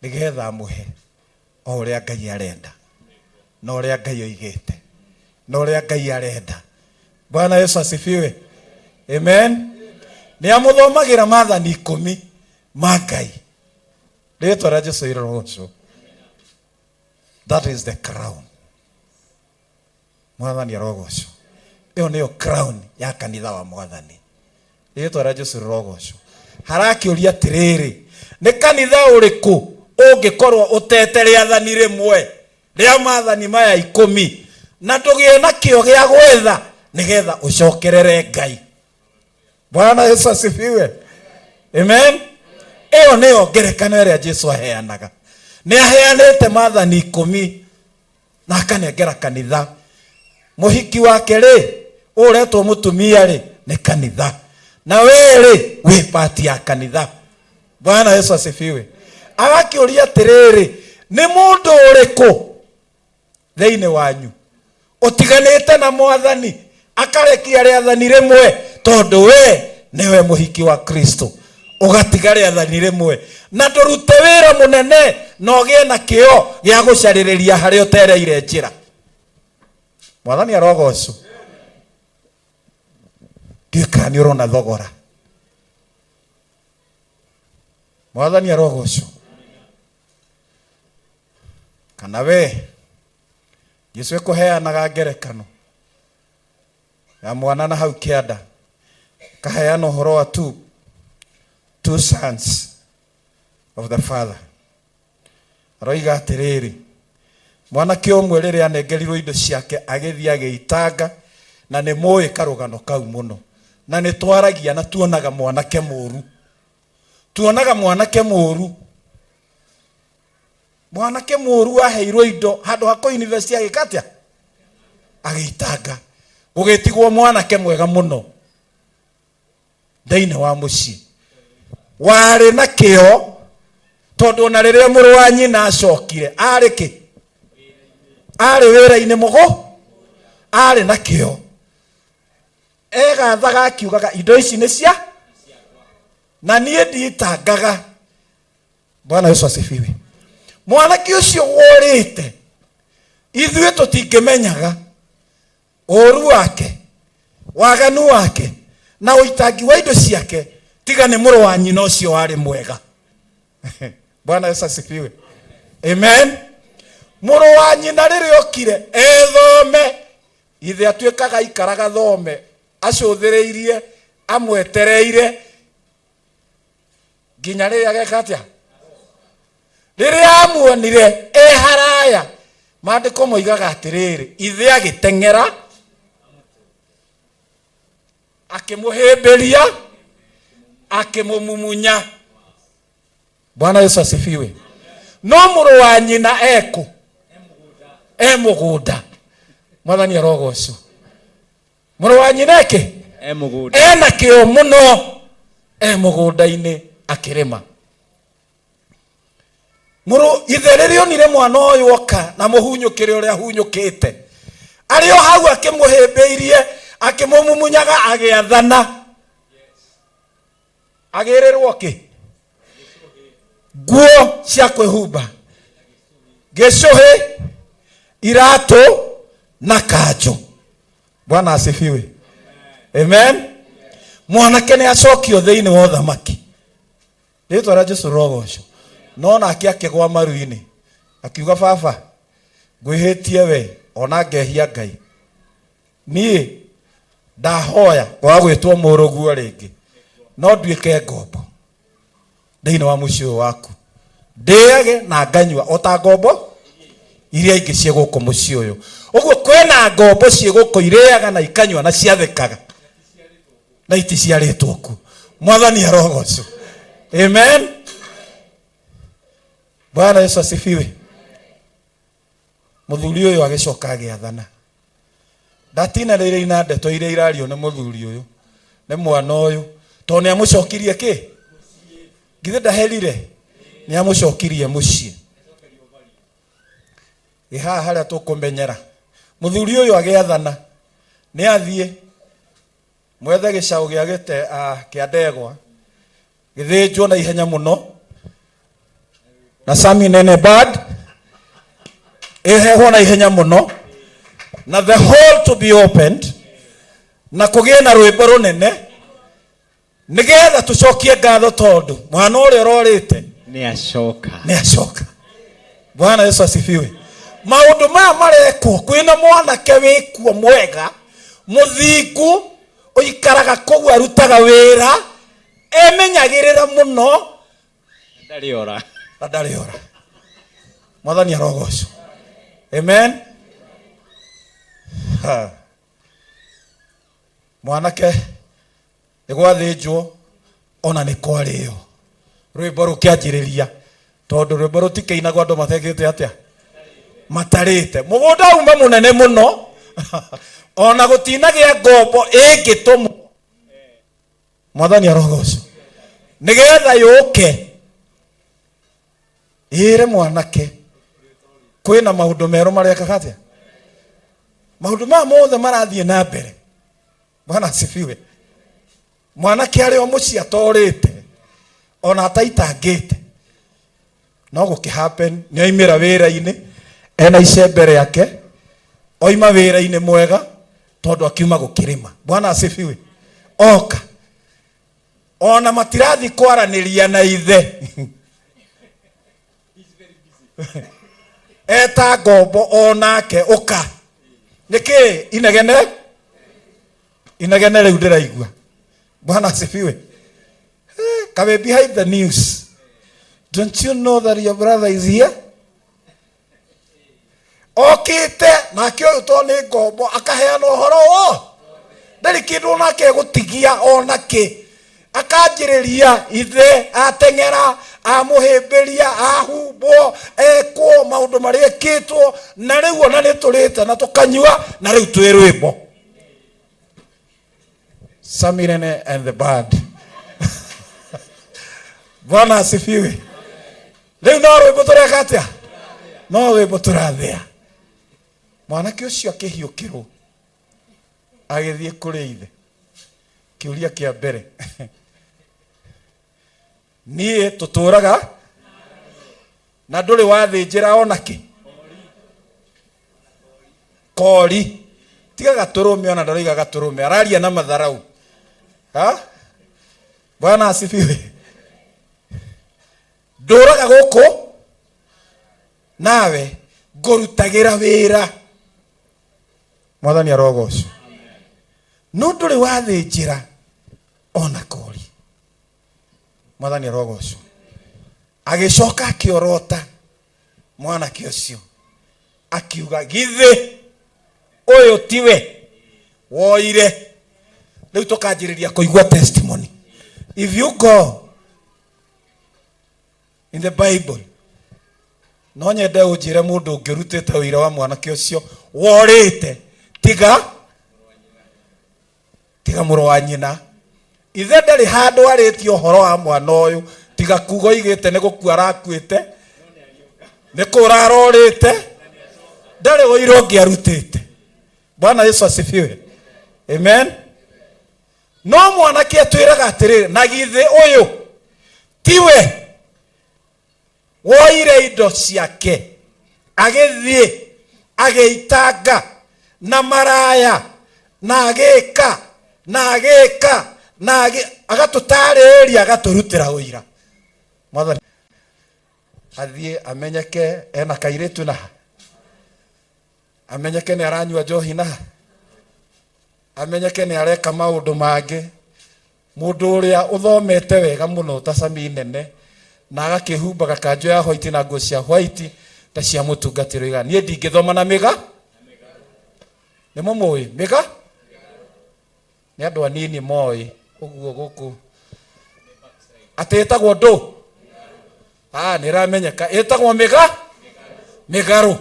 nĩgetha amũhe o ũrĩa Ngai arenda na ũrĩa Ngai oigĩte na ũrĩa Ngai arenda. Bwana Yesu asifiwe. Amen. Nĩ amũthomagĩra maathani ikũmi ma Ngai. Rĩtwa rĩa Jesu rĩrogocwo. That is the crown. Mwathani arogocwo. Ĩyo nĩyo crown ya kanitha wa Mwathani. Rĩtwa rĩa Jesu rĩrogocwo. Harakĩũria atĩrĩrĩ, nĩ kanitha ũrĩkũ ũngĩkorwo ũtete rĩathani rĩmwe rĩa maathani maya ikũmi na ndũgĩe na kĩo gĩa gwetha nĩgetha ũcokerere Ngai? Bwana Yesu asifiwe. Amen. Ĩyo nĩyo ngerekano ĩrĩa Jesu aheanaga. Nĩ aheanĩte maathani ikũmi na akanengera kanitha. Mũhiki wake rĩ, ũretwo mũtumia rĩ, nĩ kanitha. Na we rĩ, wĩ pati ya kanitha. Bwana Yesu asifiwe. Agakĩũria atĩrĩrĩ, nĩ mũndũ ũrĩkũ thĩinĩ wanyu ũtiganĩte na Mwathani akarekia rĩathani rĩmwe, tondũ we nĩwe mũhiki wa Kristo, ũgatiga rĩathani rĩmwe na ndũrute wĩra mũnene na ũgĩe na kĩo gĩa gũcarĩrĩria harĩa ũtereire njĩra? Mwathani arogocwo. Ndiũĩ kana nĩ ũrona thogora. Mwathani arogocwo. Kana we Jesu ekũheanaga ngerekano ya mwana na hau kĩanda, kaheana ũhoro wa two sons of the father. Aroiga atĩrĩrĩ, mwanake ũmwe rĩrĩa anengerirwo indo ciake agĩthiĩ agĩitanga, na nĩ mũĩ karũgano kau mũno, na nĩ twaragia na tuonaga mwanake mũru, tuonaga mwanake mũru, mwanake mũru aheirwo indo handũ ha kũ invest agĩka atĩa? Agĩitanga. Gũgĩtigwo mwanake mwega mũno thĩinĩ wa mũciĩ warĩ na kĩo, tondũ ona rĩrĩa mũrũ wa nyina acokire arĩ kĩ? Arĩ wĩra-inĩ mũgũ, arĩ na kĩo, egathaga akiugaga indo ici nĩ cia na niĩ ndiitangaga. Bwana Yesu asifiwe. Mwanake ũcio worĩte, ithuĩ tũtingĩmenyaga ũru wake, waganu wake na ũitangi wa indo ciake, tiga nĩ mũrũ wa nyina ũcio warĩ mwega. Bwana Yesu asifiwe. Amen. Mũrũ wa nyina rĩrĩa okire ethome, ithe atuĩkaga aikaraga thome acũthĩrĩirie, amwetereire nginya rĩrĩa ageka atĩa? Rĩrĩa amuonire e haraya, maandĩko moigaga atĩrĩrĩ, ithe agĩteng'era akĩmũhĩmbĩria akĩmũmumunya. Bwana Yesu asifiwe. No mũrũ wa nyina ekũ? E mũgũnda. Mwathani arogocwo. Mũrũ wa nyina eke? E mũgũnda. Ena kĩo mũno, e mũgũnda-inĩ akĩrĩma. Mũrũ ithe rĩrĩa onire mwana ũyũ oka na mũhunyũkĩre ũrĩa ahunyũkĩte, arĩ o hau akĩmũhĩmbĩirie akĩmũmumunyaga agĩathana, agĩrĩrwo kĩ? Nguo cia kwĩhumba, gĩcũhĩ, iratũ na kanjũ. Bwana asifiwe. Amen. Mwanake nĩ acokio thĩinĩ wa ũthamaki. Rĩtwa rĩa Jesu rĩrogocwo. No nake akĩgwa maru-inĩ akiuga, baba, ngwĩhĩtie we ona ngehia Ngai, niĩ ndahoya kwaga gwĩtwo mũrũguo rĩngĩ, no nduĩke ngombo thĩinĩ wa mũciĩ ũyũ waku, ndĩage na nganyua o ta ngombo iria ingĩ ciĩ gũkũ mũciĩ ũyũ. Ũguo kwĩna ngombo ciĩ gũkũ irĩaga na ikanyua na ciathĩkaga na iticiarĩtwo kuo. Mwathani arogocwo. Amen. Bwana Yesu asifiwe. Mũthuri ũyũ agĩcoka agĩathana. Ndatinanĩire na ndeto iria irario nĩ mũthuri ũyũ, nĩ mwana ũyũ, tondũ nĩ amũcokirie kĩ? Githĩ ndaherire? Nĩ amũcokirie mũciĩ. Ĩ haha harĩa tũkũmenyera. Mũthuri ũyũ agĩathana, nĩ athiĩ mwethe gĩcaũ gĩa gĩte kĩa ndegwa gĩthĩnjwo na ihenya mũno na Sami Nene Bad ĩhehwo na ihenya mũno na the hall to be opened na kũgĩe na rwĩmbo rũnene nĩgetha tũcokie ngatho tondũ mwana ũrĩa ũrorĩte nĩ acoka. Nĩ acoka. Bwana Yesu asifiwe. Maũndũ maya marekwo kwĩna mwanake wĩkuo mwega mũthingu ũikaraga kũu arutaga wĩra emenyagĩrĩra mũno ndarĩ ora. Na ndarĩ ora. Mwathani arogocwo. Amen. Ha. Mwanake nĩ gwathĩnjwo ona nĩ kwarĩo rwĩmbo rũkĩanjĩrĩria tondũ rwĩmbo rũtikĩinagwo andũ matekĩte atĩa matarĩte. Mũgũnda uma mũnene mũno ona gũtinagĩa ngombo ĩngĩtũmwo. Mwathani arogocwo. Nĩgetha yũke ĩre mwanake kwĩna maũndũ merũ marekaga atĩa. Maũndũ maya mothe marathiĩ na mbere. Bwana asifiwe. Mwanake arĩ o mũciĩ atorĩte ona ataitangĩte no gũkĩ happen nĩ oimĩra wĩra-inĩ ena icembe rĩake, oima wĩra-inĩ mwega tondũ akiuma gũkĩrĩma. Bwana asifiwe. Oka ona matirathi kwaranĩria na ithe eta ngombo onake ũka nĩkĩ inegene inegene rĩu ndĩraigua. Bwana asifiwe. Kabe behind the news. Don't you know that your brother is here? Okĩte nake ũyũ to nĩ ngombo akaheana ũhoro wo ndarĩ kĩndũ onake egũtigia ona kĩ akanjĩrĩria ithe ateng'era amũhĩmbĩria ahumbwo ekwo maũndũ marĩa ekĩtwo na rĩu ona nĩ tũrĩte na tũkanyua na rĩu twĩ rwĩmbo. Samirene and the band. Bwana asifiwe. Rĩu no rwĩmbo tũreka atĩa? No rwĩmbo tũrathĩa. Mwanake ũcio akĩhiũkĩrwo agĩthiĩ kũrĩ ithe. Kĩũria kĩa mbere, niĩ tũtũraga na ndũrĩ wathĩnjĩra ona kĩ kori tiga gatũrũme ona ndaroiga gatũrũme araria na matharau. Ha? Bwana asifiwe. Ndũraga gũkũ nawe ngũrutagĩra wĩra. Mwathani arogocwo. No ndũrĩ wathĩnjĩra ona kori. Mwathani arogocwo. Agĩcoka akĩorota mwanake ũcio akiuga githĩ ũyũ tiwe woire. Rĩu tũkanjĩrĩria kũigua testimony. If you go in the Bible, no nyende ũnjĩre mũndũ ũngĩ ũrutĩte ũira wa mwanake ũcio worĩte tiga tiga mũrũ wa nyina. Ithe ndarĩ handũ arĩtie ũhoro wa mwana ũyũ tiga kuga oigĩte nĩ gũkua arakuĩte nĩ kũra arorĩte ndarĩ ũira ũngĩ arutĩte. Bwana Yesu asifiwe. Amen. No mwanake atwĩraga atĩrĩrĩ, na githĩ ũyũ tiwe woire indo ciake agĩthiĩ agĩitanga na maraya na agĩka na agĩka na agatũtarĩria agatũrutĩra ũira. Mwathani athiĩ amenyeke ena kairĩtu na amenyeke nĩ aranyua njohi na amenyeke nĩ areka maũndũ mangĩ. Mũndũ ũrĩa ũthomete wega mũno ta Sami Nene na agakĩhumba gakanjũ ya white na nguo cia white ta cia mũtungatĩri oigaga niĩ ndingĩthoma na mĩga. Nĩ mũmũĩ mĩga? Nĩ andũ anini moĩ ũguo gũkũ atĩ ĩtagwo ndũ? Ah, nĩ ĩramenyeka ĩtagwo mĩga mĩgarũ.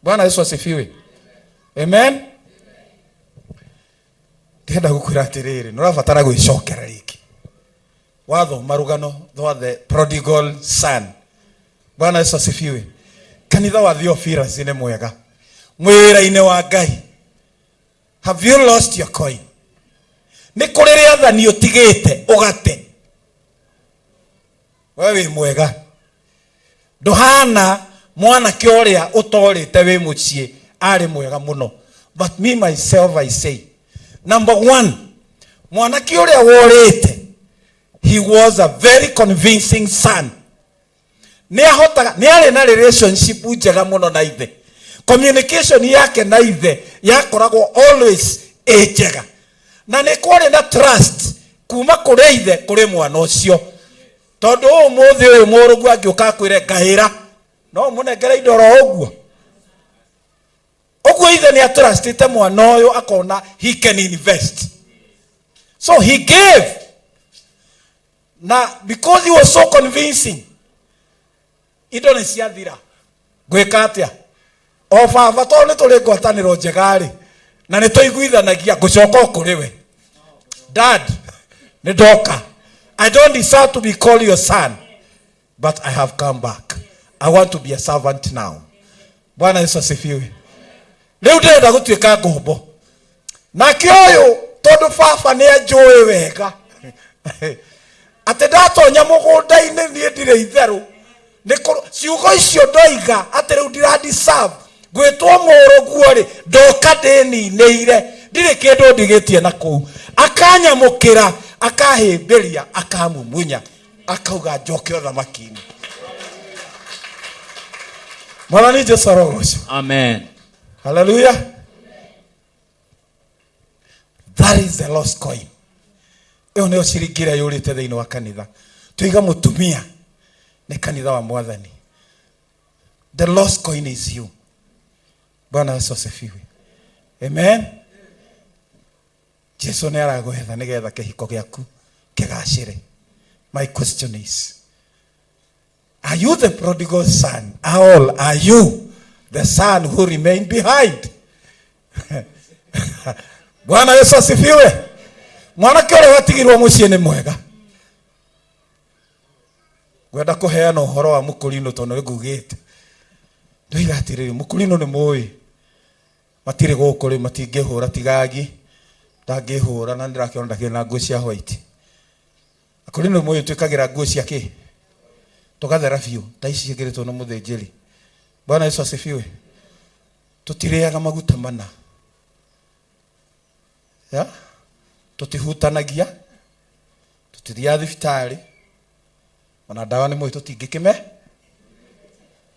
Bwana Yesu asifiwe. Amen. Ndĩrenda gũkwĩra atĩrĩrĩ, nĩ ũrabatara gwĩcokera rĩngĩ. Wathoma rũgano rwa the prodigal son. Bwana Yesu asifiwe. Kanitha wa Theophilus nĩ mwega. Mwĩra-inĩ wa Ngai. Have you lost your coin? Nĩ kũrĩ rĩathani ũtigĩte ũgate. We wĩ mwega. Ndũhana mwanake ũrĩa ũtorĩte wĩ mũciĩ arĩ mwega mũno. But me myself I say, number one, mwanake ũrĩa worĩte, he was a very convincing son. Nĩ ahotaga, nĩ arĩ na relationship njega mũno na ithe. Communication yake na ithe yakoragwo always ĩ njega. Na nĩ kwarĩ na trust kuma kũrĩ ithe kũrĩ mwana ũcio. Tondũ ũmũthĩ ũyũ mũrũguo angĩũka akwĩre ngahĩra, no ũmũnengere indo oro ũguo. Ũguo ithe nĩ atrustĩte mwana ũyũ akona he can invest. So he gave. Na because he was so convincing, indo nĩ ciathira. Ngwĩka atĩa? O baba tondũ nĩ tũrĩ ngwatanĩro njega rĩ, na nĩ tũiguithanagia, ngũcoka o kũrĩ we. Dad, nĩ ndoka. I don't deserve to be called your son, but I have come back. I want to be a servant now. Bwana Yesu asifiwe. Rĩu ndĩrenda gũtuĩka ngombo. Nake ũyũ tondũ baba nĩ anjũĩ wega atĩ ndatonya mũgũnda-inĩ niĩ ndirĩ itherũ. Ciugo icio ndoiga atĩ rĩu ndira deserve gwĩtwo mũrũguo rĩ, ndoka ndĩninĩire, ndirĩ kĩndũ ndigĩtie na kũu. Akanyamũkĩra, akahĩmbĩria, akamumunya, akauga njoke ũthamaki-inĩ. Mwathani Jesu arogocwo. Amen. Hallelujah. That is the lost coin. Ĩyo nĩyo ciringi ĩrĩa yũrĩte thĩinĩ wa kanitha. Tuiga mũtumia nĩ kanitha wa Mwathani. The lost coin is you. Bwana Yesu asifiwe. Amen. Jesu nĩ aragwetha nĩgetha kĩhiko gĩaku kĩgacĩre. My question is, are you the prodigal son? All are you the son who remained behind? Bwana Yesu asifiwe. Mwanake ũrĩa watigirwo mũciĩ nĩ mwega. Ngwenda kũheana ũhoro wa mũkũrinũ tondũ nĩ ngugĩte. Ndoiga atĩrĩrĩ, mũkũrinũ nĩ mũĩ. Matirĩ gũkũ rĩu matingĩhũra tigagi. Ndangĩhũra na ndĩrakĩona ndakĩrĩ na nguo cia white. Akũrinũ mũĩ twĩkagĩra nguo cia kĩ? Tũgathera biũ ta ici ciĩkĩrĩtwo nĩ mũthĩnjĩri. Bwana Yesu asifiwe. Tũtirĩaga maguta mana. Ya? Tũtihutanagia. Tũtithiaga thibitarĩ. Ona ndawa nĩ mũĩ tũtingĩkĩme.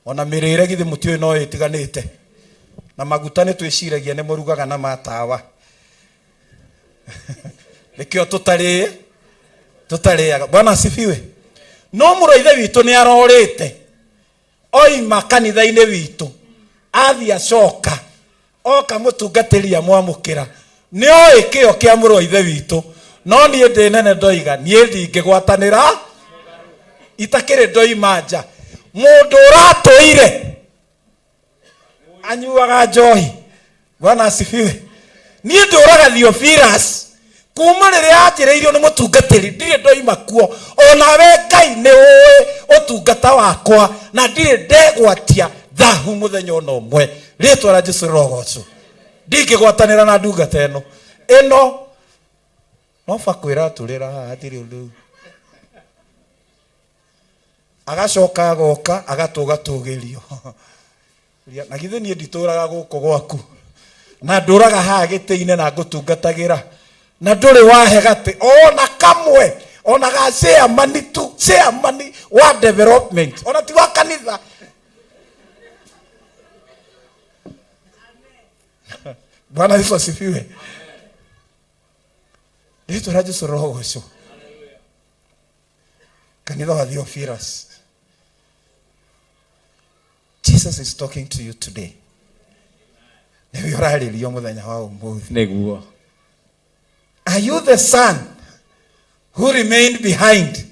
Ona mĩrĩre githĩ mũtiũĩ no ĩtiganĩte. Na maguta nĩ twĩciragia nĩ mũrugaga na matawa. Nĩkĩo tũtarĩaga. Bwana asifiwe. No mũrũ wa ithe witũ nĩ arorĩte. Oima kanitha-inĩ witũ. Athiĩ acoka. Oka mũtungatĩri amwamũkĩra. Nĩ oĩ kĩo kĩa mũrũ wa ithe witũ. No niĩ ndĩ nene ndoiga, niĩ ndingĩgwatanĩra itakĩrĩ ndoima nja. Mũndũ ũratũire anyuaga njohi. Bwana asifiwe. Niĩ ndũraga Theophilus kuma rĩrĩa anjĩrĩirio nĩ mũtungatĩri ndirĩ ndoima kuo. Onawe Ngai nĩ ũĩ ũtungata wakwa na ndirĩ ndegwatia thahu mũthenya ona ũmwe. Rĩtwa rĩa Jesu rĩrogocwo. Ndingĩgwatanĩra na ndungata ĩno. Ĩno no bakwĩra atũrĩra haha hatirĩ ũndũ. Agacoka agoka agatũgatũgĩrio. Na githĩ niĩ nditũraga gũkũ gwaku na ndũraga haha gĩtĩ-inĩ na ngũtungatagĩra na ndũrĩ wahe gatĩ ona kamwe ona ga chairman tu, chairman wa development ona ti wa kanitha. Bwana Yesu asifiwe. Rĩtwa rĩa Jesu rĩrogocwo. Kanitha wa Theophilus. Jesus is talking to you today. Nĩwe ũrarĩrio mũthenya wa ũmũthĩ. Nĩguo. Are you the son who remained behind,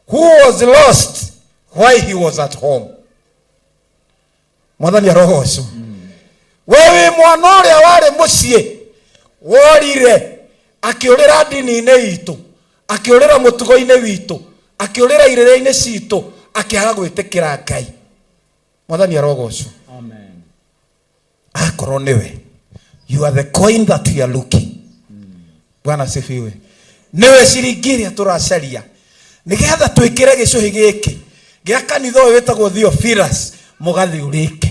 who was lost while he was at home? Mwathani arogocwo. We wĩ mwana ũrĩa warĩ mũciĩ worire akĩũrĩra ndini-inĩ itũ, akĩũrĩra mũtugo-inĩ witũ, akĩũrĩra irĩra-inĩ citũ, akĩaga gwĩtĩkĩra Ngai. Mwathani arogocwo. Amen. Akorwo nĩwe, you are the coin that we are looking. Bwana asifiwe. Nĩwe ciringi ĩrĩa tũracaria nĩgetha twĩkĩre gĩcũhĩ gĩkĩ gĩa kanitha ũyũ wĩtagwo Theophilus mũgathĩ ũrĩke.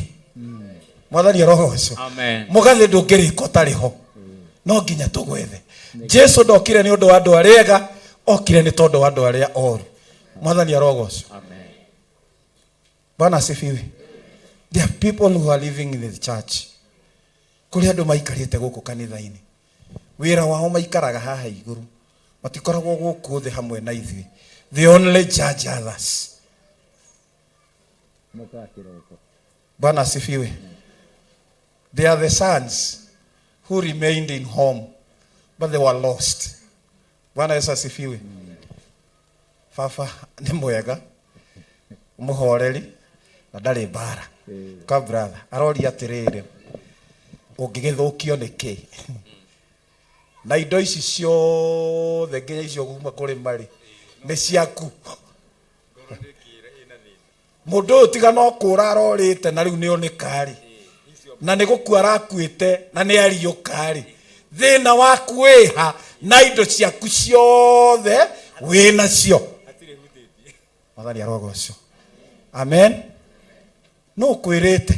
Mwathani arogocwo. Amen. Mũgathĩ ndũngĩrĩka ũtarĩ ho, no nginya tũgwethe. Jesu ndokire nĩ ũndũ wa andũ arĩa ega, okire nĩ tondũ wa andũ arĩa oru. Mwathani arogocwo. Amen. Bwana asifiwe. There are people who are living in the church. Kũrĩ andũ maikarĩte gũkũ kanitha-inĩ. Wĩra wao maikaraga haha igũrũ. Matikoragwo gũkũ thĩ hamwe na ithuĩ. They only judge others. Bwana asifiwe. They are the sons who remained in home, but they were lost. Bwana Yesu asifiwe. Baba nĩ mwega, mũhoreri na ndarĩ mbara. Ka brother aroria atĩrĩrĩ, ũngĩgĩthũkio nĩ kĩ? Na indo ici ciothe nginya icio kuma kũrĩ marĩ nĩ ciaku. Mũndũ ũyũ tiga no kũra arorĩte na rĩu nĩ oneka-rĩ, na nĩ gũkua arakuĩte na nĩ ariũka-rĩ, thĩna waku wĩha na indo ciaku ciothe wĩ nacio. Mwathani arogocwo. Amen. Nũ ũkwĩrĩte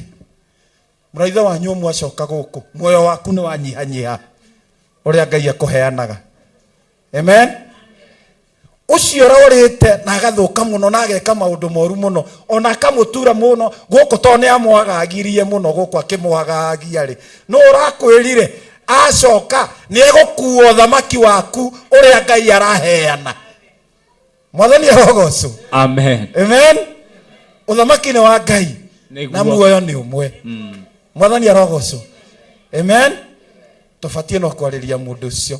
mũraithe wanyu ũmwe acoka gũkũ muoyo waku nĩ wanyihanyiha ũrĩa Ngai akũheanaga. Amen. Ũcio ũrorĩte na agathũka mũno na ageka maũndũ moru mũno ona akamũtura mũno gũkũ tondũ nĩ amwagagirie mũno gũkũ akĩmwagagia rĩ, nũ ũrakwĩrire acoka nĩ egũkua ũthamaki waku ũrĩa Ngai araheana. Mwathani arogocwo. Amen. Amen. Ũthamaki nĩ wa Ngai Nĩguo. na muoyo nĩ ũmwe. Mwathani arogocwo. Amen. Tũbatiĩ no kwarĩria mũndũ ũcio.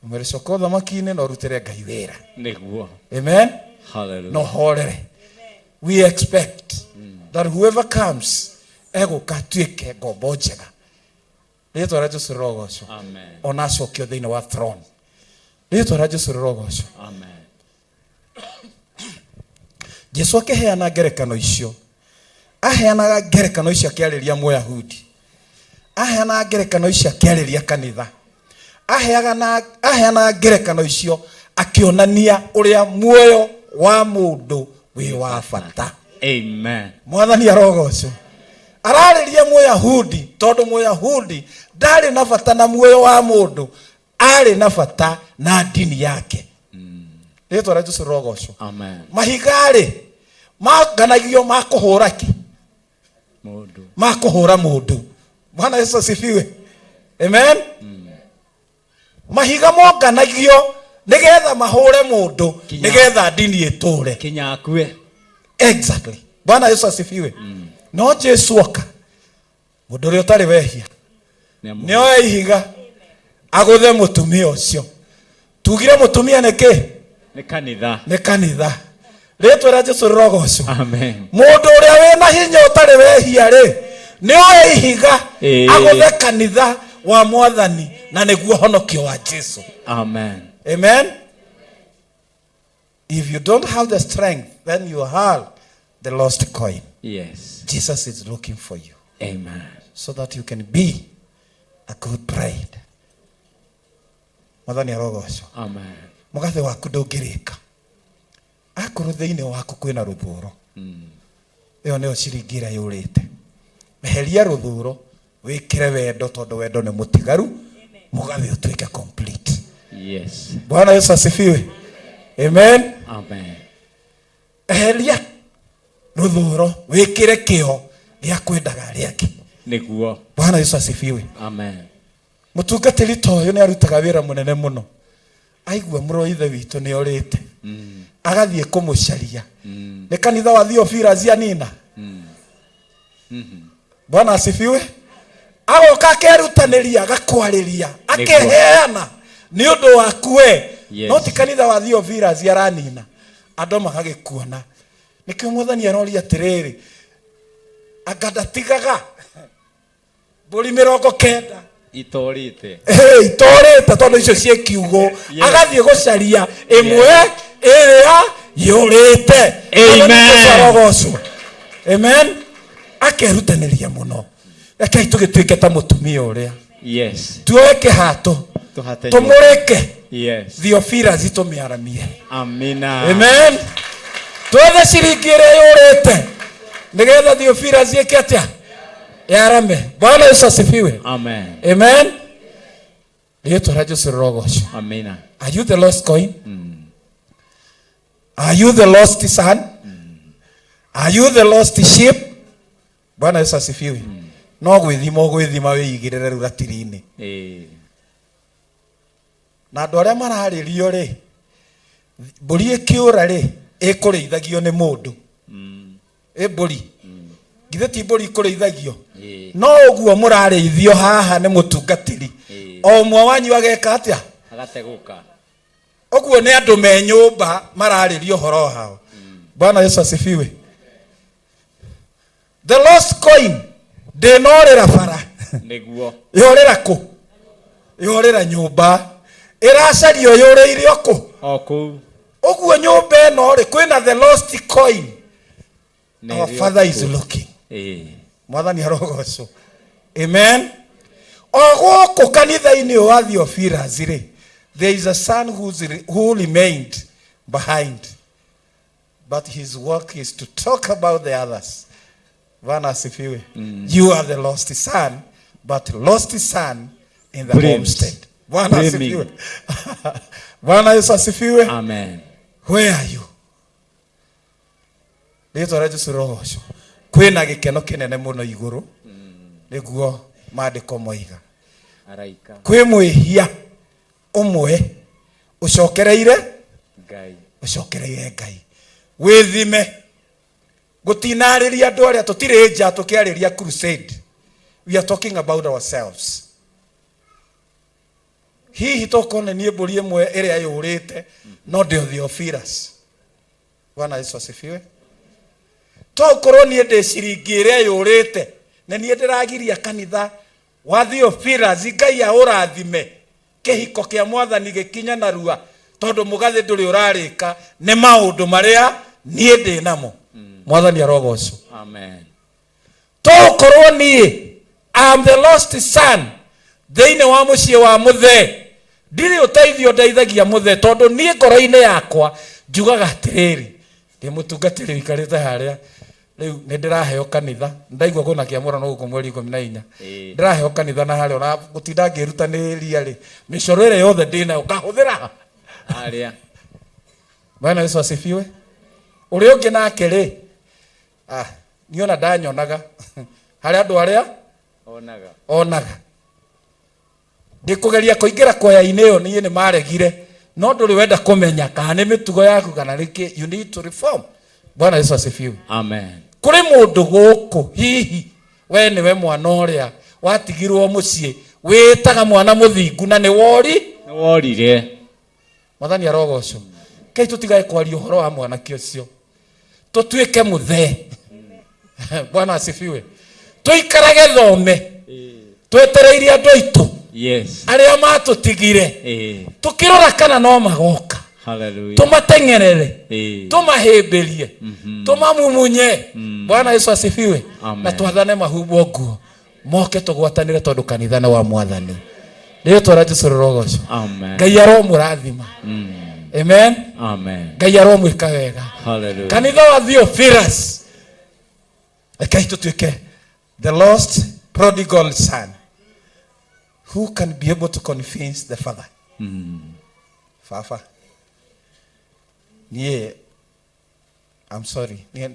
Mwĩre coka ũthamaki-inĩ na ũrutĩre Ngai wĩra. Nĩguo. Amen. Hallelujah. No horere. We expect that whoever comes egũka atuĩke ngombo njega. Rĩtwa rĩa Jesu rĩrogocwo. Amen. Ona acokio thĩinĩ wa throne. Rĩtwa rĩa Jesu rĩrogocwo. Amen. Jesu akĩheana ngerekano icio, aheanaga ngerekano icio akĩarĩria Mũyahudi, aheanaga ngerekano icio akĩarĩria kanitha, aheanaga ngerekano icio akĩonania ũrĩa muoyo wa mũndũ wĩ wa bata. Amen. Mwathani arogocwo. Ararĩria Mũyahudi tondũ Mũyahudi ndarĩ na bata na muoyo wa mũndũ, arĩ na bata na ndini yake. Rĩtwa rĩa Jesu rĩrogocwo. Amen. Mahiga-rĩ manganagio ma kũhũra kĩ? Mũndũ. Ma kũhũra mũndũ. Bwana Yesu asifiwe. Amen. Mahiga monganagio nĩgetha mahũre mũndũ, nĩgetha ndini ĩtũre. Kinya akue. Exactly. Bwana Yesu asifiwe. No Jesu oka, mũndũ ũrĩa ũtarĩ wehia nĩ oe ihiga agũthe mũtumia ũcio. Tugire mũtumia nĩ kĩ? Nĩ kanitha. Nĩ kanitha. Rĩtwa rĩa Jesu rĩrogocwo. Amen. Mũndũ ũrĩa wĩna hinya ũtarĩ wehia rĩ, nĩ oe ihiga agũthe kanitha wa Mwathani, na nĩguo honokio wa Jesu. Amen. Amen. If you don't have the strength, then you have the lost coin. Yes. Jesus is looking for you. Amen. So that you can be a good bride. Mwathani arogocwo. Amen. Mũgathe waku ndũngĩrĩka akorwo thĩinĩ waku kwĩna rũthũro. Ĩyo nĩyo ciringi ĩrĩa yũrĩte. Eheria rũthũro wĩkĩre wendo, tondũ wendo nĩ mũtigaru, mũgathe ũtuĩke complete. Yes. Bwana Yesu asifiwe. Amen. Amen. Eheria rũthũro wĩkĩre kĩo gĩa kwendaga arĩa angĩ. Nĩguo. Bwana Yesu asifiwe. Amen. Mũtungatĩri ta ũyũ nĩ arutaga wĩra mũnene mũno. Aigua mũrũ wa ithe witũ nĩ orĩte, agathiĩ kũmũcaria. Nĩ kanitha wa Theophilus Anina. Bwana asifiwe. Agoka akerutanĩria, agakwarĩria, akeheana nĩ ũndũ waku we. Yes. No ti kanitha wa Theophilus aranina, andũ magagĩkuona. Nĩkĩo Mwathani aroria atĩrĩrĩ, anga ndatigaga. Mbũri 90 Itorĩte. Hey, itorĩte tondũ icio ciĩ kiugũ. Yes. Agathiĩ gũcaria ĩmwe ĩrĩa yũrĩte. Amen. Mwathani Jesũ arogocwo. Amen. Akerutanĩria mũno. Rekei tũgĩtuĩke ta mũtumia ũrĩa. Yes. Tuoe kĩhato. Tũhate nyũmba. Tũmũrĩke. Yes. Theophilus tũmĩaramie. Amina. Amen. Twethe ciringi ĩrĩa yũrĩte nĩgetha Theophilus ĩke atĩa? Yarame. Bwana Yesu asifiwe. Amen. Amen. Rĩĩtwa rĩa Jesu rĩrogocwo. Amina. Are you the lost coin? Are you the lost son? Are you the lost sheep? Bwana Yesu asifiwe. No gwĩthima ũgwĩthima wĩigĩrĩre rĩu ratiri-inĩ. Ĩĩ. Na andũ arĩa mararĩrio rĩ, mbũri ĩkĩũra rĩ, ĩkũrĩithagio nĩ mũndũ. Ĩ mbũri. Githĩ ti mbũri ikũrĩithagio? Ĩĩ. No ũguo mũrarĩithio haha nĩ mũtungatĩri. Ĩĩ. O ũmwe wanyu ageka atĩa? Agategũka. Ũguo nĩ andũ me nyũmba mararĩria ũhoro wao. Bwana Yesu asifiwe. The lost coin ndĩnorĩra bara. Nĩguo. Yorĩra kũ? Yorĩra nyũmba. Ĩracario yũrĩire o kũ? O kũu. Ũguo nyũmba ĩno rĩ, kwĩna the lost coin. Nĩ Our ĩrĩ o father is kũu. looking. Ĩĩ. Mwathani arogocwo. Amen. O gũkũ kanitha-inĩ ũyũ wa Theophilus rĩ, there is a son who remained behind. But his work is to talk about the others. Bwana asifiwe. You are the lost son, but lost son in the Blames. homestead. Bwana Blaming. asifiwe. Bwana Yesu asifiwe. Amen. Where are you? Rĩtwa rĩa Jesu rĩrogocwo. Kwĩna gĩkeno kĩnene mũno igũrũ. Nĩguo maandĩko moiga. Araika. Kwĩ mwĩhia ũmwe ũcokereire Ngai. Ũcokereire Ngai. Wĩthime. Gũtinarĩria andũ arĩa tũtirĩ nja tũkĩarĩria crusade. We are talking about ourselves. Hihi tokorwo nĩ niĩ mbũri ĩmwe ĩrĩa yũrĩte no ndĩ Theophilus. Bwana Yesu asifiwe. Tokorwo niĩ ndĩ ciringi ĩrĩa yũrĩte na niĩ ndĩragiria kanitha wa Theophilus Ngai aũrathime kĩhiko kĩa mwathani gĩkinye narua tondũ mũgathĩ ndũrĩ ũrarĩka nĩ maũndũ marĩa niĩ ndĩ namo. Mwathani arogocwo. Amen. Tokorwo niĩ am the lost son thĩinĩ wa mũciĩ wa mũthee, ndirĩ ũteithio ndeithagia mũthee tondũ niĩ ngoro-inĩ yakwa njugaga atĩrĩrĩ, ndĩ mũtungatĩri ũikarĩte harĩa rĩu nĩ ndĩraheo kanitha, ndaigua kwĩna kĩamũrano gũkũ mweri ikũmi na inya. Ndĩraheo kanitha na harĩa ona gũtinda ngĩrutanĩria rĩ, mĩcoro ĩrĩa yothe ndĩnayo ngahũthĩra harĩa. Bwana Yesu asifiwe. Ũrĩa ũngĩ nake rĩ, niĩ ona ndanyonaga harĩa andũ arĩa onaga. Onaga. Ndĩkũgeria kũingĩra kwaya-inĩ ĩyo niĩ nĩ maregire, no ndũrĩ wenda kũmenya kana nĩ mĩtugo yaku kana nĩ kĩ, you need to reform. Bwana Yesu asifiwe. Amen. Kũrĩ mũndũ gũkũ hihi we nĩwe mwana ũrĩa watigirwo mũciĩ wĩtaga mwana mũthingu na nĩ wori? Nĩ worire. Mwathani arogocwo. Kei tũtigae kwaria ũhoro wa mwanake ũcio, tũtuĩke mũthee. Bwana asifiwe. Tũikarage thome twetereire andũ aitũ Yes. arĩa matũtigire, tũkĩrora kana no magoka. Hallelujah. Tũmateng'erere, tũmahĩmbĩrie, tũmamumunye. Bwana Yesu asifiwe. Amen. Na twathane mahumbwo nguo moke tũgwatanĩre tondũ kanitha nĩ wa mwathani. Rĩtwa rĩa Jesu rĩrogocwo. Amen. Ngai aromũrathima. Amen. Amen. Ngai aromwĩka wega. Hallelujah. Kanitha wa Theophilus, rekei tũtuĩke the lost prodigal son who can be able to convince the father. Baba, niĩ I'm sorry, niĩ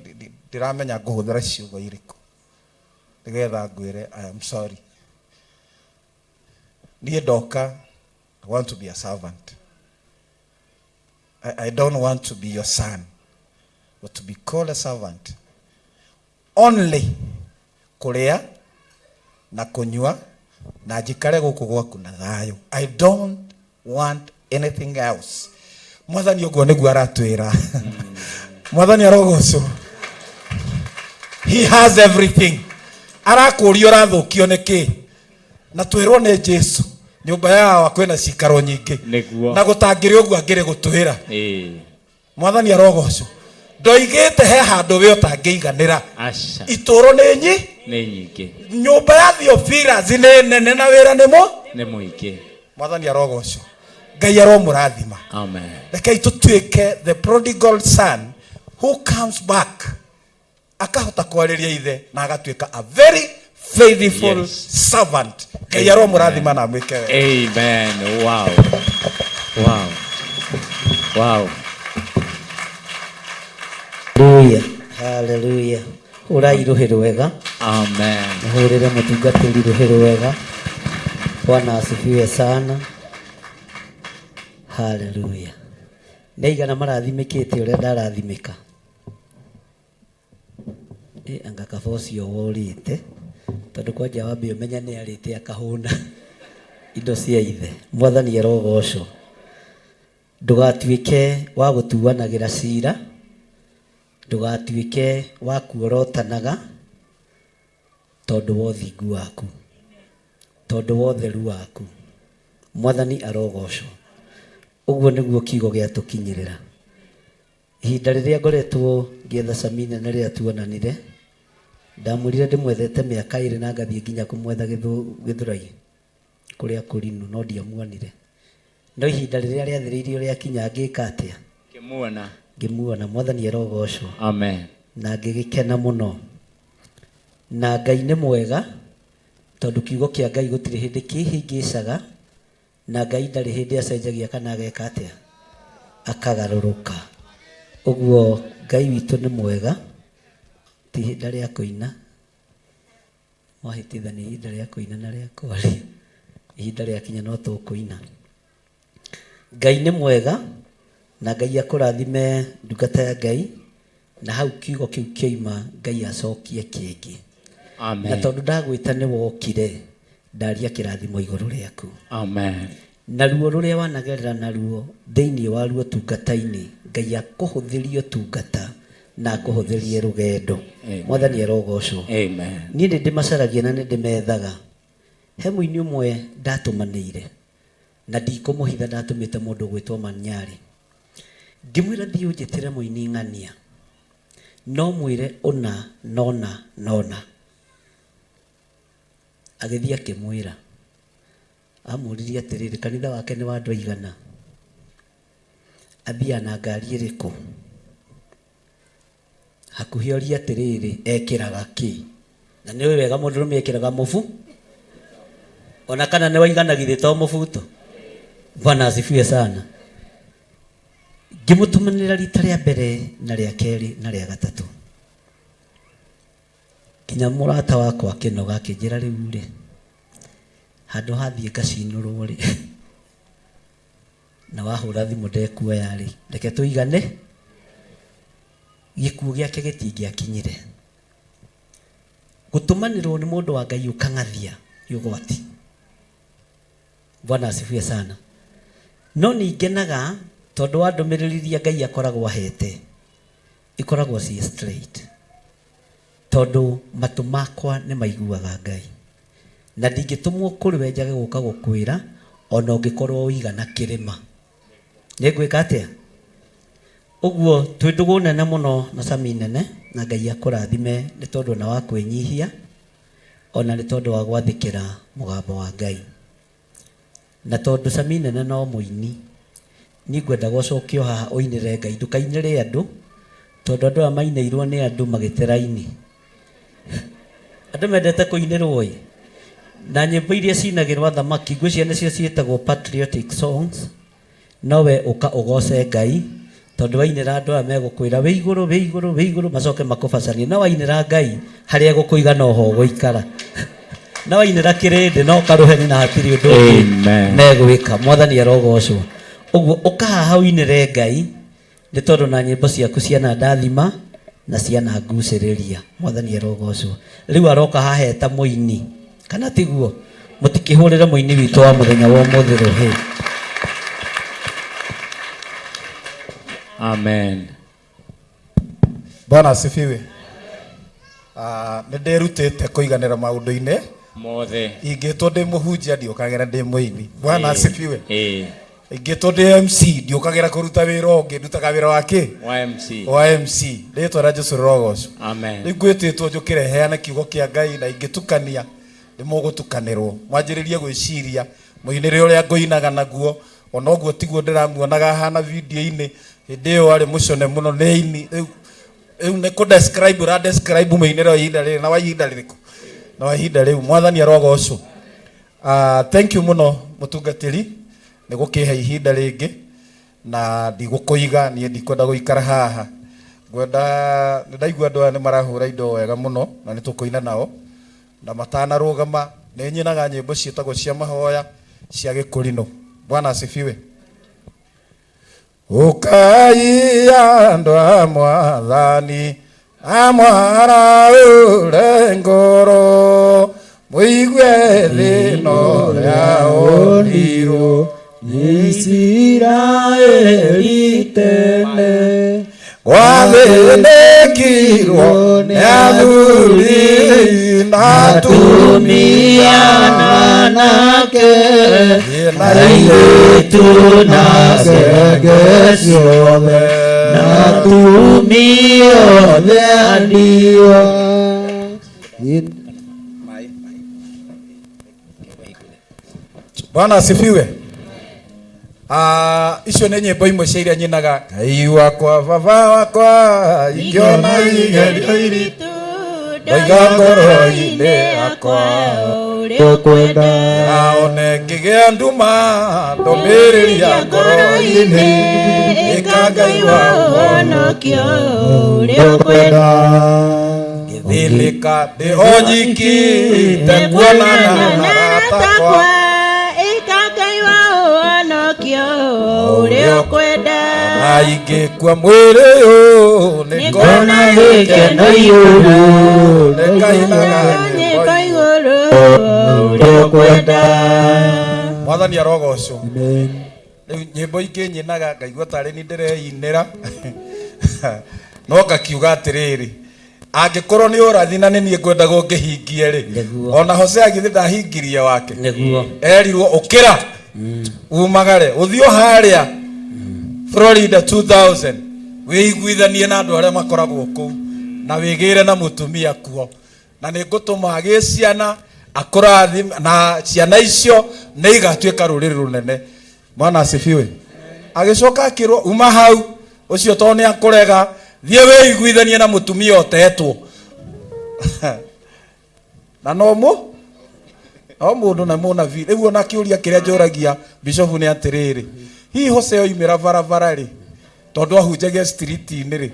ndiramenya ngũhũthĩra ciugo irĩkũ nĩgetha ngwĩre I am sorry. Niĩ ndoka, I want to be a servant. I don't want to be your son, but to be called a servant. Only kũrĩa na kũnyua na njikare gũkũ gwaku na thayũ. I don't want anything else. Mwathani ũguo nĩguo aratwĩra. Mwathani arogocwo. He has everything. Arakũria ũrathũkio nĩ kĩ? Na twĩrwo nĩ Jesu nyũmba yawa kwĩna cikaro nyingĩ. Nĩguo. Na gũtangĩrĩ ũguo angĩrĩ gũtwĩra. Ĩĩ. Mwathani arogocwo. Ndoigĩte he handũ we ũtangĩiganĩra. Aca. Itũũro nĩ nyi Nĩ nyingĩ. Nyũmba ya Theophilus nĩ nene na wĩra nĩ mũ Nĩ mũingĩ. Mwathani arogocwo. Ngai aromũrathima. Amen. Rekei tũtuĩke the prodigal son who comes back akahota kwarĩria ithe na agatuĩka a very faithful servant. Ngai aromũrathima na amwĩke wega. Amen. Wow. Wow. Wow. Haleluya. Haleluya. Hũrai rũhĩ rwega. Amen. Mũhũrĩre mũtungatĩri rũhĩ rwega. Bwana asifiwe sana. Haleluya. Nĩ aigana marathimĩkĩte ũrĩa ndarathimĩka? Ĩ anga kaba ũcio worĩte, tondũ kwanja wambe ũmenye nĩ arĩte akahũna indo cia ithe. Mwathani arogocwo. Ndũgatuĩke wa gũtuanagĩra cira, ndũgatuĩke wa kuorotanaga tondũ wa ũthingu waku, tondũ wa ũtheru waku. Mwathani arogocwo. Ũguo nĩguo kiugo gĩatũkinyĩrĩra. Ihinda rĩrĩa ngoretwo ngĩetha Samina na rĩrĩa tuonanire, ndamwĩrire ndĩmwethete mĩaka ĩrĩ na ngathiĩ nginya kũmwetha Gĩthũrai kũrĩa kũrinu no ndiamuonire. No ihinda rĩrĩa rĩathĩrĩirio rĩakinya ngĩka atĩa? Ngĩmuona. Ngĩmuona. Mwathani arogocwo. Amen. Na ngĩgĩkena mũno. Na Ngai nĩ mwega tondũ kiugo kĩa Ngai gũtirĩ hĩndĩ kĩhĩngĩcaga. Na Ngai ndarĩ hĩndĩ acenjagia kana ageka atĩa? Akagarũrũka. Ũguo Ngai witũ nĩ mwega, ti ihinda rĩa kũina, mwahĩtithania ihinda rĩa kũina na rĩa kwaria, ihinda rĩakinya no tũkũina. Ngai nĩ mwega, na Ngai akũrathime ndungata ya Ngai, na hau kiugo kĩu kĩoima Ngai acokie kĩngĩ. Amen. Na tondũ ndagwĩta nĩ wokire, ndaria kĩrathimo igũrũ rĩaku. Amen. Na ruo rũrĩa wanagerera naruo thĩinĩ wa ruo tungata-inĩ, Ngai akũhũthĩrie ũtungata na akũhũthĩrie rũgendo. Amen. Mwathani arogocwo. Amen. Niĩ nĩ ndĩmacaragia na nĩ ndĩmethaga. He mũini ũmwe ndatũmanĩire, na ndikũmũhitha ndatũmĩte mũndũ ũgwĩtwo Manyarĩ. Ngĩmwĩra thiĩ ũnjĩtĩre mũini ng'ania, no mwĩre ũna na ũna na ũna. Agĩthiĩ akĩmwĩra. Amũririe atĩrĩrĩ, kanitha wake nĩ wa andũ aigana? Athiaga na ngari ĩrĩkũ? Hakuhĩ orie atĩrĩrĩ, ekĩraga kĩ? Na nĩ ũĩ wega mũndũrũme ekĩraga mũbu, ona kana nĩ waigana githĩ to mũbuto? Bwana asifiwe sana. Ngĩmũtũmanĩra rita rĩa mbere na rĩa kerĩ na rĩa gatatũ, nginya mũrata wakwa akĩnoga akĩnjĩra rĩu rĩ, handũ hathiĩ ngacinũrwo rĩ, na wahũra thimũ ndekuoya rĩ, reke tũigane. Gĩkuũ gĩake gĩtingĩakinyire. Gũtũmanĩrwo nĩ mũndũ wa Ngai ũkang'athia nĩ ũgwati. Bwana asifiwe sana. No nĩ ngenaga tondũ wa ndũmĩrĩri iria Ngai akoragwo ahete ikoragwo ciĩ straight, tondũ matũ makwa nĩ maiguaga Ngai, na ndingĩtũmwo kũrĩ we njage gũka gũkwĩra ona ũngĩkorwo ũigana kĩrĩma. Nĩ ngwĩka atĩa? Ũguo twĩ ndũgũ nene mũno na Sami nene, na Ngai akũrathime nĩ tondũ ona wa kwĩnyihia, ona nĩ tondũ wa gwathĩkĩra mũgambo wa Ngai. Na tondũ Sami nene no mũini, niĩ ngwendaga ũcoke o haha ũinĩre Ngai, ndũkainĩre andũ, tondũ andũ aya mainĩirwo nĩ andũ magĩte raini. Andũ mendete kũinĩrwo ĩ, na nyĩmbo iria cinagĩrwo athamaki, ngwĩciria nĩcio ciĩtagwo patriotic songs, no we ũka ũgoce Ngai, tondũ wainĩra andũ aya megũkwĩra wĩ igũrũ, wĩ igũrũ, wĩ igũrũ, macoke makũbacanie. No wainĩra Ngai, harĩa egũkũiga noho ũgũikara. No wainĩra kĩrĩndĩ, no karũheni na hatirĩ ũndũ ũngĩ Amen. megwĩka. Mwathani arogocwo. Ũguo ũka haha ũinĩre Ngai, nĩ tondũ na nyĩmbo ciaku ciana ndathima na ciana ngucĩrĩria. Mwathani arogocwo. Rĩu aroka haha eta mũini, kana tiguo? Mũtikĩhũrĩre mũini witũ wa mũthenya wa ũmũthĩ rũhĩ. Amen. Bwana asifiwe. Nĩ ndĩrutĩte kũiganĩra maũndũ-inĩ Mothe. Ingĩtwo ndĩ mũhunjia ndiũkagĩra ndĩ mũini. Bwana Ĩĩ. asifiwe. Ĩĩ. Ingĩtwo ndĩ MC ndiũkagĩra kũruta wĩra ũngĩ, ndutaga wĩra wa kĩ? Wa MC. Wa MC. Rĩtwa rĩa Jesũ rĩrogocwo. Amen. Rĩu ngwĩtĩtwo njũkĩre heane kiugo kĩa Ngai na ingĩtukania nĩ mũgũtukanĩrwo. Mwanjĩrĩrie gwĩciria mũinĩre ũrĩa ngũinaga naguo, ona ũguo tiguo ndĩramuonaga ahana video-inĩ, hĩndĩ ĩyo arĩ mũcone mũno nĩ aini. Rĩu rĩu nĩ kũ describe ũra describe mũinĩre wa ihinda rĩrĩ na wa ihinda rĩrĩkũ na wa ihinda rĩu. Mwathani arogocwo. Thank you mũno mũtungatĩri nĩ gũkĩhe ihinda rĩngĩ na ndigũkũiga niĩ ndikwenda gũikara haha ngwenda nĩ ndaigua andũ aya nĩ marahũra indo wega mũno na nĩ tũkũina nao na matanarũgama nĩ nyinaga nyĩmbo ciĩtagwo cia mahoya cia gĩkũrinũ. Bwana asifiwe. Ũkai andũ a Mwathani amwaraũre ngoro mũigue thĩna ũrĩa onirwo nĩ Isiraeli tene. Gwathĩnĩkirwo nĩ athuri na atumia na anake na airĩtu na ciege ciothe na atumia othe a ndigwa. Bwana asifiwe. Icio nĩ nyĩmbo imwe cia iria nyinaga. Ngai wakwa baba wakwa ingĩona igerio iritũ ndoiga ngoro-inĩ yakwa ũkwenda naone ngĩgĩa nduma ndũmĩrĩria ngoro-inĩ ĩka Ngai wa ũhonokio ũrĩa ũkwenda ngĩthĩnĩka ndĩ o nyiki tekuonana na arata akwa ĩka Ngai wa ũhonokio ũrĩa ũkwenda na ingĩkua mwĩrĩ ũyũ nĩngona gĩkeno igũrũ nĩngainaga nyĩmbo igũrũ ũrĩa ũkwenda. Mwathani arogocwo. Rĩu nyĩmbo ingĩ nyinaga ngaigua tarĩ ni ndĩreinĩra no ngakiuga atĩrĩrĩ angĩkorwo nĩ ũrathi na nĩ niĩ ngwendaga ũngĩhingie rĩ, ona Hosea githĩ ndahingirie wake. Nĩguo. Erirwo ũkĩra umagare ũthiĩ o harĩa Florida 2000 wĩiguithanie na andũ arĩa makoragwo kũu na wĩgĩre na mũtumia kuo na nĩ ngũtũma agĩe ciana akũrathime na ciana icio nĩ igatuĩka rũrĩrĩ rũnene. Bwana asifiwe. Agĩcoka akĩrwo uma hau ũcio tondũ nĩ akũrega thiĩ wĩiguithanie na mũtumia ũtetwo na no mũ no mũndũ na mũnabii. Rĩu ona kĩũria kĩrĩa njũragia bishofu nĩ atĩrĩrĩ, hihi Hosea oimĩra barabara rĩ, tondũ ahunjagia street-inĩ rĩ,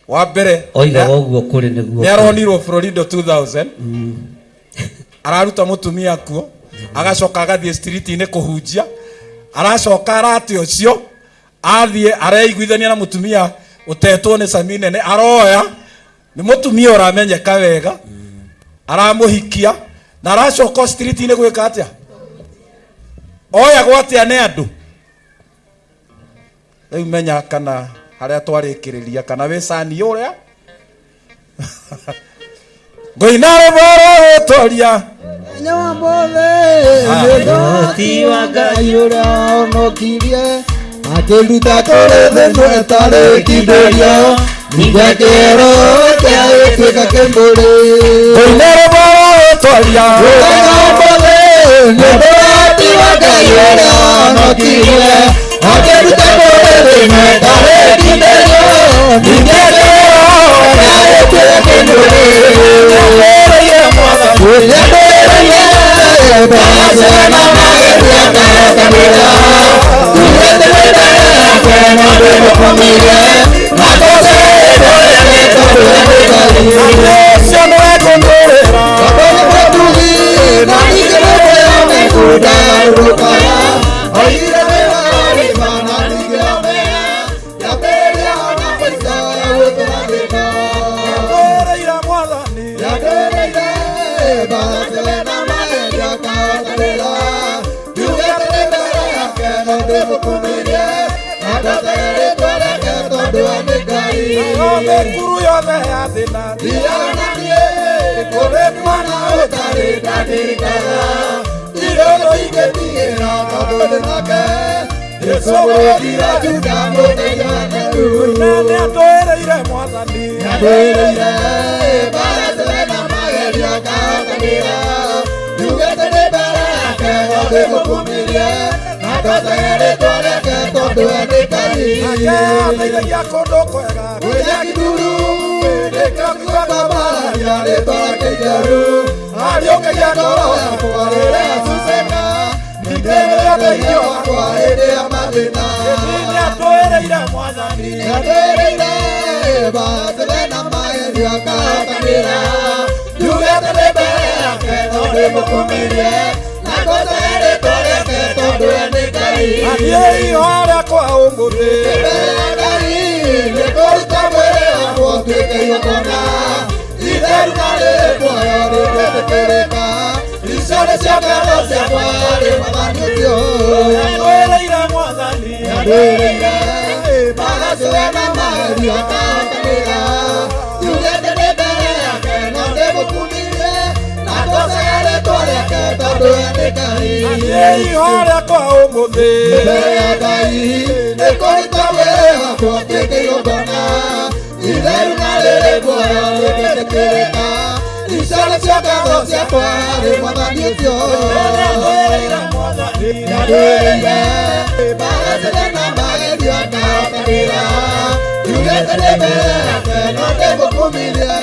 wa mbere Oigaga ũguo kũrĩ nĩguo. nĩ aronirwo Florida 2000 araruta mũtumia kuo agacoka agathiĩ street-inĩ kũhunjia aracoka arate ũcio athiĩ areiguithania na mũtumia ũtetwo nĩ cami nene aroya nĩ mũtumia ũramenyeka wega aramũhikia na aracoka street-inĩ gwĩka atĩa oyagwo atĩa nĩ andũ rĩu menya kana harĩa twarĩkĩrĩria kana wĩ cani ũrĩa ngũina rwĩmbo rwa gũtũria Mũthenya wa mothe nĩ wa Ngai ũrĩa honokirie akĩruta kũrĩ thĩ ĩtarĩ kindũria ningĩ kĩero kĩa gĩtuĩka kĩmũrĩ. Ngũina rwĩmbo rwa gũtũria Mũthenya wa mothe nĩ wa Ngai ũrĩa honokirie akĩruta kũrĩ thĩ ĩtarĩ kindũria ningĩ kĩero kĩa gĩtuĩka kĩmũrĩ. Mĩkuru yothe ya thĩ na Kũrĩ mwana ũtarĩ ndandirikaga Ndirĩ ũndũ ingĩtigĩra tondũ ndĩ nake Jesũ mũgira Juda mũteithia theru Na nĩatwĩrĩire mwathani Nĩatwĩrĩire mbara ciothe na magerio akahotanĩra Njugĩte ndĩ mbere yake no ndĩmũkumirie na ngocage rĩtwa rĩake tondũ we nĩ Ngai Nake ateithagia kũndũ kwega Kwĩna kĩnduru nĩkĩo kiugaga maragia rĩtwa rĩake itheru ariũkagia ngoro yakwa rĩrĩa yacucĩka ningĩ nĩ ũteithio wakwa hĩndĩ ya mathĩna Nĩatwĩrĩire mwathani Nĩatwĩrĩire mbara na magerio akahotanĩra njugĩte ndĩ mbere yake no ndĩmũkumirie na ngocage rĩtwa rĩake tondũ we nĩ Ngai Athiĩ ihoya rĩakwa ũmũthĩ Mbere ya Ngai nĩngũruta mwĩrĩ wakwa ũtuĩke igongona itheru na rĩrĩ muoyo rĩngĩtĩkĩrĩka icio nĩcio ngatho ciakwa harĩ mwathani ũcio Nĩatwĩrĩire mwathani Nĩatwĩrĩire mbara ciothe na magerio akahotanĩra njugĩte ndĩ mbere yake no ndĩmũkumirie na ngocage rĩtwa rĩake tondũ we nĩ Ngai Athiĩ ihoya rĩakwa ũmũthĩ Mbere ya Ngai nĩngũruta mwĩrĩ wakwa ũtuĩke igongona itheru na rĩrĩ muoyo rĩngĩtĩkĩrĩka icio nĩcio ngatho ciakwa harĩ mwathani ũcio Nĩatwĩrĩire mwathani Nĩatwĩrĩire mbara ciothe na magerio akahotanĩra njugĩte ndĩ mbere yake no ndĩmũkumirie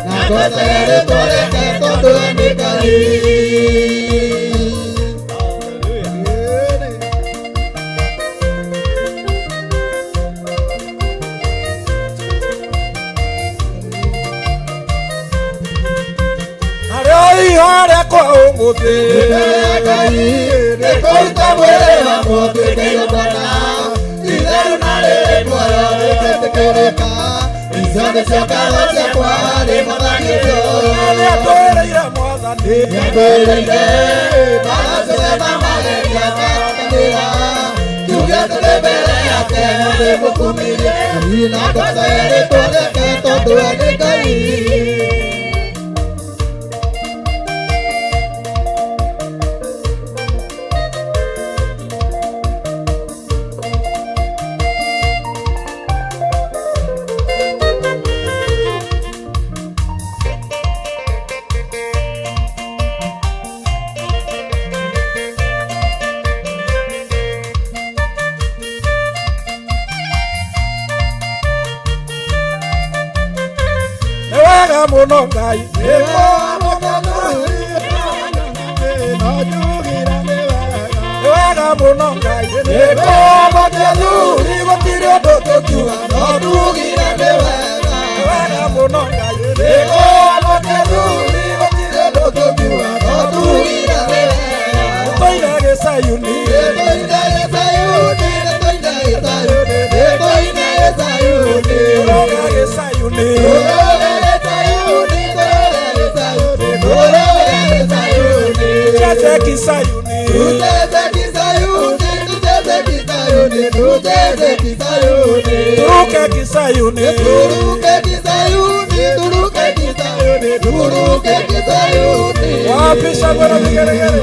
na ngocage rĩtwa rĩake tondũ we nĩ Ngai Narĩo ihoya rĩakwa ũmũthĩ Mbere ya Ngai nĩngũruta mwĩrĩ wakwa ũtuĩke igongona itheru na rĩrĩ muoyo rĩngĩtĩkĩrĩka icio nĩcio ngatho ciakwa harĩ mwathani ũcio Nĩatwĩrĩire mwathani Nĩatwĩrĩire mbara ciothe na magerio akahotanĩra njugĩte ndĩ mbere yake no ndĩmũkumirie na ngocage rĩtwa rĩake tondũ we nĩ Ngai Nĩ wega mũno Ngai Nĩ wega mũno Ngai Nĩ kwambatia thuri gũtirĩ ũndũ tũkiuga no tugire nĩ wega Nĩ wega mũno Ngai Nĩ kwambatia thuri gũtirĩ ũndũ tũkiuga no tugire nĩ wega Tũine gĩcayuni Nĩtũine gĩcayuni nĩtũine gĩcayuni nĩtũine gĩcayuni Tũrũge gĩcayuni Tũrũge gĩcayuni tũrũge gĩcayuni tũrũge gĩcayuni Tucheze kisayuni Tucheze kisayuni tucheze kisayuni tucheze kisayuni Turuke kisayuni Turuke kisayuni turuke kisayuni turuke kisayuni Wapi shangwe na vigelegele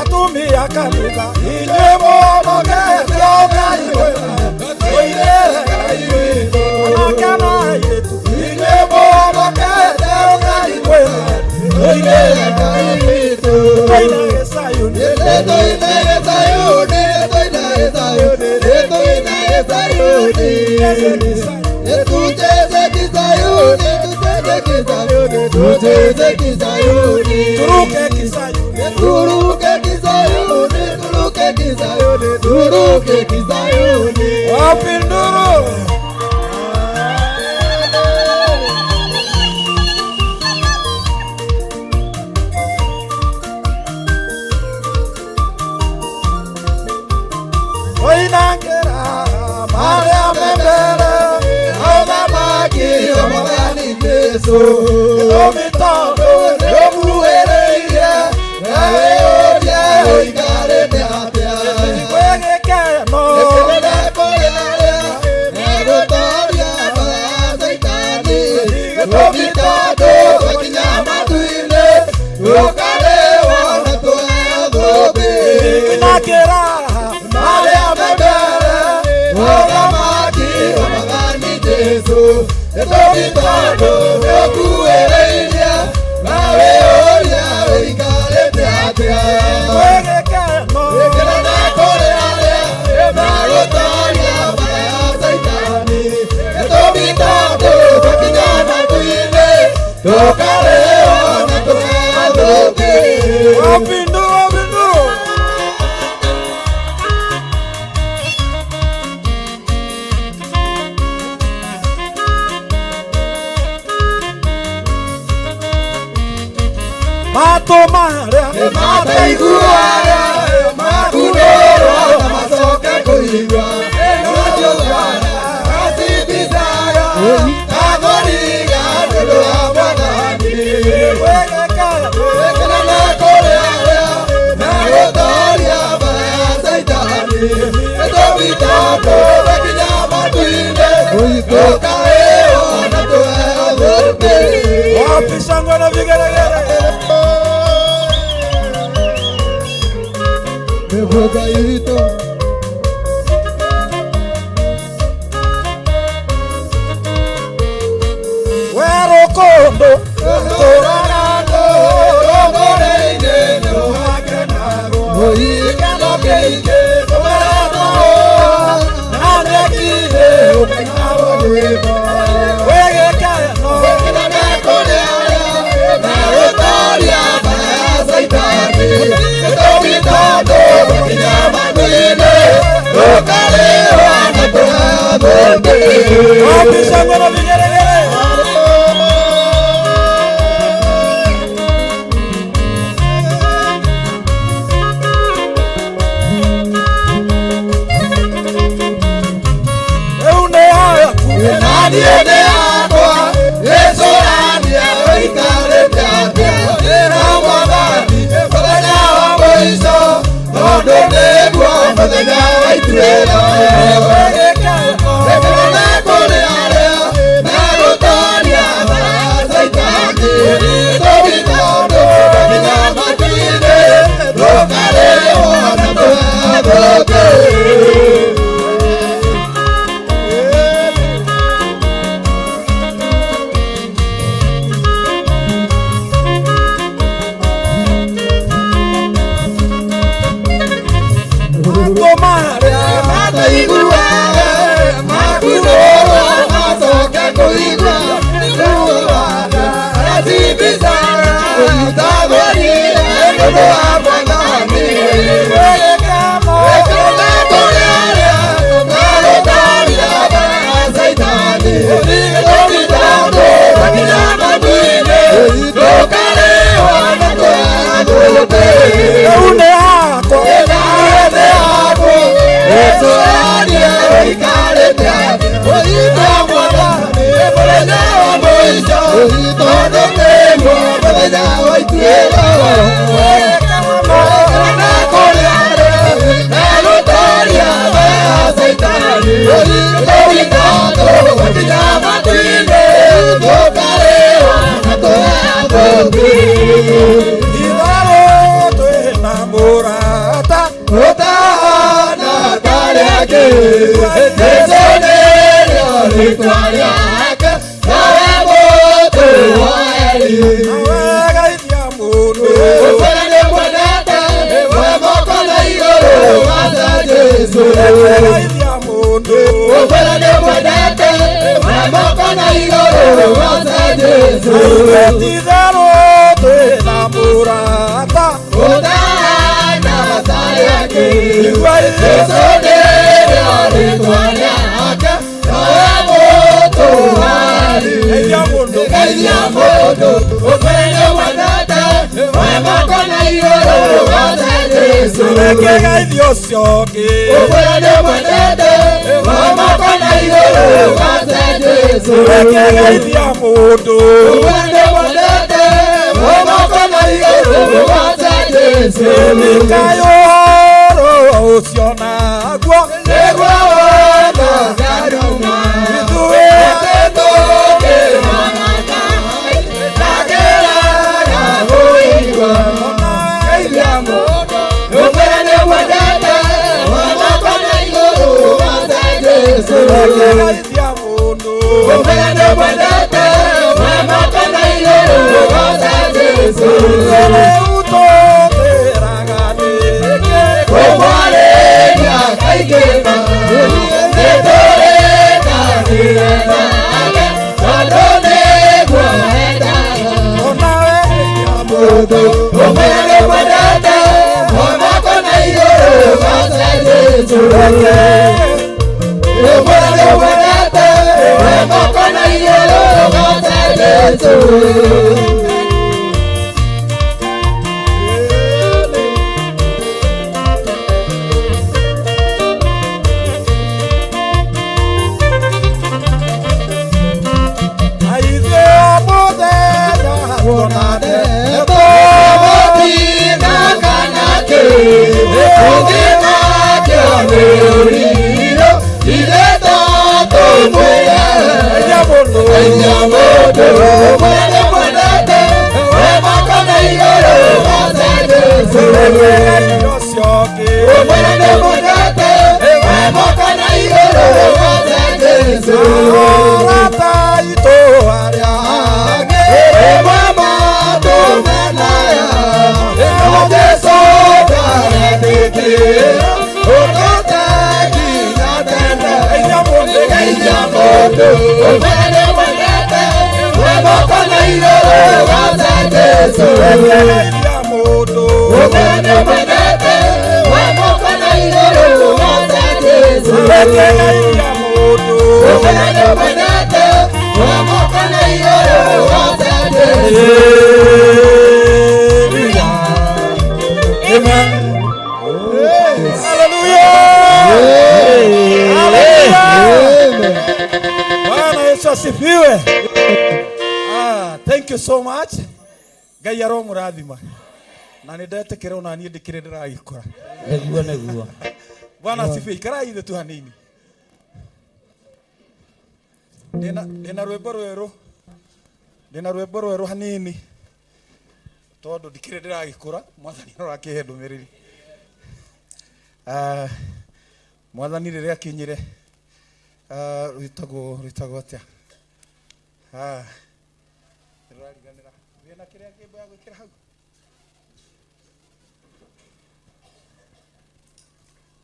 Atumia kanitha inyuĩ mũmũkete Ngai mwega tũinĩre Ngai witũ anake na airĩtu inyuĩ mũmũkete Ngai mwega Tũinĩre Ngai witũ tũine gĩcayuni Nĩtũine gĩcayuni nĩtũine gĩcayuni nĩtũine gĩcayuni Tucheze kisayuni tucheze kisayuni tucheze kisayuni Turuke kisayuni Turuke kisayuni turuke kisayuni turuke kisayuni Wapi nduru Oinangĩra marĩa me mbere Mũthamaki mwathani Jesũ Gĩtũmi tondũ nĩũkuhĩrĩirie wee ũria Gĩtũmi tondũ nĩũkuhĩrĩirie, nawe ũria ũikarĩte atĩa. Gĩkeno na kũrĩ arĩa megũtooria mbara ya Caitani. Gĩtũmi tondũ twakinya matu-inĩ, tũkarĩhwo na tũheo thũmbĩ. Wapindu, wapindu. Matũ marĩa Nĩmataiguaga, makunũrwo na macoke kũigua. Nĩmaciũkaga, macibicaga, kathoriga nĩũndũ wa Mwathani. Gĩkeno na kũrĩ arĩa megũtooria mbara ya Caitani. Gĩtũmi tondũ twakinya matu-inĩ, tũkarĩhwo na tũheo thũmbĩ. Wapi shangwe na vigelegele? Nĩguo Ngai witũ. Werũ kũndũ tũraga andũ Rũgũrũ-inĩ nĩrũhakenagwo. Gĩkeno kĩingĩ tũmeretwo na nyeki-inĩ ũkainagwo rwĩmbo. Wĩ gĩkeno. Gĩkeno na kũrĩ arĩa megũtooria mbara ya Caitani. Gĩtũmi tondũ twakinya matu-inĩ, tũkarĩhwo na tũheo thũmbĩ. Wapi shangwe na vigelegele? Rĩu nĩ yaku. Na niĩ nĩ yakwa, gĩcũrania ũikarĩte atĩa. Na Mwathani mũthenya wa mũico, tondũ nĩguo mũthenya wa ituĩro. Gĩkeno na kũrĩ arĩa megũtooria mbara ya Caitani. Gĩtũmi tondũ twakinya matu-inĩ, tũkarĩhwo na tũheo thũmbĩ. Matũ marĩa Mataiguaga, makunũrwo macoke kũigua. Nĩkuaga, aracibicaga, tagũrire nĩũndũ wa Mwathani. Gĩkeno na kũrĩ arĩa megũtooria mbara ya Caitani. Gĩtũmi tondũ twakinya matu-inĩ, tũkarĩhwo na tũheo thũmbĩ. Rĩu nĩ yakwa. Itherũ twĩna mũrata. Ũtahana tarĩ angĩ, Jesũ nĩrĩo rĩĩtwa rĩake, nawe mũtũ wa Eli. Nawe geithia mũndũ. Ũkwĩra nĩngwendete, we moko na igũrũ watha Jesũ. Geithia mũndũ. Ũkwĩra nĩngwendete, we moko na igũrũ watha Jesũ. Itherũ twĩna mũrata. Ũtahana tarĩ angĩ, Igua Jesũ nĩrĩo rĩĩtwa rĩake, nawe mũtũ wa Eli. Geithia mũndũ. Geithia mũndũ, ũkwĩre nĩngwendete, we moko na igũrũ watha Jesũ. Reke geithia ũcio ũngĩ. Ũkwĩra nĩngwendete, we moko na igũrũ watha Jesũ. Reke geithia mũndũ. Ũkwĩra nĩngwendete, we moko na igũrũ watha Jesũ. Nĩkaĩ ũhoro ũcio naguo. Nĩguo wona ngaruma, Ithuĩ atĩ tũkĩona Ngai, ndakĩraga kũigua. Geithia mũndũ, ũkwĩra nĩngwendete, we moko na igũrũ watha Jesũ. Reke geithia mũndũ. Ũmwĩre nĩ ũmwendete, we moko na igũrũ ũgooce Jesũ. Rĩu tũtĩraga nĩkĩ? Kũmwarĩria kaingĩ ma, nĩtũrĩkanĩire nake, tondũ nĩguo endaga. Onawe Mũndũ ũmwĩre nĩ ũmwendete, we moko na igũrũ ũgooce Jesũ. Ũmwĩre nĩ ũmwendete, we moko na igũrũ ũgooce Jesũ. Aithe mũthenya tuonane Tũgũtinda kana kĩ, tũngĩmakio nĩ ũrirũ, ithuĩ to tũmwĩre. Aithia mũndũ Aithia mũndũ ũmwe nĩ mwendete, we moko na igũrũ ũgooce Jesũ. ũcio ũngĩ Ũmwĩre nĩ mwendete, we moko na igũrũ ũgooce Jesũ. Arata aitũ arĩa angĩ Ĩmwe matũmenaya, no Jesũ ndaretĩkĩra, ũtũte nginya tene. Aithia mũndũ Geithia mũndũ ũmwĩre nĩ mwendete, we moko na igũrũ ũgooce Jesũ. Aithia mũndũ Ũmwĩre nĩ mwendete, we moko na igũrũ ũgooce Jesũ. Aithia mũndũ Ũmwĩre nĩ mwendete, we moko na igũrũ ũgooce Jesũ. Amen. Hallelujah. Hallelujah. Bwana Yesu asifiwe. Ah, thank you so much. Ngai aromũrathima. Na nĩ ndetĩkĩra ona niĩ ndĩkĩrĩ ndĩragĩkora. Nĩguo nĩguo. Bwana asifiwe. Ikarai ithe tu hanini. Ndĩna ndĩna rwĩmbo rwerũ. Ndĩna rwĩmbo rwerũ hanini. Tondũ ndikĩrĩ ndĩragĩkũra, mwathani no arakĩhe ndũmĩrĩri. Ah, mwathani rĩrĩa akinyire ah, rwĩtagwo rwĩtagwo atĩa? Ah, nĩrũrariganĩra. Wĩna kĩrĩa kĩmbo ya gwĩkĩra hau?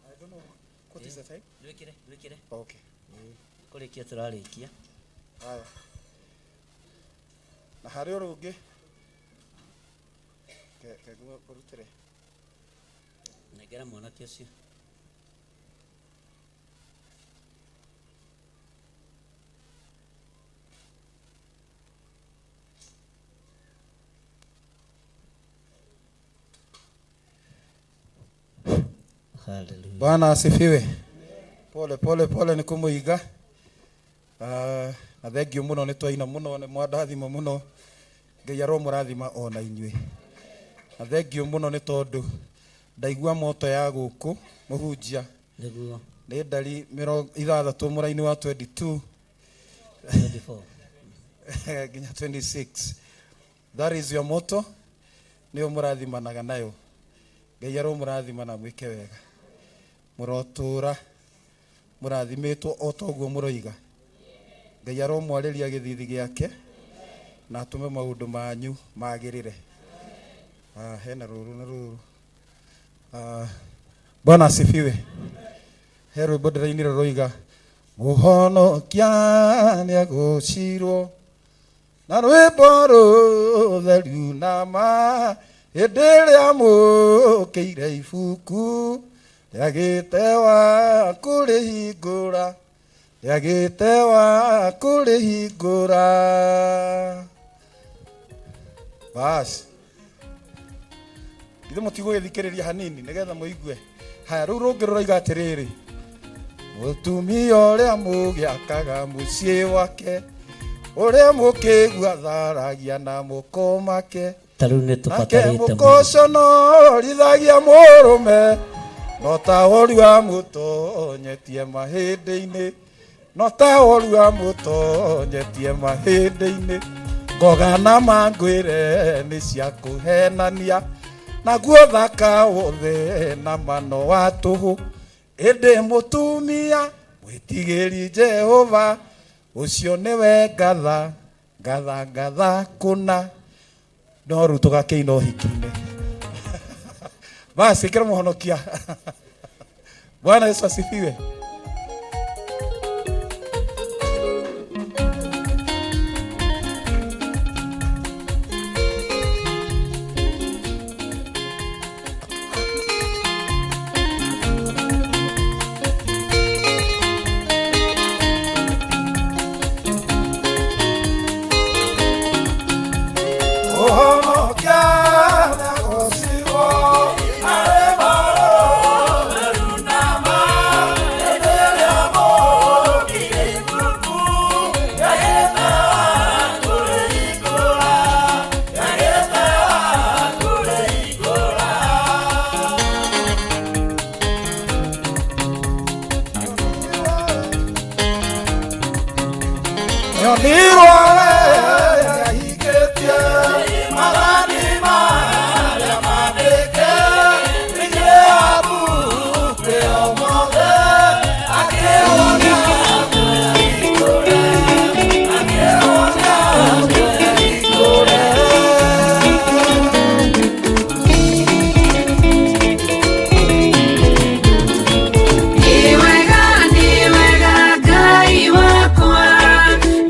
I don't know. What is the time? Ndwĩkĩre, ndwĩkĩre. Okay. Kũrĩkia tũrarĩkia. Haya. Na harĩ o rũngĩ. Ke- ke ngũrutĩre. Nengera mwanake ũcio. Hallelujah. Bwana asifiwe. Pole pole pole nĩ kũmũiga. Ah, na thengiũ mũno nĩ twaina mũno nĩ mwandathima mũno. Ngai aromũrathima ona inyuĩ. Na thengiũ mũno nĩ tondũ ndaigua moto ya gũkũ mũhunjia Nĩguo. nĩ ndari mĩrongo ithathatũ mũraini wa 22 24. nginya 26. That is your motto. Nĩyo mũrathimanaga nayo. Ngai aromũrathima na mwĩke wega. Mũrotũra mũrathimĩtwo o ta ũguo mũroiga. Ngai aromwarĩria gĩthithi gĩake na atũme maũndũ manyu magĩrĩre. Ah, hena rũrũ na rũrũ. Ah, Bwana asifiwe. He rwĩmbo ndĩrainire rũroiga mũhonokia nĩagocirwo na rwĩmbo rũtheru na ma hĩndĩ ĩrĩa mũkĩire ibuku rĩagĩte wa kũrĩhingũra rĩagĩte wa kũrĩhingũra basi ithe mũtigũgĩthikĩrĩria hanini nĩgetha mũigue haya rĩu rũngĩ rũroiga atĩrĩrĩ mũtumia ũrĩa mũgĩakaga mũciĩ wake ũrĩa mũkĩgua tharagia na mũkũmake Ta rĩu nĩ nake tũbatarĩte mũno. mũkũconorithagia mũrũme no ta ũru amũtonyetie mahĩndĩ-inĩ no ta ũru amũtonyetie mahĩndĩ-inĩ ngoga na mangwĩre nĩ cia kũhenania naguo thaka wothe na mano wa tũhũ ĩndĩ mũtumia mwĩtigĩri Jehova Ũcio nĩwe ngatha ngatha ngatha kũna no rĩu tũgakĩina ũhiki-inĩ. Basi ĩkĩra mũhonokia. Bwana Yesu asifiwe. Ũhonokia na gũcirwo arĩ marũrũ na Nyonirwo nĩahingĩtie maathani marĩa mandĩke thĩinĩ wa mbuku ĩyo mothe akĩhonia Nĩ wega, nĩ wega Ngai wakwa,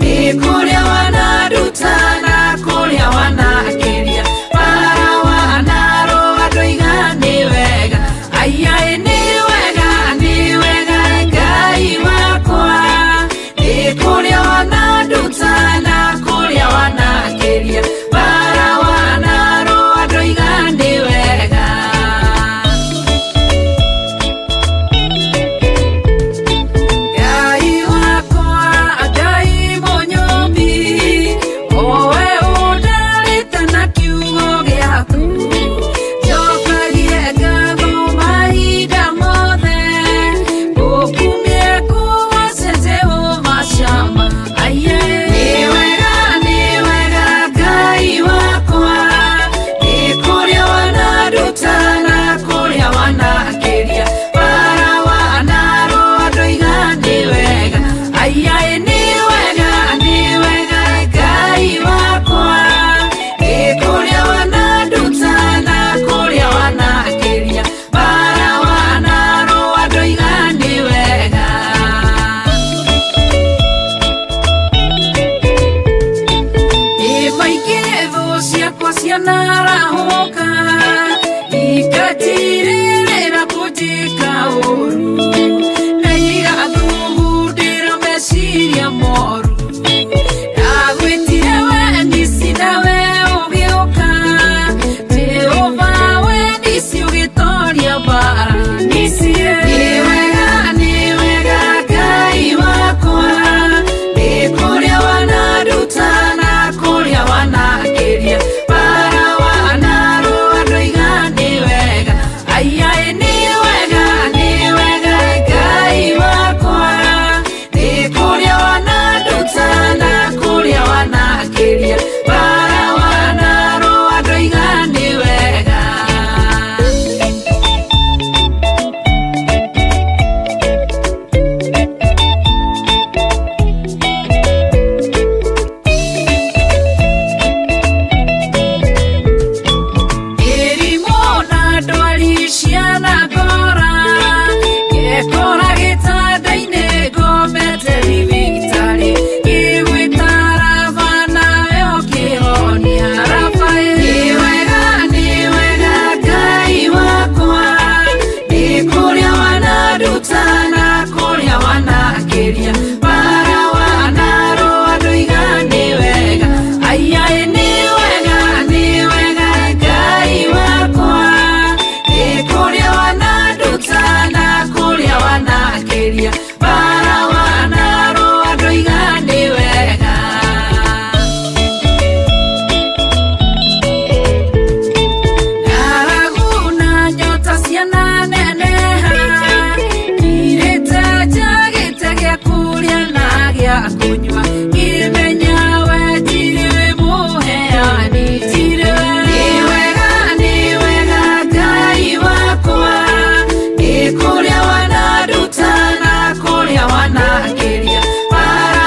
nĩ kũrĩa wananduta na kũrĩa wanakĩria, bara wanarũa ndoiga nĩ wega, aiyaĩ nĩ wega, nĩ wega Ngai wakwa, nĩ kũrĩa wananduta na kũrĩa wanakĩria, bara wanarũa ndoiga nĩ wega. Ngai wakwa, Ngai mũnyũmbi, owe ũndarĩte na kiugo gĩaku, njokagie ngatho mahinda mothe, ngũkumie ngũgoce Jehova Shama. Aiye. Nĩ wega, nĩ wega Ngai wakwa, nĩ kũrĩa wananduta na kũrĩa wanakĩria, bara wanarũa ndoiga nĩ wega, aiyaĩ nĩ wega, nĩ wega Ngai wakwa, nĩ kũrĩa wananduta na kũrĩa wanakĩria, bara wanarũa ndoiga nĩ wega. Nĩ maingĩ thũ ciakwa cianarahũka, ikatirĩrĩra kũnjĩka ũũru, na igathugundĩra meciria moru. Ndagwĩtire we nisi nawe ũgĩũka, Jehova we nisi ũgĩtoria mbara. Nisi nĩ wega, nĩ wega Ngai wakwa, nĩ kũrĩa wananduta na kũrĩa wanakĩria, bara wanarũa ndoiga nĩ wega, aiyaĩ nĩ wega, nĩ wega Ngai wakwa, nĩ kũrĩa wananduta na kũrĩa wanakĩria, bara wanarũa ndoiga nĩ wega. Mĩrimũ na ndwari cianangora, ngekora gĩtanda-inĩ ngomete thibitarĩ, ngĩgwĩta Raba nawe ũkĩhonia. Raba nĩ wega, nĩ wega Ngai wakwa, nĩ kũrĩa wananduta na kũrĩa wanakĩria, bara wanarũa ndoiga nĩ wega, aiyaĩ nĩ wega, nĩ wega Ngai wakwa, nĩ kũrĩa wananduta na kũrĩa wanakĩria, bara wanarũa ndoiga nĩ wega. Ng'aragu na nyota ciananeneha, ngirĩte njagĩte gĩa kũrĩa na gĩa kũnyua, ngĩmenya we ndirĩ mũheani, ndirĩ. Nĩ wega, nĩ wega Ngai wakwa, nĩ kũrĩa wananduta na kũrĩa wanakĩria, bara.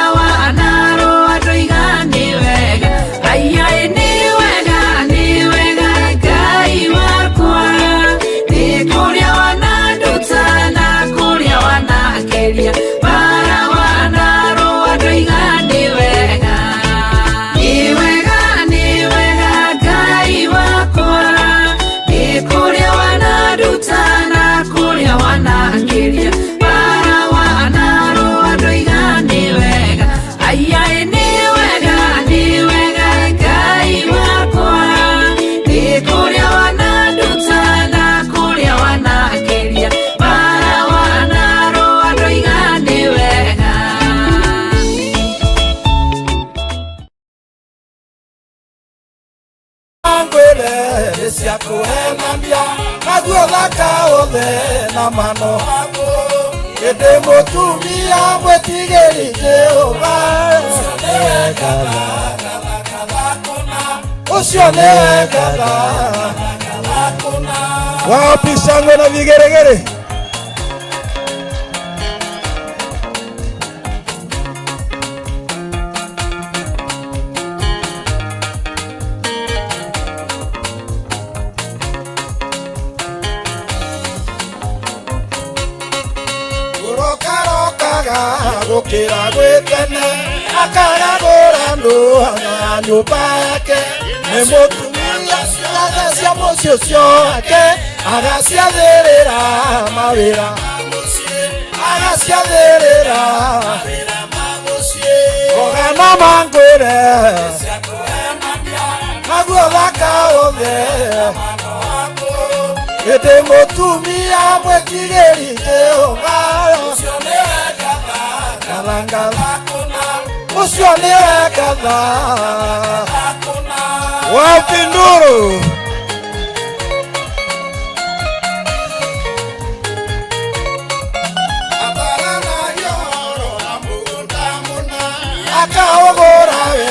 Cia kũhenania naguo thaka wothe na mano ĩndĩ mũtumia mwĩtigĩri Jehova ũcio nĩwe ngatha ũcio nĩwe ngatha. Wapi shangwe na vigeregere? Kũrokarokaga gũkĩra gwĩ tene akaragũra andũ na nyũmba yake nĩ mũtumia ciothe cia mũciĩ ũcio wake agaciathĩrĩra mawĩra agaciathĩrĩra ogana mangwĩre naguo thaka wothe ĩndĩ mũtumia mwĩtigĩri Jehova ũcio nĩwe ngatha ngatha ũcio nĩwe ngatha. Wapi nduru? Akaũgũra we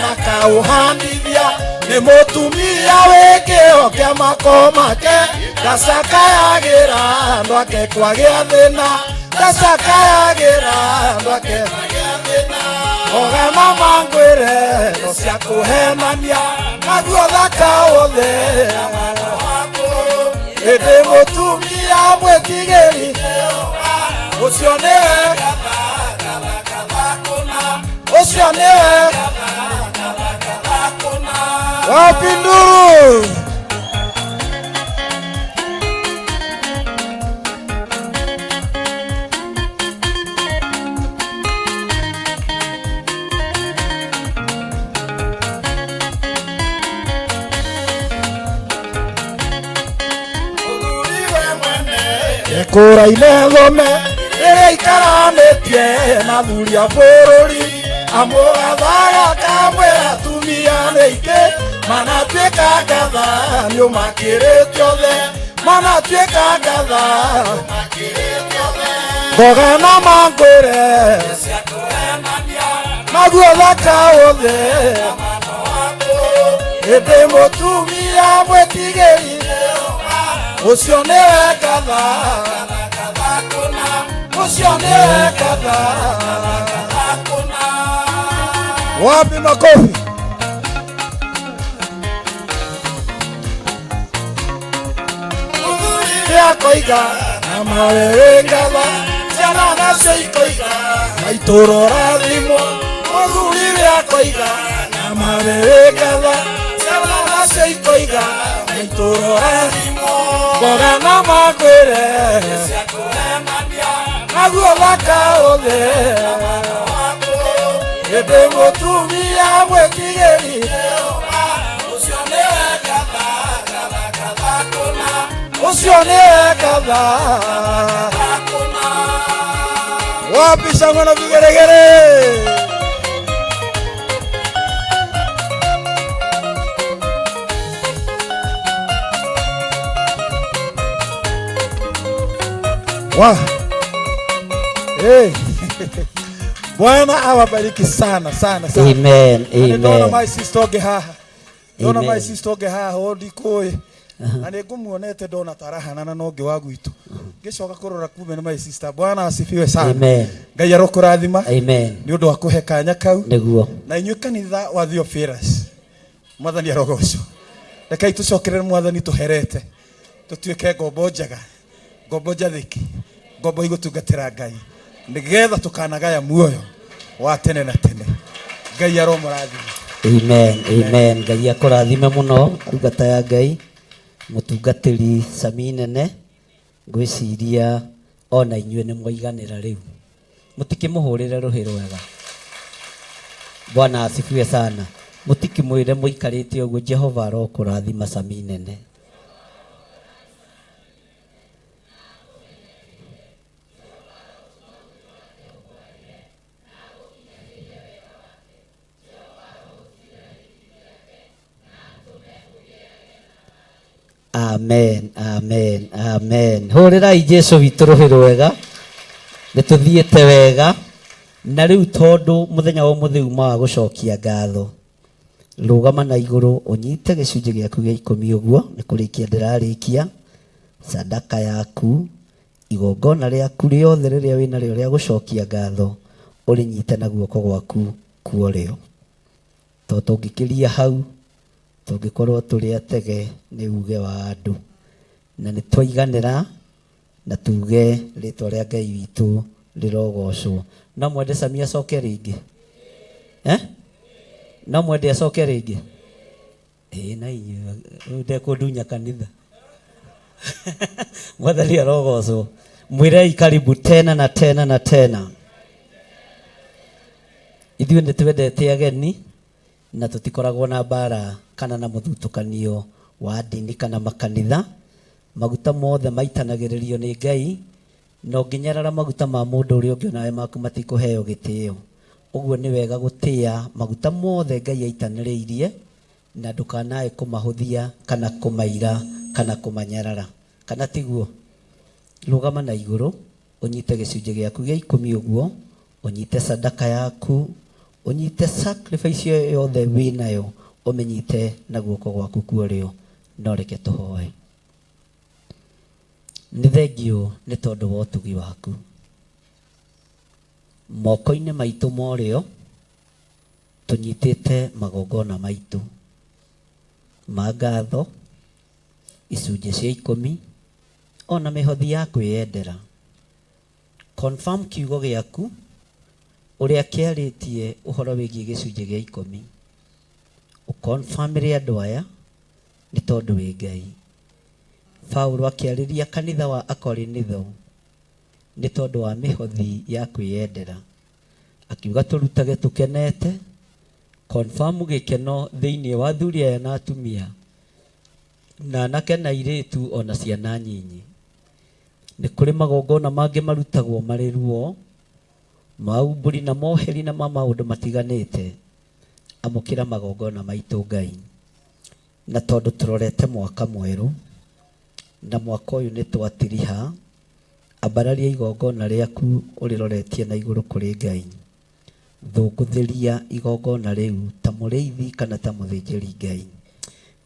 makaũhandithia nĩ mũtumia wĩ kĩo kĩa mako make ndacakayagĩra andũ ake kwagĩa thĩna ndacakayagĩra andũ ake ogana mangwĩre no cia kũhenania naguo thaka wothe ĩndĩ mũtumia mwĩtigĩri ũcio nĩwe ũcio nĩwe. Wapi nduru? Ekũraine thome rĩrĩa ikaranĩtie na thuri a bũrũri amũgathaga kamwĩra atumia nĩ aingĩ manatuĩka ngatha nĩũmakĩrĩte othe manatuĩka ngatha ngoga na mangwĩre naguo thaka wothe ĩndĩ mũtumia mwĩtigĩri ũcio nĩwe ngatha ũcio nĩwe ngatha. Wapi makofi? Akoiga na mawe ngatha ciana nacio ikoiga maitũrora thimũ mũthuri akoiga na mawe ngatha ciana nacio ikoiga maitũrora thimũ ngoga na mangwĩre naguo thaka wothe ĩndĩ mũtumia mwĩtigĩri ũcio nĩwe ngatha ũcio nĩwe ngatha. Wapi shangwe na vigeregere? Wa. Hey. Bwana awabariki sana sana sana. Amen, Na nĩ ndona amen. my sister ũngĩ haha. Ndona my Amen. sister ũngĩ haha o ndikũĩ. Na nĩ ngũmuonete ndona tarahanana na ũngĩ wa gwitũ. Ngĩcoka kũrora kumbe nĩ my sister. Bwana asifiwe sana. Amen. Ngai arokũrathima. Amen. Nĩ ũndũ wa kũhe kanya kau. Nĩguo. Na inyuĩ kanitha wa Theophilus. Mwathani arogocwo. Rekei tũcokerere mwathani tũherete. Tũtuĩke ngombo njega. Ngombo njathĩki. Ngombo igũtungatĩra Ngai. Nĩgetha tũkanagaya muoyo wa tene na tene. Ngai aromũrathima. Amen, amen. Ngai akũrathime mũno ndungata ya Ngai mũtungatĩri Sami nene ngwĩciria ona inyuĩ nĩ mwaiganĩra rĩu mũtikĩmũhũrĩre rũhĩ rwega. Bwana asifiwe sana. Mũtikĩmwĩre mũikarĩte ũguo Jehova arokũrathima Sami nene. Amen, amen, amen. Hũrĩrai Jesu witũ rũhĩ rwega. Nĩ tũthiĩte wega. Na rĩu tondũ mũthenya wa ũmũthĩ uma wa gũcokia ngatho, rũgama na igũrũ ũnyite gĩcunjĩ gĩaku gĩa ikũmi ũguo, nĩ kũrĩkia ndĩrarĩkia, sadaka yaku, igongona rĩaku rĩothe rĩrĩa wĩnarĩo rĩa gũcokia ngatho, ũrĩnyite na guoko gwaku kuorĩo. To tũngĩkĩria hau, tũngĩkorwo tũrĩ atege nĩ uge wa andũ. Na nĩ twaiganĩra na tuge rĩtwa rĩa Ngai witũ rĩrogocwo. No mwende Sami acoke rĩngĩ? Eh? No mwende acoke rĩngĩ? Ĩĩ na inyuĩ rĩu ndekũndunya kanitha. Mwathani arogocwo. Mwĩrei karibu tena na tena na tena. Ithuĩ nĩ twendete ageni na tũtikoragwo na mbara kana na mũthutũkanio wa ndini kana makanitha. Maguta mothe maitanagĩrĩrio nĩ Ngai, na ũngĩnyarara maguta ma mũndũ ũrĩa ũngĩ onawe maku matikũheo gĩtĩo. Ũguo nĩ wega gũtĩa maguta mothe Ngai aitanĩrĩirie, na ndũkanae kũmahũthia kana kũmaira kana kũmanyarara. Kana tiguo? Rũgama na igũrũ, ũnyite gĩcunjĩ gĩaku gĩa ikũmi ũguo, ũnyite sadaka yaku, ũnyite sacrifice ĩyo yothe wĩnayo, ũmĩnyite na guoko gwaku kwa ũrĩo. No reke tũhoe. Nĩ thengiũ nĩ tondũ wa ũtugi waku. Moko-inĩ maitũ ma ũrĩo, tũnyitĩte magongona maitũ ma ngatho, icunjĩ cia ikũmi, ona mĩhothi ya kwĩyendera. Confirm kiugo gĩaku ũrĩa kĩarĩtie ũhoro wĩgiĩ gĩcunjĩ gĩa ikũmi. Ũconfirmĩre andũ aya nĩ tondũ wĩ Ngai. Paulo akĩarĩria kanitha wa Akorinitho nĩ tondũ wa mĩhothi ya kwĩyendera. Akiuga tũrutage tũkenete, confirm gĩkeno thĩinĩ wa athuri aya na atumia, na anake na airĩtu ona ciana nyinyi. Nĩ kũrĩ magongona mangĩ marutagwo marĩ ruo, ma umbũri na moheri na ma maũndũ matiganĩte. Amũkĩra magongona maitũ Ngai. Na tondũ tũrorete mwaka mwerũ, na mwaka ũyũ nĩ twatiriha, ambararia igongona rĩaku ũrĩroretie na igũrũ kũrĩ Ngai. Thũngũthĩria igongona rĩu ta mũrĩithi kana ta mũthĩnjĩri Ngai.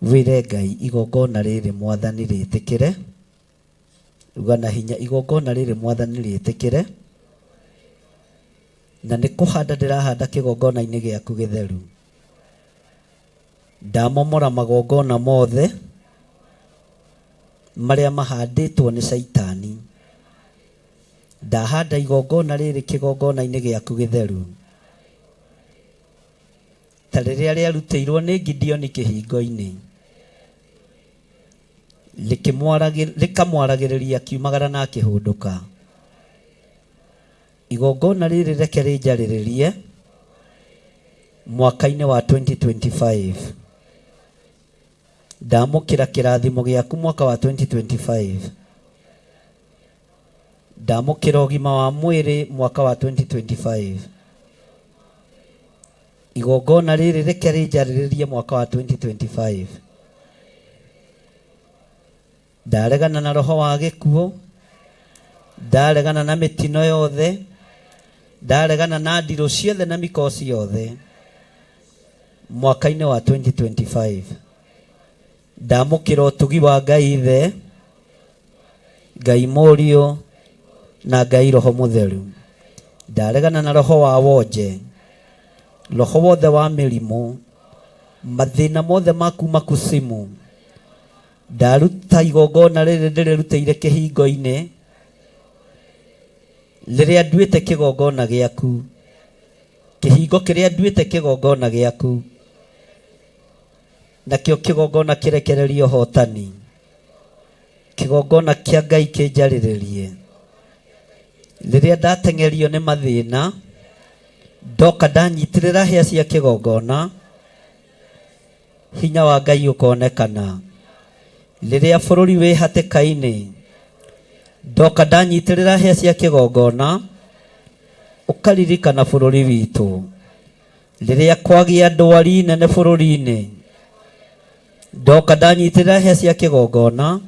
Wĩre Ngai igongona rĩrĩ mwathani rĩtĩkĩre. Uga na hinya igongona rĩrĩ mwathani rĩtĩkĩre. Na nĩ kũhanda ndĩrahanda kĩgongona-inĩ gĩaku gĩtheru. Ndamomora magongona mothe marĩa mahandĩtwo nĩ Caitani. Ndahanda igongona rĩrĩ kĩgongona-inĩ gĩaku gĩtheru. Ta rĩrĩa rĩarutĩirwo nĩ Gideoni kĩhingo-inĩ. Rĩkamwaragĩrĩria akiumagara na akĩhũndũka. Igongona rĩrĩ reke rĩnjarĩrĩrie mwaka-inĩ wa 2025. Ndamũkĩra kĩrathimo gĩaku mwaka wa 2025. Ndamũkĩra ũgima wa mwĩrĩ mwaka wa 2025. Igongona rĩrĩ reke rĩnjarĩrĩrie mwaka wa 2025. Ndaregana na roho wa gĩkuũ, ndaregana na mĩtino yothe, ndaregana na ndirũ ciothe na mikosi yothe mwaka-inĩ wa 2025. Ndamũkĩra ũtugi wa Ngai Ithe, Ngai Mũriũ na Ngai Roho Mũtheru. Ndaregana na roho wa wonje, roho wothe wa mĩrimũ, mathĩna mothe ma kuma kusimu. Ndaruta igongona rĩrĩ ndĩrĩrutĩire kĩhingo-inĩ rĩrĩa nduĩte kĩgongona gĩaku, kĩhingo kĩrĩa nduĩte kĩgongona gĩaku, nakĩo kĩgongona kĩrekererie ũhotani, kĩgongona kĩa Ngai kĩnjarĩrĩrie. Rĩrĩa ndateng'erio nĩ mathĩna, ndoka ndanyitĩrĩra hĩa cia kĩgongona, hinya wa Ngai ũkonekana. Rĩrĩa bũrũri wĩ hatĩka-inĩ, ndoka ndanyitĩrĩra hĩa cia kĩgongona, ũkaririkana bũrũri witũ. Rĩrĩa kwagĩa ndwari nene bũrũri-inĩ, Ndoka ndanyitĩrĩra hĩa cia kĩgongona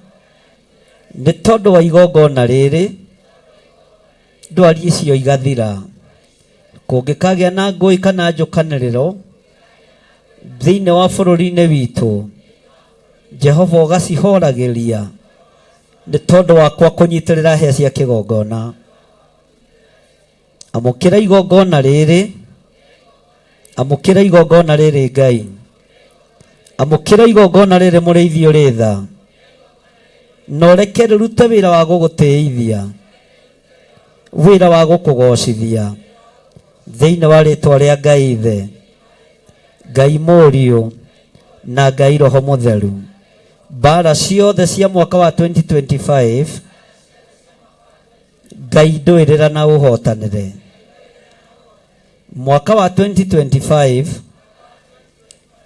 nĩ tondũ wa igongona rĩrĩ, ndwari icio igathira. Kũngĩkagĩa na ngũĩ kana njũkanĩrĩro thĩinĩ wa bũrũri-inĩ witũ, Jehova ũgacihoragĩria nĩ tondũ wakwa kũnyitĩrĩra hĩa cia kĩgongona. Amũkĩra igongona rĩrĩ, amũkĩra igongona rĩrĩ Ngai, amũkĩra igongona rĩrĩ mũrĩithi ũrĩ tha, na ũreke rĩrute wĩra wa gũgũtĩithia, wĩra wa gũkũgocithia, thĩinĩ wa rĩtwa rĩa Ngai Ithe, Ngai Mũriũ, na Ngai Roho Mũtheru. Mbara ciothe cia mwaka wa 2025 Ngai ndũĩrĩra na ũhotanĩre. Mwaka wa 2025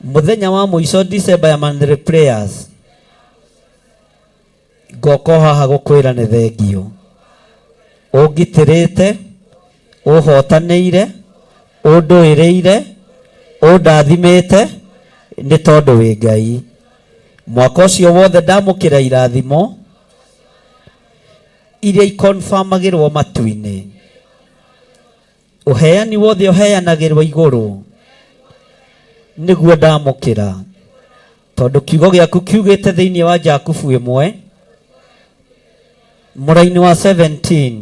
mũthenya wa mũico December ya monthly prayers ngoka o haha gũkwĩra nĩ thengio ũngitĩrĩte ũhotanĩire ũndũĩrĩire ũndathimĩte nĩ tondũ wĩ Ngai. Mwaka ũcio wothe ndamũkĩra irathimo iria ikonfamagĩrwo matu-inĩ. Ũheani wothe ũheanagĩrwo igũrũ nĩguo ndamũkĩra, tondũ kiugo gĩaku kiugĩte thĩinĩ wa Jakubu ĩmwe mũraini wa 17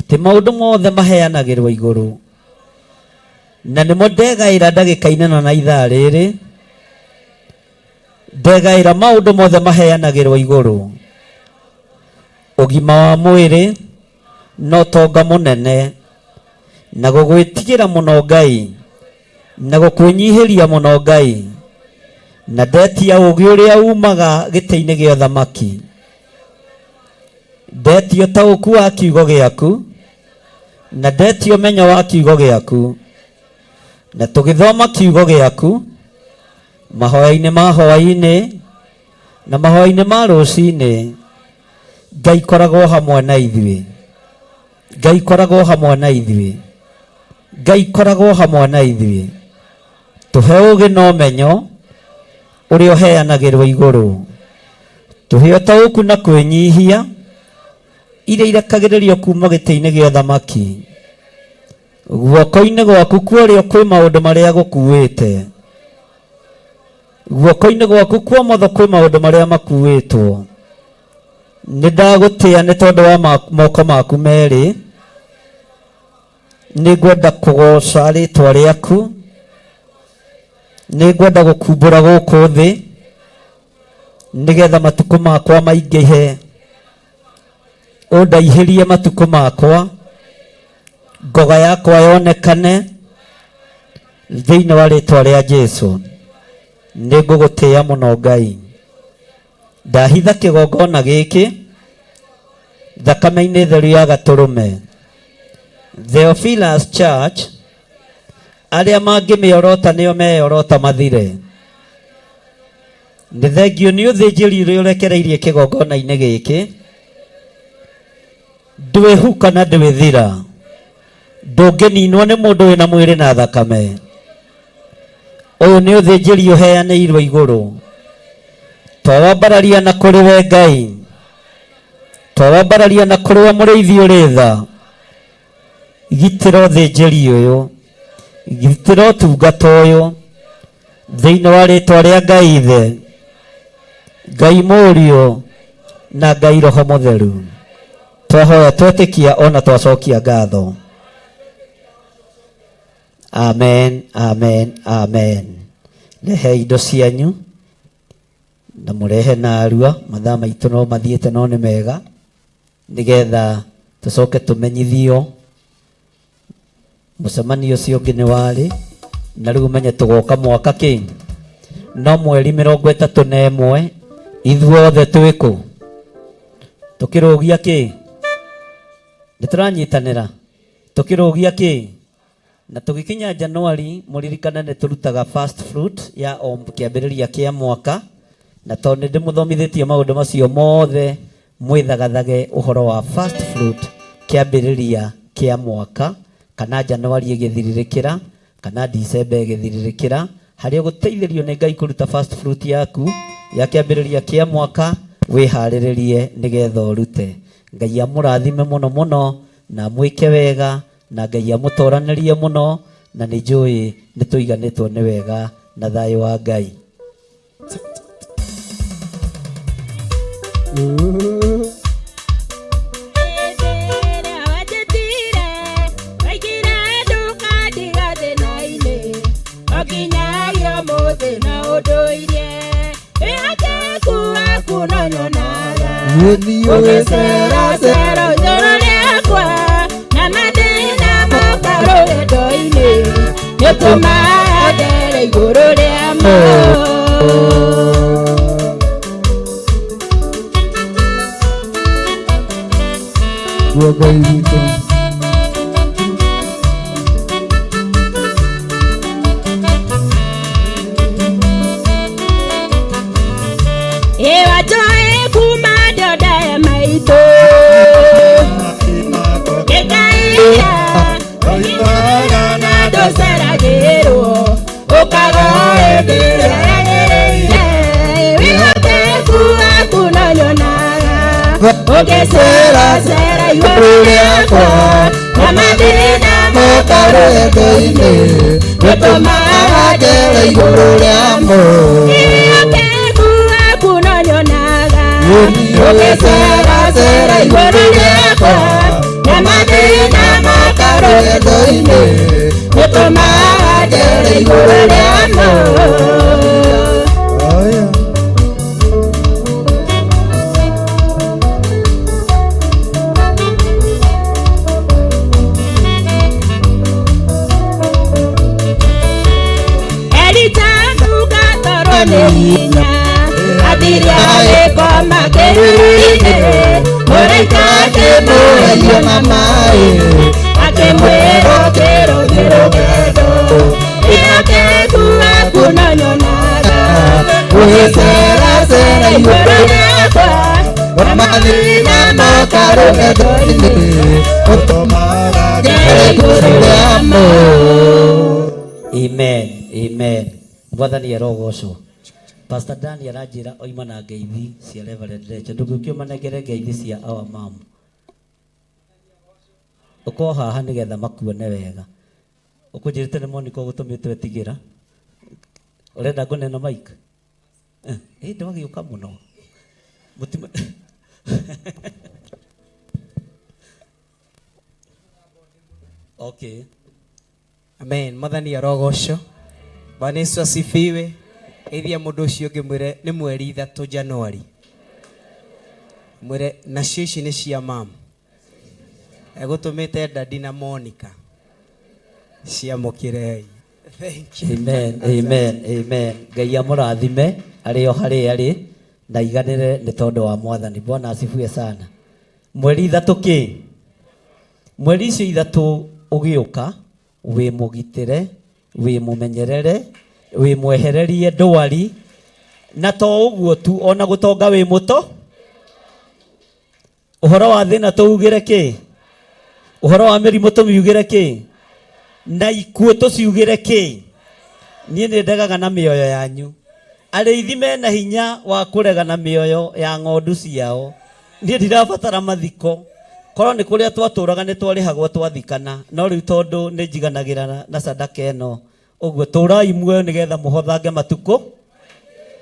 atĩ maũndũ mothe maheanagĩrwo igũrũ, na nĩmo ndegaĩra ndagĩka-inĩ ĩno na ithaa rĩrĩ, ndegaĩra maũndũ mothe maheanagĩrwo igũrũ, ũgima wa mwĩrĩ na ũtonga mũnene, na gũgwĩtigĩra mũno Ngai, na gũkwĩnyihĩria mũno Ngai, na ndetia ũũgĩ ũrĩa umaga gĩtĩ-inĩ gĩa ũthamaki, ndetia ũtaũku wa kiugo gĩaku, na ndetia ũmenyo wa kiugo gĩaku, na tũgĩthoma kiugo gĩaku mahoya-inĩ ma hwaĩ-inĩ na mahoya-inĩ ma rũcinĩ. Ngai koragwo hamwe na ithuĩ, Ngai koragwo hamwe na ithuĩ, Ngai koragwo hamwe na ithuĩ. Tũhe ũũgĩ na ũmenyo ũrĩa ũheanagĩrwo igũrũ, tũhe ũtaũku na kwĩnyihia iria irekagĩrĩrio kuma gĩtĩ-inĩ gĩa ũthamaki. Guoko-inĩ gwaku kwa ũrĩo kwĩ maũndũ marĩa gũkuĩte, guoko-inĩ gwaku kwa ũmotho kwĩ maũndũ marĩa makuĩtwo. Nĩ ndagũtĩa nĩ tondũ wa moko maku merĩ, nĩ ngwenda kũgooca rĩtwa rĩaku, nĩ ngwenda gũkumbũra gũkũ thĩ, nĩgetha matukũ makwa maingĩhe, ũndaihĩrie matukũ makwa, ngoga yakwa yonekane thĩinĩ wa rĩtwa rĩa Jesu. Nĩ ngũgũtĩa mũno Ngai. Ndahitha kĩgongona gĩkĩ thakame-inĩ theru ya gatũrũme. Theophilus Church, arĩa mangĩmĩorota nĩo meyorota mathire. Nĩ thengio nĩ ũthĩnjĩri ũrĩa ũrekereirie kĩgongona-inĩ gĩkĩ. Ndwĩhuka na ndwĩthira, ndũngĩninwo nĩ mũndũ wĩna mwĩrĩ na thakame. Ũyũ nĩ ũthĩnjĩri ũheanĩirwo igũrũ. Twawambararia na kũrĩ we Ngai, twawambararia na kũrĩ we mũrĩithi ũrĩ tha. Gitĩra ũthĩnjĩri ũyũ, gitĩra ũtungata ũyũ thĩinĩ wa rĩtwa rĩa Ngai Ithe, Ngai Mũriũ na Ngai Roho Mũtheru. Twahoya twetĩkia ona twacokia ngatho. Amen, amen, amen. Rehe indo cianyu na mũrehe narua, mathaa maitũ no mathiĩte no nĩ mega, nĩgetha tũcoke tũmenyithio mũcemanio ũcio ũngĩ nĩ warĩ na rĩu ũmenye tũgoka mwaka kĩ no mweri 31 ithuothe twĩkũ tũkĩrũgia kĩ nĩ tũranyitanĩra tũkĩrũgia kĩ na tũgĩkinya Januari mũririkane nĩ tũrutaga first fruit ya o kĩambĩrĩria kĩa mwaka na tondũ nĩ ndĩmũthomithĩtie maũndũ macio mothe mwĩthagathage ũhoro wa first fruit kĩambĩrĩria kĩa mwaka kana Januari ĩgĩthirirĩkĩra kana December ĩgĩthirirĩkĩra. Harĩa ũgũteithĩrio nĩ Ngai kũruta first fruit yaku ya kĩambĩrĩria kĩa mwaka, wĩharĩrĩrie nĩgetha ũrute. Ngai amũrathime mũno mũno na amwĩke wega, na Ngai amũtoranĩrie mũno, na nĩ njũĩ nĩ tũiganĩtwo nĩ wega na thayũ wa Ngai. Ũgĩceracera igũrũ rĩakwa na mathĩna moka rũgendo-inĩ nĩtũmaga ndere igũrũ rĩamo. Ngai witũ. Ĩwa njoe kuma ndonda ya maitũ ngĩkaĩra ũgĩtwara na ndũceragĩrwo ũkaga hĩndĩ ĩrĩa yagĩrĩire wĩhokeku waku no nyonaga ũgĩceracera igũrũ rĩakwa na mathĩna moka rũgendo-inĩ nĩtũmaga ndere igũrũ rĩamo. Wĩhokeku waku no nyonaga ũgĩceracera igũrũ rĩakwa na mathĩna moka rũgendo-inĩ nĩtũmaga ndere igũrũ rĩamo. Elita ndugatwarwo nĩ hinya athiria gĩkoma kĩruru-inĩ mũraika akĩmũheria na maĩ akĩmwĩra kĩrũthi rũgendo wĩhokeku waku no nyonaga Ũgĩceracera igũrũ rĩakwa na mathĩna moka rũgendo-inĩ ũtũmaga ndere igũrũ rĩamo. Amen, amen. Mwathani arogocwo. Pastor Dani aranjĩra oima na ngeithi cia Reverend Rachel. Ndũgĩũke ũmanengere ngeithi cia our mom. Ũkorwo haha nĩgetha makuone wega. Ũkũnjĩrĩte nĩ Monica ũgũtũmĩte etigĩra. Ũrenda ngũne na mic? Eh, ndwagĩũka mũno. Mũtima. Okay. Amen. Mwathani arogocwo. Bwana Yesu asifiwe. Geithia mũndũ ũcio ũngĩ mwĩre nĩ mweri 3 Januari. Mwĩre nacio ici nĩ cia mam. Egũtũmĩte Dadi na Monica. Ciamũkĩrei. Thank you. Amen, amen, amen. Ngai amũrathime arĩ o harĩa arĩ na iganĩre nĩ tondũ wa Mwathani. Bwana asifiwe sana. Mweri 3 kĩ? Mweri icio 3 ũgĩũka wĩ mũgitĩre, wĩ mũmenyerere, wĩ mwehererie ndwari, na to ũguo tu ona gũtonga wĩ mũto. Ũhoro wa thĩna tũugĩre kĩ? Ũhoro wa mĩrimũ tũmiugĩre kĩ? Na ikuũ tũciugĩre kĩ? Niĩ nĩ ndegaga na mĩoyo yanyu. Arĩithi mena hinya wa kũrega na mĩoyo ya ng'ondu ciao. Niĩ ndirabatara mathiko. Korwo nĩ kũrĩa twatũraga nĩ twarĩhagwo twathikana, no rĩu tondũ nĩ njiganagĩra na sadaka ĩno, ũguo tũrai muoyo nĩgetha mũhothange matukũ.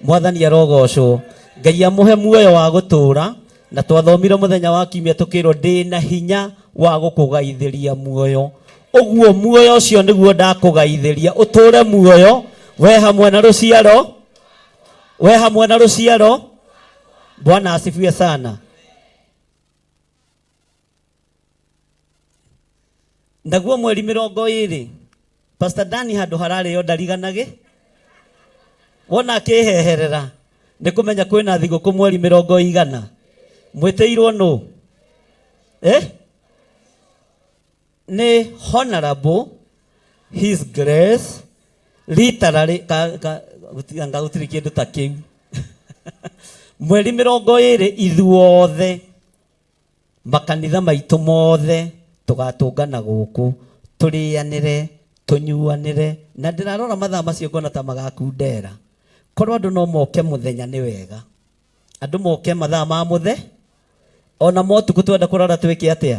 Mwathani arogocwo. Ngai amũhe muoyo wa gũtũra, na twathomire mũthenya wa kiumia tũkĩrwo ndĩna hinya wa gũkũgaithĩria muoyo. Ũguo muoyo ũcio nĩguo ndakũgaithĩria, ũtũre muoyo we hamwe na rũciaro, we hamwe na rũciaro. Bwana asifiwe sana. Naguo mweri 20 Pastor Dani handũ hararĩo ndariganage, wona akĩheherera nĩ kũmenya kwĩna thigũkũ mweri 100. Mwĩtĩirwo nũ? Nĩ Honorable His Grace literally anga gũtirĩ kĩndũ ta kĩu. Mweri 20 ithuothe makanitha maitũ mothe tũgatũngana gũkũ tũrĩanĩre Tũnyuanĩre na ndĩrarora mathaa macio ngona ta magakundera. Korwo andũ no moke mũthenya nĩ wega. Andũ moke mathaa ma mũthe ona motukũ twenda kũrara twĩke atĩa?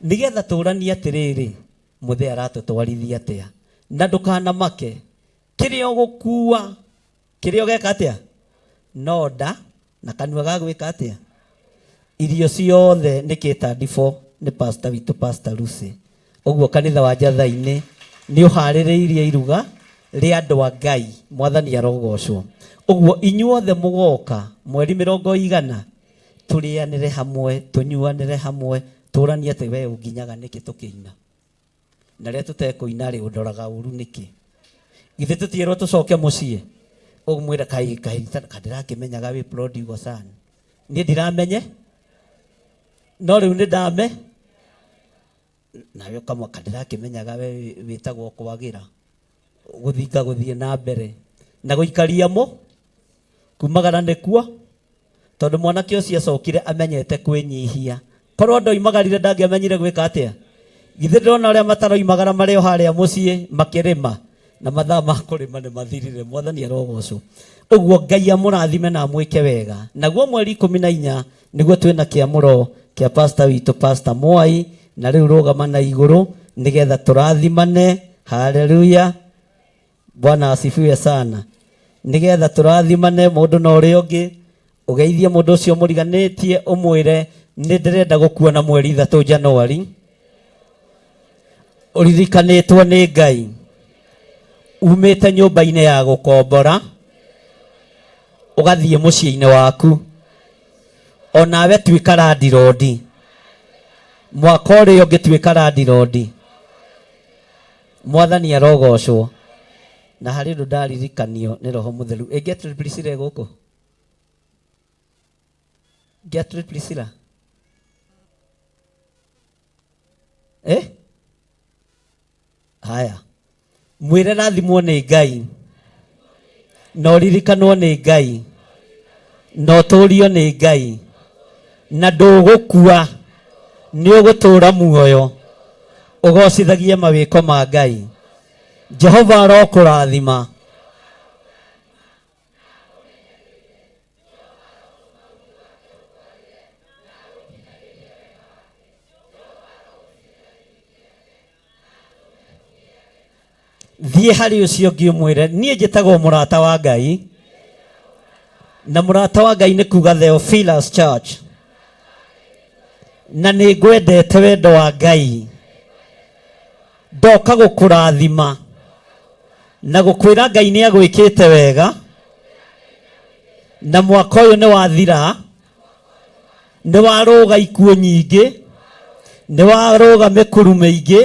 Nĩgetha tũranie atĩrĩrĩ, mũthee aratũtwarithia atĩa? Na ndũkanamake, kĩrĩa ũgũkua, kĩrĩa ũgeka atĩa? No nda na kanua ga gwĩka atĩa? Irio ciothe nĩ catered for nĩ pastor witũ Pastor Lucy. Ũguo kanitha wa Njatha-inĩ nĩ ũharĩrĩirie iruga rĩa andũ a Ngai. Mwathani arogocwo. Ũguo inyuothe mũgoka mweri mĩrongo igana tũrĩanĩre hamwe, tũnyuanĩre hamwe, tũranie atĩ we ũnginyaga nĩkĩ tũkĩina. Na rĩrĩa tũtekũina rĩ, ũndoraga ũru nĩkĩ? Githĩ tũtiĩrwo tũcoke mũciĩ? Ũmwĩre kaĩ kaĩ ndĩrakĩmenyaga wĩ prodigal son. Niĩ ndiramenye no rĩu nĩ ndame nawe ũkamwaka ndĩrakĩmenyaga we wĩtagwo kwagĩra gũthinga gũthiĩ na mbere na gũikaria mũ kumagara nĩkuo tondũ mwanake ũcio acokire amenyete kwĩnyihia korwo ndoimagarire ndangĩamenyire gwĩka atĩa githĩ ndĩrona arĩa mataroimagara marĩ o harĩa mũciĩ makĩrĩma na mathaa ma kũrĩma nĩ mathirire mwathani arogocwo ũguo ngai amũrathime na amwĩke wega naguo mweri 14 nĩguo twĩna kĩamũro kĩa pastor witũ pastor Mwai na rĩu rũgama na igũrũ nĩgetha tũrathimane haleluya bwana asifiwe sana nĩgetha tũrathimane mũndũ na ũrĩa ũngĩ ũgeithie mũndũ ũcio mũriganĩtie ũmwĩre nĩ ndĩrenda gũkuona mweri 3 Januari ũririkanĩtwo nĩ Ngai umĩte nyũmba-inĩ ya gũkombora ũgathiĩ mũciĩ-inĩ waku onawe tuĩka landirondi mwaka ũrĩa ũngĩ tuĩka landirondi mwathani arogocwo na harĩ ũndũ ndaririkanio nĩ roho mũtheru ĩ Gertrude Priscilla ĩ gũkũ Gertrude Priscilla eh haya mwĩre rathimwo nĩ Ngai na ũririkanwo nĩ Ngai na ũtũrio nĩ Ngai na ndũgũkua nĩ ũgũtũra muoyo ũgocithagie mawĩko ma Ngai Jehova arokũrathima thiĩ harĩ ũcio ũngĩ ũmwĩre niĩ njĩtagwo mũrata wa Ngai na mũrata wa Ngai nĩ kuga Theophilus Church na nĩ ngwendete wendo wa Ngai ndoka gũkũrathima na gũkwĩra Ngai nĩ agwĩkĩte wega na mwaka ũyũ nĩ wathira nĩ warũga ikuũ nyingĩ nĩ warũga mĩkuru mĩingĩ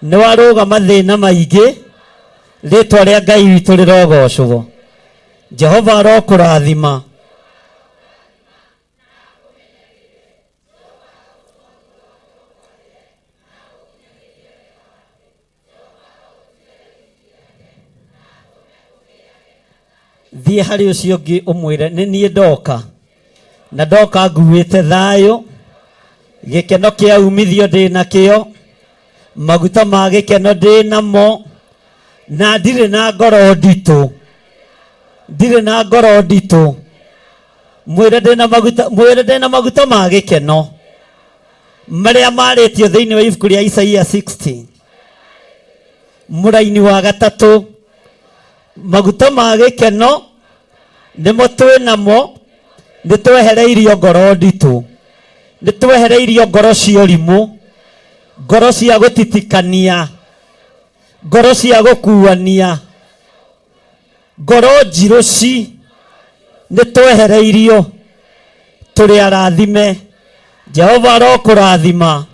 nĩ warũga mathĩna maingĩ rĩtwa rĩa Ngai witũ rĩrogocwo Jehova arokũrathima thiĩ harĩ ũcio ũngĩ ũmwĩre nĩ niĩ ndoka na ndoka nguĩte thayũ gĩkeno kĩa umithio ndĩ nakĩo maguta ma gĩkeno ndĩ namo na ndirĩ na ngoro nditũ ndirĩ na ngoro nditũ mwĩre ndĩ na maguta mwĩre ndĩ na maguta ma gĩkeno marĩa marĩtio thĩinĩ wa ibuku rĩa Isaia 60 mũraini wa gatatũ maguta ma gĩkeno nĩmo twĩ namo nĩ twehereirio ngoro nditũ nĩ twehereirio ngoro cia ũrimũ ngoro cia gũtitikania ngoro cia gũkuania ngoro njirũ ci nĩ twehereirio tũrĩ arathime Jehova arokũrathima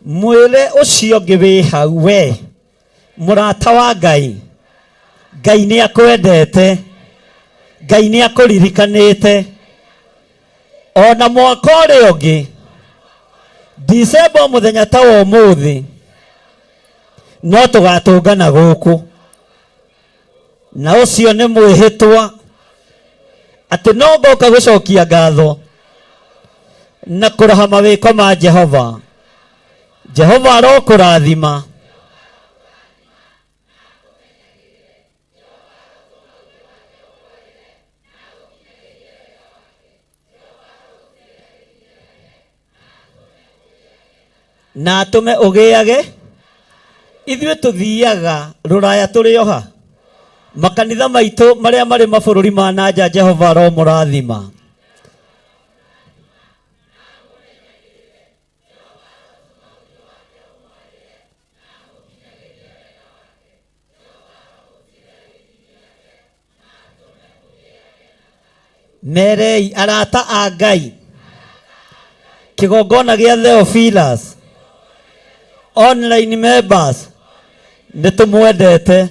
mwĩre ũcio ũngĩ wĩ hau we mũrata wa Ngai Ngai nĩ akwendete Ngai nĩ akũririkanĩte ona mwaka ũrĩa ũngĩ Dicemba mũthenya ta wa ũmũthĩ no tũgatũngana gũkũ. Na ũcio nĩ mwĩhĩtwa atĩ no ngoka gũcokia ngatho na kũraha mawĩko ma Jehova. Jehova arokũrathima. Na atũme ũgĩage. Ithuĩ tũthiaga rũraya tũrĩ oha makanitha maitũ marĩa marĩ mabũrũri ma na nja. Jehova aromũrathima. Merei arata a Ngai kĩgongona gĩa Theophilus online members nĩ tũmwendete.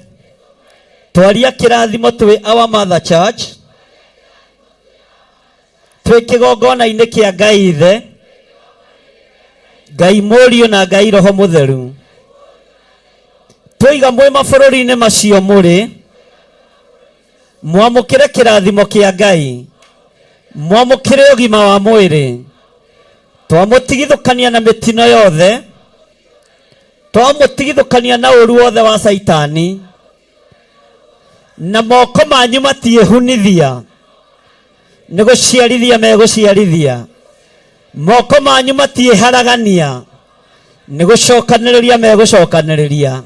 Twaria kĩrathimo twĩ Our Mother Church, twĩ kĩgongona-inĩ kĩa Ngai Ithe, Ngai Mũriũ na Ngai Roho Mũtheru. Twoiga mwĩ mabũrũri-inĩ macio mũrĩ, mwamũkĩre kĩrathimo kĩa Ngai, mwamũkĩre ũgima wa mwĩrĩ. Twamũtigithũkania na mĩtino yothe, twamũtigithũkania na ũru wothe wa Caitani, na moko manyu matiĩhunithia nĩ gũciarithia megũciarithia, moko manyu matiĩharagania nĩ gũcokanĩrĩria megũcokanĩrĩria.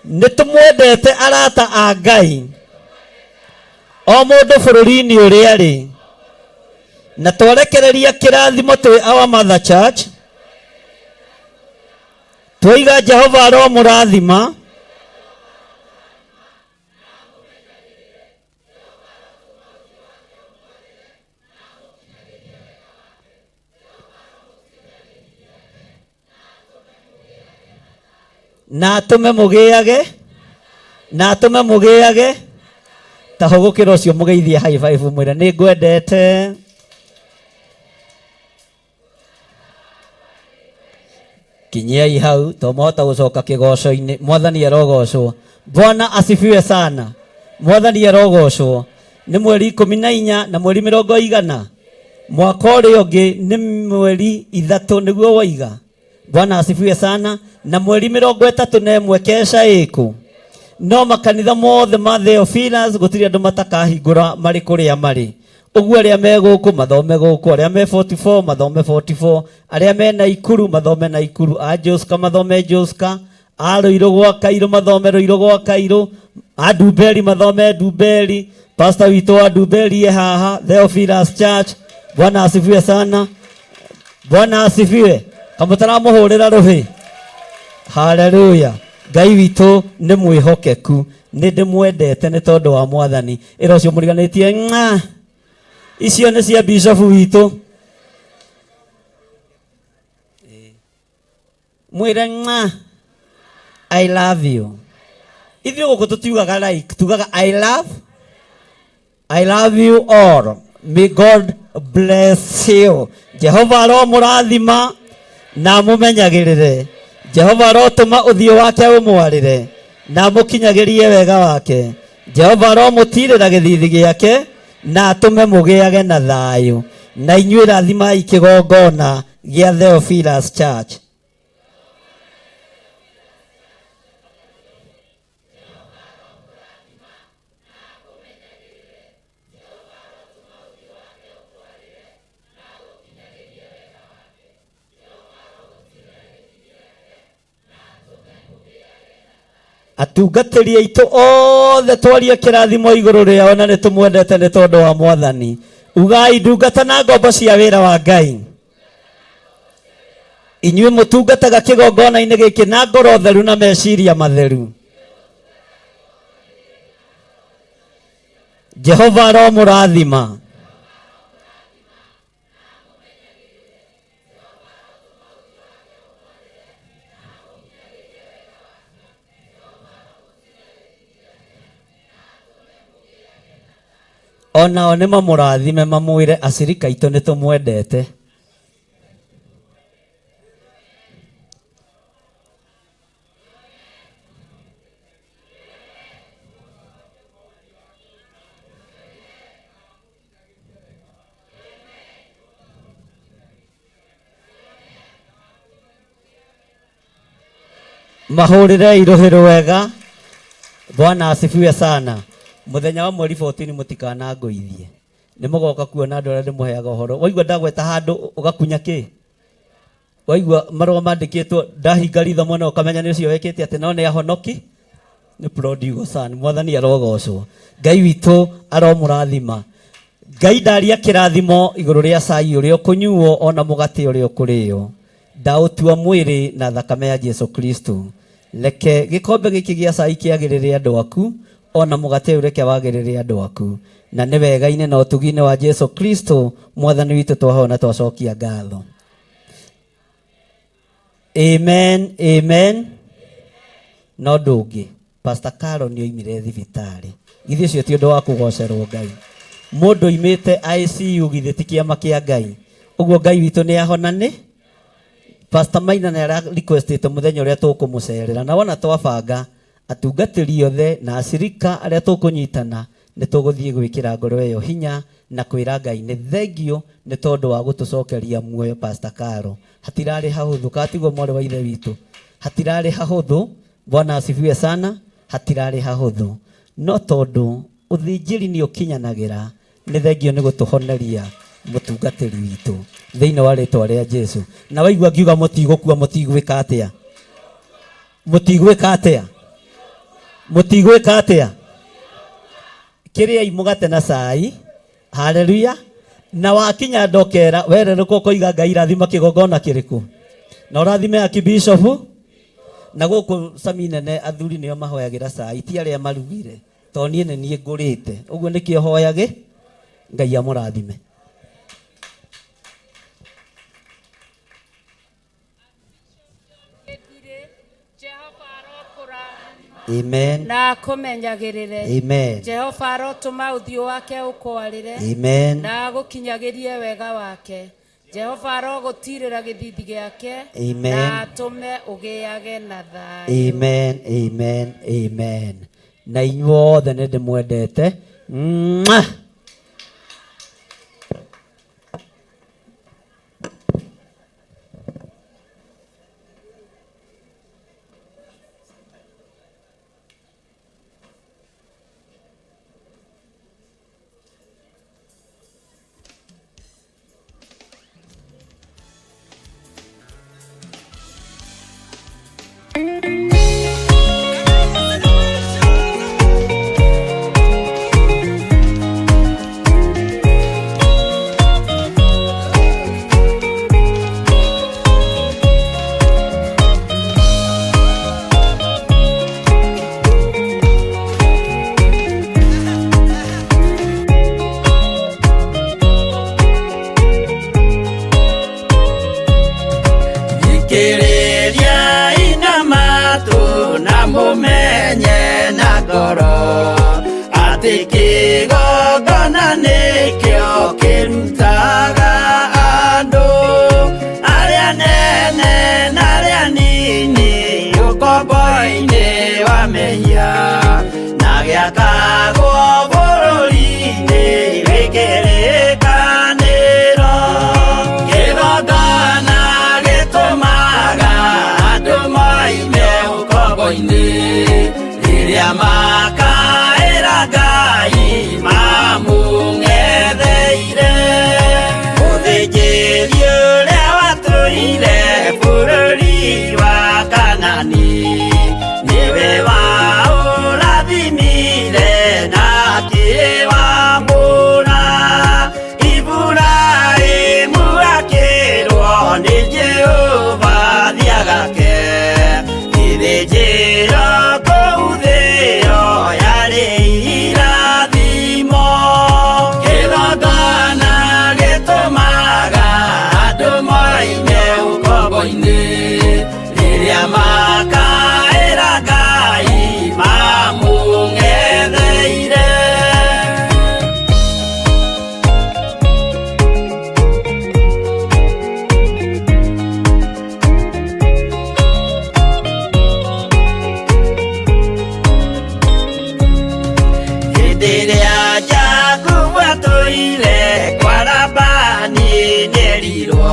Nĩ tũmwendete arata a Ngai, o mũndũ bũrũri-inĩ ũrĩa arĩ, na twarekereria kĩrathimo twĩ Our Mother Church. Twoiga Jehova aromũrathima. Na atũme mũgĩage, na atũme mũgĩage. Ta hũgũkĩra ũcio mũgeithie high five, mwĩre nĩ ngwendete. Kinyiai hau to mwahota gũcoka kĩgoco-inĩ. Mwathani arogocwo. Bwana asifiwe sana. Mwathani arogocwo. Nĩ mweri 14 na mweri mĩrongo igana mwaka ũrĩa ũngĩ nĩ mweri 3 nĩguo waiga. Bwana asifiwe sana. Na mweri 31 kesha ĩkũ no makanitha mothe ma Theophilus gũtirĩ andũ matakahingũra marĩ kũrĩa marĩ. Ũguo arĩa me gũkũ mathome gũkũ, arĩa me 44 mathome 44, arĩa me Naikuru mathome Naikuru, a Joska mathome Joska, a Ruiru gwa Kairu mathome Ruiru gwa Kairu, a Ndumberi mathome Ndumberi. Pastor witũ wa Ndumberi e haha Theophilus Church. Bwana asifiwe sana. Bwana asifiwe. Kamũtaramũhũrĩra rũhĩ. Haleluya. Ngai witũ nĩ mwĩhokeku, nĩ ndĩmwendete nĩ tondũ wa Mwathani. Ĩra ũcio mũriganĩtie ng'a. Icio nĩ cia bishop witũ. Mwĩre ng'a. I love you. Ithuĩ gũkũ tũtiugaga like, tugaga I love. I love you all. May God bless you. Jehova aromũrathima na amũmenyagĩrĩre. Jehova arotũma ũthiũ wake ũmwarĩre na amũkinyagĩrie wega wake. Jehova aromũtiirĩra gĩthithi gĩake na atũme mũgĩage na thayũ. Na inyuĩ rathimai kĩgongona gĩa Theophilus Church. Atungatĩri aitũ othe twarie kĩrathimo igũrũ rĩao na nĩ tũmwendete nĩ tondũ wa Mwathani. Ugai ndungata na ngombo cia wĩra wa Ngai. Inyuĩ mũtungataga kĩgongona-inĩ gĩkĩ na ngoro theru na meciria matheru. Jehova aromũrathima. Onao nĩ mamũrathime mamwĩre acirika aitũ nĩ tũmwendete. Mahũrĩrei rũhĩ rwega. Bwana asifiwe sana. Mũthenya wa mweri 14 mũtikanangũithie. Nĩ mũgoka kuona andũ arĩa ndĩmũheaga ũhoro. Waigua ndagweta handũ ũgakunya kĩ? Waigua marũa mandĩkĩtwo ndahinga ritho mwena ũkamenya nĩ ũcio wĩkĩte atĩ no nĩ ahonoki. Nĩ prodigal son. Mwathani arogocwo. Ngai witũ aromũrathima. Ngai ndaria kĩrathimo igũrũ rĩa cai ũrĩa ũkũnyuo ona mũgate ũrĩa ũkũrĩo. Ndaũtua mwĩrĩ na thakame ya Jesu Kristo. Reke gĩkombe gĩkĩ gĩa cai kĩagĩrĩre andũ aku ona mũgate ũyũ reke wagĩrĩre andũ aku. Na nĩ wega-inĩ na ũtugi-inĩ wa Jesu Kristo mwathani witũ twahoya na twacokia ngatho. Amen, amen. No ũndũ ũngĩ, Pastor Carol nĩ oimire thibitarĩ. Githĩ ũcio ti ũndũ wa kũgocerwo Ngai? Mũndũ oimĩte ICU githĩ ti kĩama kĩa Ngai? Ũguo Ngai witũ nĩ ahona nĩ? Pastor Maina nĩ ara requestĩte mũthenya ũrĩa tũkũmũcerera na wona twabanga atungatĩri othe na acirika arĩa tũkũnyitana nĩ tũgũthiĩ gwĩkĩra ngoro ĩyo hinya na kwĩra Ngai nĩ thengio nĩ tondũ wa gũtũcokeria muoyo Pastor Caro. Hatirarĩ hahũthũ, kana tiguo mwarĩ wa ithe witũ? Hatirarĩ hahũthũ, Bwana asifiwe sana, hatirarĩ hahũthũ. No tondũ ũthinjĩri nĩ ũkinyanagĩra, nĩ thengio nĩ gũtũhoneria mũtungatĩri witũ thĩinĩ wa rĩtwa rĩa Jesu. Na waigua ngiuga mũtigũkua, mũtigwĩka atĩa? Mũtigwĩka atĩa? Mũtigwĩka atĩa? Kĩrĩai mũgate na cai. Haleluya. Na wakinya ndokera wererũka ũkoiga Ngai rathima kĩgongona kĩrĩkũ? Na ũrathime akibishofu. Na gũkũ cami nene athuri nĩo mahoyagĩra cai ti arĩa marugire. To niĩ nĩ niĩ ngũrĩte. Ũguo nĩkĩo hoyage Ngai amũrathime. Amen. Na akũmenyagĩrĩre. Amen. Jehova arotũma ũthiũ wake ũkwarĩre. Amen. Na agũkinyagĩrie wega wake. Jehova arogũtiirĩra gĩthithi gĩake. Amen. Na atũme ũgĩage na thayũ. Amen, amen, amen. Na inyuothe nĩ ndĩmwendete. Mwah! Thikĩrĩriai na matũ na mũmenye na ngoro atĩ kĩgongona nĩkĩo kĩrutaga andũ arĩa nene na arĩa nini ũkombo-inĩ wa mehia na gĩakagwo bũrũri-inĩ wĩ kĩrĩkanĩro. Kĩgongona gĩtũmaga andũ moime ũkombo-inĩ rĩrĩa makaĩra Ngai mamũng'etheire. Mũthĩnjĩri ũrĩa watũire bũrũri wa Kanani nĩwe waũrathimire na akĩwamũra. Iburahĩmu akĩrwo nĩ Jehova thiagake gĩthĩnjĩro kũu thĩo yarĩ irathimo. Kĩgongona gĩtũmaga andũ moime ũkombo-inĩ rĩrĩa makaĩra Ngai mamũng'etheire. Hĩndĩ ĩrĩa Jakubu atũire kwa Labani nĩerirwo